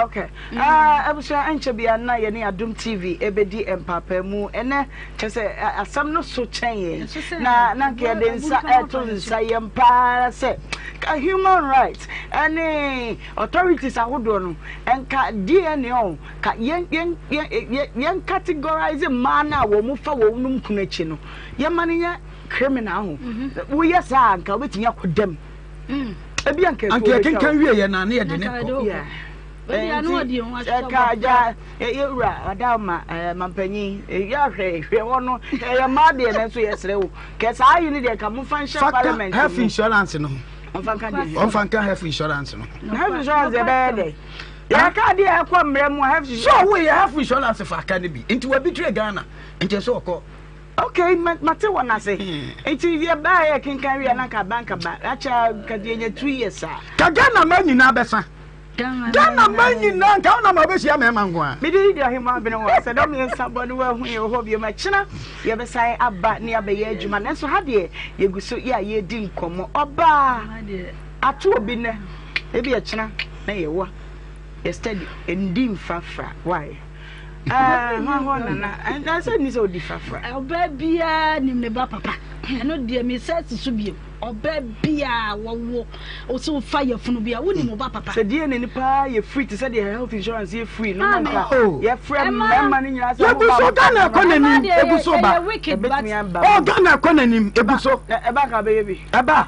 Okay. Abusua ɛnkyɛ bia na yɛne Adom TV ɛbɛdi mpaapaamu ɛnɛ kyɛ sɛ asɛm no so kyɛn yɛn na na nka yɛde nsa ɛto nsa yɛm paa sɛ ka human rights ɛne authorities ahodoɔ no nka DNA o ka yɛn yɛn yɛn yɛn categorize mmaa no a wɔn fa wɔn nom kunu akyi no yɛma no nyɛ criminal ho mhm. woyɛ saa nka wobɛtumi akɔ dɛm mm. ebi anka anka yɛkenkan wie yɛ na ne yɛde ne kɔ ɛka gya yɛwura ɔda ma mampanyin yɛahwɛ hwɛ hɔ no ɛyɛ mmaa deɛ nanso yɛsrɛ wo kɛ saa yi no deɛ ka momfa nhyɛ parliament mu health insurance no ɔmfa nka deɛ ɔmfa nka health insurance no health insurance ɛbɛyɛ dɛ Yɛka adeɛ a ɛkɔ mmerɛ mu a health insurance. Sɛ ɔwo yɛ health insurance fa aka no bi nti wabi tire Ghana nti ɛsɛ ɔkɔ. Okay mate wɔn ase nti yɛ baa yɛ kenkan wia na nka bank ba akyɛ nka deɛ nya 2 years a. Ka Ghana ma nyinaa bɛsa. Ghana ma nyinaa nka wonam a wobɛhyia mmarima nko a. Mede Lydia Ahemmaa Abene wɔ sɛ dɔ mmiɛnsa bɔ ne wahu yɛ wɔ hɔ bio ma kyena yɛbɛsan aba ne abɛyɛ adwuma nanso ha deɛ yɛgu so yɛ a yɛredi nkɔmmɔ ɔbaa Ato obi nnɛ ebi ɛkyena na yɛ wa yɛ steady ndi nfrafra why ɛɛ hwan hɔ nana ɛn sɛ ni sɛ odi frafra. Ɔbaa biara nim ne ba papa ɛno deɛ mesɛ si so bio ɔbaa biara wɔwo ɔsɛ wofa yafunu bi a wonim wo ba papa. Sɛ DNA no paa yɛ free te sɛ deɛ health insurance yɛ free no na nka yɛfrɛ mmarima no nyinaa sɛ mo ba so Ghana ɛkɔ n'anim egu so ba oh Ghana ɛkɔ n'anim egu so ɛba ka bɛyɛ bi ɛba.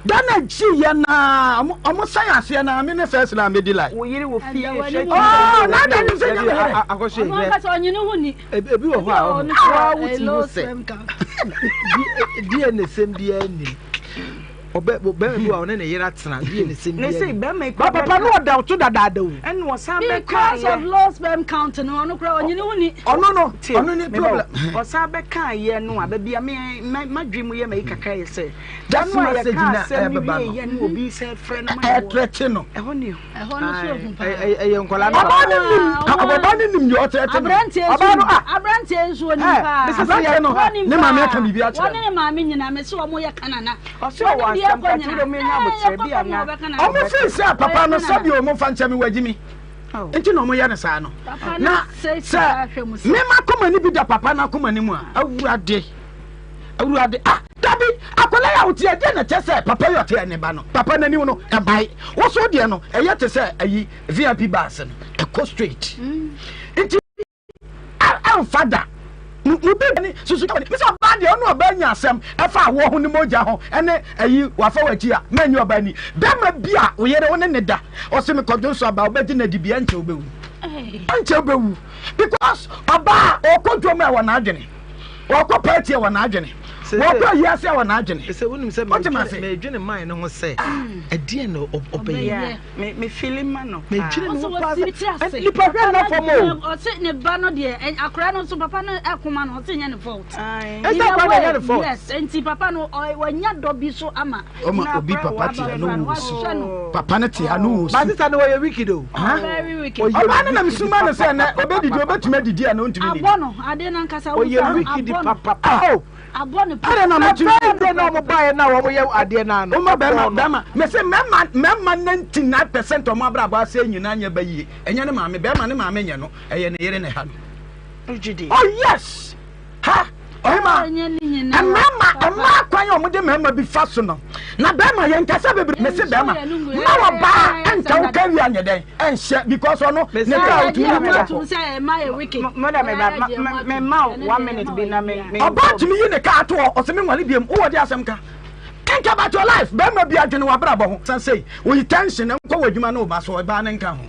Ghana gyi yɛ naa ɔmo san aseɛ naa me ne first na medi line. Wo yere wɔ fie hwɛ ti. Oh na ada nim sɛ nyɛ me yere. Akɔso Ɔno ankasa ɔnye ne ho ni. Ebi wɔ hɔ a ɔho waa wo ti ho sɛ DNA sɛm biara nnim. Ɔbɛ bɛrima bi wɔ a ɔne ne yere atena DNA sɛm biara nnim. Ba papa no ɔda ɔto dadaada o. Ɛna ɔsan bɛka yɛ. Because of low sperm count no ɔno koraa ɔnye ne ho ni. Ɔno no ɔno ne problem. Ɔsan bɛka yɛ no a baabi a me madwi mu yɛ ma yi kakra yɛ sɛ. Just message na ɛbɛba no. Ɛtrɛte no. Ɛyɛ nkɔla no. Ɔbaa no nim ɔbaa no nim deɛ ɔtrɛte no. Ɔbaa no ah. Aberanteɛ nso onim paa. Aberanteɛ no ne maame aka biribi akyerɛ no. Wɔne ne maame nyinaa mɛ sɛ wɔn yɛ kanana. Ɔsɛ ɔwɔ asɛm ka kyerɛ mu enya abotire bi ana. Ɔmo fi sɛ papa no sɛbi ɔmo nfa nkyɛn mi wagyi mi. Nti na ɔmo yɛ no saa no. Na sɛ mema akoma ni bi da papa no akoma ni mu a awurade. Awurade ah dabi akwadaa yi a wote ɛdeɛ na kyɛ sɛ papa yi ɔte ɛne ba no papa n'anim no ɛbae woso deɛ no ɛyɛ te sɛ ayi vip bus no ɛkɔ straight mm. nti ɛnfa da mo bi ne susu ne sɛ ɔbaa deɛ ɔne ɔbaa nya asɛm ɛfa awoɔ ho ne mogya ho ɛne ayi wafa w'akyi a mɛnyɛ ɔbaa ni bɛrima bi a oyere wo ne ne da ɔsɛ mekɔdwo nso aba wobɛgye no adi bia nkyɛ wobɛwu nkyɛ wobɛwu because ɔbaa ɔkɔ dwom a ɛwɔ n'adwene Ɔkɔ party a wɔ n'adwene. Wɔkɔ ayi ase a wɔ n'adwene. Sɛ wonim sɛ Wote ma se. medwene man no ho sɛ ɛdeɛn na ɔbɛyɛ. Me me feeling ma no. Medwene ne ho paa sɛ nipa hwɛ nna fam o. Ɔse ne ba no deɛ akora no nso papa no ɛkoma no ɔse nyɛ ne fault. Ɛsɛ akora na nyɛ ne fault. Yes, nti papa no wanya dɔ bi so ama. Ɔma obi papa te ha no wo su. Papa no te ha no wo su. But sister no wɔyɛ wicked o. Very wicked. Ɔbaa no nam suma no sɛ nɛ ɔbɛdidi ɔbɛtumi adidi a na ɔntumi nidi. Abɔ no ade no ankasa Ɔyɛ wicked papapa. Oh. Abɔ no pa. Adɛn na motumi. Ɛbɛn deɛ na wɔn baeɛ na wɔn yɛ adeɛ no ano. Woma bɛrima bɛrima mese mɛma mɛma 99% ɔmo abrabɔ asɛe nyinaa nyɛ ba yie ɛnyɛ ne maame bɛrima ne maame nyɛ no ɛyɛ ne yere ne ha no. Oh yes ha ɔhema mmarima mmaa kwan a wɔde mmarima bi fa so no na bɛrima yɛn nkasa bebree mese bɛrima mma wɔ baa ɛnka wo ka wia nyɛ dɛn ɛnhyɛ because ɔno ne kaa otumi yi to hɔ. Mother me ba me ma one minute bi na me. Ɔbaa tumi yi ne kaa to hɔ ɔsɛ me nwale biem wowɔ de asɛm ka. Think about your life bɛrima bi adwene w'abrabɔ ho san sei oyi tension nkɔ wɔ adwuma ne wo ba so ɔbaa ne nka ho.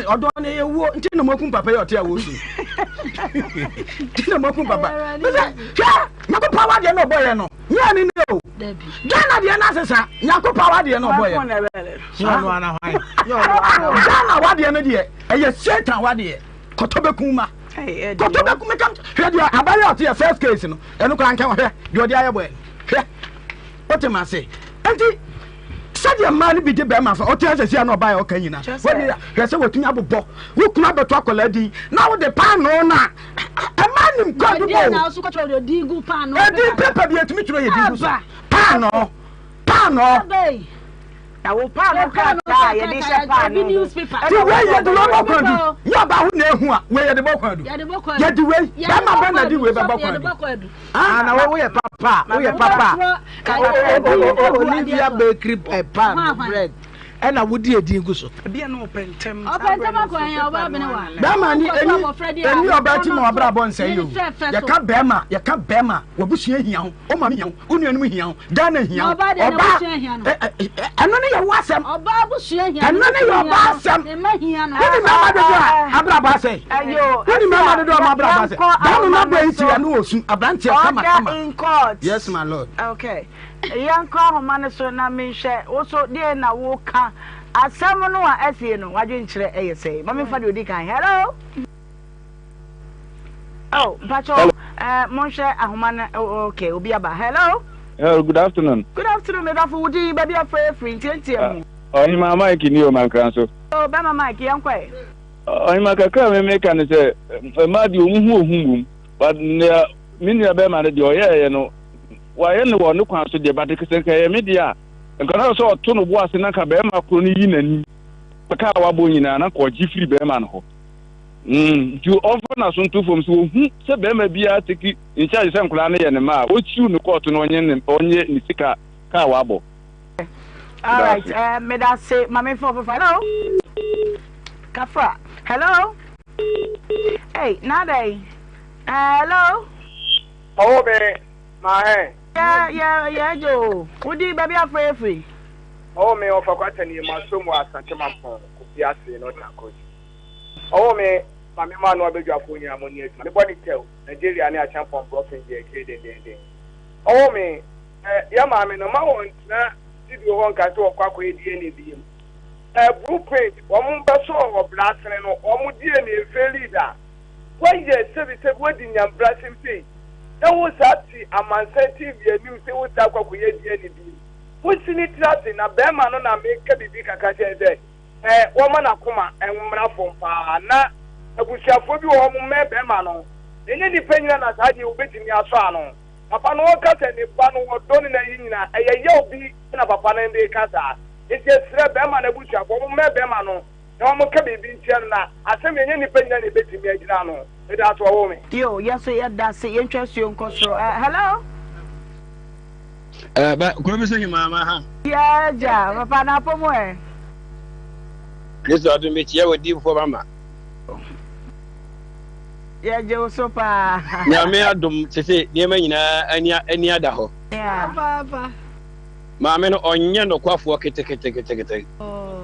Ɔdɔ no ɛyɛ wuo nti na moakum papa yi ɔte a wɔsu nti na moakum papa mesɛ hwɛ Nyankopɔn awadeɛ na ɔbɔyɛ no nyɛ ne ne o Ghana deɛ no asesa Nyankopɔn awadeɛ na ɔbɔyɛ Ghana awadeɛ no deɛ ɛyɛ Satan awadeɛ kɔtɔ bɛkum ma kɔtɔ bɛkum meka hwɛ deɛ abayɛ ɔte yɛ first case no ɛno koraa nka hwɛ deɛ ɔde ayɛ bɔɛ hwɛ wote ma ase nti sɛdeɛ mmaa no bi de bɛrima fa ɔte asɛsi a na ɔbaa yɛ ɔka nyina wɔde hwɛ sɛ wɔtumi abobɔ wo kunu abɛto akwadaa din na wode paanoo no a ɛma nim kwadu bɔ ɛdin pɛpɛ bi ɛtumi twerɛ yɛ din gu so paanoo paanoo Na wo paano krataa a yɛde hyɛ paano ho. Ti wei yɛde wei bɔ kwadu. Nyɛ ɔbaa ho na ehu a wei yɛde bɔ kwadu. Yɛde wei bɛrima bɛ na de wei bɛbɔ kwadu. Ah na wo yɛ papa wo yɛ papa. Olivia bakery eh, pan bread ɛna wodi edin gu so. Ebi na ɔpɛ ntɛm. Ɔpɛ ntɛm akɔ ɛn ɔbaa bene wa. Bɛrima ni eni eni ɔbaa ti ma ɔbra bɔ nsɛn yi o. Yɛka bɛrima yɛka bɛrima wabusua hia ho o maame hia ho o nuanom hia ho. Ghana hia wo. Ɔbaa ɛno ne yɛ wo asɛm. Ɛno ne yɛ ɔbaa asɛm. Wone mmarima dodo a abrabɔ asɛe. Wone mmarima dodo a ɔmo abrabɔ asɛe. Dano na bɔ yi ti ano wɔ su aberanteɛ kama kama. Yes my lord. Okay. Yɛnkɔ ahoma no so na menhwɛ wo so deɛ na woka asɛm no a asie no wadwenkyerɛ ɛyɛ sɛe. Ma memfa deɛ odi kan. Hello. Oh, mpacho, eh, monhwɛ ahoma no. Oh, okay, obi aba. Hello. Hello, good afternoon. Good afternoon, me dɔfo. Wo din, baabi afrɛ afiri, ntiantia mu. Ɔhema Mike ni o mankra nso. Oh, bɛma Mike, yɛn kɔ ɛ. Ɔhema kakra a meka ne sɛ mmaa deɛ wɔn ho ohun wom but nea me nua bɛrima no deɛ ɔyɛɛyɛ no wayɛ no wɔ ne kwan so deɛ but sɛ nka ɛyɛ me deɛ a nka na sɛ ɔto no bo ase na nka bɛrima koro no yi n'ani ka a wabɔ nyinaa na nka ɔgye firi bɛrima no hɔ. Mm, nti ɔmfa n'aso nto fam sɛ ohu sɛ bɛrima biara take in charge sɛ nkwadaa no yɛ ne mma a, ɔnsiw no kɔɔto na ɔnye ne ɔnye ne sika ka a wabɔ. All right, uh, meda se ma me fo fofa. Hello. Kafra. Hello. Hey, nada yi. Hello. Ɔwɔ me ma hɛn. Yeah, yeah, yeah, Joe. Wodi baabi afrɛ afiri. Ɔwɔ me ɔfa kwata ni ma so mu asante mampɔn kofi ase no tankosi. Ɔwɔ me ma me ma no abadwafoɔ nyinaa mo ni adwuma. Me bɔ ne tɛw Nigeria ne akyɛnpɔn brɔfen deɛ akyire dendeenden. Ɔwɔ me ɛ yɛ maame no ma wɔn tena studio hɔ nka sɛ wɔkɔ akɔyɛ DNA biem. Ɛ blue print wɔn bɛsɔ wɔ brasene no wɔn DNA faili da. Woayɛ sɛbi sɛbi woadi nyambrasɛm sei na wo saa te amansan TV anim sɛ wo saa akɔ akɔyɛ DNA biem. Monsi ne tiri ase na bɛɛma no na meka biribi kakra kyerɛ no sɛ ɛ wɔma n'akoma mmra fam paa na abusuafoɔ bi wɔ hɔ mommɛn bɛɛma no ɛnyɛ nnipa nyina na saa deɛ wɔbɛtumi asɔ ano. Papa no ɔka sɛ ne ba no ɔdɔ no na ayi nyina ɛyɛ yaw bi na papa no de ka saa nti ɛsrɛ bɛɛma no abusuafoɔ mommɛn bɛɛma no na wɔnka biribi ntia no na asɛm ɛnyɛ nnipa nyina na ɛbɛtumi agyina ano. Meda ase wɔwoo me. Yo, yɛn nso yɛda ase. Yɛntwa asuo nkɔ soro. Eh, hello? Eh, ba, kuro bi so hemaa ma ha. Yeah, ja, papa na apɔ mu ɛ. Kristo adom mekyia wɔ diifoɔ mama. Yɛgye wo so paa. Nyame adom sese nneɛma nyinaa ani ani ada hɔ. Yeah. Maame no ɔnyɛ nokwafoɔ keteketekete. Oh.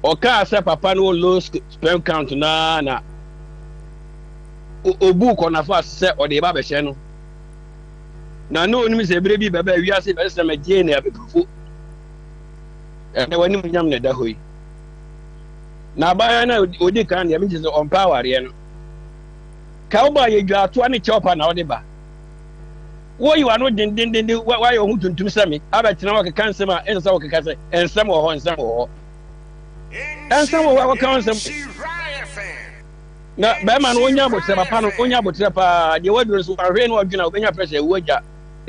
Ɔkaa sɛ papa no wɔ low sperm count naa na. Obuu kɔnafo ase sɛ ɔde reba abɛhyɛ no. Na na onim sɛ bere bi bɛba a wiase bɛsesa ma Jane abɛpufo. Ɛnɛ w'animuonyam na ɛda hɔ yi. Na abaayewa no a odi kan deɛ megye sɛ ɔmpɛ awareɛ no. Ka wo ba yɛ dwaatoa ne kyɛwpa na wode ba. Woyi w'ano dendendenden, woayɛ wo ho tuntum sɛ me, abɛtena hɔ keka nsɛm a ɛnsɛ sɛ wokeka sɛ nsɛm wɔ hɔ, nsɛm wɔ hɔ. Nsɛm wɔ hɔ a wɔka ho nsɛm. Na bɛrima no onya abotrɛ papa no onya abotrɛ paa deɛ waduro nso wahwɛ no ɔdwena obɛnya pressure ewu agya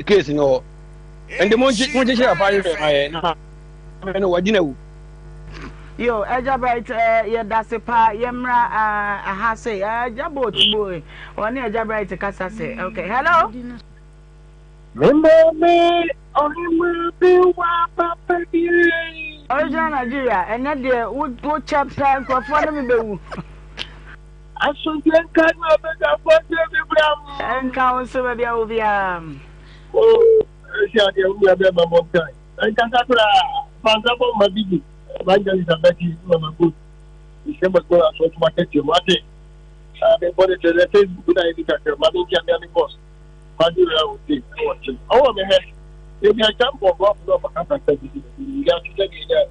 case no hɔ. Ɛnde monkyekyere papa no hwɛ ma yɛ na maame no wagye no awu. Yo, Agya Bright, eh, yɛdase paa, yɛmmra ah, aha se, eh, Agya Boat boy, ɔne Agya Bright kasa se, okay, hello. Me maame ɔhema bi wa papa bi. Original Nigeria, ɛnɛ deɛ wo kyɛ pɛ nkurɔfoɔ ne me bɛwu. Asomdwe nka ne ɔbɛdwafoɔ nkyerɛ me bra mu. Nka wo nso baabi a wɔ biara. Oh, ɛsi adeɛ wo nua bɛrima mɔ nkan. Nkasa koraa, fa nsa bɔ mma bibi, evangelist abɛti, ne mama good. Nhyɛ mɔ gbɔ aso ɔtuma kɛseɛ mu ate. Me bɔ ne kyerɛ Facebook na yɛ ni kakra, ma me nkyɛn me boss. Kwadu ra wo te ɛwɔ kyɛn. Ɔwɔ me hɛ. Ebi akyɛ mbɔ bɔ na ɔfa kasa sɛ bi bi ya ti sɛ bi ya.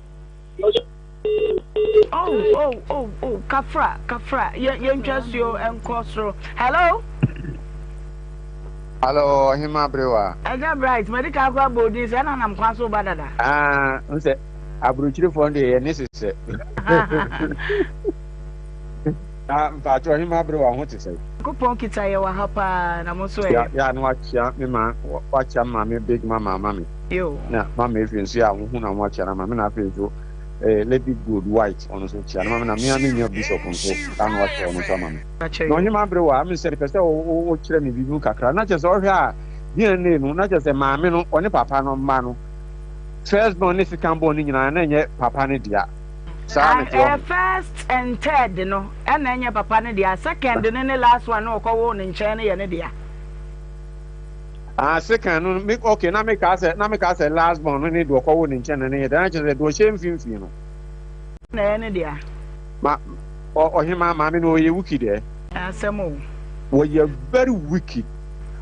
Oh oh oh oh kafra kafra yɛn yɛntwa suo nkɔ soro. Hello. Hello, Ɔhema Aberewa. Agya Bright, madi kan akɔ abɔ odin sɛ ɛna nam kwan so ba dada. Ah, n sɛ aburokyirefoɔ no deɛ yɛne sesɛ. Na mpakyɛ Ɔhema Aberewa ho te sɛ? Nyankopɔn kita yɛ wɔ ha paa na mo nso ɛ? Ya ya na wakyea me ma wakyea me maame big mama ama me. Yo. Na mama efi nso yɛ a wohu na wakyea no ama me na afei nso eh, Lady Good White ɔno nso kyea no ama me na me a me nua Bishop nso a na wakyea ɔno nso ama me. Na ɔhema Aberewa ame sɛ mepɛ sɛ wokyerɛ me biribi mu kakra na kyerɛ sɛ ɔhwɛ a DNA no na kyerɛ sɛ maame no ɔne papa no mma no first born ne second born no nyinaa na ɛnyɛ papa no dea. Saa na ɛte ɔho. First and third no ɛna ɛnyɛ papa no dea, second no ne last one no ɔkɔwoo ne nkyɛn no yɛ ne dea. Ah, second no, me, okay, na me kaa sɛ, na me kaa sɛ last born no ne deɛ ɔkɔwoo ne nkyɛn no ne yɛ dea, na kyerɛ sɛ deɛ ɔhyɛ mfimfini no. Na ɛyɛ ne dea. Ma, ɔ, ɔhemaa maame no ɔyɛ wicked ɛ. Asɛm o. Wɔyɛ very wicked.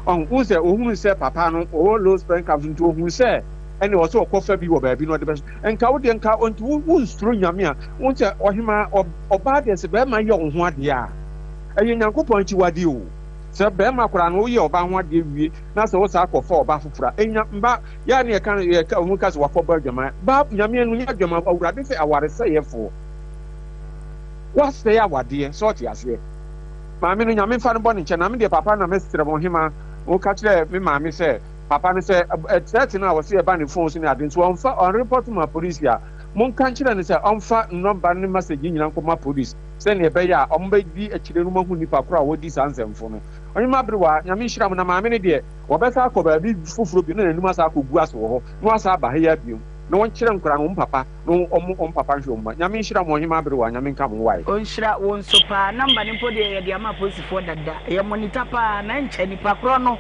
Ɔho, wohu sɛ, ohunu sɛ papa no ɔwɔ low sperm count nti ohunu sɛ ɛne ɔsɛ ɔkɔfa bi wɔ baabi na ɔde bɛhyɛ. Nka wo deɛ nka nti wo wonsuro Nyame a, wohu sɛ ɔhemaa, ɔ, ɔbaa deɛ sɛ bɛrima yɛ wo ho adeɛ a, ɛyɛ Nyankopɔn akyiwadeɛ o. Sɛ bɛrima koraa no woyɛ ɔbaa ho adeɛ wie na sɛ wosaa kɔfa ɔbaa foforɔ a, ɛnya mba, yɛ a ne yɛka no, yɛka, wɔn ka sɛ wakɔbɔ adwaman. Ba, Nyame no nyɛ adwaman, Awurade sɛ awaresɛeɛfoɔ. Woasɛe awadeɛ, sɛ ɔte aseɛ. Maame no, Nyame mfa no bɔne nkyɛ no, na me deɛ papa na mɛsrɛ mo ɔhemaa, woka kyerɛ me maame sɛ, papa no sɛ, threat no a wɔse ɛba ne phone so ne ade nso ɔmfa, ɔnreport ma police a, monka nkyerɛ no sɛ ɔmfa number no ne message no nyinaa nkɔma police, sɛdeɛ ɛbɛyɛ a wɔbɛdi akyire no wɔahu nipa korɔ a wɔdi saa nsɛmfo no. Ɔhemaa Aberewa, Nyame nhyira mo, na maame no deɛ, wɔbɛsan akɔ baabi foforɔ bio na n'anim asan akɔgu ase wɔ hɔ, na wasan aba ha yi ara bio, na wɔnkyerɛ nkwadaa no wɔn papa. na wɔn wɔn papa nhwɛ wɔn mma. Nyame nhyira mo ɔhemaa berewa Nyame nka mo ho wai. Ɔnhyira wo nso paa. Number no mpo deɛ yɛde ama apolisifoɔ dada. Yɛ monitor paa na ɛnkyɛ nipa korɔ no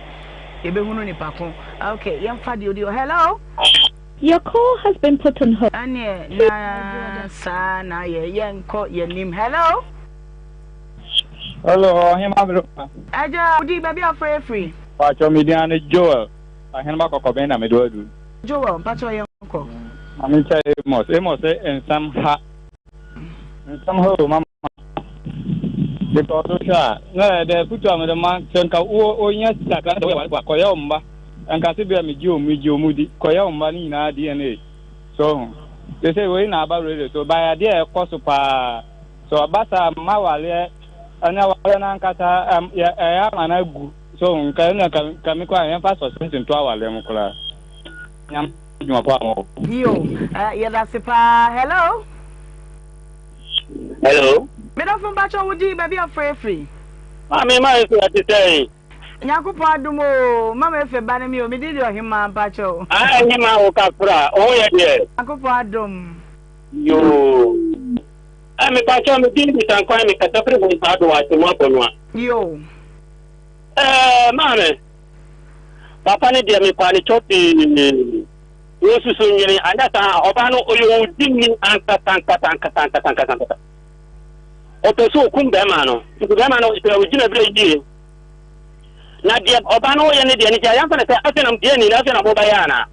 yɛbɛhunu nipa ko. Ok yɛmfa deɛ ɔdi hɔ. Hello. Your call has been put on hold. Ɛneɛ na saa na ayɛ yɛnkɔ yɛnim. Hello. Hello ɔhemaa berewa. Agya wo din baabi a wofrɛ yɛ firi. Paatwɔ me din ane Joel. Ahenema kɔkɔbɛn na mede wo adu. Joel, mpakyɛw yɛn kɔ. Maame nkyɛ Amos. Amos sɛ nsɛm ha. Nsɛm ha o mama. Because wohwɛ a na ɛyɛ dɛ kutu a mede ma sɛ nka wo wonya kakra na woyɛ ware kɔyɛ wo mma. Nka se bia megye wɔn megye wɔn di kɔyɛ wo mma no nyinaa DNA. So ho. Te sɛ wei na aba radio so by adeɛ a ɛkɔ so paa. So ɔba saa mma wareɛ ɛne awareɛ no ankasa ɛyɛ ama no agu. So nka ɛna ka ka me kɔ a yɛmfa suspension to awareɛ mu koraa. Nyame adwuma pa a mowɔ. Yo, eh, yɛdase paa. Hello. Hello. Medɔfo mpakyɛ wo din baabi a frɛ firi. Maame ma efe ɛte sɛn. Nyankopɔn adom o, mama efe ba ne me o, me din de Ɔhemaa mpakyɛ o. Ah Ɔhemaa wo kafra, wo ho yɛ deɛ. Nyankopɔn adom. Yoo. Eh mepakyɛ me din de Sankwan me kasa firi Hompa do wɔ Atemu Abɔnoa. Yoo. Ɛɛ maame, papa no deɛ mepaa ne kyɛw pii. Wonsusu nwene, anyɛ saa a ɔbaa no ɔyɛ owudini ankasa ankasa ankasa ankasa ankasa ankasa. Ɔpɛ sɛ ɔkum bɛrima no. Nti bɛrima no sɛ ɔgyina berɛ yie. Na deɛ ɔbaa no yɛ ne deɛ no gya yɛmfa no sɛ afei na deɛ ni na afei na mobɛyɛ anaa?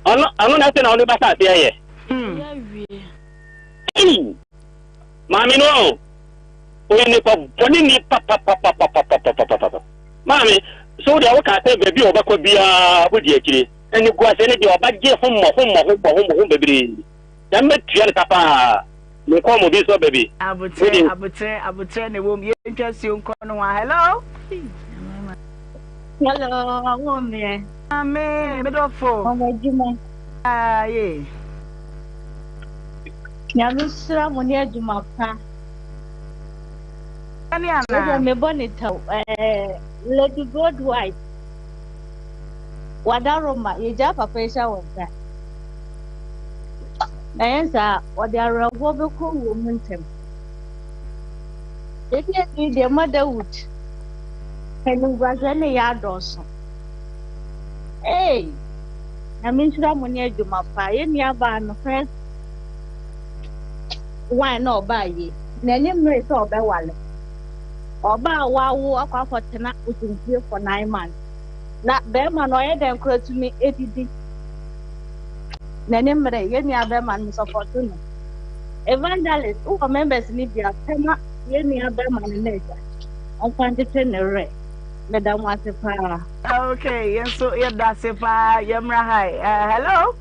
Ɔno ɔno na afei na ɔde bɛhyɛ aseɛ yɛ. Ei! Maame no o, ɔyɛ nipa bɔne ni papapapapapapapapa. Maame, so wo deɛ woka sɛ baabi a ɔbɛkɔ biara wodi akyire. Animguaseɛ no deɛ ɔbɛgye ho mmɔho mmɔho mmɔho mmɔho bebree. Nyame bɛtua no ka paa. Me kɔn mu bi nso aba bi. Aboterɛ aboterɛ aboterɛ na ɛwɔ mu yɛntwa suo nkɔ no ho hello. Hello, awo mmeɛ. Ame, me dɔfo. Mama adwuma. Aye. Nyame nhyira mo ne adwuma pa. Ɛne ana. Wode mebɔ ne tɛw. Eh, Lady Gold White. Wadaroma, yɛgyaa papa yi hyɛ wo nsa. Na yɛn saa, ɔde awerɛhoɔ bɛkɔ wuo mu ntɛm. Yɛdi adi deɛ motherhood, animguaseɛ ne yɛ adɔɔso. Hey, Nyame nhyira mo ne adwuma pa. Yɛn nua baa no first one na ɔbaa yie. N'ani mmere sɛ ɔbɛwale. Ɔbaa a wawo akɔ akɔtena otumfie for 9 months. Na bɛrima no ɔyɛ dɛn koraa tumi edidi n'ani mmere yɛn nua bɛrima no sɔpɔto no. Evangelist wowɔ members no bi a pɛma yɛn nua bɛrima no na agya ɔmfa nkyekye ne werɛ. Meda mo ase paa. Okay, yɛn nso yɛda ase paa. Yɛmmra ha. Hello.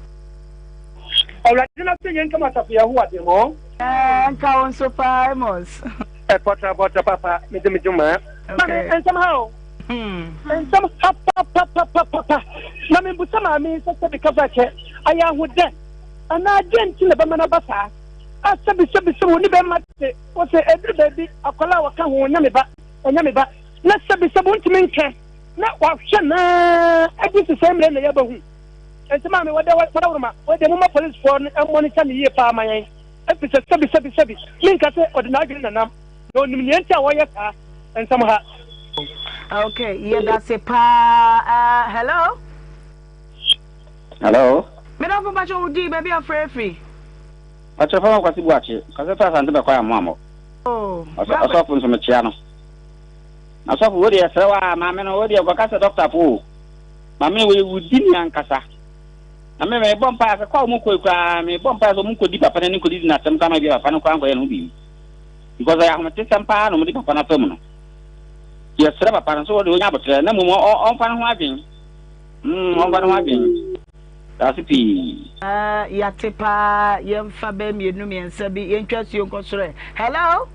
Awurade na sɛ yɛn kama asafo Yehowa de ho. Nka wo nso paa Amos. Ɛpɔtra pɔtra papa mede me dwuma. Maame nsɛm ha o. Nsɛm ha papapapapa. Na membusa maame yi sɛ sɛbi kasa kyɛ ayɛ ahodɛ anaa deɛ nti na bɛma no aba saa. A sɛbi sɛbi sɛ wɔne bɛma te wɔ sɛ ɛduru baabi akwadaa a wɔka ho ɛnyɛ me ba ɛnyɛ me ba na sɛbi sɛbi wontumi nkɛ na wahwɛ naa ɛde sesɛ mmerɛ na yɛbɛhu. Nti maame wɔde wɔdawuruma wɔde mo ma polisifoɔ no mmɔnita ne yie paa ma yɛn efisɛ sɛbi sɛbi sɛbi menka sɛ ɔde n'adwene nanam na onim nea nti a wɔyɛ saa nsɛm ha. Okay, yɛda se paa. Hello. Hello. Medafo mpakyɛ wo din baabi afrɛ afiri. Mpakyɛ fama kwasi buakye kasa fɛ asante bɛkɔ amoa mɔ. Oh. Ɔsɔfo nso mekyea no. Na sɔfo wo deɛ srɛ wa maame no wo deɛ kɔka sɛ dɔkta fo o. Maame wei wudi ni ankasa. Na me mebɔ mpaeɛ sɛ kɔ a wɔn kɔ koraa mebɔ mpaeɛ sɛ wɔn nkɔdi papa no ani nkɔdidi n'asɛm koraa ma bi papa no koraa nkɔyɛ ne ho biribi. Because ɛyɛ ahometesɛm paa na wɔde papa no afa mu no. Yɛsrɛ papa no sɛ wɔde ɔnya abotrɛ na mmom ɔmfa ne ho adwen. Mm, ɔmfa ne ho adwen. Daase pii. Uh, yɛate paa yɛmfa bɛ mmienu mmiɛnsa bi yɛntwa suo nkɔ soro ɛ. Hello.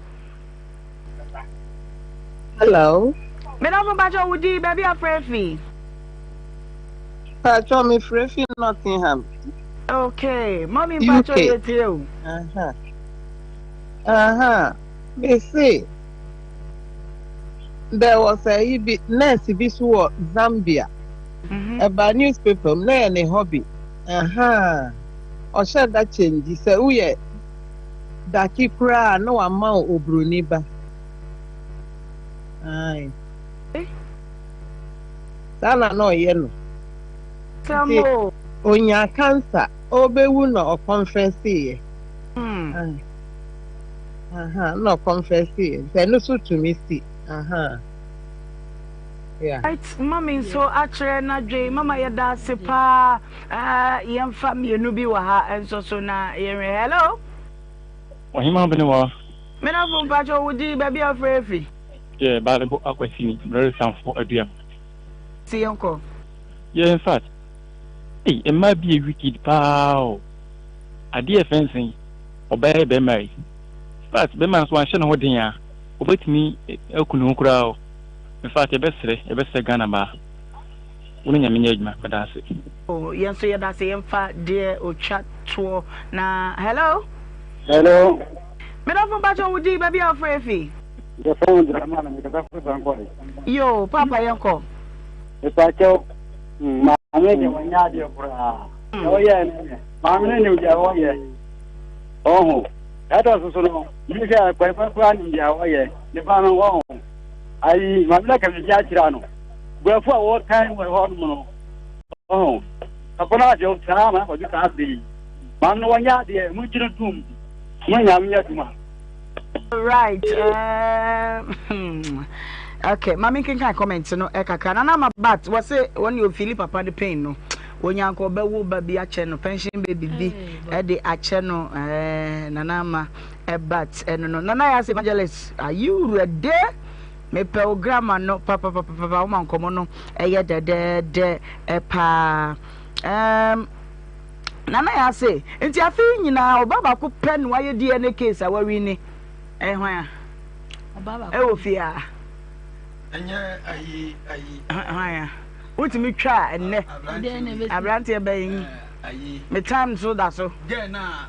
Hello. Medafo mpakyɛ wo din baabi afrɛ fi. Pacho me frɛ fi Nottingham. Okay, mommy mpakyɛ yɛ tie o. Aha. Aha. Me se there was a yi bi nurse bi so wɔ Zambia. Ɛbaa newspaper mu na yɛ ne hobby. Aha. Ɔhyɛ da change sɛ woyɛ daki koraa na wama wo obroni ba. Ae. Saa na na ɔyɛ no. Nti onyaa cancer, ɔrebɛwu na ɔkɔnfɛseeɛ. Ae. Aha, na ɔkɔnfɛseeɛ. Nti ɛno nso tumi si. Aha. Yeah. Right, mami nso akyerɛ n'adwen. Mama yɛda ase paa. Uh, yɛmfa mmienu bi wɔ ha nso so na yɛnhwɛ. Hello. Ɔhema bene wa. Menafo mpakyɛ wo din baabi a wofrɛ afi. Yɛ baale bo akwasi ni mmerɛ sanfo aduam. Si yɛn kɔ. Yɛ in fact ei mmaa bi yɛ wicked paa o adeɛ yɛ fɛnsen ɔbaa yɛ bɛrima yi in fact bɛrima nso wanhyɛ ne ho den a ɔbɛtumi aku ne ho koraa o in fact yɛbɛsrɛ yɛbɛsrɛ Ghana mmaa wo ne Nyame nyɛ adwuma meda ase. Oh yɛn nso yɛda ase yɛmfa deɛ otwa toɔ na hello. Hello. Medɔfo mpakyɛ wo din baabi a wofrɛ fi. Yɛfrɛ me Dramani mekasa firi Sankore. Yoo papa yɛnkɔ. Mepakyɛw maame deɛ wɔnyɛ adeɛ koraa deɛ ɔyɛɛ no nyɛ maame no nim deɛ ɔyɛ ɔho ɛtɔ so so no mi sɛ pɛpɛ koraa nim deɛ ɔyɛ ne ba no ɔho ayi maame no ka biribi akyerɛ no brɛfo a wɔtan wɔ hɔ nom no ɔho papa no adeɛ saa ma akɔgye saa bere yi maame no wɔnyɛ adeɛ mo gyina tum mo nyame nyɛ adwuma. Right. Um, okay, ma menkenkan comment no eh, kakra. Nana ama bat, wɔse wɔne ofili papa no pain no. Onyanka ɔbɛwo ba bi akyɛ no, pension baby bi ɛde akyɛ no. Eh, Nana ama eh, bat ɛno no. Nana yɛ ase evangelist, are you ready? Mepɛ wo grammar no papapapapa, woma nkɔmmɔ no ɛyɛ dɛdɛɛdɛ paa. Um, Nana Yaa se, Nti afe yi nyinaa ɔbaa baako pɛ na wayɛ DNA case a wawini? Ɛyɛ hwan a? Ɛwɔ fie a. Ɛnyɛ ayi ayi. Hwan a? Wotumi twa a ɛnnɛ. Aberanteɛ bɛn? Me time so da so. Gɛɛ na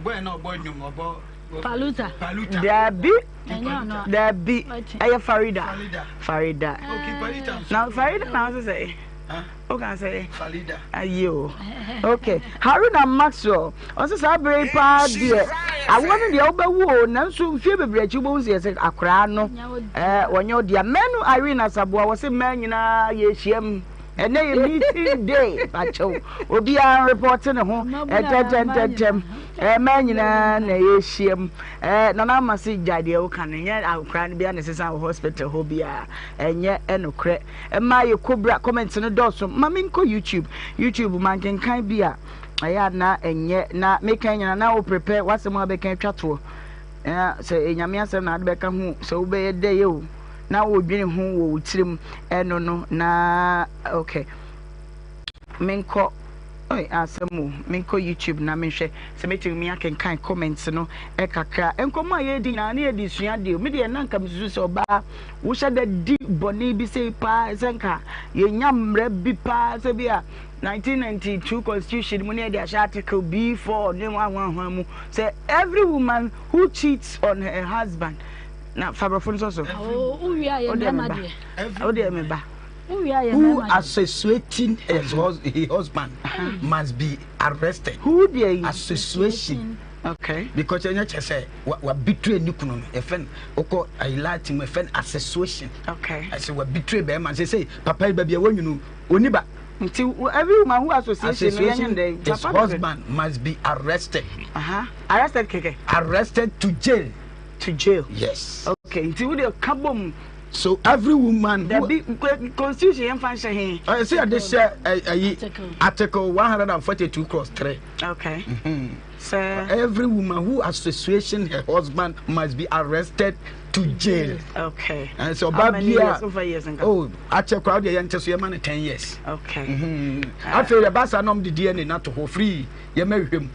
bɔyɛ na ɔbɔ nnwom ɔbɔ. Paluta. Paluta. Dabi. Dabi. Ɛyɛ Farida. Farida. Na Farida na ɔsɛ sɛ. Woka sɛ ayi o. Okay. Haruna Maxwell ɔsɛ saa bere yi paa deɛ awoɔ no deɛ wobɛwu o nanso mfie bebree akyi wobɛhu sɛ yɛsɛ akoraa no ɛɛ wɔnyɛ wo dea. Manu Irene Asaboa wɔsɛ mmaa nyinaa yɛhyia mu ɛnɛ yɛ meeting day bakyɛw obiara report ne ho ɛntɛntɛntɛntɛm ɛɛ mmaa nyinaa na yɛhyia mu ɛɛ nana ama se gyae deɛ woka no nyɛ akoraa no biara na ɛsesa wɔ hospital hɔ biara ɛnyɛ ɛnokorɛ. Ɛma yɛ kobra comment no dɔɔso ma me nkɔ YouTube YouTube mankenkan bi a ɛyɛ a na ɛnyɛ na meka nyina na wo prepare w'asɛm a bɛka atwa toɔ na sɛ ɛnyame asɛm na ade bɛka ho sɛ wobɛyɛ dɛ yɛ o na wodwene ho wɔ wo tirim ɛno no na okay Menkɔ oi asɛm o, menkɔ YouTube na menhwɛ sɛ mɛtumi akenkan comments no kakra. Nkɔmmɔ a yɛredi nyinaa na yɛde sua adeɛ o. Me deɛ na nka mesusu sɛ ɔbaa wohyɛ da di bɔne bi sei paa sɛ nka yɛnya mmerɛ bi paa sɛ bi a 1992 constitution mu ne yɛde ahyɛ article B4 ne hwanhwanhwan mu sɛ every woman who cheats on her husband na fa borɔfo no sɔ so. Wodeɛ meba. Wodeɛ meba. Who associating his, his husband must be arrested. Who deɛ yi? Association. Okay. Because ɛnyɛ kyɛ sɛ wa betray ne kunu no yɛfɛ no wokɔ ayi Latin mu yɛfɛ no association. Okay. Ɛsɛ wa betray bɛrima sɛ sɛ papa yi baabi a wɔnwunu oni ba. Nti every woman who association no yɛnyɛ ndɛ. His husband must be arrested. Uh -huh. Arrested kɛkɛ. Arrested to jail. To jail. Yes. Okay. Nti wo deɛ ka bom. So every woman who. Dabi constitution yɛn fa nhyɛ he. Ɛ sɛ yɛde hyɛ ɛyi article 142 clause 3. Okay. Mm-hmm. Sɛ. Every woman who association her husband must be arrested to jail. Okay. And so ɔba bi a oh akyɛ koraa deɛ yɛn ti so yɛ ma no 10 years. Okay. Mm-hmm. Afei yɛ ba saa na ɔmo de DNA na to hɔ free yɛ mɛ hwɛ mu.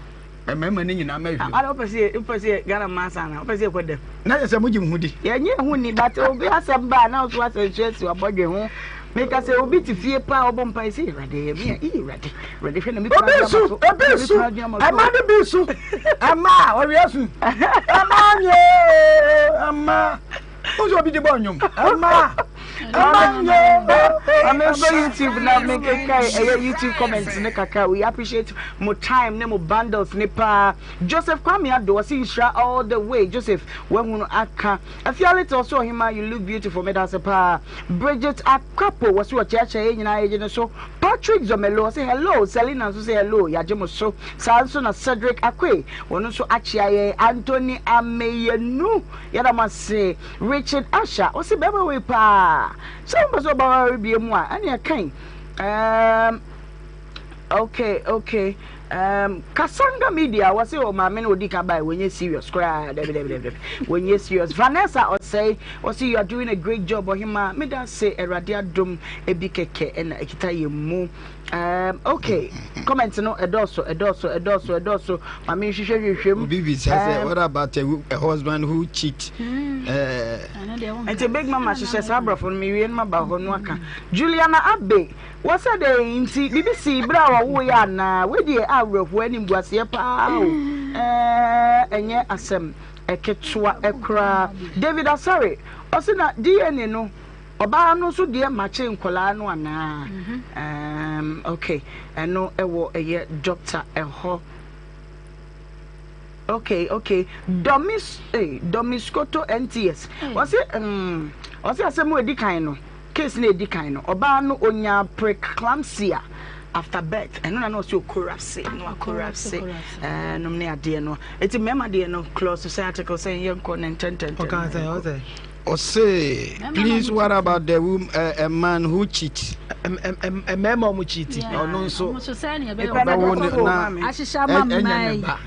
Mmarima no nyinaa mɛhwɛ. Ada wopɛ sɛ wopɛ sɛ Ghana mmaa saa na wopɛ sɛ yɛkɔ dɛm. Na yɛ sɛ mogye mo ho di. Yɛnyɛ ho ni but obi asɛm ba a na ɔso asɛ nsu asi wabɔdwe ho. Meka sɛ obi te fie paa ɔbɔ mpae sɛ Awurade yɛ me a ii Awurade Awurade hwɛ na me kura Obi su obi su ɛma no bi su ɛma ɔwia su ɛma nye ɛma. Wọ́n obi di bɔ nnwom. Ɛma ɛma nye. Maame nkɔ YouTube na mekenkan ɛyɛ YouTube comments ne kakra. We appreciate mo time ne mo bundles ne paa. Joseph Kwame Addo ɔse nhyira all the way. Joseph wahunu aka. Afia Little ɔse ɔhema you look beautiful meda ase paa. Bridget Akwapo wɔse ɔkyeakyea yɛn nyinaa yɛgye ne so. Patrick Zomelo ɔse hello. Selina nso se hello yɛagye mo so. Saa nso na Cedric Akoe ɔno nso akyea yɛn. Anthony Ameyenu Yɛda mo ase Richard Asher ɔse bɛrima wei paa sɛ wompɛ sɛ ɔbɛware bie mu a ɛne ɛkan um, okay okay um, Kasanga Media wɔse wɔ maame no ɔdi ka bae wɔnyɛ serious koraa dabi dabi dabi wɔnyɛ serious Vanessa ɔsɛe ɔse you are doing a great job ɔhema meda se awurade adom ebi kɛkɛ ɛna ɛkita yɛn mu okay comment no ɛdɔɔso ɛdɔɔso ɛdɔɔso ɛdɔɔso maame nhwehwɛ hwehwɛ mu. Obi bisa sɛ what about a, a husband who cheat. Nti big mama hyehyɛ saa aborɔfo no mewie no maba hɔ no aka Juliana Abe wɔsɛ dɛ nti biribi sii berɛ a wɔwoeɛ anaa wei deɛ awerɛhoɔ animguaseɛ paa o ɛnyɛ asɛm ɛketewa koraa David Asare ɔse na DNA no Ɔbaa no nso deɛ makye nkɔlaa no anaa? Um, okay, ɛno ɛwɔ ɛyɛ doctor ɛhɔ. Okay, okay. Domis, eh, Domiskoto NTS. Ɔse, um, ɔse asɛm a ɛdi kan no, case no ɛdi kan no, ɔbaa no onya preeclampsia. After birth ɛno na na ɔsɛ okorapse na wakorapse ɛɛ nom ne adeɛ no eti mmarima deɛ no clause sɛ article sɛ yɛn kɔ ne ntɛntɛntɛn. Ɔkan sɛ ɔsɛ. Ɔse please what about the woman uh, a man who cheat. Mmarima ɔmo cheat. Ɔno nso ɔbɛwo ne na ɛnyɛ ne ba.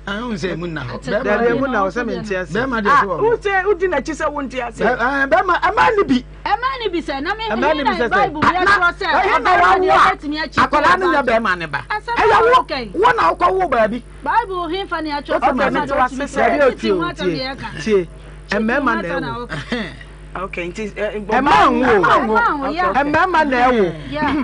Ahun sɛ emu nna hɔ. Bɛrima emu nna hɔ sɛ mente ase. Bɛrima deɛ sɛ wɔn. Wosɛ wodi n'akyi sɛ wonte ase. Bɛrima ɛmaa ni bi. Ɛmaa ni bi sɛ na mi Ɛmaa ni bi sɛ sɛ. Bible mi ɛkyerɛ sɛ Ɛhe na ɔbɛrima deɛ wawo a ɔbɛtumi akyi akwadaa no nyɛ bɛrima ne ba. Ɛyɛ wo wo na wokɔ wo baabi. Bible he fa ne atwerɛ sɛ ɔbɛrima deɛ ɔtumi Dabi o tie o tie tie mmarima na ɛwo. Okay, nti Ɛmaa nwo o mmarima na ɛwo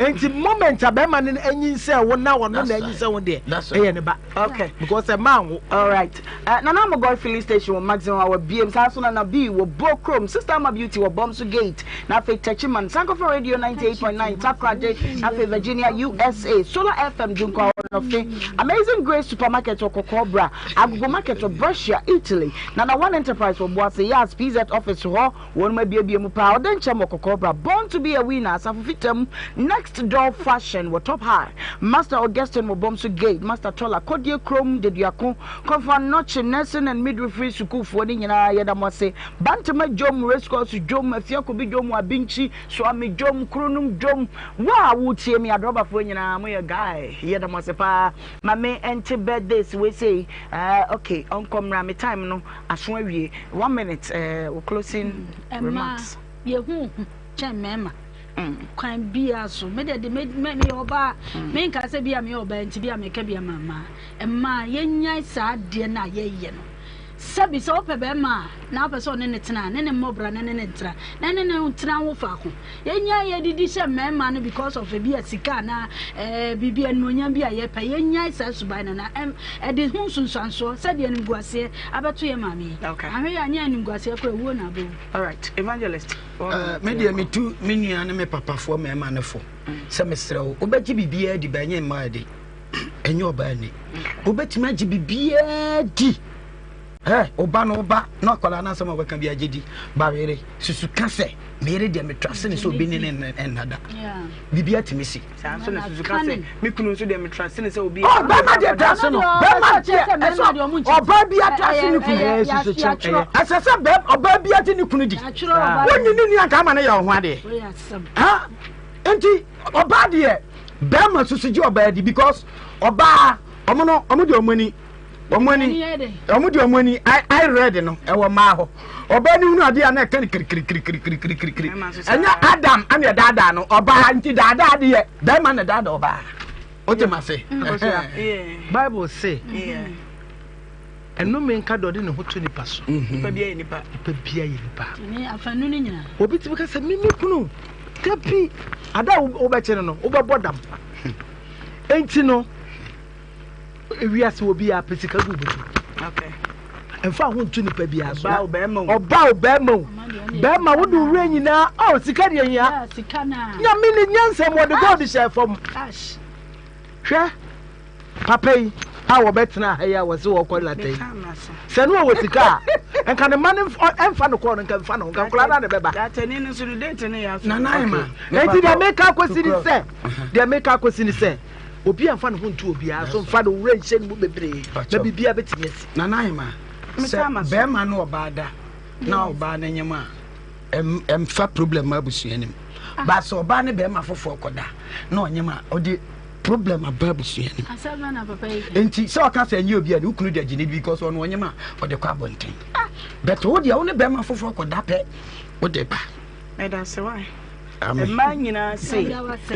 nti moment a bɛrima no anyinsɛn wo na ɔno na anyinsɛn wo deɛ ɛyɛ ne ba. Okay. Because ɛmaa nwo. All right. Uh, Nana Amogoi filling station wɔ Maximum Hour BM saa so Nana B wɔ Bokrom Sister Ama Beauty wɔ Bomso Gate na afei Techiman Sankofa Radio 98.9 Takoradi na afei Virginia USA Solar FM Dunkwa Onofe Amazing Grace Supermarket wɔ Kɔkɔɔ Bra Agogo Market wɔ Brescia Italy Nana One Enterprise wɔ Boase Yas PZ Office hɔ Wɔnom abiebie mu paa. Ɔdɛ nkyɛm wɔ kɔkɔɔ bra. Born to be a winner asafo fitam. Next door fashion wɔ top high. Master Augustine wɔ bɔmso gate. Master Tola kɔdie krom deduako. Kɔmfo anɔkye nursing and midwifery sukuufoɔ no nyinaa yɛda mo ase. Bantama dwom, race course dwom, afiakobi dwom, abinkyi, soame dwom, kuronum dwom. Wo a wotie me adrɔbafoɔ nyinaa moyɛ guy. Yɛda mo ase paa. Ma me nte birthdays wei sei. Eh, okay, ɔnkɔ mmra me time no. Aso awie. One minute eh, wo closing remarks. Mmaa yɛhu hu kyɛn mmarima kwan biara so. Me deɛ de me me meyɛ ɔbaa. Menka sɛ bi a meyɛ ɔbaa nti bi a meka bi ama mmaa. Mmaa yɛnyae saa adeɛ no a yɛyɛ no. Sɛbi sɛ wopɛ bɛrima a na wopɛ sɛ ɔne ne tena a, ne ne mmɔ bra na ne ne ntena. Na ne ne ntena wo faako. Yɛnyae yɛdidi hyɛ mmarima no because of ebi a sika anaa ɛɛ biribi anuonyam bi a yɛpɛ. Yɛnyae saa suban no na ɛm ɛde ho nsunsuansoɔ sɛdeɛ animguaseɛ abɛto yɛn maame yi. Okay. Ahwɛ yɛ anyɛ animguaseɛ koraa ewuo na abɛwu. Alright, evangelist. Uh, me deɛ metu me nua ne me papafoɔ mmarima no fo sɛ mesrɛ wo wobɛgye biribiara di ba ɛnyɛ mmaa de ɛnyɛ ɔbaa ni wobɛtumi agye biribiara di Ɛ, wo ba no, wo ba no akwadaa no asɛm a wɔbɛka bi agye di. Ba yere, susu ka sɛ, me yere deɛ metra ase ne sɛ obi ne ne nna da. Biribi atumi si. Saa nso na susu ka sɛ, me kunu nso deɛ metra ase ne sɛ obi. Ɔ, bɛrima deɛ tra ase no, bɛrima deɛ ɛsɛ ɔbaa bi atra ase ne kunu. Ɛsɛ sɛ ɔbaa bi agye ne kunu di. Wonyi ne ni anka ama no yɛ ɔho adeɛ. Ha, nti ɔbaa deɛ bɛrima susu gye ɔbaa di because ɔbaa ɔmo no ɔmo deɛ ɔmo ani. Wɔn ani, wɔn de wɔn ani, eye red no, ɛwɔ mmaa hɔ. Ɔbaa no hunu adeɛ a na ɛka no kirikirikirikirikirikiri. Ɛnyɛ Adam ɛna ɛdaadaa no, ɔbaa nti daadaa deɛ bɛrima na ɛdaadaa ɔbaa. Wote ma se? Bible se, ɛnome nka deɛ ɔde ne ho to nipa so. Nipa bia yɛ nipa. Nipa bia yɛ nipa. Afanu no nyinaa. Obi tumi ka sɛ mimi kunu dabi ada a wobɛkye no no wobɛbɔ dam. Enti no Ewiase obiara pɛ sika gu bɔtɔ. Mfa ho nto nipa biara so. Ɔbaa o bɛrima o. Ɔbaa o bɛrima o. Bɛrima wo de wura nyinaa oh sika deɛ hia. Nyame ne nyansa mu ɔde gold hyɛ fam. Hwɛ papa yi a wɔbɛtena ha yi a wɔse wɔkɔ lata yi. Sɛ no ɔwɔ sika a nka ne mma no ɛmfa no kɔɔ no nka mfa no nka nkɔla no ne bɛba. Latani no nso no date no yɛ aso. Nana Emma. Enti deɛ meka akɔsi ne sɛ deɛ meka akɔsi ne sɛ Obi mfa ne ho nto obiara so mfa ne werɛ nhyɛ ne mu bebree na biribiara bɛtumi asi. Nana Ahema, sɛ bɛrima ne ɔbaa da na ɔbaa no nyem a, ɛmfa problem ma abusua no mu. Ah. Ba sɛ ɔbaa ne bɛrima foforɔ kɔda na ɔnyem a, ɔde problem aba abusua no mu. Nti sɛ ɔka sɛ ɛnyɛ obi a ne wo kunu de agye ne bi because ɔno ɔnyem a ɔde kɔ abɔnten. Ah. But wo deɛ wo ne bɛrima foforɔ kɔda pɛ wode ba. Medase why? Mmaa nyinaa se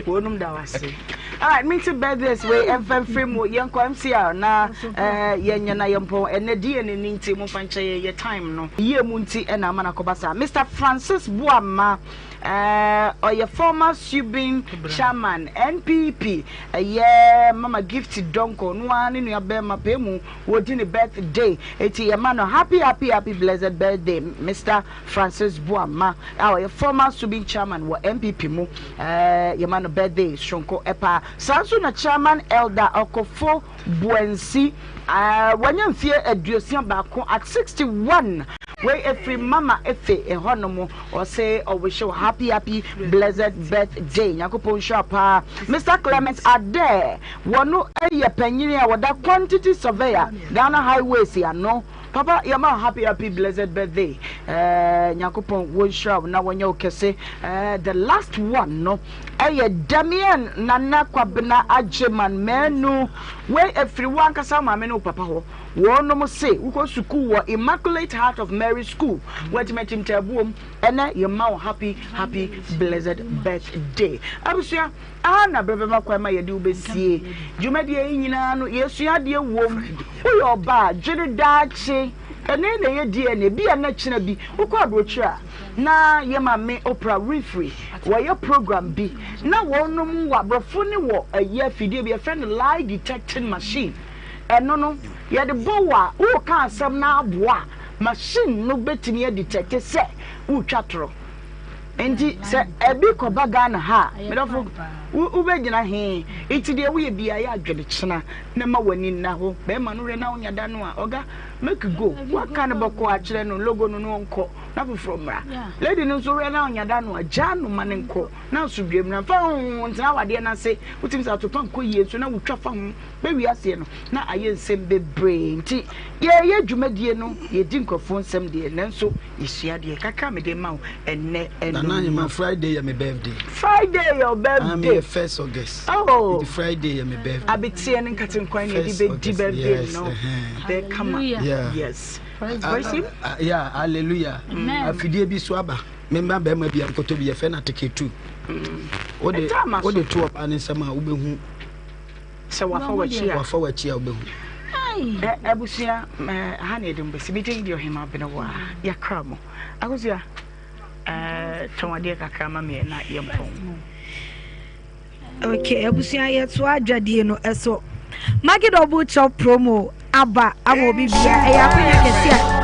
wɔnom da wase. Alright, me ti birthdays wei ɛmfa mfiri mu yɛnkɔ MCR na eh, yɛnyɛ na yɛmpɔn ɛnɛ DNA ni nti momfa nkyɛ yɛ yɛ time no yie mu nti ɛna ama no akɔba saa. Mr Francis Boama eh, ɔyɛ former Subin chairman NPP ɛyɛ Mama Gift Donko no ara ne nua bɛrima pɛ mu wɔdi ne birthday eti yɛma no happy happy happy blessed birthday Mr Francis Boamah a ɔyɛ former Subin chairman wɔ NPP mu, yɛma no birthday soronko paa. Saa nso na Chairman Elder Okofo Boansi, wanya mfeɛ 61 at 61. Wei ɛfiri Mama Efe ɛhɔ nom. Ɔse ɔwihye wo happy happy blessed birthday. Nyankopɔn nhyira paa. Mister Clement Adair, wɔno yɛ panyini a wɔda Quantity Surveyor, Ghana Highways ano. Papa yɛma wo happy happy blessed birthday. Eh, Nyankopɔn wɔnhyira wo na wɔnyɛ wo kɛse. Eh, the last one no ɛyɛ Damien Nana Kwabena Agyeman Manu. Wei ɛfiri wo ankasa wo maame ne wo papa hɔ. Wɔnom se wokɔ sukuu wɔ Immaculate Heart of Mary School wɔ Atimatim Taabuom. Ɛnɛ yɛma wo happy happy blessed birthday. Abusua, aha na berɛ bɛma kwan ma yɛde wo bɛsie. Dwumadie yi nyinaa no yɛsua adeɛ wom. Woyɛ ɔbaa a, dwene daakye. Ɛnɛ na ɛyɛ DNA, bi a na kyena bi wokɔ aburokyire a na yɛ maame Oprah Winfrey wɔyɛ program bi na wɔnom wɔ aborɔfo ne wɔ ɛyɛ afidie bi yɛfrɛ no lie detecting machine. Ɛno no, yɛde bɔ wo a, woreka asɛm na aboa a, machine no bɛtumi adetɛte sɛ woretwa torɔ. Nti sɛ ɛbi kɔba Ghana ha a, medɔfo, wobɛgyina he? Nti deɛ woyɛ biara yɛ adwene kyena na ma w'ani nna hɔ. Bɛrima no hwɛ na wonya da no a, ɔga, make go. Woaka no bɔkɔɔ akyerɛ no, logo no na ɔnkɔ na foforɔ mmra. Lady no nso hwɛ na wonya da no a, gyaa no ma no nkɔ na asomdwoeɛ mmra. Mfa ho ntena awadeɛ no ase, wotumi sɛ atopa nkɔ yie nso na wotwa fa ho. Bɛwie aseɛ no, na ayɛ nsɛm bebree nti yɛreyɛ dwumadie no, yɛdi nkurɔfoɔ nsɛm deɛ, nanso yɛsua adeɛ kakra a mede rema wo ɛnnɛ ɛno Nana no. Ahima, Friday yɛ me birthday. Friday yɛ wo Ah, birthday. meyɛ first August. Oh. Nti Friday yɛ me birthday. Abeteɛ ne nkatenkwan na yɛde First bɛdi August, birthday yes, no. ɛhɛn. Bɛyɛ kama. Yeah. Yes. Ah, Praise him. ah, yeah, hallelujah. Amen. Afidie bi so aba. Memma bɛrima bi ankɔtɔ bi yɛfɛ no ateketu. Wode Ɛda ama so. wode to ɔbaa ne nsam a wobɛhu. Sɛ wafa w'akyi a. Wafa w'akyi a wobɛhu. Ɛ abusua ɛ ha na yɛde mo bɛsi. Me din de Ɔhema Abenewa. Yɛakra mo. Akosua ɛ tɔn adeɛ kakra ma me na yɛmpɔn. Okay, abusua yɛtoa adwadie no ɛso. Maggie Double Chop promo aba ama obi bia ɛyɛ akonya kɛse a.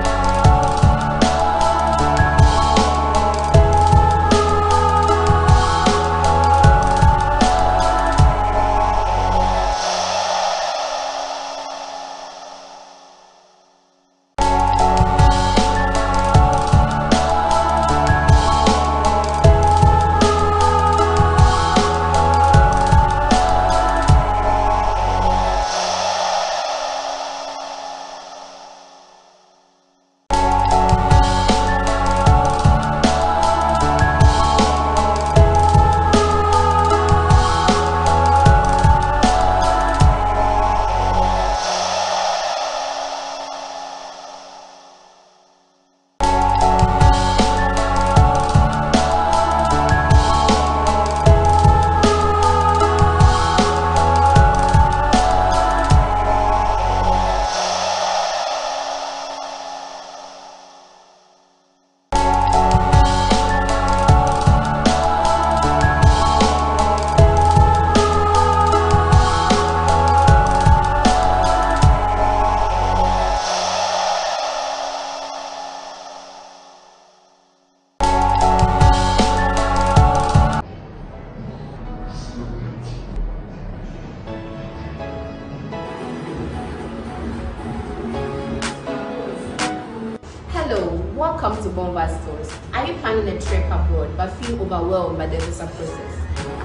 Hello, welcome to Bomba Stores. Are you planning a trip abroad but feel overwhelmed by the visa process?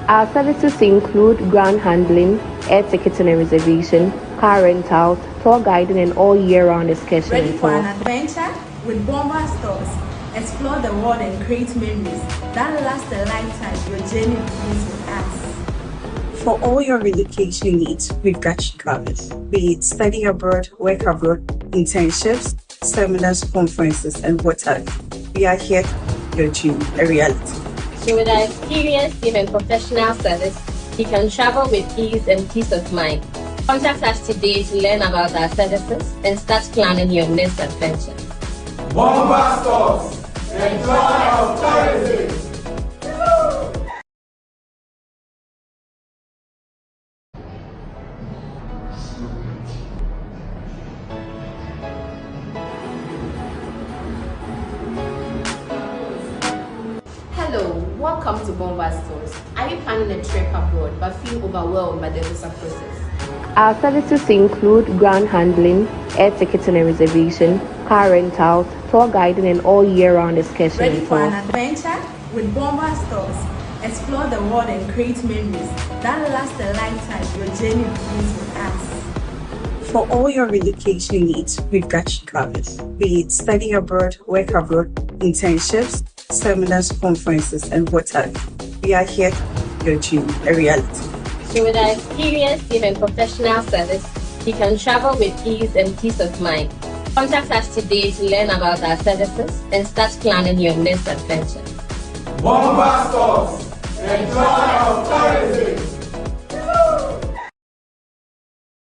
Our services include ground handling, air ticketing and reservation, car rentals, tour guiding, and all year-round excursion Ready and for an tours. adventure? With Bomba Stores, explore the world and create memories that last a lifetime. Your journey begins with us. For all your relocation needs, we've got you covered. Be it study abroad, work abroad, internships, seminars, conferences, and what have you. We are here to make your dream a reality. So with our experienced team and professional service, you can travel with ease and peace of mind. Contact us today to learn about our services and start planning your next adventure. Bomba Stores, the joy of tourism. Hello, welcome to Bomba Stores. Are you planning a trip abroad but feel overwhelmed by the visa process? Our services include ground handling, air ticketing and reservation, car rentals, tour guiding, and all year round excursion Ready and for an tours. adventure? With Bomba Stores, explore the world and create memories that last a lifetime. Your journey begins with us. For all your relocation needs, we've got you covered. Be it study abroad, work abroad, internships, seminars, conferences, and what have you. We are here to make your dream a reality. So with our experienced team and professional service, you can travel with ease and peace of mind. Contact us today to learn about our services and start planning your next adventure. Bomba Stores, the joy of tourism.